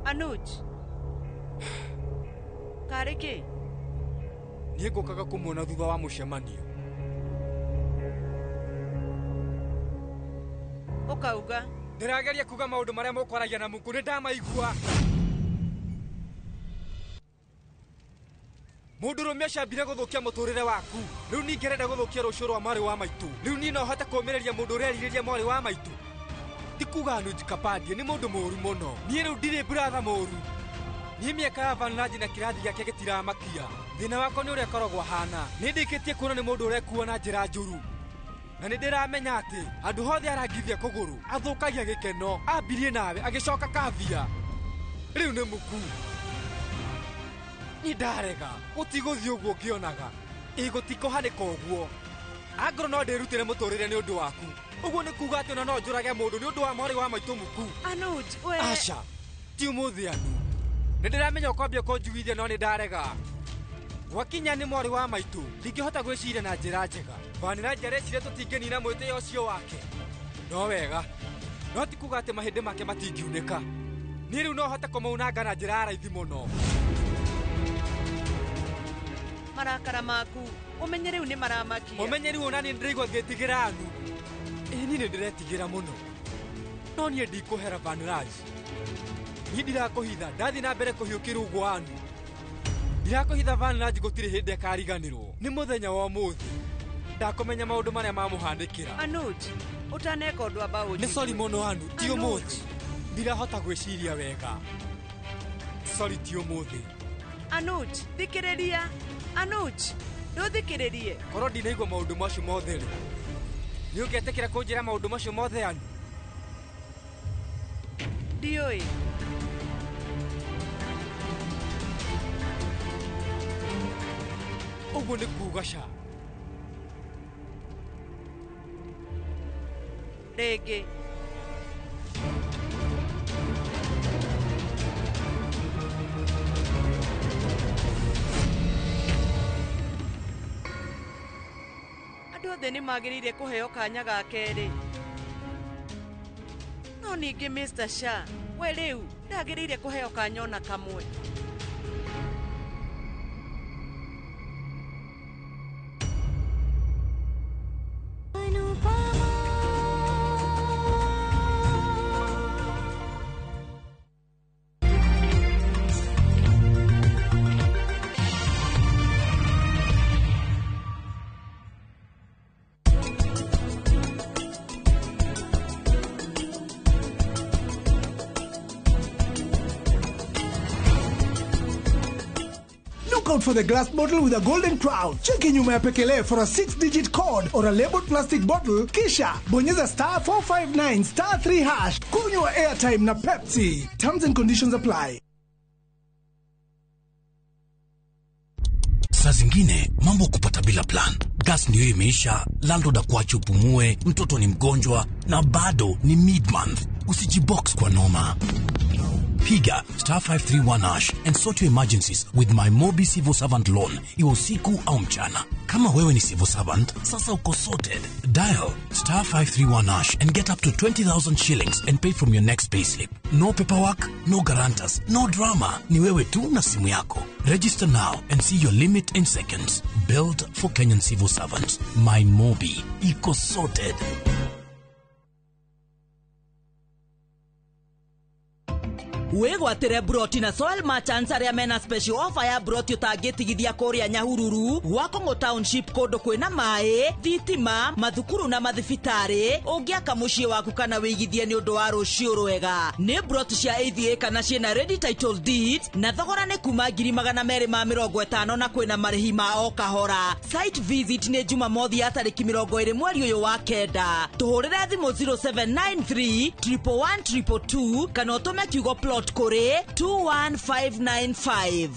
Anuj, karĩ kĩ? Niĩ ngũkaga kũmuona thutha wa mũcemanio. Ũkauga ndĩrageria kuga maũndũ marĩa mũkwaragia na Muku nĩ ndamaigua. Mũndũrũme ũcio ambire gũthũkia mũtũrĩre waku, rĩu ningĩ arenda gũthũkia rũciũ rwa mwarĩ wa maitũ. Rĩu niĩ no hote kũũmĩrĩria mũndũ ũrĩa erirĩria mwarĩ wa maitũ? Ti kuga Anuj Kapadia nĩ mũndũ mũũru mũno. Niĩ rĩu ndirĩ brother mũũru. Niĩ mĩaka ya Vanraj na kĩrathi gĩake gĩtiramakia. Thĩna wakwa nĩ ũrĩa akoragwo ahana. Nĩ ndĩkĩtie kuona nĩ mũndũ ũrekuo na njĩra njũru. Na nĩ ndĩramenya atĩ handũ hothe arangithia kũgũrũ athũkagia gĩkeno. Ambirie nawe agĩcoka Kavya. Rĩu nĩ mũku. Niĩ ndarega gũtigũthiĩ ũguo ngĩonaga. Ĩ gũtikũhanĩka ũguo. Angorwo no ndĩrutĩre mũtũrĩre nĩ ũndũ waku. Ũguo nĩ kuga atĩ ona no njũrage mũndũ nĩ ũndũ wa mwarĩ wa maitũ mũku. Anuj, we. Aca, ti ũmũthĩ Anu. Nĩ ndĩramenya ũkwambia kũnjugithia no nĩ ndarega. Gwakinya nĩ mwarĩ wa maitũ, ndingĩhota gwĩciria na njĩra njega. Vaniraji areciria tũtingĩnina mwĩtĩo ũcio wake. No wega, no ti kuga atĩ mahĩndĩ make matingiunĩka. Niĩ rĩu no hote kũmaunanga na njĩra ya raithi mũno. Marakara maku, ũmenye rĩu nĩ maramakia. Ũmenye rĩu ona niĩ ndĩraigua ngĩtigĩra Anu. Ĩ niĩ nĩ ndĩretigĩra mũno. No niĩ ndikũhera Vaniraj. Niĩ ndirakũhitha, ndathiĩ na mbere kũhiũkĩra ũguo Anu. Ndirakũhitha Vaniraj gũtirĩ hĩndĩ akariganĩrwo. Nĩ mũthenya wa ũmũthĩ. Ndakũmenya maũndũ marĩa mamũhanĩkĩra. Anuj, ũtaneka ũndũ amba ũnjigue. Nĩ sorry mũno Anu, ti Anuj. ũmũthĩ. Ndirahota gwĩciria wega. Sorry ti ũmũthĩ. Anuj, thikĩrĩria. Anuj, ndũthikĩrĩrie. Korwo ndinaigua maũndũ macio mothe rĩ, nĩ ũngetĩkĩra kũnjĩra maũndũ macio mothe Anu? Ndiũĩ. Ũguo nĩ kuga ca. Rĩngĩ. Andũ othe nĩ magĩrĩire kũheo kanya ga kerĩ. No ningĩ Mr. Shah, we rĩu ndagĩrĩire kũheo kanya ona kamwe. Look out for the glass bottle with a golden crown. Cheki nyuma ya pekele for a 6-digit code or a labeled plastic bottle, kisha bonyeza star 459 star 3 hash. Kunywa airtime na Pepsi. Terms and conditions apply. Saa zingine mambo kupata bila plan. Gas ndiyo imeisha, landlord akuache upumue, mtoto ni mgonjwa na bado ni mid-month. Usijibox kwa noma. Piga star 531 hash and sort your emergencies with my Mobi Civil Servant Loan, iwe usiku au mchana. Kama wewe ni civil servant, sasa uko sorted. Dial star 531 hash and get up to 20,000 shillings and pay from your next payslip. No paperwork, no guarantors, no drama. Ni wewe tu na simu yako. Register now and see your limit in seconds. Built for Kenyan civil servants. My Mobi. Iko sorted. Wĩgwatĩre broti na Soil Merchants arĩa mena special offer ya broti ũtangĩtigithia kũrĩa Nyahururu, Gwakong'o Township, kũndũ kwĩna maĩ, thitima, mathukuru na mathibitarĩ. Ũngĩaka mũciĩ waku kana wĩigithie nĩ ũndũ wa rũciũ rwega. Nĩ broti cia AVA kana ciĩna ready title deeds na thogora nĩ kuma 250,000 na kwĩna marĩhi ma o kahora. Site visit nĩ Jumamothi ya tarĩki 20 mweri ũyũ wa kenda. Tũhũrĩre thimũ 0793 111 222 kana ũtũme kiugo plot kũrĩ 21595.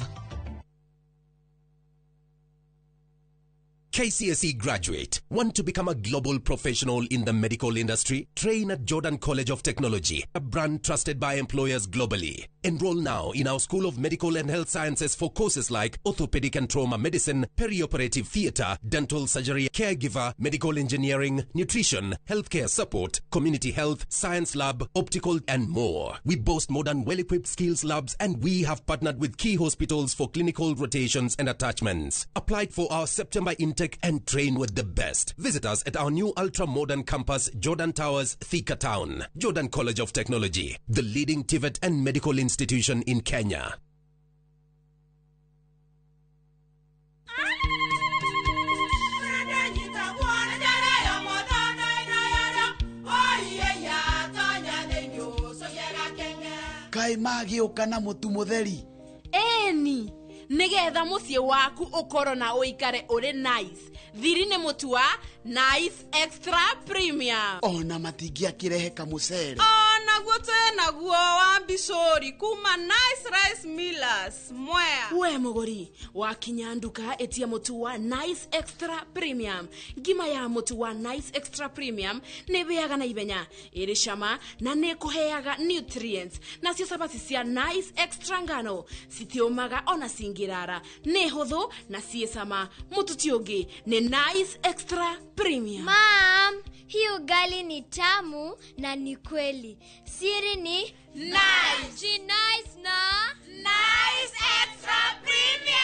KCSE graduate, want to become a global professional in the medical industry? Train at Jordan College of Technology, a brand trusted by employers globally. Enroll now in our School of Medical and Health Sciences for courses like orthopedic and trauma medicine, perioperative theater, dental surgery, caregiver, medical engineering, nutrition, healthcare support, community health, science lab, optical, and more. We boast modern, well-equipped skills labs, and we have partnered with key hospitals for clinical rotations and attachments. Apply for our September intake and train with the best. Visit us at our new ultra-modern campus, Jordan Towers, Thika Town. Jordan College of Technology, the leading TVET and medical institution in Kenya. Kaĩ magĩũka na mũtu mũtheri? Ĩni, nĩgetha mũciĩ waku ũkorwo na ũikare ũrĩ nice. Thiri nĩ mũtu wa Nice Extra Premium. Ona matingĩakĩrehe kamũcere. Ona Onaguo twĩnaguo wa mbicũri kuma Nice Rice Millers Mwea. We mũgũri wakinya nduka ĩtia mũtu wa Nice Extra Premium. Ngima ya mũtu wa Nice Extra Premium nĩ ĩhĩaga na ihenya, ĩrĩ cama na nĩ ĩkũheaga nutrients. Nacio cabaci cia Nice Extra ngano citiũmaga ona cingĩrara, nĩ hũthũ na ciĩ cama. Mũtu ti ũngĩ nĩ Nice Extra Premium. Mam, hii ugali ni tamu na ni kweli. Siri ni Nice. She nice na Nice Extra Premium.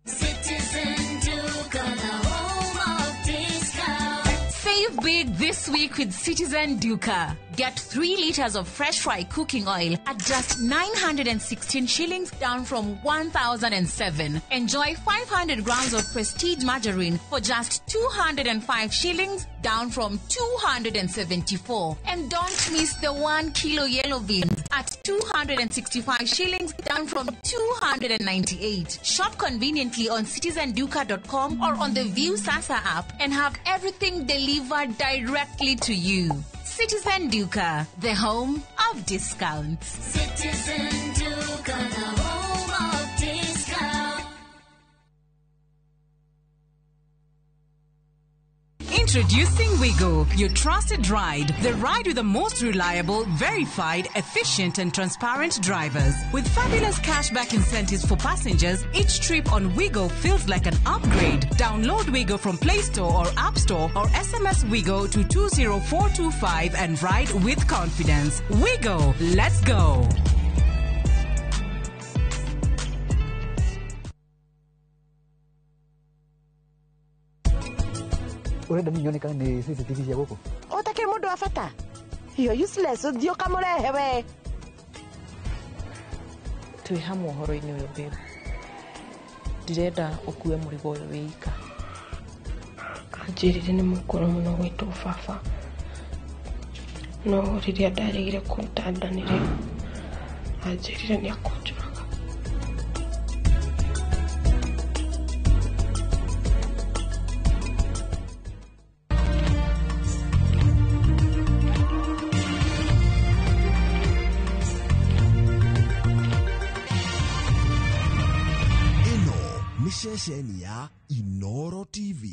Citizen Duka, the home of discount. Save big this week with Citizen Duka. Get 3 liters of fresh fry cooking oil at just 916 shillings, down from 1,007. Enjoy 500 grams of Prestige margarine for just 205 shillings, down from 274. And don't miss the 1 kilo yellow beans at 265 shillings, down from 298. Shop conveniently on citizenduka.com or on the View Sasa app and have everything delivered directly to you. Citizen Duka, the home of discounts. Citizen Duka, the home of discounts. Introducing Wigo, your trusted ride. The ride with the most reliable, verified, efficient and transparent drivers. With fabulous cashback incentives for passengers, each trip on Wigo feels like an upgrade. Download Wigo from Play Store or App Store or SMS Wigo to 20425 and ride with confidence. Wigo, let's go. Urenda niĩ nyone kana nĩ CCTV cia gũkũ? Ũtakĩrĩ mũndũ wa bata. You're useless, ũthiĩ ũkamũrehe we. Twĩ hamwe ũhoro-inĩ ũyũ babe. Ndirenda ũkue mũrigo ũyũ wĩ ika. Anjĩrire nĩ mũkũrũ mũno gwĩtwo baba. No rĩrĩa ndaregire kũruta nda nĩrĩo anjĩrire nĩ akũnjũraga. Ceceni ya Inoro TV.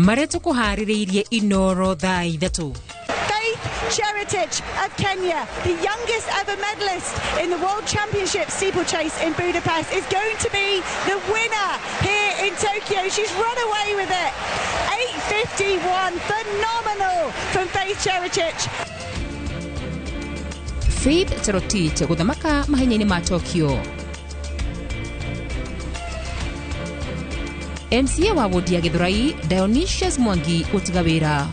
Marĩa tũkũharĩrĩirie Inoro thaa 3. Faith Cherotich of Kenya, the youngest ever medalist in the World Championship steeplechase in Budapest, is going to be the winner here in Tokyo. She's run away with it. 8:51, phenomenal from Faith Cherotich. Faith Cherotich gũthamaka mahenya-inĩ ma Tokyo. MCA wa wodi ya Githurai Dionysius Mwangi gũtiga wĩra.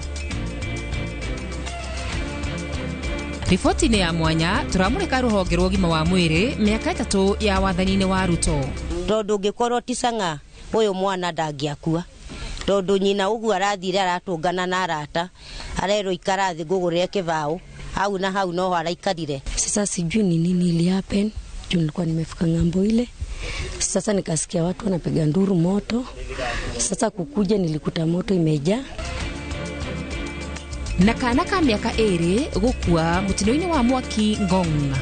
Riboti-inĩ ya mwanya tũramũrĩka rũhonge rwa ũgima wa mwĩrĩ mĩaka 3 ya wathani-inĩ wa Ruto. Tondũ ũngĩkorwo ti Chang'aa ũyũ mwana ndangĩakua, tondũ nyina ũguo arathire aratũngana na arata, arerwo ikara thĩ ngũgũrĩre kĩbaũ, hau na hau noho araikarire. Sasa sijui ni nini ili happen, juu nilikuwa nimefika ng'ambo ile. Sasa nikasikia watu wanapiga nduru moto. Sasa kukuja nilikuta moto imejaa. Na kana ka mĩaka 2 gũkua mũtino-inĩ wa mwaki Ngong.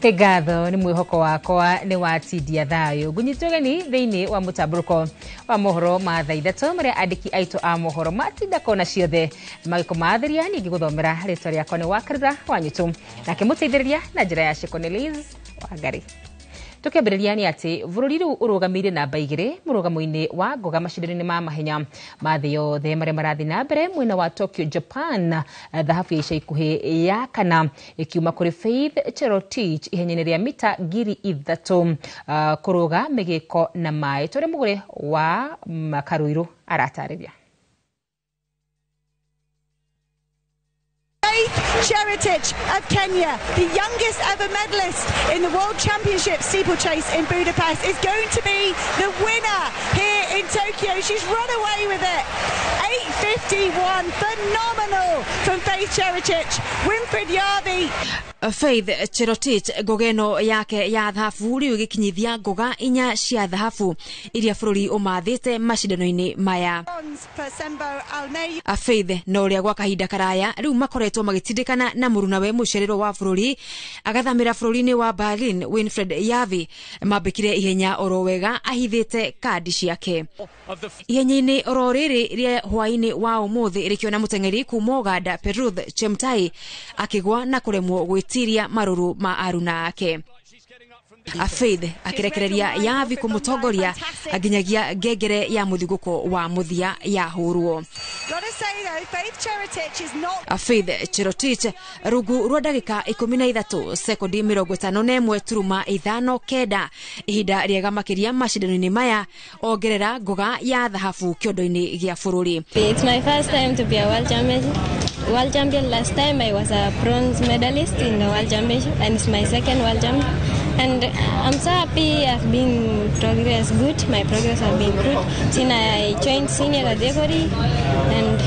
Ngatho nĩ mwĩhoko wakwa nĩ watindia thayũ ngũnyitwo ũgeni thĩinĩ wa mũtambũrũko Wa mohoro ma thaa 3 maria andĩki aitũ a mohoro matinda kona ciothe magĩkũmathĩria. Ningĩ gũthomera rĩtwa rĩakwa nĩ Wakarura Wanyitũ, nake mũteithĩrĩria na njĩra ya Ciĩko nĩ Liz Wangari. Tukiambĩrĩria nĩ atĩ bũrũri rĩu ũrũgamĩire namba 2 mũrũgamo-inĩ wa ngoga macindano-inĩ ma mahenya ma thĩ yothe marĩa marathiĩ na mbere mwena wa Tokyo, Japan. Thahabu ya ica ikuhĩ ya kana ĩkiuma kũrĩ Faith Cherotich ihenya-inĩ rĩa mita 3000 kũrũga mĩgĩko na maĩ. Tũrĩ mũgũre wa Makarũirũ aratarĩria. Faith Cherotich of Kenya, the youngest ever medalist in the World Championship steeplechase in Budapest, is going to be the winner here in Tokyo. She's run away with it. 8:51, phenomenal from Faith Cherotich. Winfred Yavi. Faith Cherotich ngoga ĩno yake ya thahabu rĩu ĩgĩkinyithia ngoga 4 cia thahabu iria bũrũri ũmathĩte macindano-inĩ maya. Faith na ũrĩa gwa kahinda karaya rĩu makoretwo magĩtindĩkana na mũrunawe mũcererwo wa bũrũri agathamĩra bũrũri-inĩ wa Berlin, Winfred Yavi mambĩkire ihenya oro wega ahithĩte kandi ciake. Ihenya-inĩ oro rĩrĩ rĩa hwaĩ-inĩ wa ũmũthĩ rĩkĩona mũteng'eri kuma Uganda Peruth Chemtai akĩgwa na kũremwo gwĩtiria marũrũ ma aruna ake. Faith akirekereria Yavi kumutongoria nginyagia ngengere ya muthiguko wa muthia yahurwo. Faith Cherotich rungu rwa ndagika 13 sekondi 51.59 ihinda riega makiria macindano-inĩ maya ongerera ngoga ya thahabu kĩondo-inĩ gĩa bũrũri. It's my first time to be a world champion. World champion. Last time I was a bronze medalist in the world championship, and it's my second world champion. And I'm so happy. I've been progress good. My progress has been good since I joined senior category, and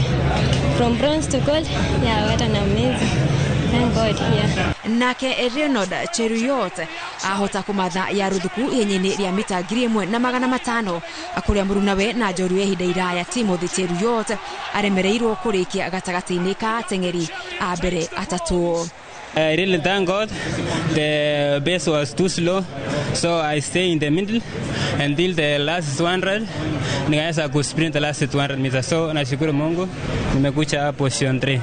from bronze to gold. Yeah, what an amazing. Thank God, yeah. Nake Leonard Cheruiyot ahota kumatha ya ruthuku ihenya-inĩ rĩa mita 1500 kũrĩa mũrunawe na njorua ihinda iraya Timothy Cheruiyot aremereirwo kũrĩkia gatagatĩ-inĩ ka ateng'eri a mbere atatũ. I really thank God. The base was too slow, so I stay in the middle until the last 200. Nikaweza kusprint the last 200 meters. So nashukuru Mungu nimekucha position 3. Yeah.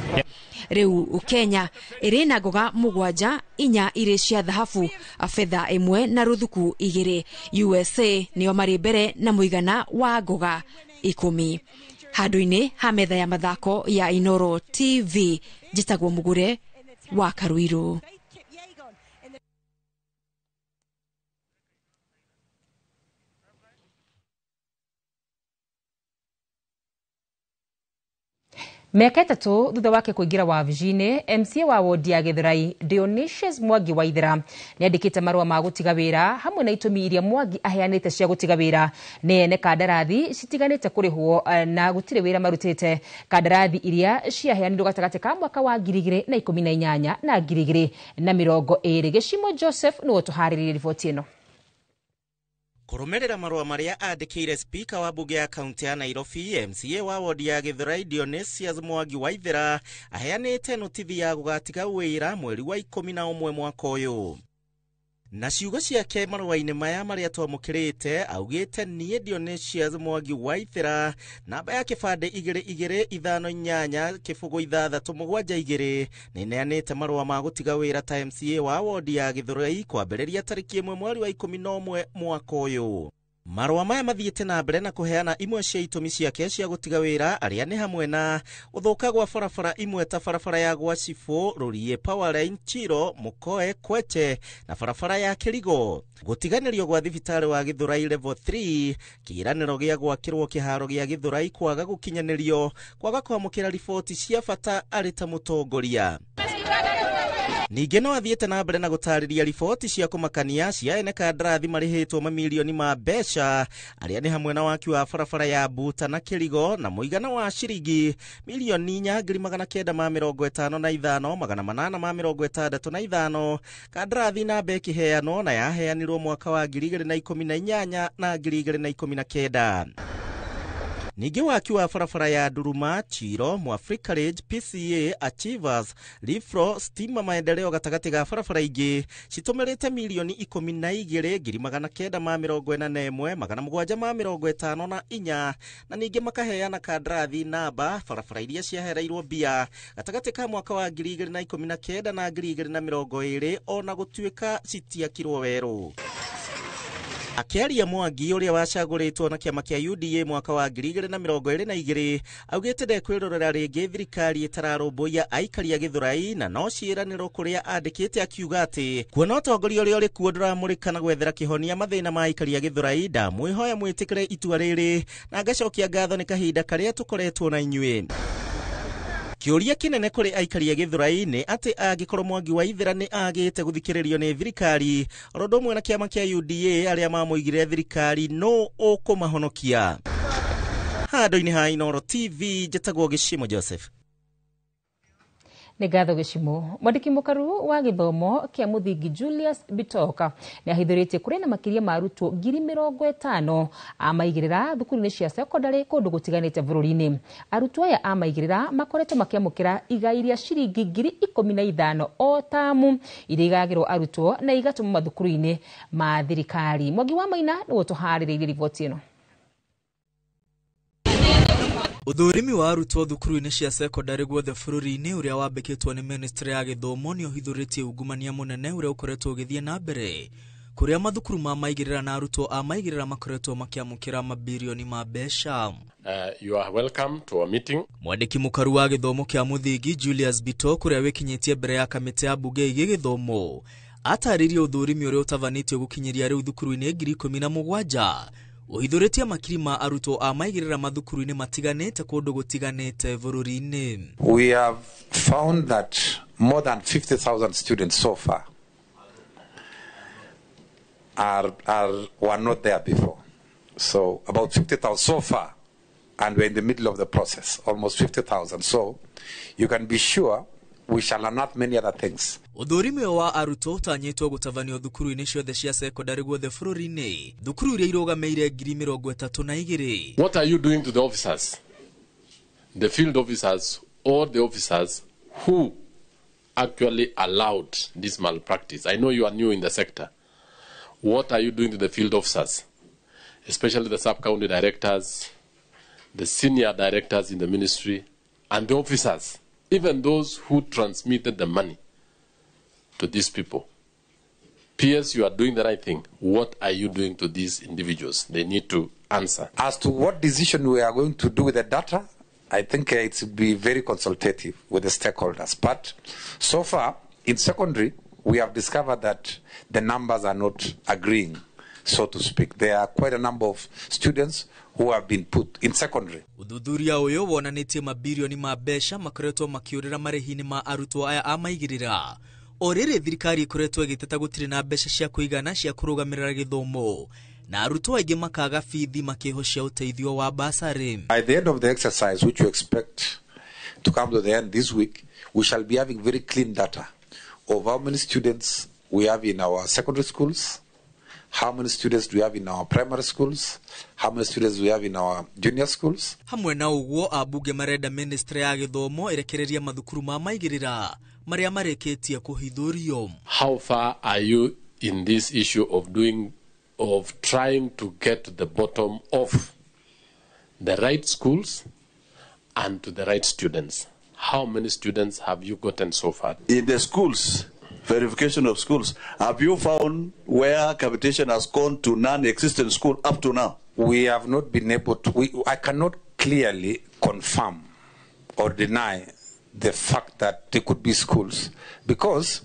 Riu Kenya ĩrĩ na ngoga 7, 4 irĩ cia thahabu, betha 1 na ruthuku 2. USA nĩo marĩ mbere na mũigana wa ngoga 10. Handũ-inĩ ha metha ya mathako ya Inoro TV, njĩtagwo Mugure wa Karuiru. Mĩaka 3 thutha wake kũingĩra wabici-inĩ, MCA wa wodi ya Gĩthũrai Dionysius Mwangi Waithera nĩandĩkĩte marũa ma gũtiga wĩra hamwe na itũmi iria Mwangi aheanĩte cia gũtiga wĩra nĩ ene kandarathi citiganĩte kũrĩhwo na gũtirĩ wĩra marutĩte. Kandarathi iria ciaheanirwo gatagatĩ ka mwaka wa 2018 na 2020. Gĩcimo Joseph nĩwe ũtũharĩrĩirie riboti ĩno. Kũrũmĩrĩra marũa marĩa andĩkĩire spika wa bunge ya kaunti ya Nairobi, MCA wa wodi ya Gĩthũrai Dionysius Mwangi Waithera aheanĩte notithi ya gũgatiga wĩra mweri wa 11 mwaka ũyũ. Na ciugo ciake marũa-inĩ maya marĩa twamũkĩrĩte augĩte niĩ Dionysius Mwangi Waithera namba ya kĩbandĩ 2258 0 672 nĩneanĩte marũa ma gũtiga wĩra ta MCA wa wodi ya Gĩthũrai kwambĩrĩria tarĩki 1 mweri wa 11 mwaka ũyũ. Marũa maya mathiĩte na mbere na kũheana imwe cia itũmi ciake cia gũtiga wĩra arĩa nĩ hamwe na gũthũka gwa barabara imwe ta barabara ya Gwacibũ, Rũriĩ, Powerline, Chiro, Mũkoe, Kweche na barabara ya Kĩrigo, gũtiganĩrio gwa thibitarĩ wa Gĩthũrai level 3, kĩĩranĩro gĩa gwakĩrwo kĩharo gĩa Gĩthũrai kwaga gũkinyanĩrio, kwaga kwamũkĩra riboti cia bata arĩ ta mũtongoria. Ningĩ no athiĩte na mbere na gũtarĩria riboti cia kũmakania cia ene kandarathi marĩhĩtwo mamirioni ma mbeca arĩa nĩ hamwe na waki wa barabara ya Buta na Kĩrigo na mũigana wa ciringi milioni 4,955,865 kandarathi namba ĩkĩheanwo na yaheanirwo mwaka wa 2018 na 2019. Ningĩ waki wa barabara ya Nduruma, Chiro, Mwafrika Ridge, PCA, Achievers, Rifro, Stima Maendeleo gatagatĩ ga barabara ingĩ citũmĩrĩte mirioni 12,941,754, na ningĩ makaheana kandarathi namba barabara iria ciahereirwo mbia gatagatĩ ka mwaka wa 2019 na 2020 ona gũtuĩka citiakirwo werũ. Akĩaria Mwangi ũrĩa wacagũrĩtwo na kĩama kĩa UDA mwaka wa 2022 augĩte ndekwĩrorera rĩngĩ thirikari ĩtararũmbũiya aikari a Gĩthũrai na no ciĩranĩro kũrĩa andĩkĩte, akiuga atĩ kuona ũtongoria ũrĩa ũrĩ kuo ndũramũrĩka na gwethera kĩhonia mathĩna ma aikari a Gĩthũrai, ndamwĩhoya mwĩtĩkĩre itua rĩrĩ na ngacokia ngatho nĩ kahinda karĩa tũkoretwo na inyuĩ. Kĩũria kĩnene kũrĩ aikari a Gĩthũrai nĩ atĩ angĩkorwo Mwangi wa Ithira nĩ agĩte gũthikĩrĩrio nĩ thirikari oro ũndũ ũmwe na kĩama kĩa UDA arĩa mamũigire thirikari, no ũkũmahonokia. Handũ-inĩ ha Inooro TV njĩtagwo Gĩcimo Joseph. Nĩ ngatho Gĩcimo. Mwandĩki mũkaru wa gĩthomo kĩa mũthingi Julius Bitoka nĩ ahithũrĩtie kũrĩ na makĩria ma arutwo 50,000 a maigĩrĩra thukuru-inĩ cia sekondarĩ kũndũ gũtiganĩte bũrũri-inĩ. Arutwo aya a maigĩrĩra makoretwo makĩamũkĩra igai rĩa ciringi 15,000 o tamu iria igagĩrwo arutwo na igatũmwo mathukuru-inĩ ma thirikari. Mwangi wa Maina nĩwe ũtũharĩrĩirie riboti ĩno. Ũthũrimi wa arutwo thukuru-inĩ cia sekondarĩ guothe bũrũri-inĩ ũrĩa wambĩkĩtwo nĩ ministry ya gĩthomo nĩ ũhithũrĩtie ungumania mũnene ũrĩa ũkoretwo ũgĩthiĩ na mbere kũrĩa mathukuru ma maigĩrĩra na arutwo a maigĩrĩra makoretwo makĩamũkĩra mabirioni ma mbeca. You are welcome to our meeting. Mwandĩki mũkaru wa gĩthomo kĩa mũthingi Julius Bitok ũrĩa wĩkinyĩtie mbere ya kamĩtĩ ya mbunge ĩgiĩ gĩthomo atarĩrie ũthũrimi ũrĩa ũtabanĩtio gũkinyĩria rĩu thukuru-inĩ 17,000 ũhithũrĩtie makiri ma arutwo a maigĩrĩra mathukuru-inĩ matiganĩte kũndũ gũtiganĩte bũrũri-inĩ. We have found that more than 50,000 students so far were not there before. So about 50,000 so far, and we're in the middle of the process, almost 50,000. So you can be sure we shall unearth many other things. Ũthũrimi wa arutwo ũtanyĩtwo gũtabanio thukuru-inĩ ciothe cia sekondarĩ guothe bũrũri-inĩ, thukuru iria irũgamĩire 32,000. What are you doing to the officers, the field officers or the officers who actually allowed this malpractice? I know you are new in the sector. What are you doing to the field officers, especially the sub-county directors, the senior directors in the ministry, and the officers, even those who transmitted the money to these people? PS, you are doing the right thing. What are you doing to these individuals? They need to answer. As to what decision we are going to do with the data, I think it will be very consultative with the stakeholders. But so far, in secondary, we have discovered that the numbers are not agreeing, so to speak. There are quite a number of students who have been put in secondary. Ũthuthuria ũyũ wonanĩtie mabirioni ma mbeca makoretwo makĩũrĩra marĩhi-inĩ ma arutwo aya a maigĩrĩra. O rĩrĩ thirikari ĩkoretwo ĩgĩteta gũtirĩ na mbeca cia kũigana cia kũrũgamĩrĩra gĩthomo na arutwo aingĩ makaga bithi makĩhocia ũteithio wa basarĩ. By the end of the exercise, which we expect to come to the end this week, we shall be having very clean data of how many students we have in our secondary schools, how many students do we have in our primary schools, how many students we have in our junior schools. Hamwe na ũguo ambunge marenda ministry ya gĩthomo ĩrekereria mathukuru ma maigĩrĩra marĩa marĩkĩtie kũhithũrio. How far are you in this issue of trying to get to the bottom of the right schools and to the right students? How many students have you gotten so far? In the schools, verification of schools, have you found where capitation has gone to non-existent school up to now? We have not been able to. I cannot clearly confirm or deny the fact that there could be schools because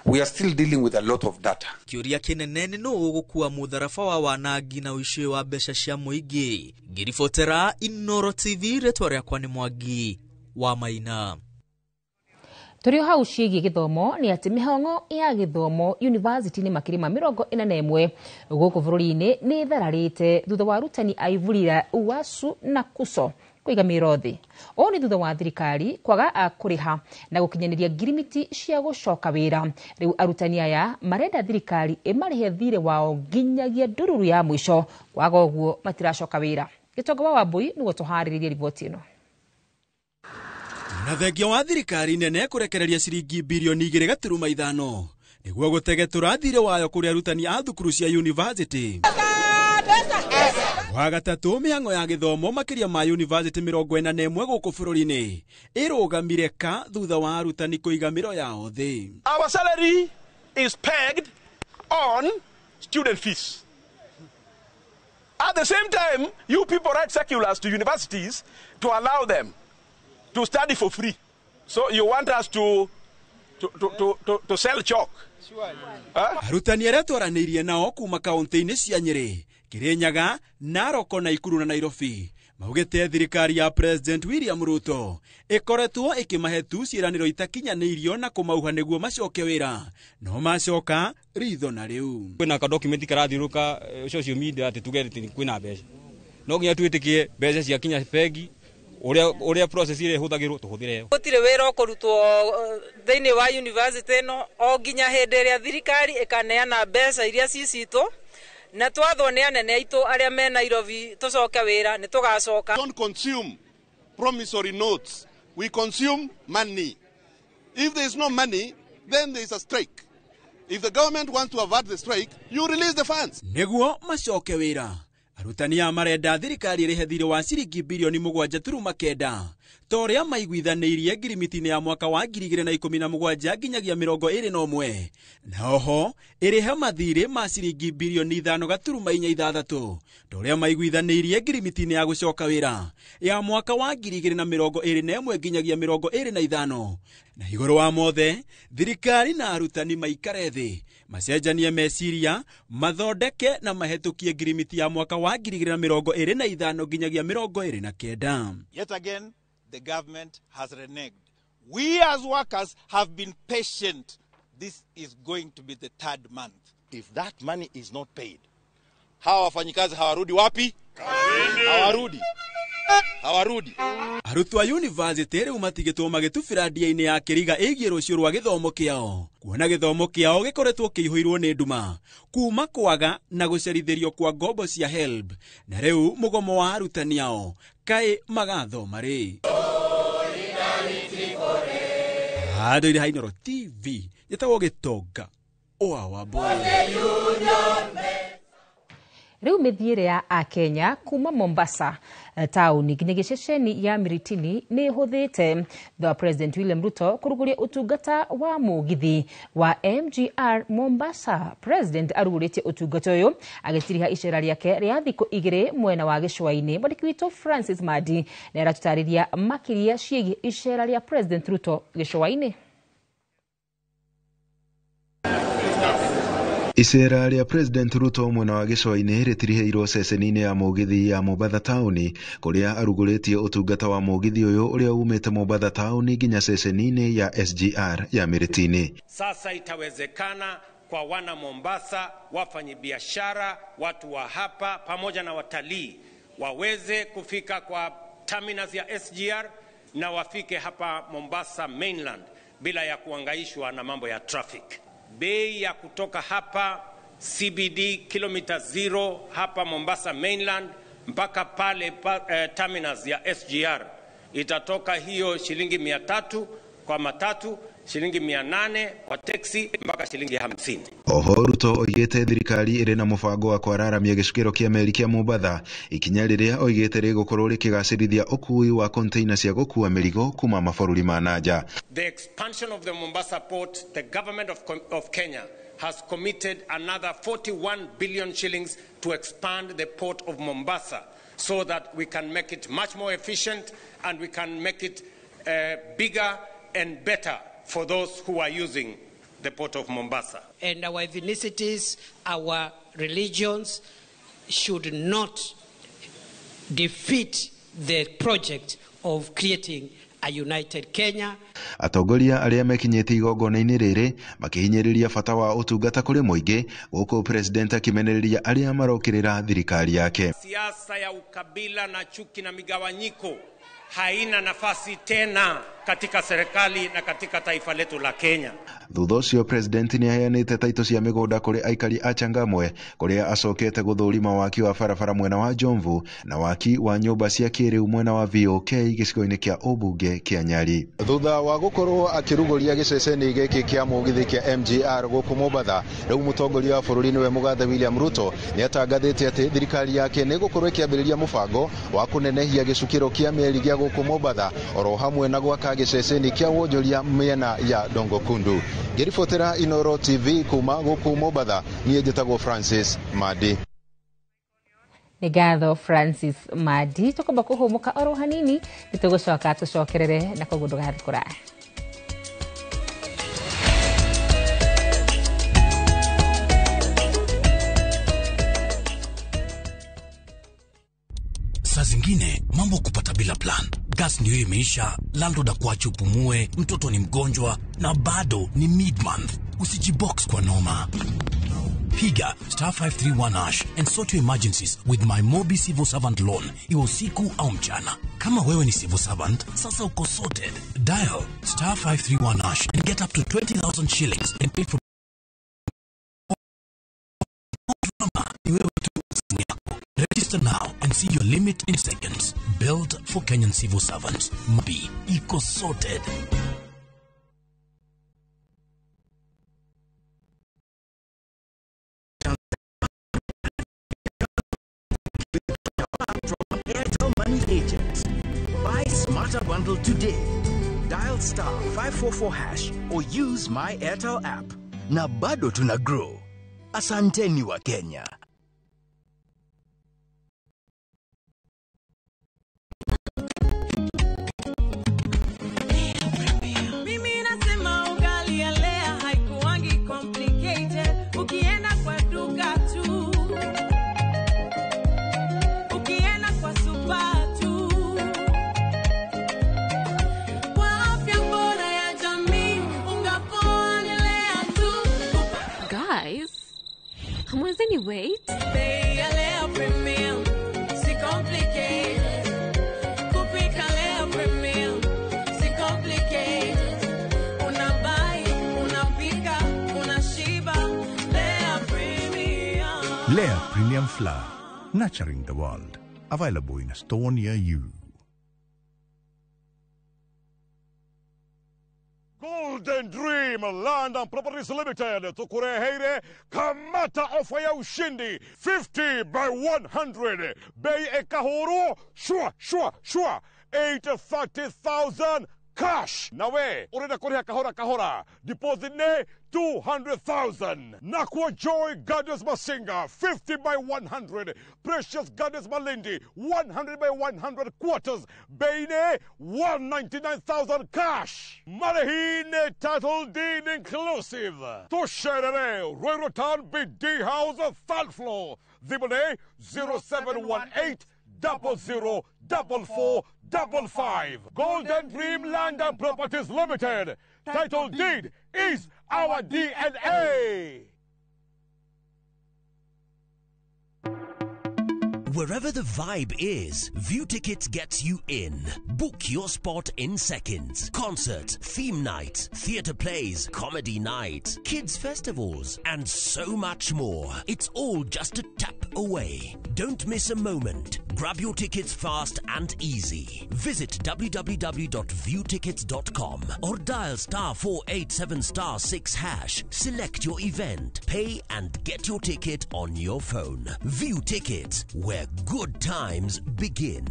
we are still dealing with a lot of data. Kĩũria kĩnene nĩ nũ ũgũkua mũtharaba wa wanangi na ũici wa mbeca cia mũingĩ. Ngĩribotera Inooro TV, rĩtwa rĩakwa nĩ Mwangi wa Maina. Tũrĩ o hau ciĩgiĩ gĩthomo nĩ atĩ mĩhang'o ya gĩthomo university-inĩ makĩria ma 41 gũkũ bũrũri-inĩ nĩ ĩthararĩte thutha wa arutani a Ivurira, UASU na KUSO kũiga mĩro thĩ. Ũũ nĩ thutha wa thirikari kwaga kũrĩha na gũkinyanĩria ngirimiti cia gũcoka wĩra. Rĩu arutani aya marenda thirikari ĩmarĩhe thirĩ wao nginyagia ndururu ya mũico, kwaga ũguo matiracoka wĩra. Gĩtonga wa Wambui nĩguo tũharĩrĩrie riboti ĩno. Na thengia wa thirikari nene kũrekereria ciringi birioni 2.5 nĩguo gũtegetũra thirĩ wayo kũrĩ arutani a thukuru cia university. Wa gatatũ mĩhang'o ya gĩthomo makĩria ma university 41 gũkũ bũrũri-inĩ ĩrũgamire ka thutha wa arutani kũiga mĩro yao thĩ. Our salary is pegged on student fees. At the same time, you people write circulars to universities to allow them to study for free. So you want us to sell chalk? Arutani arĩa twaranĩirie nao kuma kaunti-inĩ cia Nyĩrĩ, Kirinyaga, Narok, Nakuru na Nairobi maugĩte thirikari ya President William Ruto ĩkoretwo ĩkĩmahe tu ciĩranĩro itakinyanĩirio na kũmauha nĩguo macoke wĩra, no macoka ritho na rĩu. Kwĩna ka document karathiũrũka social media atĩ tuge atĩ kwĩna mbeca, no nginya twĩtĩkie mbeca ciakinya bengi uria process ire huthagirwo tuhuthire. Gutire wira ukurutwo thiini wa university ino o nginya hindi iria thirikari ikaneana mbeca iria cicitwo na twathwo ni anene aitu aria me Nairobi tucoke wira ni tugacoka. Don't consume promissory notes, we consume money. If there is no money, then there is a strike. If the government wants to avert the strike, you release the funds. Niguo macoke wira. Arutani a marenda thirikari ĩrĩhe thirĩ wa ciringi birioni 7.9 ta ũrĩa maiguithanĩirie ngirimiti-inĩ ya mwaka wa 2017 nginyagia 21, na oho ĩrĩhe mathirĩ ma ciringi birioni 5.46 ta ũrĩa maiguithanĩirie ngirimiti-inĩ ya gũcoka wĩra ya mwaka wa 2021 nginyagia 25. Na igũrũ wa mothe thirikari na arutani maikare thĩ macenjanie meciria mathondeke na mahetũkie ngirimiti ya mwaka wa 2025 nginyagia 29. Yet again, the government has reneged. We as workers have been patient. This is going to be the third month. If that money is not paid, hawa wafanyikazi hawarudi wapi? Hawarudi. Hawarudi. Arutwo a university rĩu matigĩtwo magĩtubĩra ndia-inĩ ya kĩriga ĩgiĩ rũciũ rwa gĩthomo kĩao, kuona gĩthomo kĩao gĩkoretwo kĩihũirwo nĩ nduma kuma kwaga na gũcerithĩrio kwa ngombo cia HELB, na rĩu mũgomo wa arutani ao kaĩ magathoma rĩ. Handũ-inĩ ha Inooro TV njĩtagwo Gĩtonga wa Wambui. Rĩu mĩthiĩre ya Akenya kuma Mombasa taũni nginya gĩceceni ya Miritini nĩ ĩhũthĩte thutha wa President William Ruto kũrugũria ũtungata wa mũgithi wa MGR Mombasa. President arugũrĩtie ũtungata ũyũ agĩtiriha icera rĩake rĩa thikũ 2 mwena wa gĩcũa-inĩ. Mwandĩki witũ Francis Madi nĩ aratũtarĩria makĩria ciĩgiĩ icera rĩa President Ruto gĩcũa-inĩ. Icera rĩa President Ruto mwena wa gĩcũa-inĩ rĩtirihĩirwo ceceni-inĩ ya mũgithi ya Mombatha taũni kũrĩa arugũrĩtie ũtungata wa mũgithi ũyũ ũrĩa umĩte Mombatha taũni nginya ceceni-inĩ ya SGR ya Miritini. Sasa itawezekana kwa wana Mombasa, wafanyibiashara, watu wa hapa pamoja na watalii waweze kufika kwa terminus ya SGR na wafike hapa Mombasa mainland bila ya kuangaishwa na mambo ya traffic. Bei ya kutoka hapa CBD kilomita 0 hapa Mombasa mainland mpaka pale terminus ya SGR itatoka hiyo shilingi 300 kwa matatu, shilingi 800 kwa taxi mpaka shilingi 50. Oho Ruto oigĩte thirikari ĩrĩ na mũbango wa kwararamia gĩcukĩro kĩa meri kĩa Mombatha, ikinya rĩrĩa oigĩte rĩgũkorwo rĩkĩgacĩrithia ũkuui wa container cia gũkua mĩrigo kuma mabũrũri ma nanja. The expansion of the Mombasa port, the government of Kenya has committed another 41 billion shillings to expand the port of Mombasa so that we can make it much more efficient and we can make it bigger and better for those who are using the port of Mombasa. And our ethnicities, our religions should not defeat the project of creating a united Kenya. Atongoria arĩa mekinyĩtie igongona-inĩ rĩrĩ makĩhinyĩrĩria bata wa ũtungata kũrĩ mũingĩ, gũkũ president akĩmenereria arĩa marokĩrĩra thirikari yake. Siasa ya ukabila na chuki na migawanyiko haina nafasi tena katika serikali na katika taifa letu la Kenya. Thutha ũcio president nĩ aheanĩte taitũ cia mĩgũnda kũrĩ aikari a Changamwe kũrĩa acokete gũthũrima waki wa barabara mwena wa Jomvu na waki wa nyũmba cia kĩrĩu mwena wa VOK gĩcigo-inĩ kĩa ũmbunge kĩa Nyali. Thutha wa gũkorwo akĩrugũria gĩceceni gĩkĩ kĩa mũgithi kĩa MGR gũkũ Mombatha, rĩu mũtongoria wa bũrũri nĩwe mũgathe William Ruto nĩ atangathĩte atĩ thirikari yake nĩ ĩgũkorwo ĩkĩambĩrĩria mũbango wa kũnenehia gĩcukĩro kĩa meri gĩa gũkũ Mombatha oro hamwe na gwaka gĩceceni kĩa wonjoria mĩena ya Dongo Kundu. Ngĩribotera Inoro TV kuma gũkũ Mombatha, niĩ njĩtagwo Francis Madi. Nĩ ngatho Francis Madi. Tũkwamba kũhũmũka oro hanini nĩ tũgũcoka tũcokerere na koguo ndũgathiĩ kũraya. Saa zingine mambo kupata bila plan. Gas ndio imeisha, landlord akuache upumue, mtoto ni mgonjwa na bado ni mid-month. Usijibox kwa noma. Piga star 531 hash and sort your emergencies with my Mobi Civil Servant Loan. Iwe usiku au mchana. Kama wewe ni civil servant, sasa uko sorted. Dial star 531 hash and get up to 20,000 shillings and pay for ni wewe tu simu yako. Register now and see your limit in seconds. Built for Kenyan civil servants. Mobi iko sorted. Airtel Money Agents. Buy Smarter Bundle today. Dial star 544 hash or use my Airtel app. Na bado tuna grow. Asanteni wa Kenya. Mimi nasema ugali ya Lea haikuangi complicated. Ukienda kwa duka tu, ukienda kwa super tu. Kwa afya bora ya jamii, unga poa ni Lea tu. Guys, hamwezeni wait? Bei ya Lea Premium, si complicated. Kupika Lea Premium, si complicated. Unabuy, unapika, unashiba. Lea Premium. Lea Premium Flour, nurturing the world. Available in a store near you. Golden Dream Land and Properties Limited tukureheire kamata ofa ya ushindi 50 by 100 bei ekahuru shua shua shua 830,000 cash nawe urenda kuriha kahora kahora deposit ne 200,000 Nakwa Joy Gardens Masinga 50 by 100 Precious Gardens Malindi 100 by 100 quarters Beine 199,000 cash Marehine title deed inclusive Tusherere Ruiru Town BD House third floor Thimone 0718 00 44 55. Golden Dream Land and Properties Limited. Title deed is our DNA. Wherever the vibe is, View Tickets gets you in. Book your spot in seconds. Concerts, theme nights, theatre plays, comedy nights, kids festivals, and so much more. It's all just a tap away. Don't miss a moment. Grab your tickets fast and easy. Visit www.viewtickets.com or dial star 487 star 6 hash. Select your event, pay and get your ticket on your phone. View Tickets, where good times begin.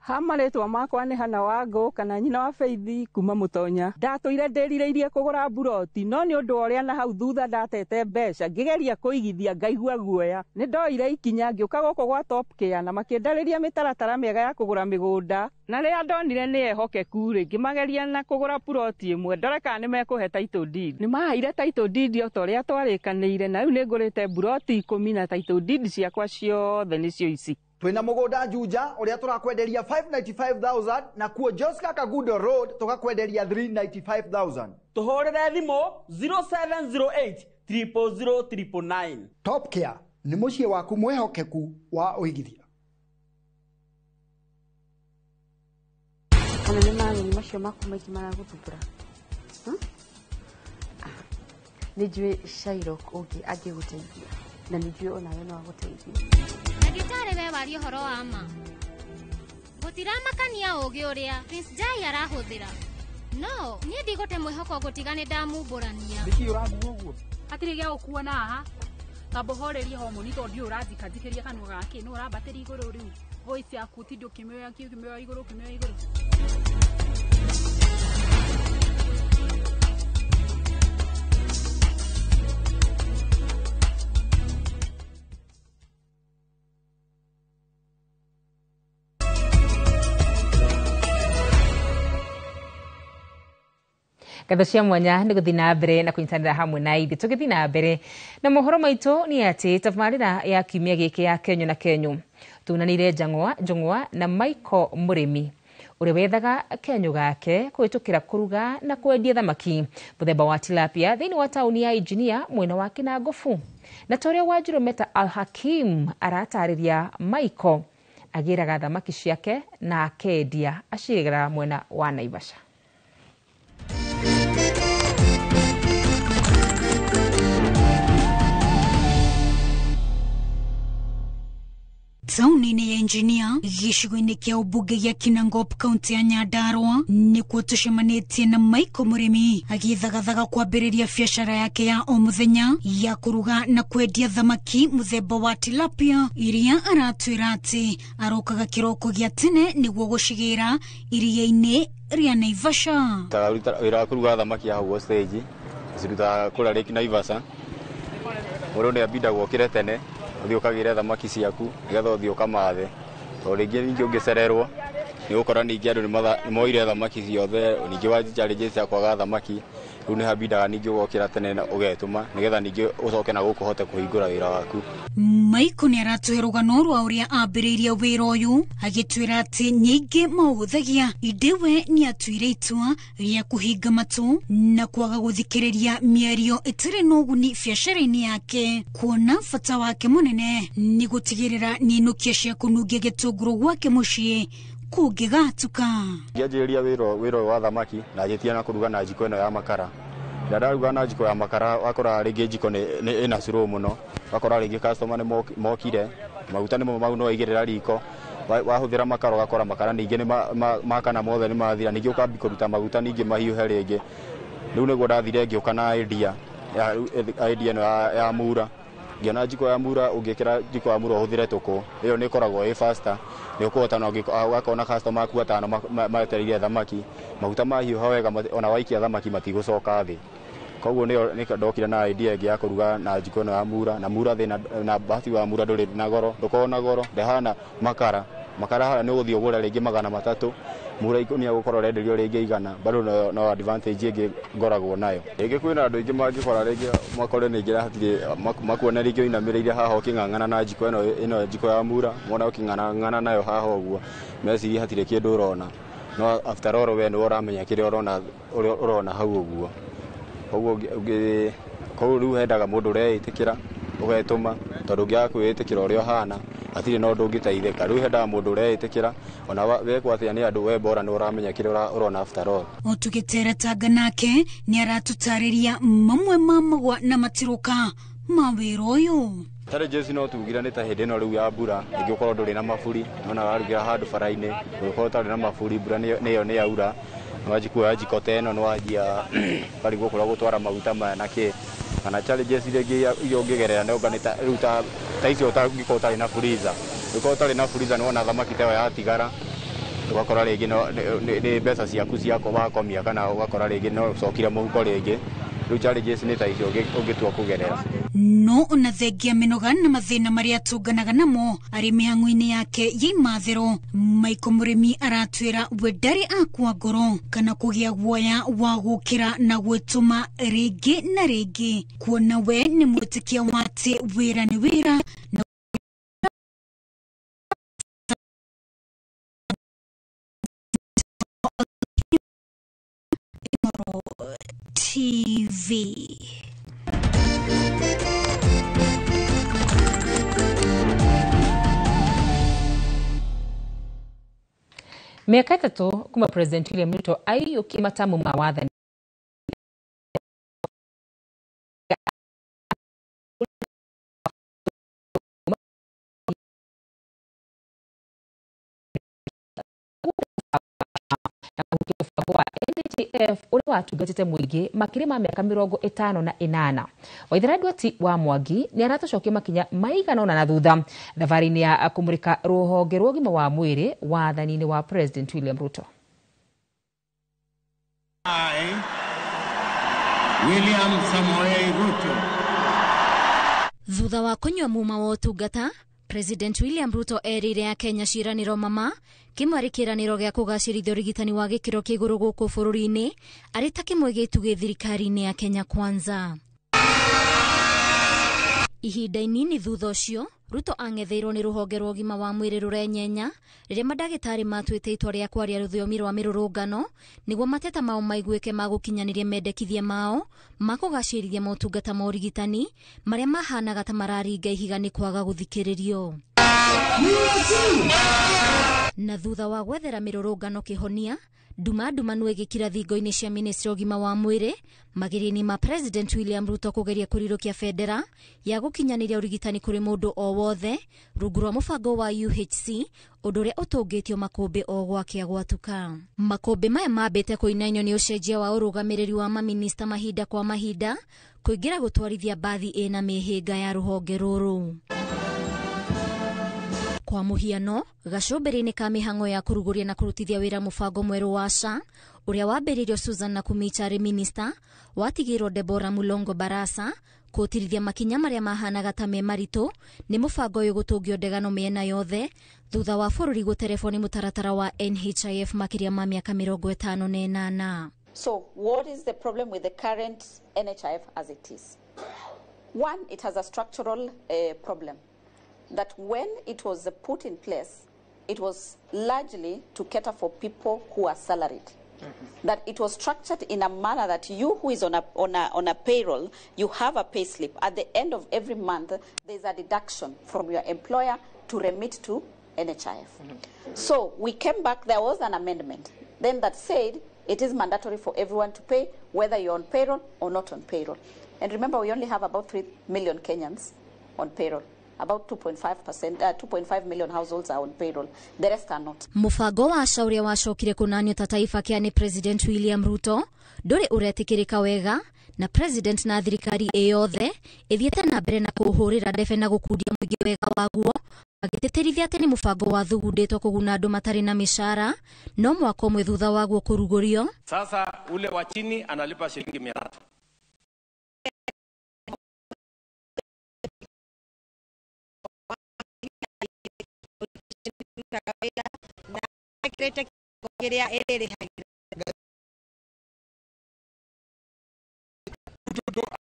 Ha marĩtwa makwa nĩ Hana Wangũ kana nyina wa Faithi kuma Mũtonya. Ndatũire ndĩrirĩirie kũgũra mburoti no nĩ ũndũ wa ũrĩa na hau thutha ndatete mbeca ngĩgeria kũigithia ngaigua guoya. Nĩ ndoire ikinya ngĩũka gũkũ gwa Top Care na makĩndarĩria mĩtaratara mĩega ya kũgũra mĩgũnda na rĩrĩa ndonire nĩ ehokeku rĩ ngĩmageria na kũgũra puroti ĩmwe ndore kana nĩ mekũhe title deed. Nĩ maheire title deed o ta ũrĩa twarĩkanĩire na rĩu nĩ ngũrĩte mburoti 10 na title deed ciakwa ciothe nĩcio ici. Twina mugunda Juja uria turakwenderia 595,000 na kuo Joska Kagudo Road tukakwenderia 395,000. Tuhurire thimu 0708 000 999. Top Care nĩ mũciĩ waku mwĩhokeku wa ũigithia. Kana nĩ marũni macio maku maingĩ maragũthumbũra? Nĩ njũĩ Shylock ũngĩ angĩgũteithia na nĩ njũĩ onawe no agũteithie. Ndagĩtarĩ we waria ũhoro wa ma. Gũtiramakania ũũgĩ ũrĩa Prince Jai arahũthĩra. No, niĩ ndigũte mwĩhoko gũtiga nĩ ndamumbũrania. Nĩkĩ ũranguo ũguo? Hatirĩ gĩa gũkuona haha. Tamba ũhorerie homoni tondũ ndiũĩ ũranjikajikĩria kanua gake no ũrambatĩria igũrũ rĩu. Voice yaku ũtinde ũkĩmĩoya ũkĩmĩoya igũrũ ũkĩmĩoya igũrũ. Ngatho cia mwanya nĩ gũthiĩ na mbere na kũnyitanĩra hamwe na ithuĩ. Tũgĩthiĩ na mbere na mohoro maitũ nĩ atĩ tabarĩra ya kiumia gĩkĩ ya Kenyũ na Kenyũ tunanĩire Njũng'wa na Michael Mũrĩmi ũrĩa wethaga kenyũ gake kũhĩtũkĩra kũruga na kwendia thamaki mũthemba wa tilapia thĩinĩ wa taũni ya Engineer mwena wa Kinangofu. Na ta ũrĩa Wanjirũ Meta Al Hakim aratarĩria, Michael agĩraga thamaki ciake na akendia acigĩraga mwena wa Naivasha. Taũni-inĩ ya Engineer gĩcigo-inĩ kĩa ũmbunge gĩa Kinangop kaunti ya Nyandarua nĩkuo tũcemanĩtie na Michael Mũrĩmi agĩthagathaga kwambĩrĩria biacara yake ya o mũthenya ya kũruga na kwendia thamaki mũthemba wa tilapia iria aratwĩra atĩ arokaga kĩroko gĩa tene nĩguo gũcigĩra iria-inĩ rĩa Naivasha. Wĩra wa kũruga thamaki hau stage cirutaga kũrĩa Lake Naivasha. Mũndũ nĩ ambindagwo okĩre tene ũthiĩ ũkagĩre thamaki ciaku nĩgetha ũthiĩ ũkamathe, tondũ rĩngĩ ningĩ ũngĩcererwo nĩ ũgũkora ningĩ andũ nĩ moire thamaki ciothe, ningĩ wanji challenges cia kwaga thamaki. Rĩu nĩ hambindaga ningĩ ũgokĩra tene na ũgetũma nĩgetha ningĩ ũcoke na gũkũ ũhote kũhingũra wĩra waku. Michael nĩ aratũhe rũgano rwa ũrĩa ambĩrĩirie wĩra ũyũ agĩtwĩra atĩ nyingĩ maũhũthagia ĩndĩ we nĩ atuire itua rĩa kũhinga matũ na kwaga gũthikĩrĩria mĩario ĩtarĩ na ũguni biacara-inĩ yake, kuona bata wake mũnene nĩ gũtigĩrĩra nĩinũkia cia kũnungia gĩtũngũrũ gwake mũciĩ kũngĩgatuka. Ngĩanjĩrĩria wĩra ũyũ wa thamaki na njĩtie na kũruga na njiko ĩno ya makara. Rĩrĩa ndaruga na njiko ya makara wakora rĩngĩ njiko nĩ ĩna slow mũno, wakora rĩngĩ customer nĩ mokire maguta nĩmo mau no waigĩrĩra riko, wahũthĩra makara ũgakora makara ningĩ nĩ makana mothe nĩ mathira, ningĩ ũkambi kũruta maguta ningĩ mahiũhe rĩngĩ. Rĩu nĩguo ndathire ngĩũka na idea ĩno ya mura. Ngĩona njiko ya mura ũngĩkĩra njiko ya mura ũhũthĩre tũkũ ĩyo nĩ ĩkoragwo ĩ faster, nĩ ũkũhota na ũgakona customer aku atano metereire thamaki, maguta mahiũha wega ona waikia thamaki matigũcoka thĩ. Koguo nĩyo ndokire na idea ĩngĩ ya kũruga na njiko ĩno ya mura, na mura thĩna na bahati wa mura ndũrĩ na goro, ndũkoragwo na goro, ndĩhana makara. Makara harĩa nĩ ũgũthiĩ ũgũre rĩngĩ 300, mura ikũnia gũkorwo ũrenderio rĩngĩ 100, bado no advantage ĩngĩ ngoragwo nayo. Rĩngĩ kwĩna andũ aingĩ mangĩkora rĩngĩ makore nĩngĩ hatirĩ makuone rĩngĩ ũinamĩrĩire haha ũkĩng'ang'ana na njiko ĩno njiko ya mura, mona ũkĩng'ang'ana nayo haha ũguo meciria hatirĩ kĩndũ ũrona, no after all we nĩwe ũramenya kĩrĩa ũrona hau ũguo. Koguo rĩu hendaga mũndũ ũreĩtĩkĩra ũgetũma, tondũ ũngĩaga kwĩĩtĩkĩra ũrĩa ũhana hatirĩ na ũndũ ũngĩteithĩka. Rĩu hendaga mũndũ ũreĩtĩkĩra ona wekwo atĩa nĩ andũ we bora nĩ ũramenya kĩrĩa ũrona after all. O tũgĩteretanga nake nĩ aratũtarĩria mamwe ma magwa na matirũka ma wĩra ũyũ. Challenges no tugire nĩ ta hĩndĩ ĩno rĩu ya mbura, rĩngĩ ũkorwo ndũrĩ na maburi, nona warugĩra handũ bara-inĩ ũgĩkorwo ũtarĩ na maburi, mbura nĩyo nĩ yaura, nĩwanji kuoya njiko ta ĩno nĩwanjia ũkarigwo kũrĩa ũgũtwara maguta maya na kĩ. Kana challenges iria ingĩ ũngĩgerera nĩ ũnga rĩu ta icio ũngĩkorwo ũtarĩ na freezer, ũngĩkorwo ũtarĩ na freezer nĩwona thamaki ta ĩyo yatigara ũgakora rĩngĩ nĩ mbeca ciaku wakomia, kana ũgakora rĩngĩ no ũcokire mũhuko rĩngĩ. Rĩu challenges nĩ ta icio ũngĩtua kũgerera. No ona thengia mĩnoga na mathĩna marĩa atũnganaga namo arĩ mĩhang'o-inĩ yake ya imathĩro, Michael Mũrĩmi aratwĩra we ndarĩ akua ngoro kana kũgĩa guoya wa gũkĩra na gwĩtũma rĩngĩ na rĩngĩ, kuona we nĩ mwĩtĩkia wa atĩ wĩra nĩ wĩra na TV. Mĩaka 3 kuma President William Ruto aiyũkie matamu ma wathani wa NHIF ũrĩa watungatĩte mũingĩ makĩria ma mĩaka 58. Waithera Ndwati wa Mwangi nĩ aratũcokia makinya maigana ũna na thutha thabarĩ-inĩ ya kũmũrĩka rũhonge rwa ũgima wa mwĩrĩ wathani-inĩ wa President William Ruto. I, William Samoei Ruto. Thutha wa kũnyua muma wa ũtungata, President William Ruto erĩire Akenya ciĩranĩro mama kĩmwe arĩ kĩĩranĩro gĩa kũgacĩrithia ũrigitani wa gĩkĩro kĩa igũrũ gũkũ bũrũri-inĩ arĩ ta kĩmwe gĩa itugĩ thirikari-inĩ ya Kenya Kwanza. Ihinda inini thutha ũcio, Ruto ang'etheirwo nĩ rũhonge rwa ũgima wa mwĩrĩ rũrenyenya rĩrĩa mandagĩtarĩ matuĩte itua rĩa kwaria rũthiomi rwa mĩrũrũngano nĩguo mateta mao maiguĩke ma gũkinyanĩria mendekithia mao ma kũgacĩrithia motungata ma ũrigitani marĩa mahanaga ta mararinga ihiga nĩ kwaga gũthikĩrĩrio. Na thutha wa gwethera mĩrũrũngano kĩhonia, nduma ndumanu ĩgĩkira thingo-inĩ cia ministry ũgima wa mwĩrĩ mageria-inĩ ma President William Ruto kũgeria kũrirũkia bendera ya gũkinyanĩria ũrigitani kũrĩ mũndũ o wothe rungu rwa mũbango wa UHC, ũndũ ũrĩa ũtũngĩtio makũmbĩ o gwakĩa gwatuka. Makũmbĩ maya mambĩte kũinainio nĩ ũcenjia wa ũrũgamĩrĩri wa maminista mahinda kwa mahinda kũingĩra gũtwarithia mbathi ĩna mĩhĩnga ya rũhonge rũrũ. Kwa mũhiano, gacũmbĩrĩ-inĩ ka mĩhang'o ya kũrugũria na kũrutithia wĩra mũbango mwerũ wa SHA ũrĩa wambĩrĩirio Susan Nakhumicha arĩ minista, watigĩirwo Deborah Mulongo Barasa kũtirithia makinya marĩa mahanaga ta me maritũ nĩ mũbango ũyũ gũtũngio ndegano mĩena yothe thutha wa bũrũri gũterebwo nĩ mũtaratara wa NHIF makĩria ma mĩaka 58. So what is the problem with the current NHIF as it is? One, it has a structural problem. That when it was put in place, it was largely to cater for people who are salaried. Mm-hmm. That it was structured in a manner that you who is on a payroll, you have a pay slip. At the end of every month, there's a deduction from your employer to remit to NHIF. Mm-hmm. So we came back, there was an amendment then that said it is mandatory for everyone to pay, whether you're on payroll or not on payroll. And remember, we only have about 3 million Kenyans on payroll. About 2.5%, 2.5 million households are on payroll. The rest are not. Mũbango wa SHA ũrĩa wacokire kũnanio ta Taifa Care nĩ President William Ruto ndũrĩ ũretĩkĩrĩka wega na President na thirikari ĩyothe ĩthiĩte na mbere na kũhũrĩra ndebe na gũkundia mũingĩ wega waguo magĩtĩtĩrithia atĩ nĩ mũbango wathugundĩtwo kũguna andũ matarĩ na mĩcara no mwaka ũmwe thutha waguo kũrugũrio. Sasa ule wa chini analipa shilingi 300.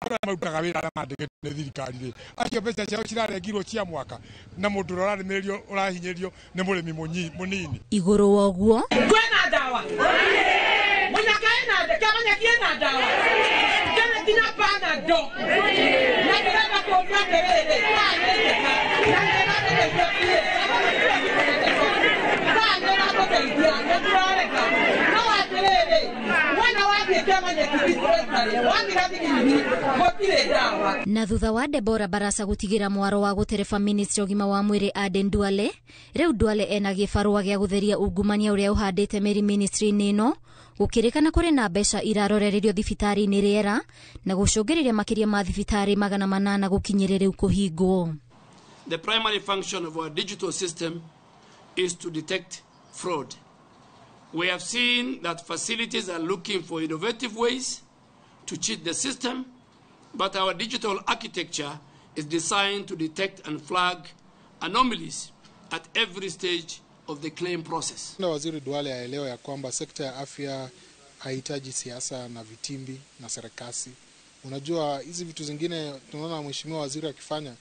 Arĩa marutaga wĩra arĩa mandĩkĩtwo nĩ thirikari rĩ, acio mbeca ciao cirarengirwo cia mwaka na mũndũ ũrĩa ũrarĩmĩrĩrio ũrahinyĩrĩrio nĩ mũrĩmi mũnini. Igũrũ wa ũguo kwĩna ndawa mũnyaka ĩna kĩamanya kĩna ndawa kĩna nginya Panadol na ndĩrenda kũũria atĩrĩrĩ na thutha wa Deborah Barasa gũtigĩra mwaro wa gũtereba ministry ũgima wa mwĩrĩ Aden Duale, rĩu Duale ena gĩbarũa gĩa gũtheria ungumania ũrĩa ũhandĩte mĩri ministry-inĩ ĩno gũkĩrĩkana kũrĩ na mbeca irarorererio thibitarĩ-inĩ rĩera na gũcũngĩrĩria makĩria ma thibitarĩ 800 gũkinyĩrĩra rĩu kũhingwo. The primary function of our digital system is to detect fraud. We have seen that facilities are looking for innovative ways to cheat the system, but our digital architecture is designed to detect and flag anomalies at every stage of the claim process. Na Waziri Duale aelewa ya kwamba sekta ya afya haihitaji siasa na vitimbi na sarakasi. Unajua hizi vitu zingine tunaona mheshimiwa waziri akifanya,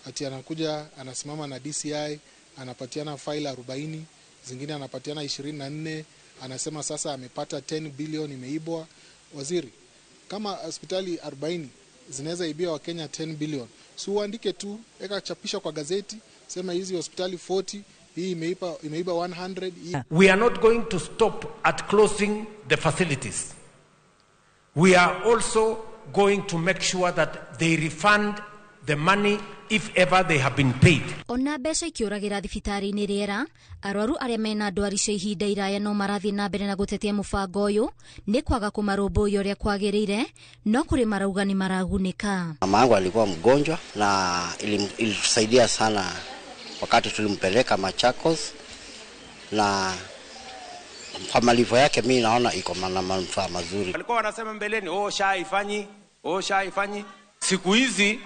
ati anakuja anasimama na DCI, anapatiana faili 40, zingine anapatiana 24, anasema sasa amepata 10 bilioni imeibwa. Waziri, kama hospitali 40 zinaweza ibia wa Kenya 10 billion, si uandike tu, eka chapisha kwa gazeti, sema hizi hospitali 40 Hii imeiba 100 hii. We are not going to stop at closing the facilities. We are also going to make sure that they refund the money if ever they have been paid. Ona mbeca ikiũragĩra thibitarĩ-inĩ rĩera, arwaru arĩa mena ndwari cia ihinda iraya no marathiĩ na mbere na gũtetia mũbango ũyũ nĩ kwaga kũmarũmbũiya ũrĩa kwagĩrĩire, no kũrĩ marauga nĩ maragunĩka. Mama yangu alikuwa mgonjwa na ilitusaidia sana wakati tulimpeleka Machakos, na kwa malipo yake mimi naona iko na manufaa mazuri. Walikuwa wanasema mbeleni, oh SHA haifanyi, oh SHA haifanyi. Siku hizi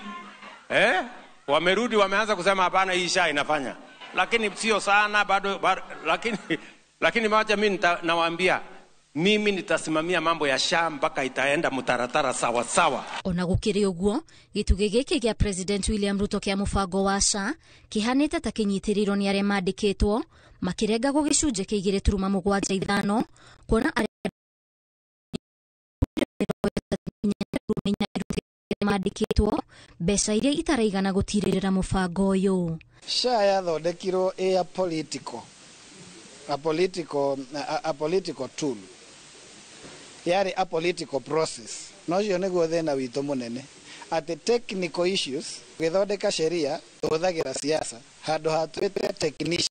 wamerudi wameanza kusema hapana, hii SHA inafanya. Lakini sio sana bado, lakini wacha mimi nawaambia, mimi nitasimamia mambo ya SHA mpaka itaenda mtaratara sawa sawa. Ona gukiri uguo, gitugĩ gĩkĩ gĩa President William Ruto kĩa mũbango wa SHA kĩhanĩte ta kĩnyitĩrĩirwo nĩ arĩa mandĩkĩtwo makĩrengagwo gĩcunjĩ kĩa 2.75 kuona arĩa mandĩkĩtwo mbeca iria itaraigana gũtirĩrĩra mũbango ũyũ. SHA yathondekirwo ĩ a political tool, yarĩ a political process. Na ũcio nĩguo thĩna witũ mũnene, atĩ technical issues gĩthondeka sheria tũhũthagĩra siasa handũ ha twĩte technician.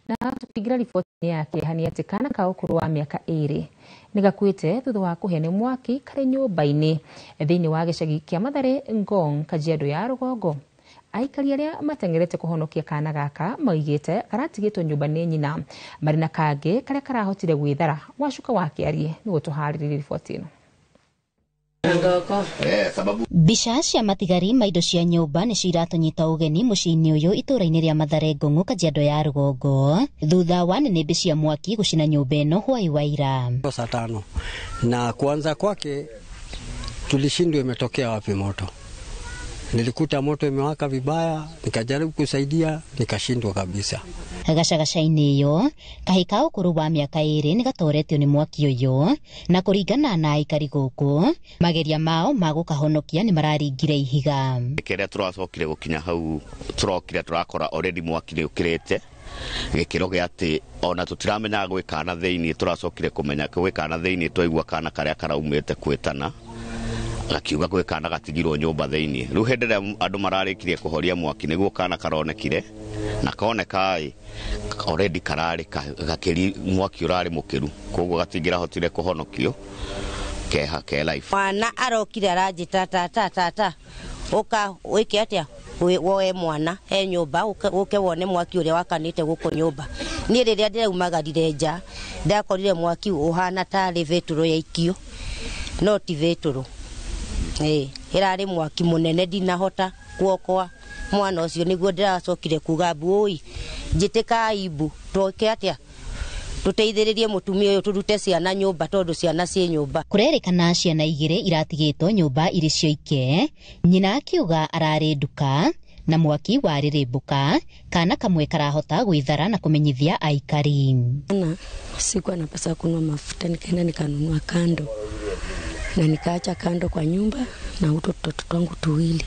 Na tukigira riboti ya kĩeha nĩ atĩ kana ka ũkũrũ wa mĩaka 2 nĩ gakuĩte thutha wa kũhĩa nĩ mwaki karĩ nyũmba-inĩ thĩinĩ wa gĩcagi kĩa Mathare Ngong, Kajiado ya rũgongo. Aikari arĩa mateng'erete kũhonokia kana gaka maugĩte karatigĩtwo nyũmba nĩ nyina marĩ na kangĩ karĩa karahotire gwĩthara. Wacuka wa Kĩarie nĩ gũtũharĩrĩria riboti ĩno. Mbica cia matigari ma indo cia nyũmba nĩcio iratũnyita ũgeni mũciĩ-inĩ ũyũ itũũra-inĩ rĩa Mathare Ngong'o, Kajiado ya rũgongo, thutha wa nĩnĩmbĩ cia mwaki gũcina nyũmba ĩno hwai wa ira. Saa 5 na kuanza kwake tulishindwa imetokea wapi moto. Nilikuta moto imewaka vibaya, nikajaribu kusaidia, nikashindwa kabisa. Gacagaca-inĩ ĩyo, kahĩ ka ũkũrũ wa mĩaka 2 nĩgatoretio nĩ mwaki ũyũ, na kũringana na aikari gũkũ, mageria mao ma gũkahonokia nĩ mararingire ihiga. Kĩrĩa tũracokire gũkinya hau tũrokire tũrakora already mwaki nĩ ũkĩrĩte gĩkĩro gĩa atĩ ona tũtiramenyaga gwĩ kana thĩinĩ, tũracokire kũmenya gwĩ kana thĩinĩ twaigua kana karĩa karaumĩte kwĩtana gakiuga gwĩ kana gatigirwo nyũmba thĩinĩ. Rĩu hĩndĩ ĩrĩa andũ mararĩkirie kũhoria mwaki nĩguo kana karonekire, na koneka ĩ already kararĩ gakĩri mwaki ũrarĩ mũkĩru, koguo gatingĩrahotire kũhonokio keha ke life. Mwana arokire aranjĩta tata tata, ũka wĩke atĩa, woe mwana he nyũmba ũke wone mwaki ũrĩa wakanĩte gũkũ nyũmba. Niĩ rĩrĩa ndĩraumagarire nja ndakorire mwaki ũhana tarĩ betũrũ yaikio, no ti betũrũ. Ĩrarĩ mwaki mũnene ndinahota kuokoa mwana ũcio, nĩguo ndĩracokire kuga mbu ũi njĩtĩkai mbu twoke atĩa tũteithĩrĩrie mũtumia ũyũ tũrute ciana nyũmba tondũ ciana ciĩ nyũmba. Kũrerĩkana ciana 2 iratigĩtwo nyũmba irĩ cioike, nyina akiuga ararĩ nduka na mwaki warĩrĩmbũka, kana kamwe karahota gwĩthara na kũmenyithia aikari. Na sikuwa na pesa ya kununua mafuta, nikaenda nikanunua kando na nikaacha kando kwa nyumba na utoto twangu tuwili.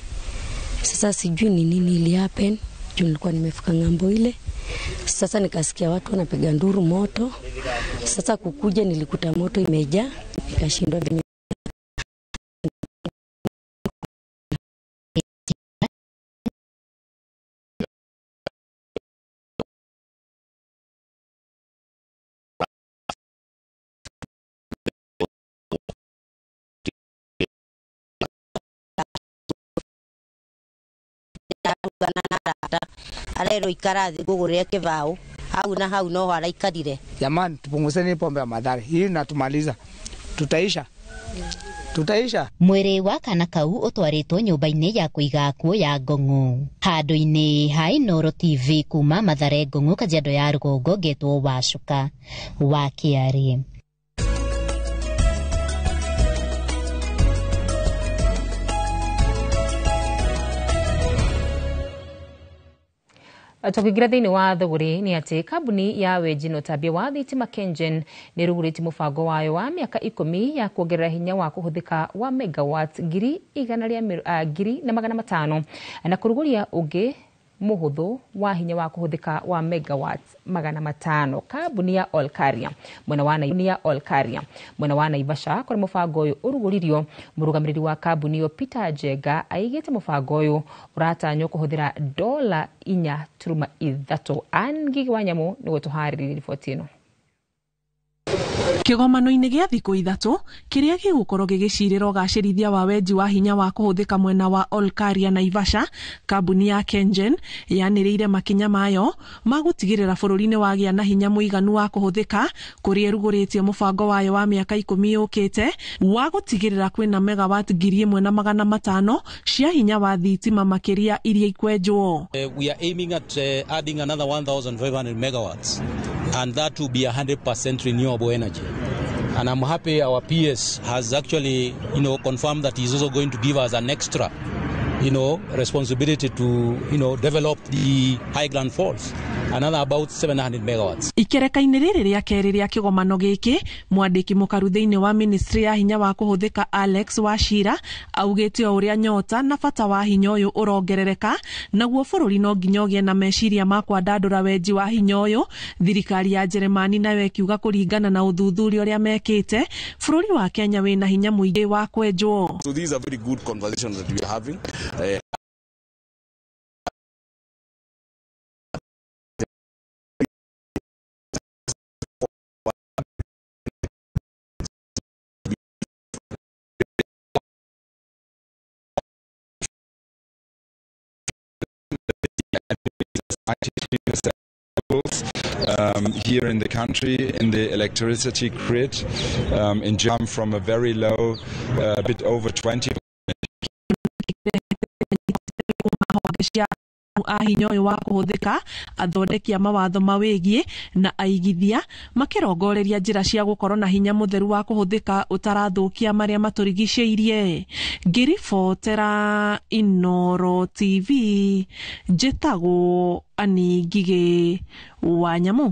Sasa sijui ni nini ili happen, juu nilikuwa nimefika ngambo ile. Sasa nikasikia watu wanapiga nduru moto. Sasa kukuja nilikuta moto imejaa, nikashindwa venye. Arerwo ikara thĩ ngũgũrĩre kĩbaũ hau na hau no araikarire. Jamani, tupunguzeni pombe ya Mathare hii natumaliza, tutaisha. Mwĩrĩ wa kana kau ũtwarĩtwo nyũmba-inĩ ya kũiga akuũ ya Ngong'o. Handũ-inĩ ha Inooro TV kuma Mathare Ngong'o, Kajiado ya rũgongo, ngetwo Wacuka wa Kĩarĩ. Tukĩingĩra thĩinĩ wa thũgũrĩ nĩ atĩ kambuni ya wenji na ũtambia wa thitima KenGen nĩ ĩrugũrĩtie mũbango wayo wa mĩaka 10 ya kuongerera hinya wa kũhũthĩka wa megawatt 1,500 na kũrugũria ũngĩ mũhũthũ wa hinya wa kũhũthĩka wa megawatt 500. Kambuni ya Olkaria mwena wa Naivasha kũrĩa mũbango ũyũ ũrugũririo. Mũrũgamĩrĩri wa kambuni ĩyo Peter Njenga aigĩte mũbango ũyũ ũratanywo kũhũthĩra dola 4.3. Ann Ngigi wa Nyamũ nĩwe tũharĩrĩirie riboti ĩno. Kĩgomano-inĩ gĩa thikũ 3 kĩrĩa gĩgũkorwo gĩgĩcirĩra ũgacĩrithia wa wenji wa hinya wa kũhũthĩka mwena wa Olkaria Naivasha, kambuni ya KenGen yanĩrĩire makinya mayo ma gũtigĩrĩra bũrũri nĩ wagĩa na hinya mũiganu wa kũhũthĩka, kũrĩa ĩrugũrĩtie mũbango wayo wa mĩaka 10 yũkĩte wa gũtigĩrĩra kwĩna megawatt 1,500 cia hinya wa thitima makĩria iria ikwenjwo. We are aiming at adding another 1,500 megawatts, and that will be 100% renewable energy. And I'm happy our PS has actually, confirmed that he's also going to give us an extra, responsibility to, develop the Highland Falls, another about 700 megawatts. Ikereka-inĩ rĩrĩ rĩa kerĩ rĩa kĩgomano gĩkĩ, mwandĩki mũkaru thĩinĩ wa ministry ya hinya wa kũhũthĩka Alex Wachira augĩte o ũrĩa nyota na bata wa hinya ũyũ ũrongerereka, naguo bũrũri no nginya ũgĩe na meciria ma kwandandũra wenji wa hinya ũyũ. Thirikari ya Jeremani nayo ĩkiuga kũringana na ũthuthuria ũrĩa mekĩte, bũrũri wa Kenya wĩna hinya mũingĩ wa kwenjwo. So these are very good conversations that we are having. Here in the country, in the electricity grid, in Germany from a very low, bit over 20. A hinya ũyũ wa kũhũthĩka, athondeki a mawatho mawĩgiĩ na aigithia makĩrongoreria njĩra cia gũkorwo na hinya mũtheru wa kũhũthĩka ũtarathũkia marĩa matũrigicĩirie. Ngĩribotera Inooro TV, njĩtagwo Ann Ngigĩ wa Nyamũ.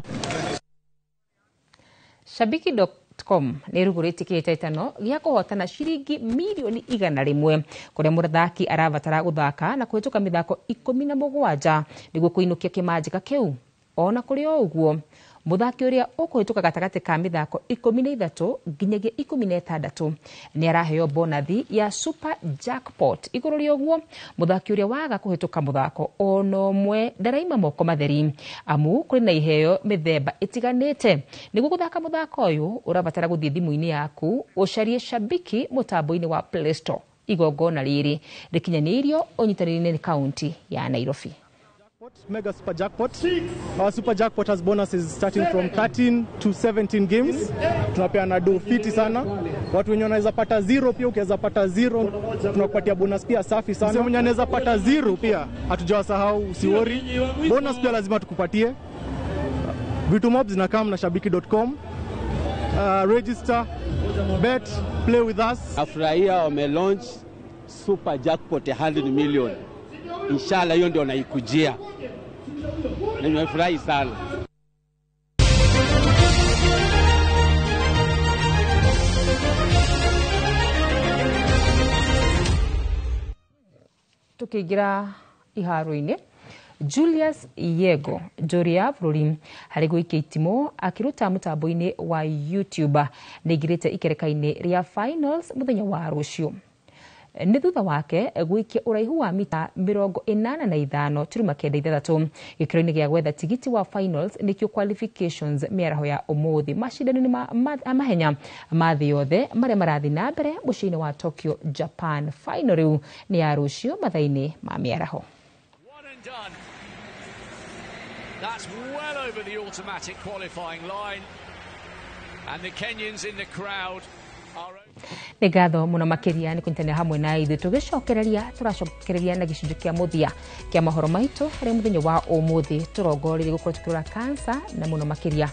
Shabiki.com nĩ ĩrugũrĩtie kĩhĩtahĩtano gĩa kũhotana ciringi mirioni 100 kũrĩa mũthaki arabatara gũthaka na kũhĩtũka mĩthako 17 nĩguo kũinũkia kĩmanjĩka kĩu. Ona kũrĩ o ũguo, mũthaki ũrĩa ũkũhĩtũka gatagatĩ ka mĩthako 13 nginyagia 16 nĩ araheo bonathi ya super jackpot. Igũrũ rĩa ũguo, mũthaki ũrĩa waga kũhĩtũka mũthako ona ũmwe ndaraima moko matheri, amu kũrĩ na iheo mĩthemba ĩtiganĩte. Nĩguo gũthaka mũthako ũyũ ũrabatara gũthiĩ thimũ-inĩ yaku ũcarie Shabiki mũtambo-inĩ wa Play Store. Igongona rĩrĩ rĩkinyanĩirio ũnyitanĩri-inĩ nĩ kaunti ya Nairobi. Mega Super Jackpot. Our Super Jackpot has bonuses starting from 13 to 17 games. Tunapeana do fiti sana. Watu wenye wanaweza pata 0 pia, ukiweza pata 0 tunakupatia bonus pia safi sana. Mwenye anaweza pata 0 pia hatujawasahau, usiworry. Bonus pia lazima tukupatie. Vitu mobs zinakam na shabiki.com. Register, bet, play with us. Afurahia wame launch Super Jackpot 100 million. Inshallah hiyo ndio naikujia. Na nimefurahi sana. Tukiingira iharo-inĩ, Julius Yego njũri ya bũrũri harĩ gũikia itimũ akĩruta mũtambo-inĩ wa YouTube nĩaingĩrĩte ikereka-inĩ rĩa finals mũthenya wa rũciũ. Nĩ thutha wake gũikia ũraihu wa mita 85.96 gĩkĩro-inĩ gĩa gwetha tigiti wa finals nĩkĩo qualifications mĩaraho ya ũmũthĩ. Macindano-inĩ ma mahenya ma thĩ yothe marĩa marathiĩ na mbere mũciĩ-inĩ wa Tokyo, Japan. Final rĩu nĩ ya rũciũ mathaa-inĩ ma mĩaraho. That's well over the automatic qualifying line, and the Kenyans in the crowd. Nĩ ngatho mũno makĩria nĩ kũnyitanĩra hamwe na ithuĩ tũgĩcokereria tũracokereria na gĩcunjĩ kĩa mũthia kĩa mohoro maitũ harĩ mũthenya wa ũmũthĩ tũrongoreirie gũkorwo tũkĩrora kansa na mũno makĩria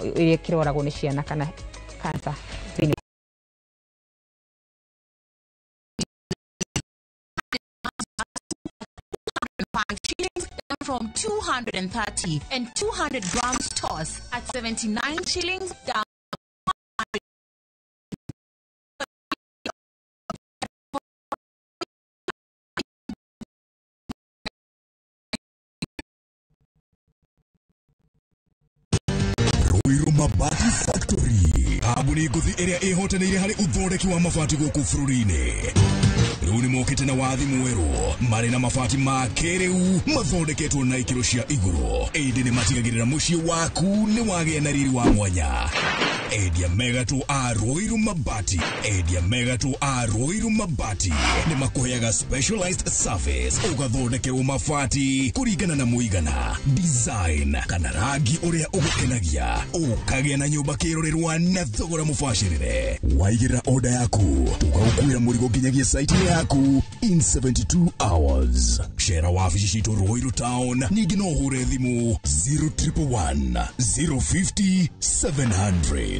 ĩrĩa kĩroragwo nĩ ciana kana kansa thĩinĩ from 2 230 and 200 grams toss at 79 shillings down. Ruiru Mabati Factory, kambuni ngũthi ĩrĩa ĩhotanĩire harĩ ũthondeki wa mabati gũkũ bũrũri-inĩ. Rĩu nĩ mokĩte na wathi mwerũ marĩ na mabati ma kĩrĩu mathondeketwo na ikĩro cia igũrũ, ĩndĩ nĩ matigagĩrĩra mũciĩ waku nĩ wagĩa na riri wa mwanya. Endia megatũ a Ruiru Mabati, endia megatũ a Ruiru Mabati nĩ makũheaga specialized service, ũgathondekerwo mabati kũringana na mũigana, design kana rangi ũrĩa ũgũkenagia, ũkagĩa na nyũmba kĩrorerwa na thogora mũbacĩrĩre. Waigĩrĩra order yaku tũgagũkuĩra mũrigo nginyagia site yaku in 72 hours. Cera wabici citũ Ruiru Town, ningĩ no ũhũre thimũ 0111 050 700.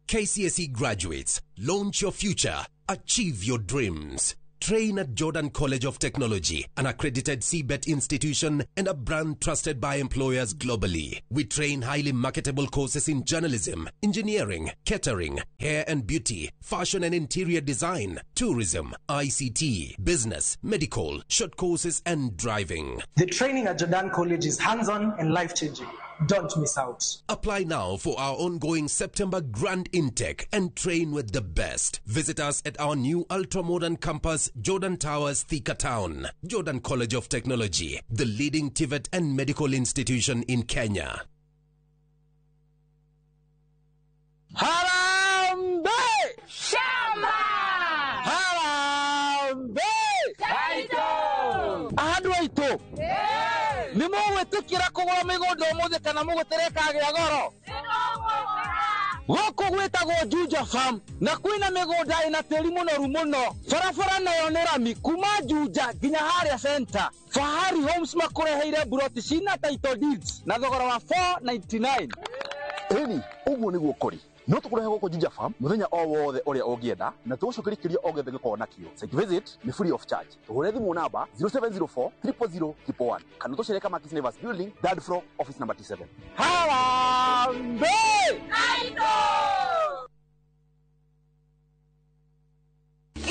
KCSE graduates, launch your future, achieve your dreams. Train at Jordan College of Technology, an accredited CBET institution and a brand trusted by employers globally. We train highly marketable courses in journalism, engineering, catering, hair and beauty, fashion and interior design, tourism, ICT, business, medical, short courses and driving. The training at Jordan College is hands-on and life-changing. Don't miss out. Apply now for our ongoing September grand intake and train with the best. Visit us at our new ultra-modern campus, Jordan Towers, Thika Town. Jordan College of Technology, the leading TVET and medical institution in Kenya. Harambee! Shamba! Harambee! Taito! Andũ aitũ! Nĩ mũgwĩtĩkĩra kũgũra mĩgũnda ũmũthĩ kana mũgũtere ĩkagĩa goro? Gũkũ gwĩtagwo Juja Farm na kwĩna mĩgũnda ĩna tĩri mũnoru mũno. Barabara nayo nĩ rami kuma Juja nginya harĩa center. Fahari Homes makũreheire mburoti cina title deeds na thogora wa 499. Ĩni, ũguo nĩguo kũrĩ. No tũkũrehe gũkũ Juja Farm mũthenya o wothe ũrĩa ũngĩenda na tũgũcokerie kĩũria o gĩothe gĩkorwo nakĩo. Site visit nĩ free of charge. Tũhũre thimũ namba 0704 000 111 kana tũcere Kamakis Neighbors Building, third floor, office number T7. Harambee!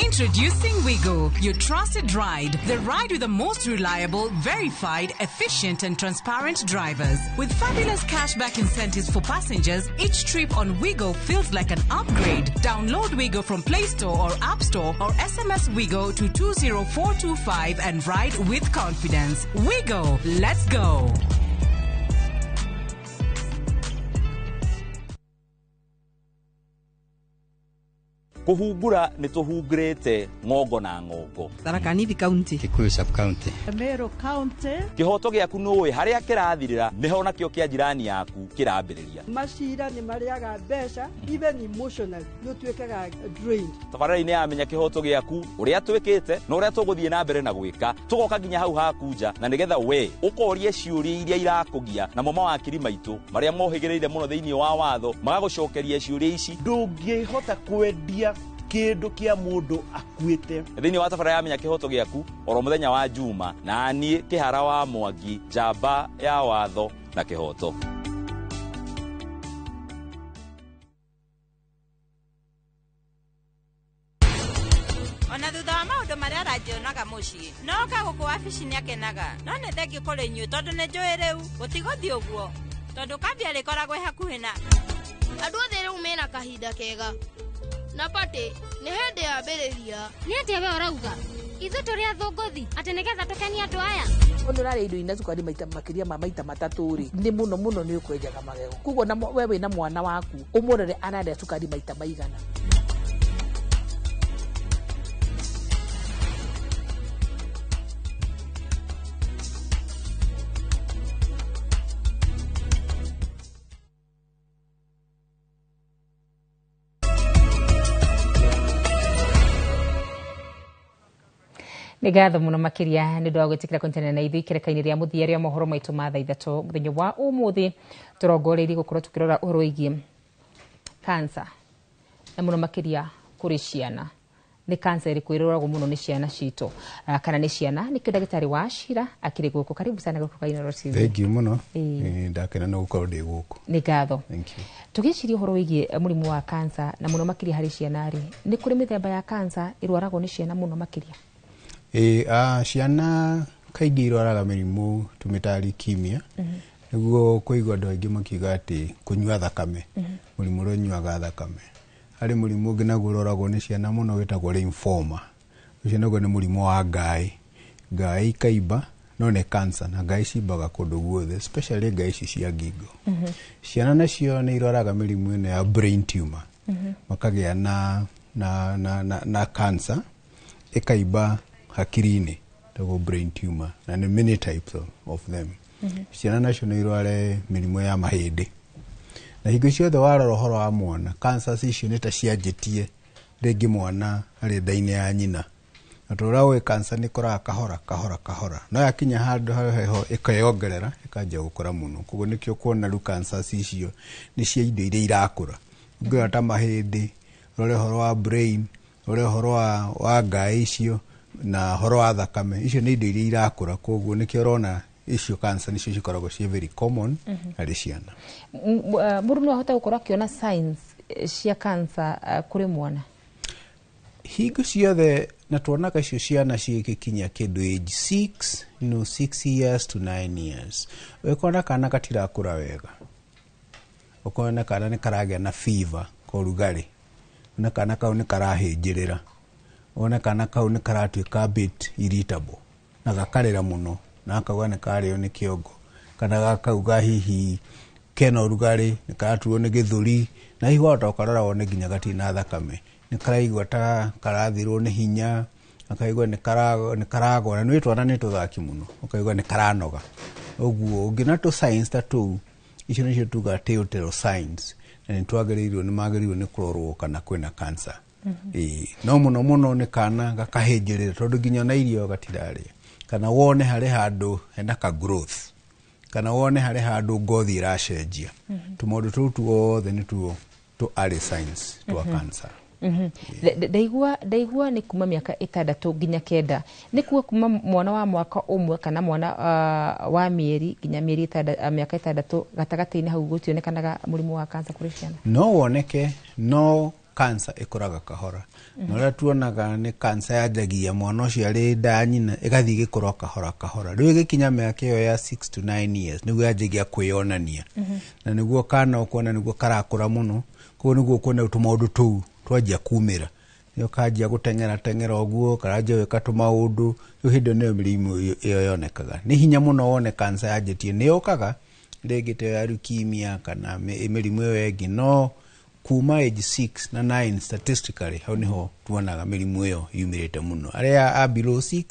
Introducing Wigo, your trusted ride. The ride with the most reliable, verified, efficient and transparent drivers. With fabulous cashback incentives for passengers, each trip on Wigo feels like an upgrade. Download Wigo from Play Store or App Store or SMS Wigo to 20425 and ride with confidence. Wigo, let's go. Kũhungura nĩ tũhungurĩte ng'ongo na ng'ongo. Tharaka Nithi County, Kikuyu sub county, Meru County. Kĩhoto gĩaku nũĩ harĩa kĩrathirĩra nĩho nakĩo kĩa jirani yaku kĩrambĩrĩria. Macira nĩ marĩaga mbeca, even emotionally nĩ ũtuĩkaga drained. Tabarĩra-inĩ ya Menya Kĩhoto Gĩaku, ũrĩa twĩkĩte na ũrĩa tũgũthiĩ na mbere na gwĩka, tũgoka nginya hau haku nja na nĩgetha we ũkorie ciũria iria irakũgia, namo mawakiri maitũ marĩa mohĩgĩrĩire mũno thĩinĩ wa watho magagũcokeria ciũria ici. Ndũngĩhota kwendia kĩndũ kĩa mũndũ akuĩte. Thĩinĩ wa tabarĩra ya Menya Kĩhoto Gĩaku oro mũthenya wa Juma, na niĩ Kĩhara wa Mwangi, njamba ya watho na kĩhoto. Ona thutha wa maũndũ marĩa aranjionaga mũciĩ, no oka gũkũ wabici nĩakenaga. No nĩ thengiũ kũrĩ inyuĩ tondũ nĩ njũĩ rĩu gũtigũthiĩ ũguo, tondũ kambĩ arĩkoragwo ĩ hakuhĩ na andũ othe rĩu mena kahinda kega na patĩ nĩ hĩndĩ yambĩrĩria. Nĩ atĩa we ũrauga? Ithuĩ tũrĩ athũngũthi atĩ nĩgetha tũkenie andũ aya? Ũndũ ũrarĩa indo ina cukari maita makĩria ma maita matatũ rĩ, nĩ mũno mũno nĩ ũkwenjaga magego. Koguo na we wĩna mwana waku ũmũrore ararĩa cukari maita maigana. Nĩ ngatho mũno makĩria nĩ ũndũ wa gwĩtĩkĩra kũnyitanĩra na ithuĩ ikereka-inĩ rĩa mũthia rĩa mohoro maitũ ma thaa ithatũ mũthenya wa ũmũthĩ. Tũrongoreirie gũkorwo tũkĩrora ũhoro wĩgiĩ cancer na mũno makĩria kũrĩ ciana Nĩ kansa ĩrĩkũ ĩroragwo mũno nĩ ciana citũ, kana nĩ ciana? Nĩkĩo ndagĩtarĩ wa Cira akĩrĩ gũkũ. Karibu sana gũkũ Kainoro TV. Thank you mũno. Ĩĩ. Ndakena nĩ gũkorwo ndĩ gũkũ. Nĩ ngatho. Thank you. Tũgĩciria ũhoro wĩgiĩ mũrimũ wa kansa na mũno makĩria harĩ ciana rĩ, nĩ kũrĩ mĩthemba ya kansa ĩrwaragwo nĩ ciana mũno makĩria? Ĩĩ, ciana kaingĩ irwaraga mĩrimũ tũmĩtaga leukemia. Nĩguo kũigua andũ aingĩ makiuga atĩ kũnyua thakame, mũrimũ ũrĩa ũnyuaga thakame. Harĩ mũrimũ ũngĩ naguo ũrwaragwo nĩ ciana mũno wĩtagwo lymphoma. Ũcio naguo nĩ mũrimũ wa ngaĩ. Ngaĩ ikaimba, no nĩ cancer, na ngaĩ cimbaga kũndũ guothe, especially ngaĩ ici cia ngingo. Ciana nacio nĩ irwaraga mĩrimũ ĩno ya brain tumor. Makagĩa na cancer ĩkaimba hakiri-inĩ, ĩtagwo brain tumor, na nĩ many types of them. Ciana nacio nĩ irware mĩrimũ ya mahĩndĩ. Na hingo ciothe warora ũhoro wa mwana, cancers icio nĩ ta cianjĩtie rĩngĩ mwana arĩ nda-inĩ ya nyina. Na tũrĩa ũĩ cancer nĩ ĩkũraga kahora kahora kahora, no yakinya handũ heho ĩkeyongerera ĩkanjia gũkũra mũno. Koguo nĩkĩo kuona rĩu cancers icio nĩ cia indo iria irakũra. Ũngĩrora ta mahĩndĩ, ũrore ũhoro wa brain, ũrore ũhoro wa ngaĩ icio na ũhoro wa thakame, icio nĩ indo iria irakũra. Koguo nĩkĩo ũrona icio cancer nĩcio cikoragwo ciĩ very common harĩ ciana. Mũndũ no ahote gũkorwo akĩona signs cia cancer kũrĩ mwana? Hingo ciothe na tuonaga icio ciana cigĩkinya kĩndũ age 6, 6 years to 9 years, ũkona kana gatirakũra wega, ũkona kana nĩ karagĩa na fever, korugarĩ, ũkona kana kau nĩ karahĩnjĩrĩra, ũkona kana kau nĩ karatuĩka bit irritable na gakarĩra mũno na gakauga nĩ karĩo nĩ kĩongo, kana gakauga hihi kena ũrugarĩ, nĩ karaturwo nĩ gĩthũri, na hihi wahota ũkarora wone nginya gatirĩ na thakame, nĩ karaigua ta karathirwo nĩ hinya, gakaigua nĩ karagwa, na nĩ twana nĩ tũthaki mũno, ũkaigua nĩ karanoga. Ũguo ũngĩona tũ signs ta tũu, icio nĩcio tugaga telltale signs, na nĩ twagĩrĩirwo nĩ magĩrĩirwo nĩ kũrorwo kana kwĩna cancer. Ĩĩ, no mũno mũno nĩ kana gakahĩnjĩrĩra tondũ nginya ona irio gatirarĩa, kana wone harĩ handũ hena ka growth, kana wone harĩ handũ ngothi ĩracenjia. Tũmaũndũ tũu tuothe nĩtuo tũ early signs twa cancer. Ndaigua nĩ kuma mĩaka 6 nginya 9, nĩ kuga kuma mwana wa mwaka ũmwe kana mwana wa mĩeri nginya mĩeri mĩaka 6 gatagatĩ-inĩ hau gũtionekanaga mũrimũ wa cancer kũrĩ ciana? No woneke, no cancer ĩkũraga kahora. Na ũrĩa tuonaga nĩ cancer yanjagia mwana ũcio arĩ nda ya nyina ĩgathiĩ ĩgĩkũra kahora kahora, rĩu ĩgĩkinya mĩaka ĩyo ya 6 to 9 years nĩguo yanjagia kwĩyonania, na nĩguo kana ũkuona nĩguo karakũra mũno. Koguo nĩguo ũkuona tũmaũndũ tũu twanjia kumĩra, nĩo kanjia gũteng'era teng'era ũguo, karanjia gwĩka tũmaũndũ, rĩu hĩndĩ ĩyo nĩyo mĩrimũ ĩyo yonekaga. Nĩ hinya mũno wone cancer yanjĩtie, nĩ yũkaga rĩngĩ ta ya leukemia kana mĩrimũ ĩyo ĩngĩ, no kuma age 6 na 9 statistically hau nĩho tuonaga mĩrimũ ĩyo yumĩrĩte mũno. Arĩa a below 6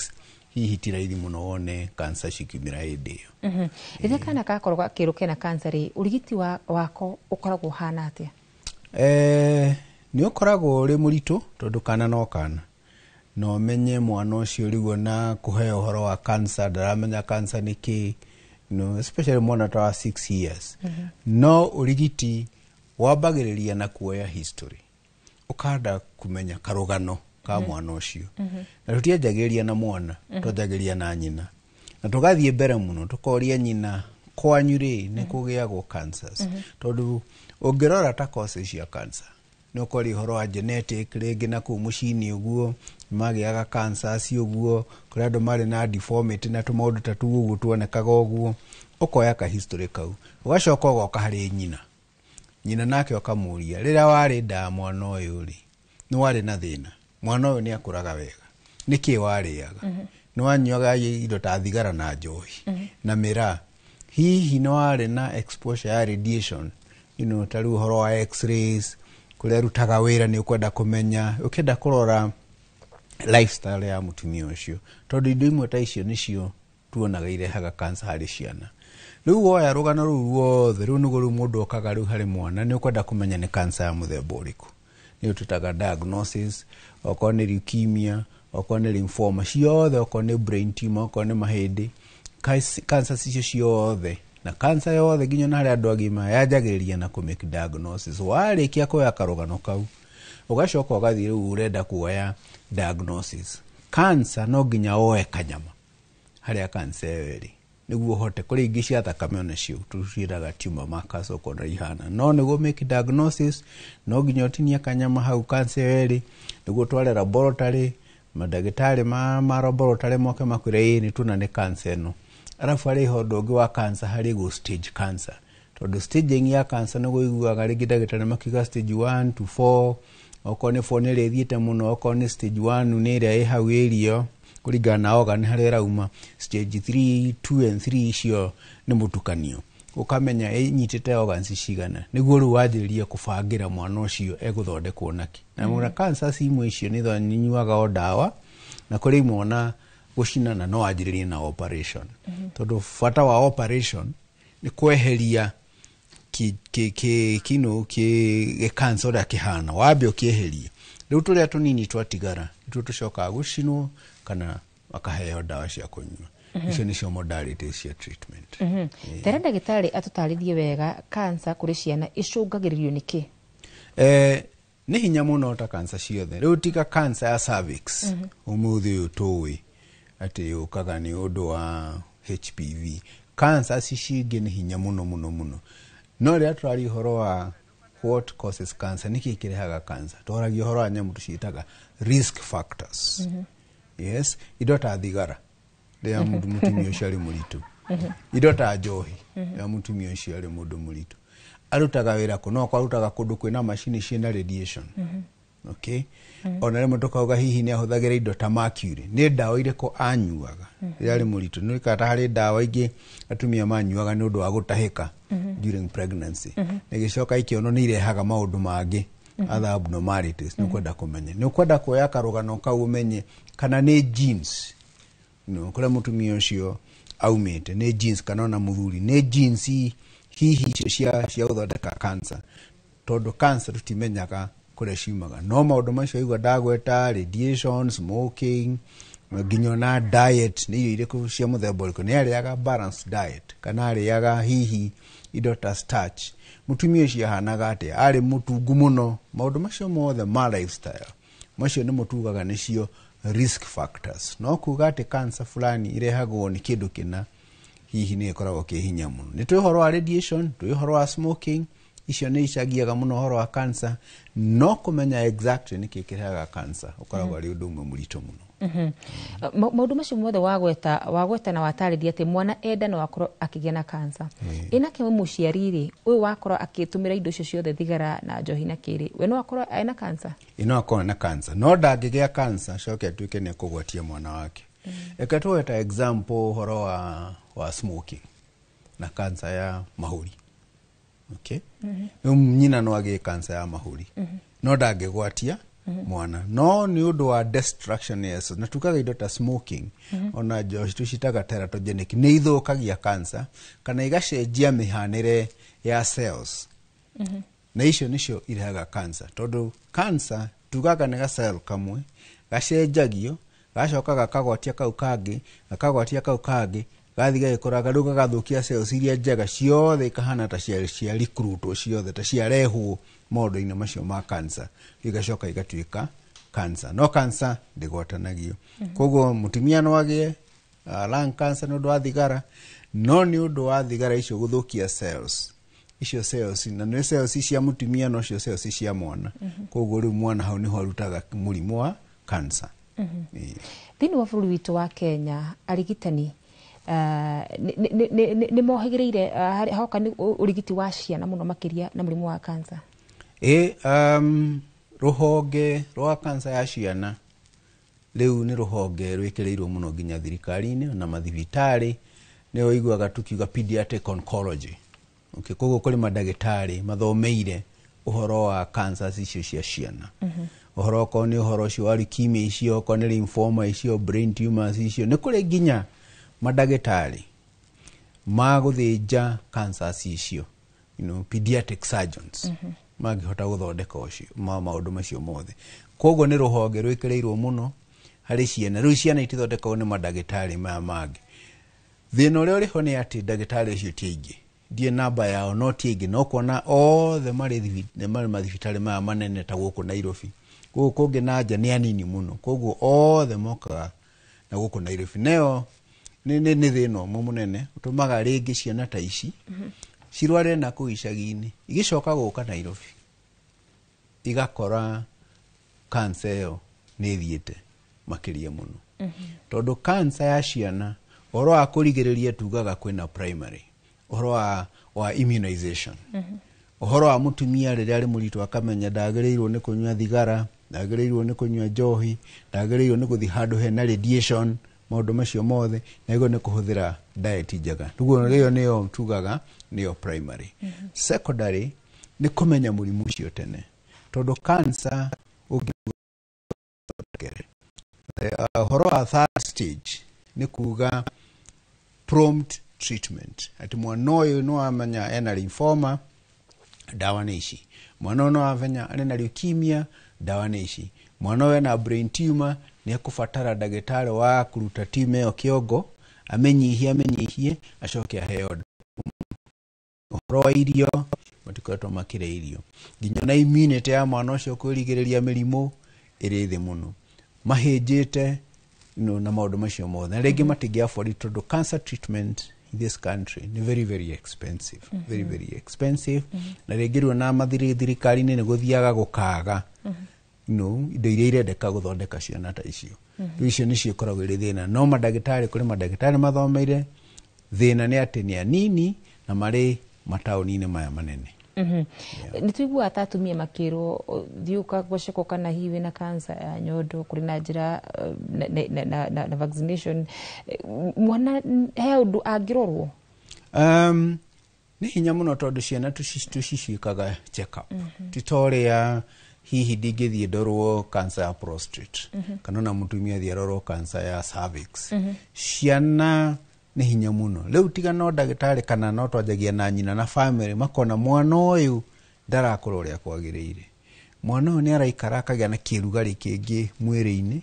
hihi ti raithi mũno wone cancer cikiumĩra hĩndĩ ĩyo. Rĩrĩa kana gakorwo gakĩrwo kena cancer rĩ, ũrigiti wako ũkoragwo ũhana atĩa? Nĩ ũkoragwo ũrĩ mũritũ tondũ kana no kana, na ũmenye mwana ũcio rĩu ona kũheo ũhoro wa cancer ndaramenya cancer nĩ kĩ, especially mwana ta wa 6 years. No ũrigiti wambagĩrĩria na kuoya history, ũkanda kũmenya karũgano ka mwana ũcio. Na tũtianjagĩrĩria na mwana, twanjagĩrĩria na nyina, na tũgathiĩ mbere mũno tũkoria nyina kwanyu rĩ nĩ kũgĩagwo cancers, tondũ ũngĩrora ta causes cia cancer nĩ ũkoria ũhoro wa genetic rĩngĩ na kũu mũciĩ-inĩ ũguo magĩaga cancers ũguo, kũrĩ andũ marĩ na deformity na tũmaũndũ ta tũu ũguo tuonekaga ũguo, ũkoya ka history kau, ũgacoka ũgoka harĩ nyina. Nyina nake ũkamũria rĩrĩa warĩ nda ya mwana ũyũ rĩ, nĩ warĩ na thĩna, mwana ũyũ nĩ akũraga wega, nĩkĩ warĩaga, nĩ wanyuaga indo ta thigara na njohi na mĩraa, hihi nĩ warĩ na exposure ya radiation, ta rĩu ũhoro wa x-rays, kũrĩa arutaga wĩra nĩ ũkwenda kũmenya, ũkĩenda kũrora lifestyle ya mũtumia ũcio, tondũ indo imwe ta icio nĩcio tuonaga irehaga cancer harĩ ciana. Rĩu woya rũgano rũu ruothe, rĩu nĩguo rĩu mũndũ okaga rĩu harĩ mwana, nĩ ũkwenda kũmenya nĩ cancer ya mũthemba ũrĩkũ, nĩyo tũtaga diagnosis, okorwo nĩ leukemia, okorwo nĩ lymphoma, ciothe, okorwo nĩ brain tumor, okorwo nĩ mahĩndĩ, cancer icio ciothe, na cancer yothe nginya na harĩ andũ agima yanjagĩrĩria na kũ make diagnosis. Warĩkia kuoya karũgano kau, Ũgacoka ũgathiĩ rĩu ũrenda kuoya diagnosis. Cancer no nginya woe kanyama harĩa cancer ĩyo ĩrĩ nĩguo ũhote. Kũrĩ ingĩ cia thakame onacio tũciĩtaga tumor markers, ũkona ihana, no nĩguo make diagnosis no nginya ũtinie kanyama hau cancer ĩyo ĩrĩ, nĩguo ũtware laboratory, mandagĩtarĩ ma laboratory moke makwĩre ĩĩ nĩ tuona nĩ cancer ĩno. Arabu harĩ ũndũ ũngĩ wa cancer, harĩ go stage cancer, tondũ staging ya cancer nĩguo iguaga rĩngĩ ndagĩtarĩ makiuga stage 1 to 4. Okorwo nĩ 4 nĩ ĩrĩa ĩthiĩte mũno, okorwo nĩ stage 1 nĩ ĩrĩa ĩ hau ĩrio kũringana na organ harĩa ĩrauma. Stage 3, 2 and 3 icio nĩ mũtukanio, ũkamenya ĩnyitĩte organs cigana, nĩguo rĩu wanjĩrĩrie kũbangĩra mwana ũcio egũthondekwo nakĩ. Na mm cancer imwe icio nĩ nyuaga o ndawa, na kũrĩ imwe ona gũcinana no wanjĩrĩrie na operation, tondũ bata wa operation nĩ kweheria ki ki ki kino ki gĩkansa ũrĩa kĩhana, wambe ũkĩeherie, rĩu tũrĩa tũnini twatigara nĩtuo tũcokaga gũcinwo kana makaheo ndawa cia kũnyua. Icio nĩcio modalities cia treatment. Tera ndagĩtarĩ atũtarĩrie wega, cancer kũrĩ ciana ĩcũngagĩrĩrio nĩ kĩ? Nĩ hinya mũno ta cancer ciothe rĩu, tiga cancer ya cervix ũmũthĩ ũyũ tũĩ atĩ yũkaga nĩ ũndũ wa HPV. Cancer ici ingĩ nĩ hinya mũno mũno mũno, no rĩrĩa tũraria ũhoro wa what causes cancer, nĩkĩ kĩrehaga cancer, twaragia ũhoro wa nyamũ tũciĩtaga risk factors. Yes, indo ta thigara rĩrĩa mũndũ mũtumia ũcio arĩ mũritũ, indo ta njohi rĩrĩa mũtumia ũcio arĩ mũndũ mũritũ, arutaga wĩra kũ, no arutaga kũndũ kwĩna macini ciĩna radiation. Okay, ona rĩmwe tũkauga hihi nĩ ahũthagĩra indo ta mercury, nĩ ndawa irĩkũ anyuaga rĩrĩa arĩ mũritũ. Nĩ ta harĩ ndawa ingĩ atumia manyuaga nĩ ũndũ wa gũtahĩka during pregnancy, na igĩcoka ikĩonwo nĩ irehaga maũndũ mangĩ, other abnormalities. Nĩ ũkwenda kũmenya, nĩ ũkwenda kuoya karũgano kau ũmenye kana nĩ genes, no kũrĩa mũtumia ũcio aumĩte nĩ genes, kana ona mũthuri nĩ genes hihi icio cia gũthondeka cancer, tondũ cancer tũtimenyaga kũrĩa ciumaga. No maũndũ macio aigua ndagweta, radiation, smoking, nginya ona diet, nĩ irio irĩkũ cia mũthemba ũrĩkũ, nĩ arĩaga balanced diet kana arĩaga hihi indo ta starch, mũtumia ũcio ahanaga atĩa, arĩ mũtungu mũno, maũndũ macio mothe ma lifestyle macio nĩmo tugaga nĩcio risk factors. No kuga atĩ cancer fulani irehagwo nĩ kĩndũ kĩna hihi nĩ ĩkoragwo kĩ hinya mũno. Nĩ twĩ ũhoro wa radiation, twĩ ũhoro wa smoking, icio nĩ icangiaga mũno ũhoro wa cancer, no kũmenya exactly nĩkĩ kĩrehaga cancer ũkoragwo arĩ ũndũ ũmwe mũritũ mũno. Maũndũ macio mothe wagweta na watarĩria atĩ mwana enda no akorwo akĩgĩa na cancer, ĩna kĩmwe mũciari rĩ, ũyũ wakorwo akĩtũmĩra indo icio ciothe, thigara na njohi na kĩrĩ, we no akorwo ena cancer? Ĩ no akorwo na cancer, no ndangĩgĩa cancer acoke atuĩke nĩ ekũgwatia mwana wake. Reke tuoe ta example ũhoro wa smoking na cancer ya mahũri. Okay, rĩu nyina no agĩe cancer ya mahũri, no ndangĩgwatia mwana, no nĩ ũndũ wa destruction, yes, na tukaga indo ta smoking ona njohi tũcitaga teratogenic, nĩ ithũkagia cancer kana igacenjia mĩhanĩre ya cells, na icio nĩcio irehaga cancer, tondũ cancer tugaga nĩ gacell kamwe gacenjagio, gacoka gakagwatia kau kangĩ, gakagwatia kau kangĩ, gathiĩ gagĩkũraga, rĩu gagathũkia cells iria njega ciothe, ikahana ta cia recruitwo ciothe, ta ciarehwo maũndũ-inĩ macio ma cancer, igacoka igatuĩka cancer. No cancer ndĩgwatanagio. Koguo mũtumia no agĩe lung cancer nĩ ũndũ wa thigara, no nĩ ũndũ wa thigara icio gũthũkia cells icio, cells na nĩ cells cia mũtumia, no cio cells cia mwana. Koguo rĩu mwana hau nĩho arutaga mũrimũ wa cancer. Thĩinĩ wa bũrũri witũ wa Kenya, arigitani nĩ mohĩgĩrĩire hoka nĩ ũrigiti wa ciana mũno makĩria na mũrimũ wa cancer? Ĩ, rũhonge rwa cancer ya ciana rĩu nĩ rũhonge rwĩkĩrĩirwo mũno nginya thirikari-inĩ na mathibitarĩ, nĩ ũiguaga tukiuga pediatric oncology. Okay, koguo kũrĩ mandagĩtarĩ mathomeire ũhoro wa cancers icio cia ciana, ũhoro okorwo nĩ ũhoro ũcio wa leukemia icio, okorwo nĩ lymphoma icio, brain tumors icio, nĩ kũrĩ nginya mandagĩtarĩ ma gũthĩnja cancers icio, pediatric surgeons mangĩhota gũthondeka ũcio maũndũ macio mothe. Koguo nĩ rũhonge rwĩkĩrĩirwo mũno harĩ ciana. Rĩu ciana itithondekagwo nĩ mandagĩtarĩ maya mangĩ. Thĩna ũrĩa ũrĩho nĩ atĩ ndagĩtarĩ acio ti aingĩ. Ndiĩ namba yao, no ti aingĩ, no kuona othe marĩ marĩ mathibitarĩ maya manene ta gũkũ Nairobi. Gũkũ kũngĩ na nja nĩ anini mũno, koguo othe mokaga na gũkũ Nairobi. Nayo nĩ thĩna ũmwe mũnene ũtũmaga rĩngĩ ciana ta ici cirware na kũu icagi-inĩ, igĩcoka gũka Nairobi igakora cancer ĩyo nĩ ĩthiĩte makĩria mũno. Tondũ cancer ya ciana, ũhoro wa kũrigĩrĩria tugaga kwĩna primary, ũhoro wa immunization, ũhoro wa mũtumia rĩrĩa arĩ mũritũ akamenya ndagĩrĩirwo nĩ kũnyua thigara, ndagĩrĩirwo nĩ kũnyua njohi, ndagĩrĩirwo nĩ gũthiĩ handũ hena radiation, maũndũ macio mothe, na nĩguo nĩ kũhũthĩra diet njega. Rĩu ĩyo nĩyo tugaga nĩyo primary. Secondary nĩ kũmenya mũrimũ ũcio tene, tondũ cancer ũhoro wa third stage nĩ kuga prompt treatment, atĩ mwana ũyũ no amenya ena lymphoma, ndawa nĩ ici, mwana ũyũ no amenya ena leukemia, ndawa nĩ ici, mwana ũyũ ena brain tumor, nĩ ekũbatara ndagĩtarĩ wa kũruta tumor ĩyo kĩongo, amenyihie acoke aheo. Ũhoro wa irio, matikoretwo makĩrĩa irio nginya na immunity ya mwana ũcio kwĩrigĩrĩria mĩrimũ ĩrĩ thĩ mũno, mahĩnjĩte na maũndũ macio mothe, na rĩngĩ matingĩ afford, tondũ cancer treatment in this country ni very very expensive, very very expensive. Na rĩngĩ rĩu na mathiri thirikari-inĩ nĩ gũthiaga gũkaga indo iria irendeka gũthondeka ciana ta icio. Rĩu icio nĩcio ikoragwo irĩ thĩna. No mandagĩtarĩ, kũrĩ mandagĩtarĩ mathomeire, thĩna nĩ atĩ nĩ anini na marĩ mataũni-inĩ maya manene. Nĩ tũiguaga ta atumia makĩrwo thiĩ ũgacekwo kana hihi wĩna cancer ya nyondo, kũrĩ na njĩra na vaccination. Mwana he ũndũ angĩrorwo? Nĩ hinya mũno, tondũ ciana tũciciĩkaga check up, ti ta ũrĩa hihi ndingĩthiĩ ndorwo cancer ya prostate, kana ona mũtumia athiĩ arorwo cancer ya cervix. Ciana nĩ hinya mũno. Rĩu tiga no ndagĩtarĩ kana no twanjagia na nyina na family, makona mwana ũyũ ndarakũra ũrĩa kwagĩrĩire, mwana ũyũ nĩ araikara akagĩa na kĩrugarĩ kĩngĩ mwĩrĩ-inĩ,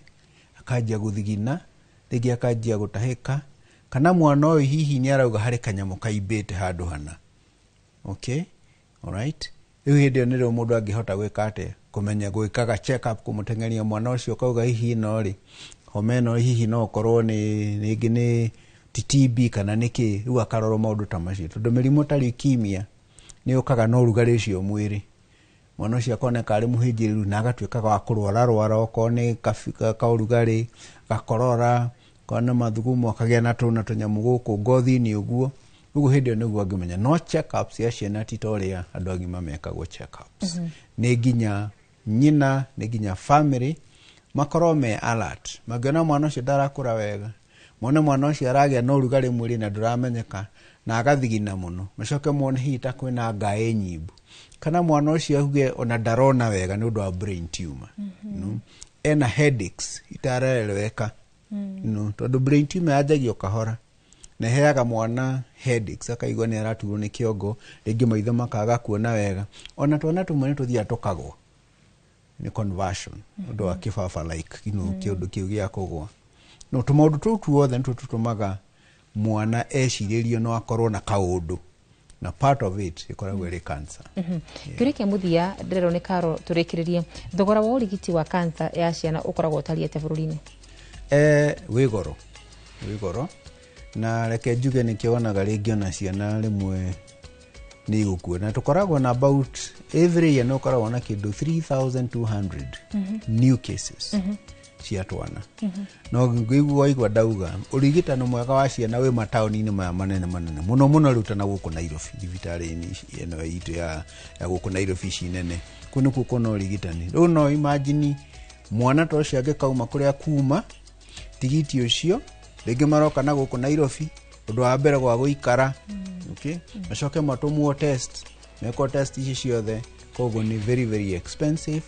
akanjia gũthigina, rĩngĩ akanjia gũtahĩka, kana mwana ũyũ hihi nĩ arauga harĩ kanyamũ kaimbĩte handũ hana. Okay, alright, rĩu hĩndĩ ĩyo nĩrĩo mũndũ angĩhota gwĩka atĩa, kũmenya gwĩkaga check up, kũmũteng'eria mwana ũcio, ũkauga hihi ĩno rĩ, homa ĩno hihi no ũkorwo nĩ rĩngĩ nĩ ti TB kana nĩ kĩ. Rĩu akarorwo maũndũ ta macio, tondũ mĩrimũ ta leukemia nĩ yũkaga na ũrugarĩ ũcio mwĩrĩ, mwana ũcio akoneka arĩ mũhĩnjĩrĩru na agatuĩka wa kũrwara rwara, okorwo nĩ kaũrugarĩ gakorora, okorwo nĩ mathugumo akagĩa na tũna tũnyamũ gũkũ ngothi-inĩ ũguo. Ũguo hĩndĩ ĩyo nĩguo angĩmenya. No check ups ya ciana ti ta ũrĩa andũ agima mekagwo check ups. Nĩ nginya nyina, nĩ nginya family makorwo me alert, mangĩona mwana ũcio ndarakũra wega, mone mwana ũcio aragĩa na ũrugarĩ mwĩrĩ na ndũramenyeka na agathigina mũno, macoke mone hihi ta kwĩna ngaĩ nyimbu, kana mwana ũcio auge ona ndarona wega nĩ ũndũ wa brain tumor, ena headaches itaraeleweka, tondũ brain tumor yanjagia o kahora na ĩheaga mwana headaches, akaigua nĩ araturwo nĩ kĩongo, rĩngĩ maitho makaga kuona wega, ona twana tũmwe nĩ tũthiaga tũkagwa nĩ conversion, ũndũ wa kĩbaba like kĩũndũ kĩu gĩa kũgwa. No tũmaũndũ tũu tuothe nĩtuo tũtũmaga mwana ecirĩrio no akorwo na kaũndũ, na part of it ĩkoragwo ĩrĩ cancer. Kĩũria kĩa mũthia ndĩrerwo nĩ Karo tũrĩkĩrĩrie, thogora wa ũrigiti wa cancer ya ciana ũkoragwo ũtariĩ atĩa bũrũri-inĩ? Wĩ goro, wĩ goro, na reke njuge nĩkĩo wonaga rĩngĩ ona ciana rĩmwe nĩ igũkua, na tũkoragwo na about every year nĩ ũkoragwo na kĩndũ 3200 new cases cia twana. No ngĩigua waigua ndauga ũrigitano mwega wa ciana wĩ mataũni-inĩ maya manene manene mũno mũno, rĩu ta na gũkũ Nairobi thibitarĩ-inĩ ĩno itũ ya gũkũ Nairobi ici nene, kũu nĩkuo kuona ũrigitani. Rĩu no imagine mwana ta ũcio angĩkauma kũrĩa kuma tigiti ũcio, rĩngĩ maroka na gũkũ Nairobi, ũndũ wa mbere gwa gũikara, okay, macoke matũmwo test, mekwo test ici ciothe, koguo nĩ very very expensive.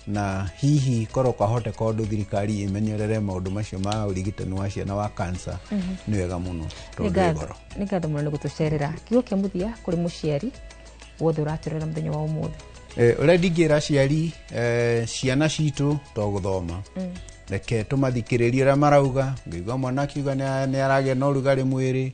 Na hihi korwo kwahoteka ũndũ thirikari ĩmenyerere maũndũ macio ma ũrigitani wa ciana wa cancer, nĩ wega mũno tondũ wĩ goro. Nĩ ngatho mũno nĩ gũtũcerera. Kiugo kĩa mũthia kũrĩ mũciari wothe ũratũrera mũthenya wa ũmũthĩ? Ũrĩa ndingĩra aciari, ciana citũ to gũthoma, reke tũmathikĩrĩrie ũrĩa marauga. Ngĩigua mwana akiuga nĩ aragĩa na ũrugarĩ mwĩrĩ,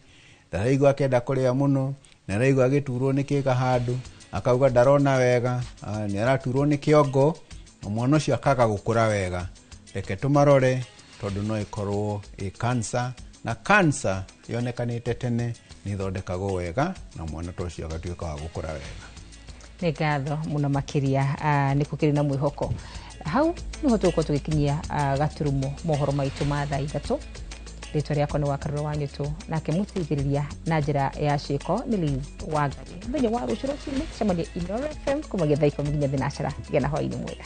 ndaraigua akĩenda kũrĩa mũno, Nĩ araigua agĩturwo nĩ kĩga handũ, akauga ndarona wega, nĩ araturwo nĩ kĩongo, na mwana ũcio akaga gũkũra wega. Reke tũmarore tondũ no ĩkorwo ĩ cancer, na cancer yonekanĩte tene nĩ ĩthondekagwo wega na mwana ta ũcio agatuĩka wa gũkũra wega. Nĩ ngatho mũno makĩria. Nĩ gũkĩrĩ na mwĩhoko hau nĩho tũgũkorwo tũgĩkinyia gaturumo mohoro maitũ ma thaa 3. Rĩtwa rĩakwa nĩ Wakarũra wa Nyũtũ, nake mũteithĩrĩria na njĩra ya ciĩko nĩ Liz Wangari. Mũthenya wa rũciũ rũcinĩ tũcemanie Inooro FM kumagia thaa 10 nginya thinacara. Gĩa na hwaĩ-inĩ mwega.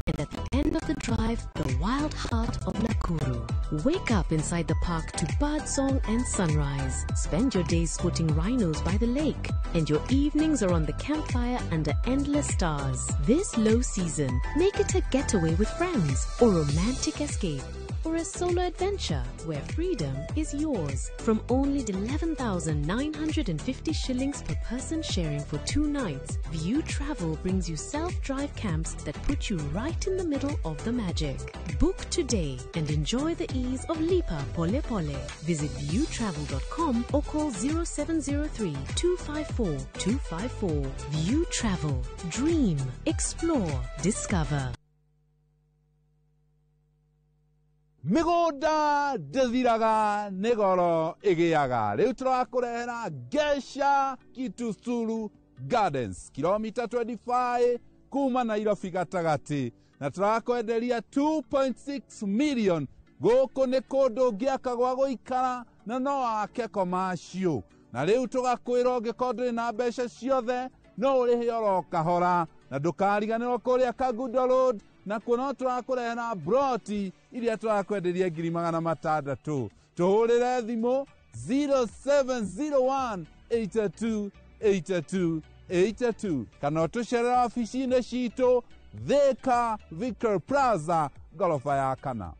And at the end of the drive, the wild heart of Nakuru. Wake up inside the park to birdsong and sunrise. Spend your days spotting rhinos by the lake. And your evenings are on the campfire under endless stars. This low season, make it a getaway with friends or romantic escape or a solo adventure where freedom is yours. From only 11,950 shillings per person sharing for 2 nights, View Travel brings you self-drive camps that put you right in the middle of the magic. Book today and enjoy the ease of Lipa Pole Pole. Visit viewtravel.com or call 0703 254 254. View Travel. Dream, explore, discover. Mĩgũnda ndĩthiraga nĩ goro ĩgĩaga. Rĩu tũrakũrehera Gesha Kitusuru Gardens, kilomita 25 kuma Nairobi gatagatĩ, na tũrakwenderia 2.6 million. Gũkũ nĩ kũndũ ũngĩaka gwa gũikara na no wake commercial. Na rĩu tũgakwĩra ũngĩkorwo ndũrĩ na mbeca ciothe no ũrĩhe oro kahora, na ndũkariganĩrwo kũrĩa Kangundo Road, na kuo no tũrakũrehera broti iria tũrakwenderia 600,000. Tũhũrĩre thimũ 0701 82 82 82 kana ũtũcerere wabici-inĩ citũ Thika Victor Plaza ngoroba ya 4.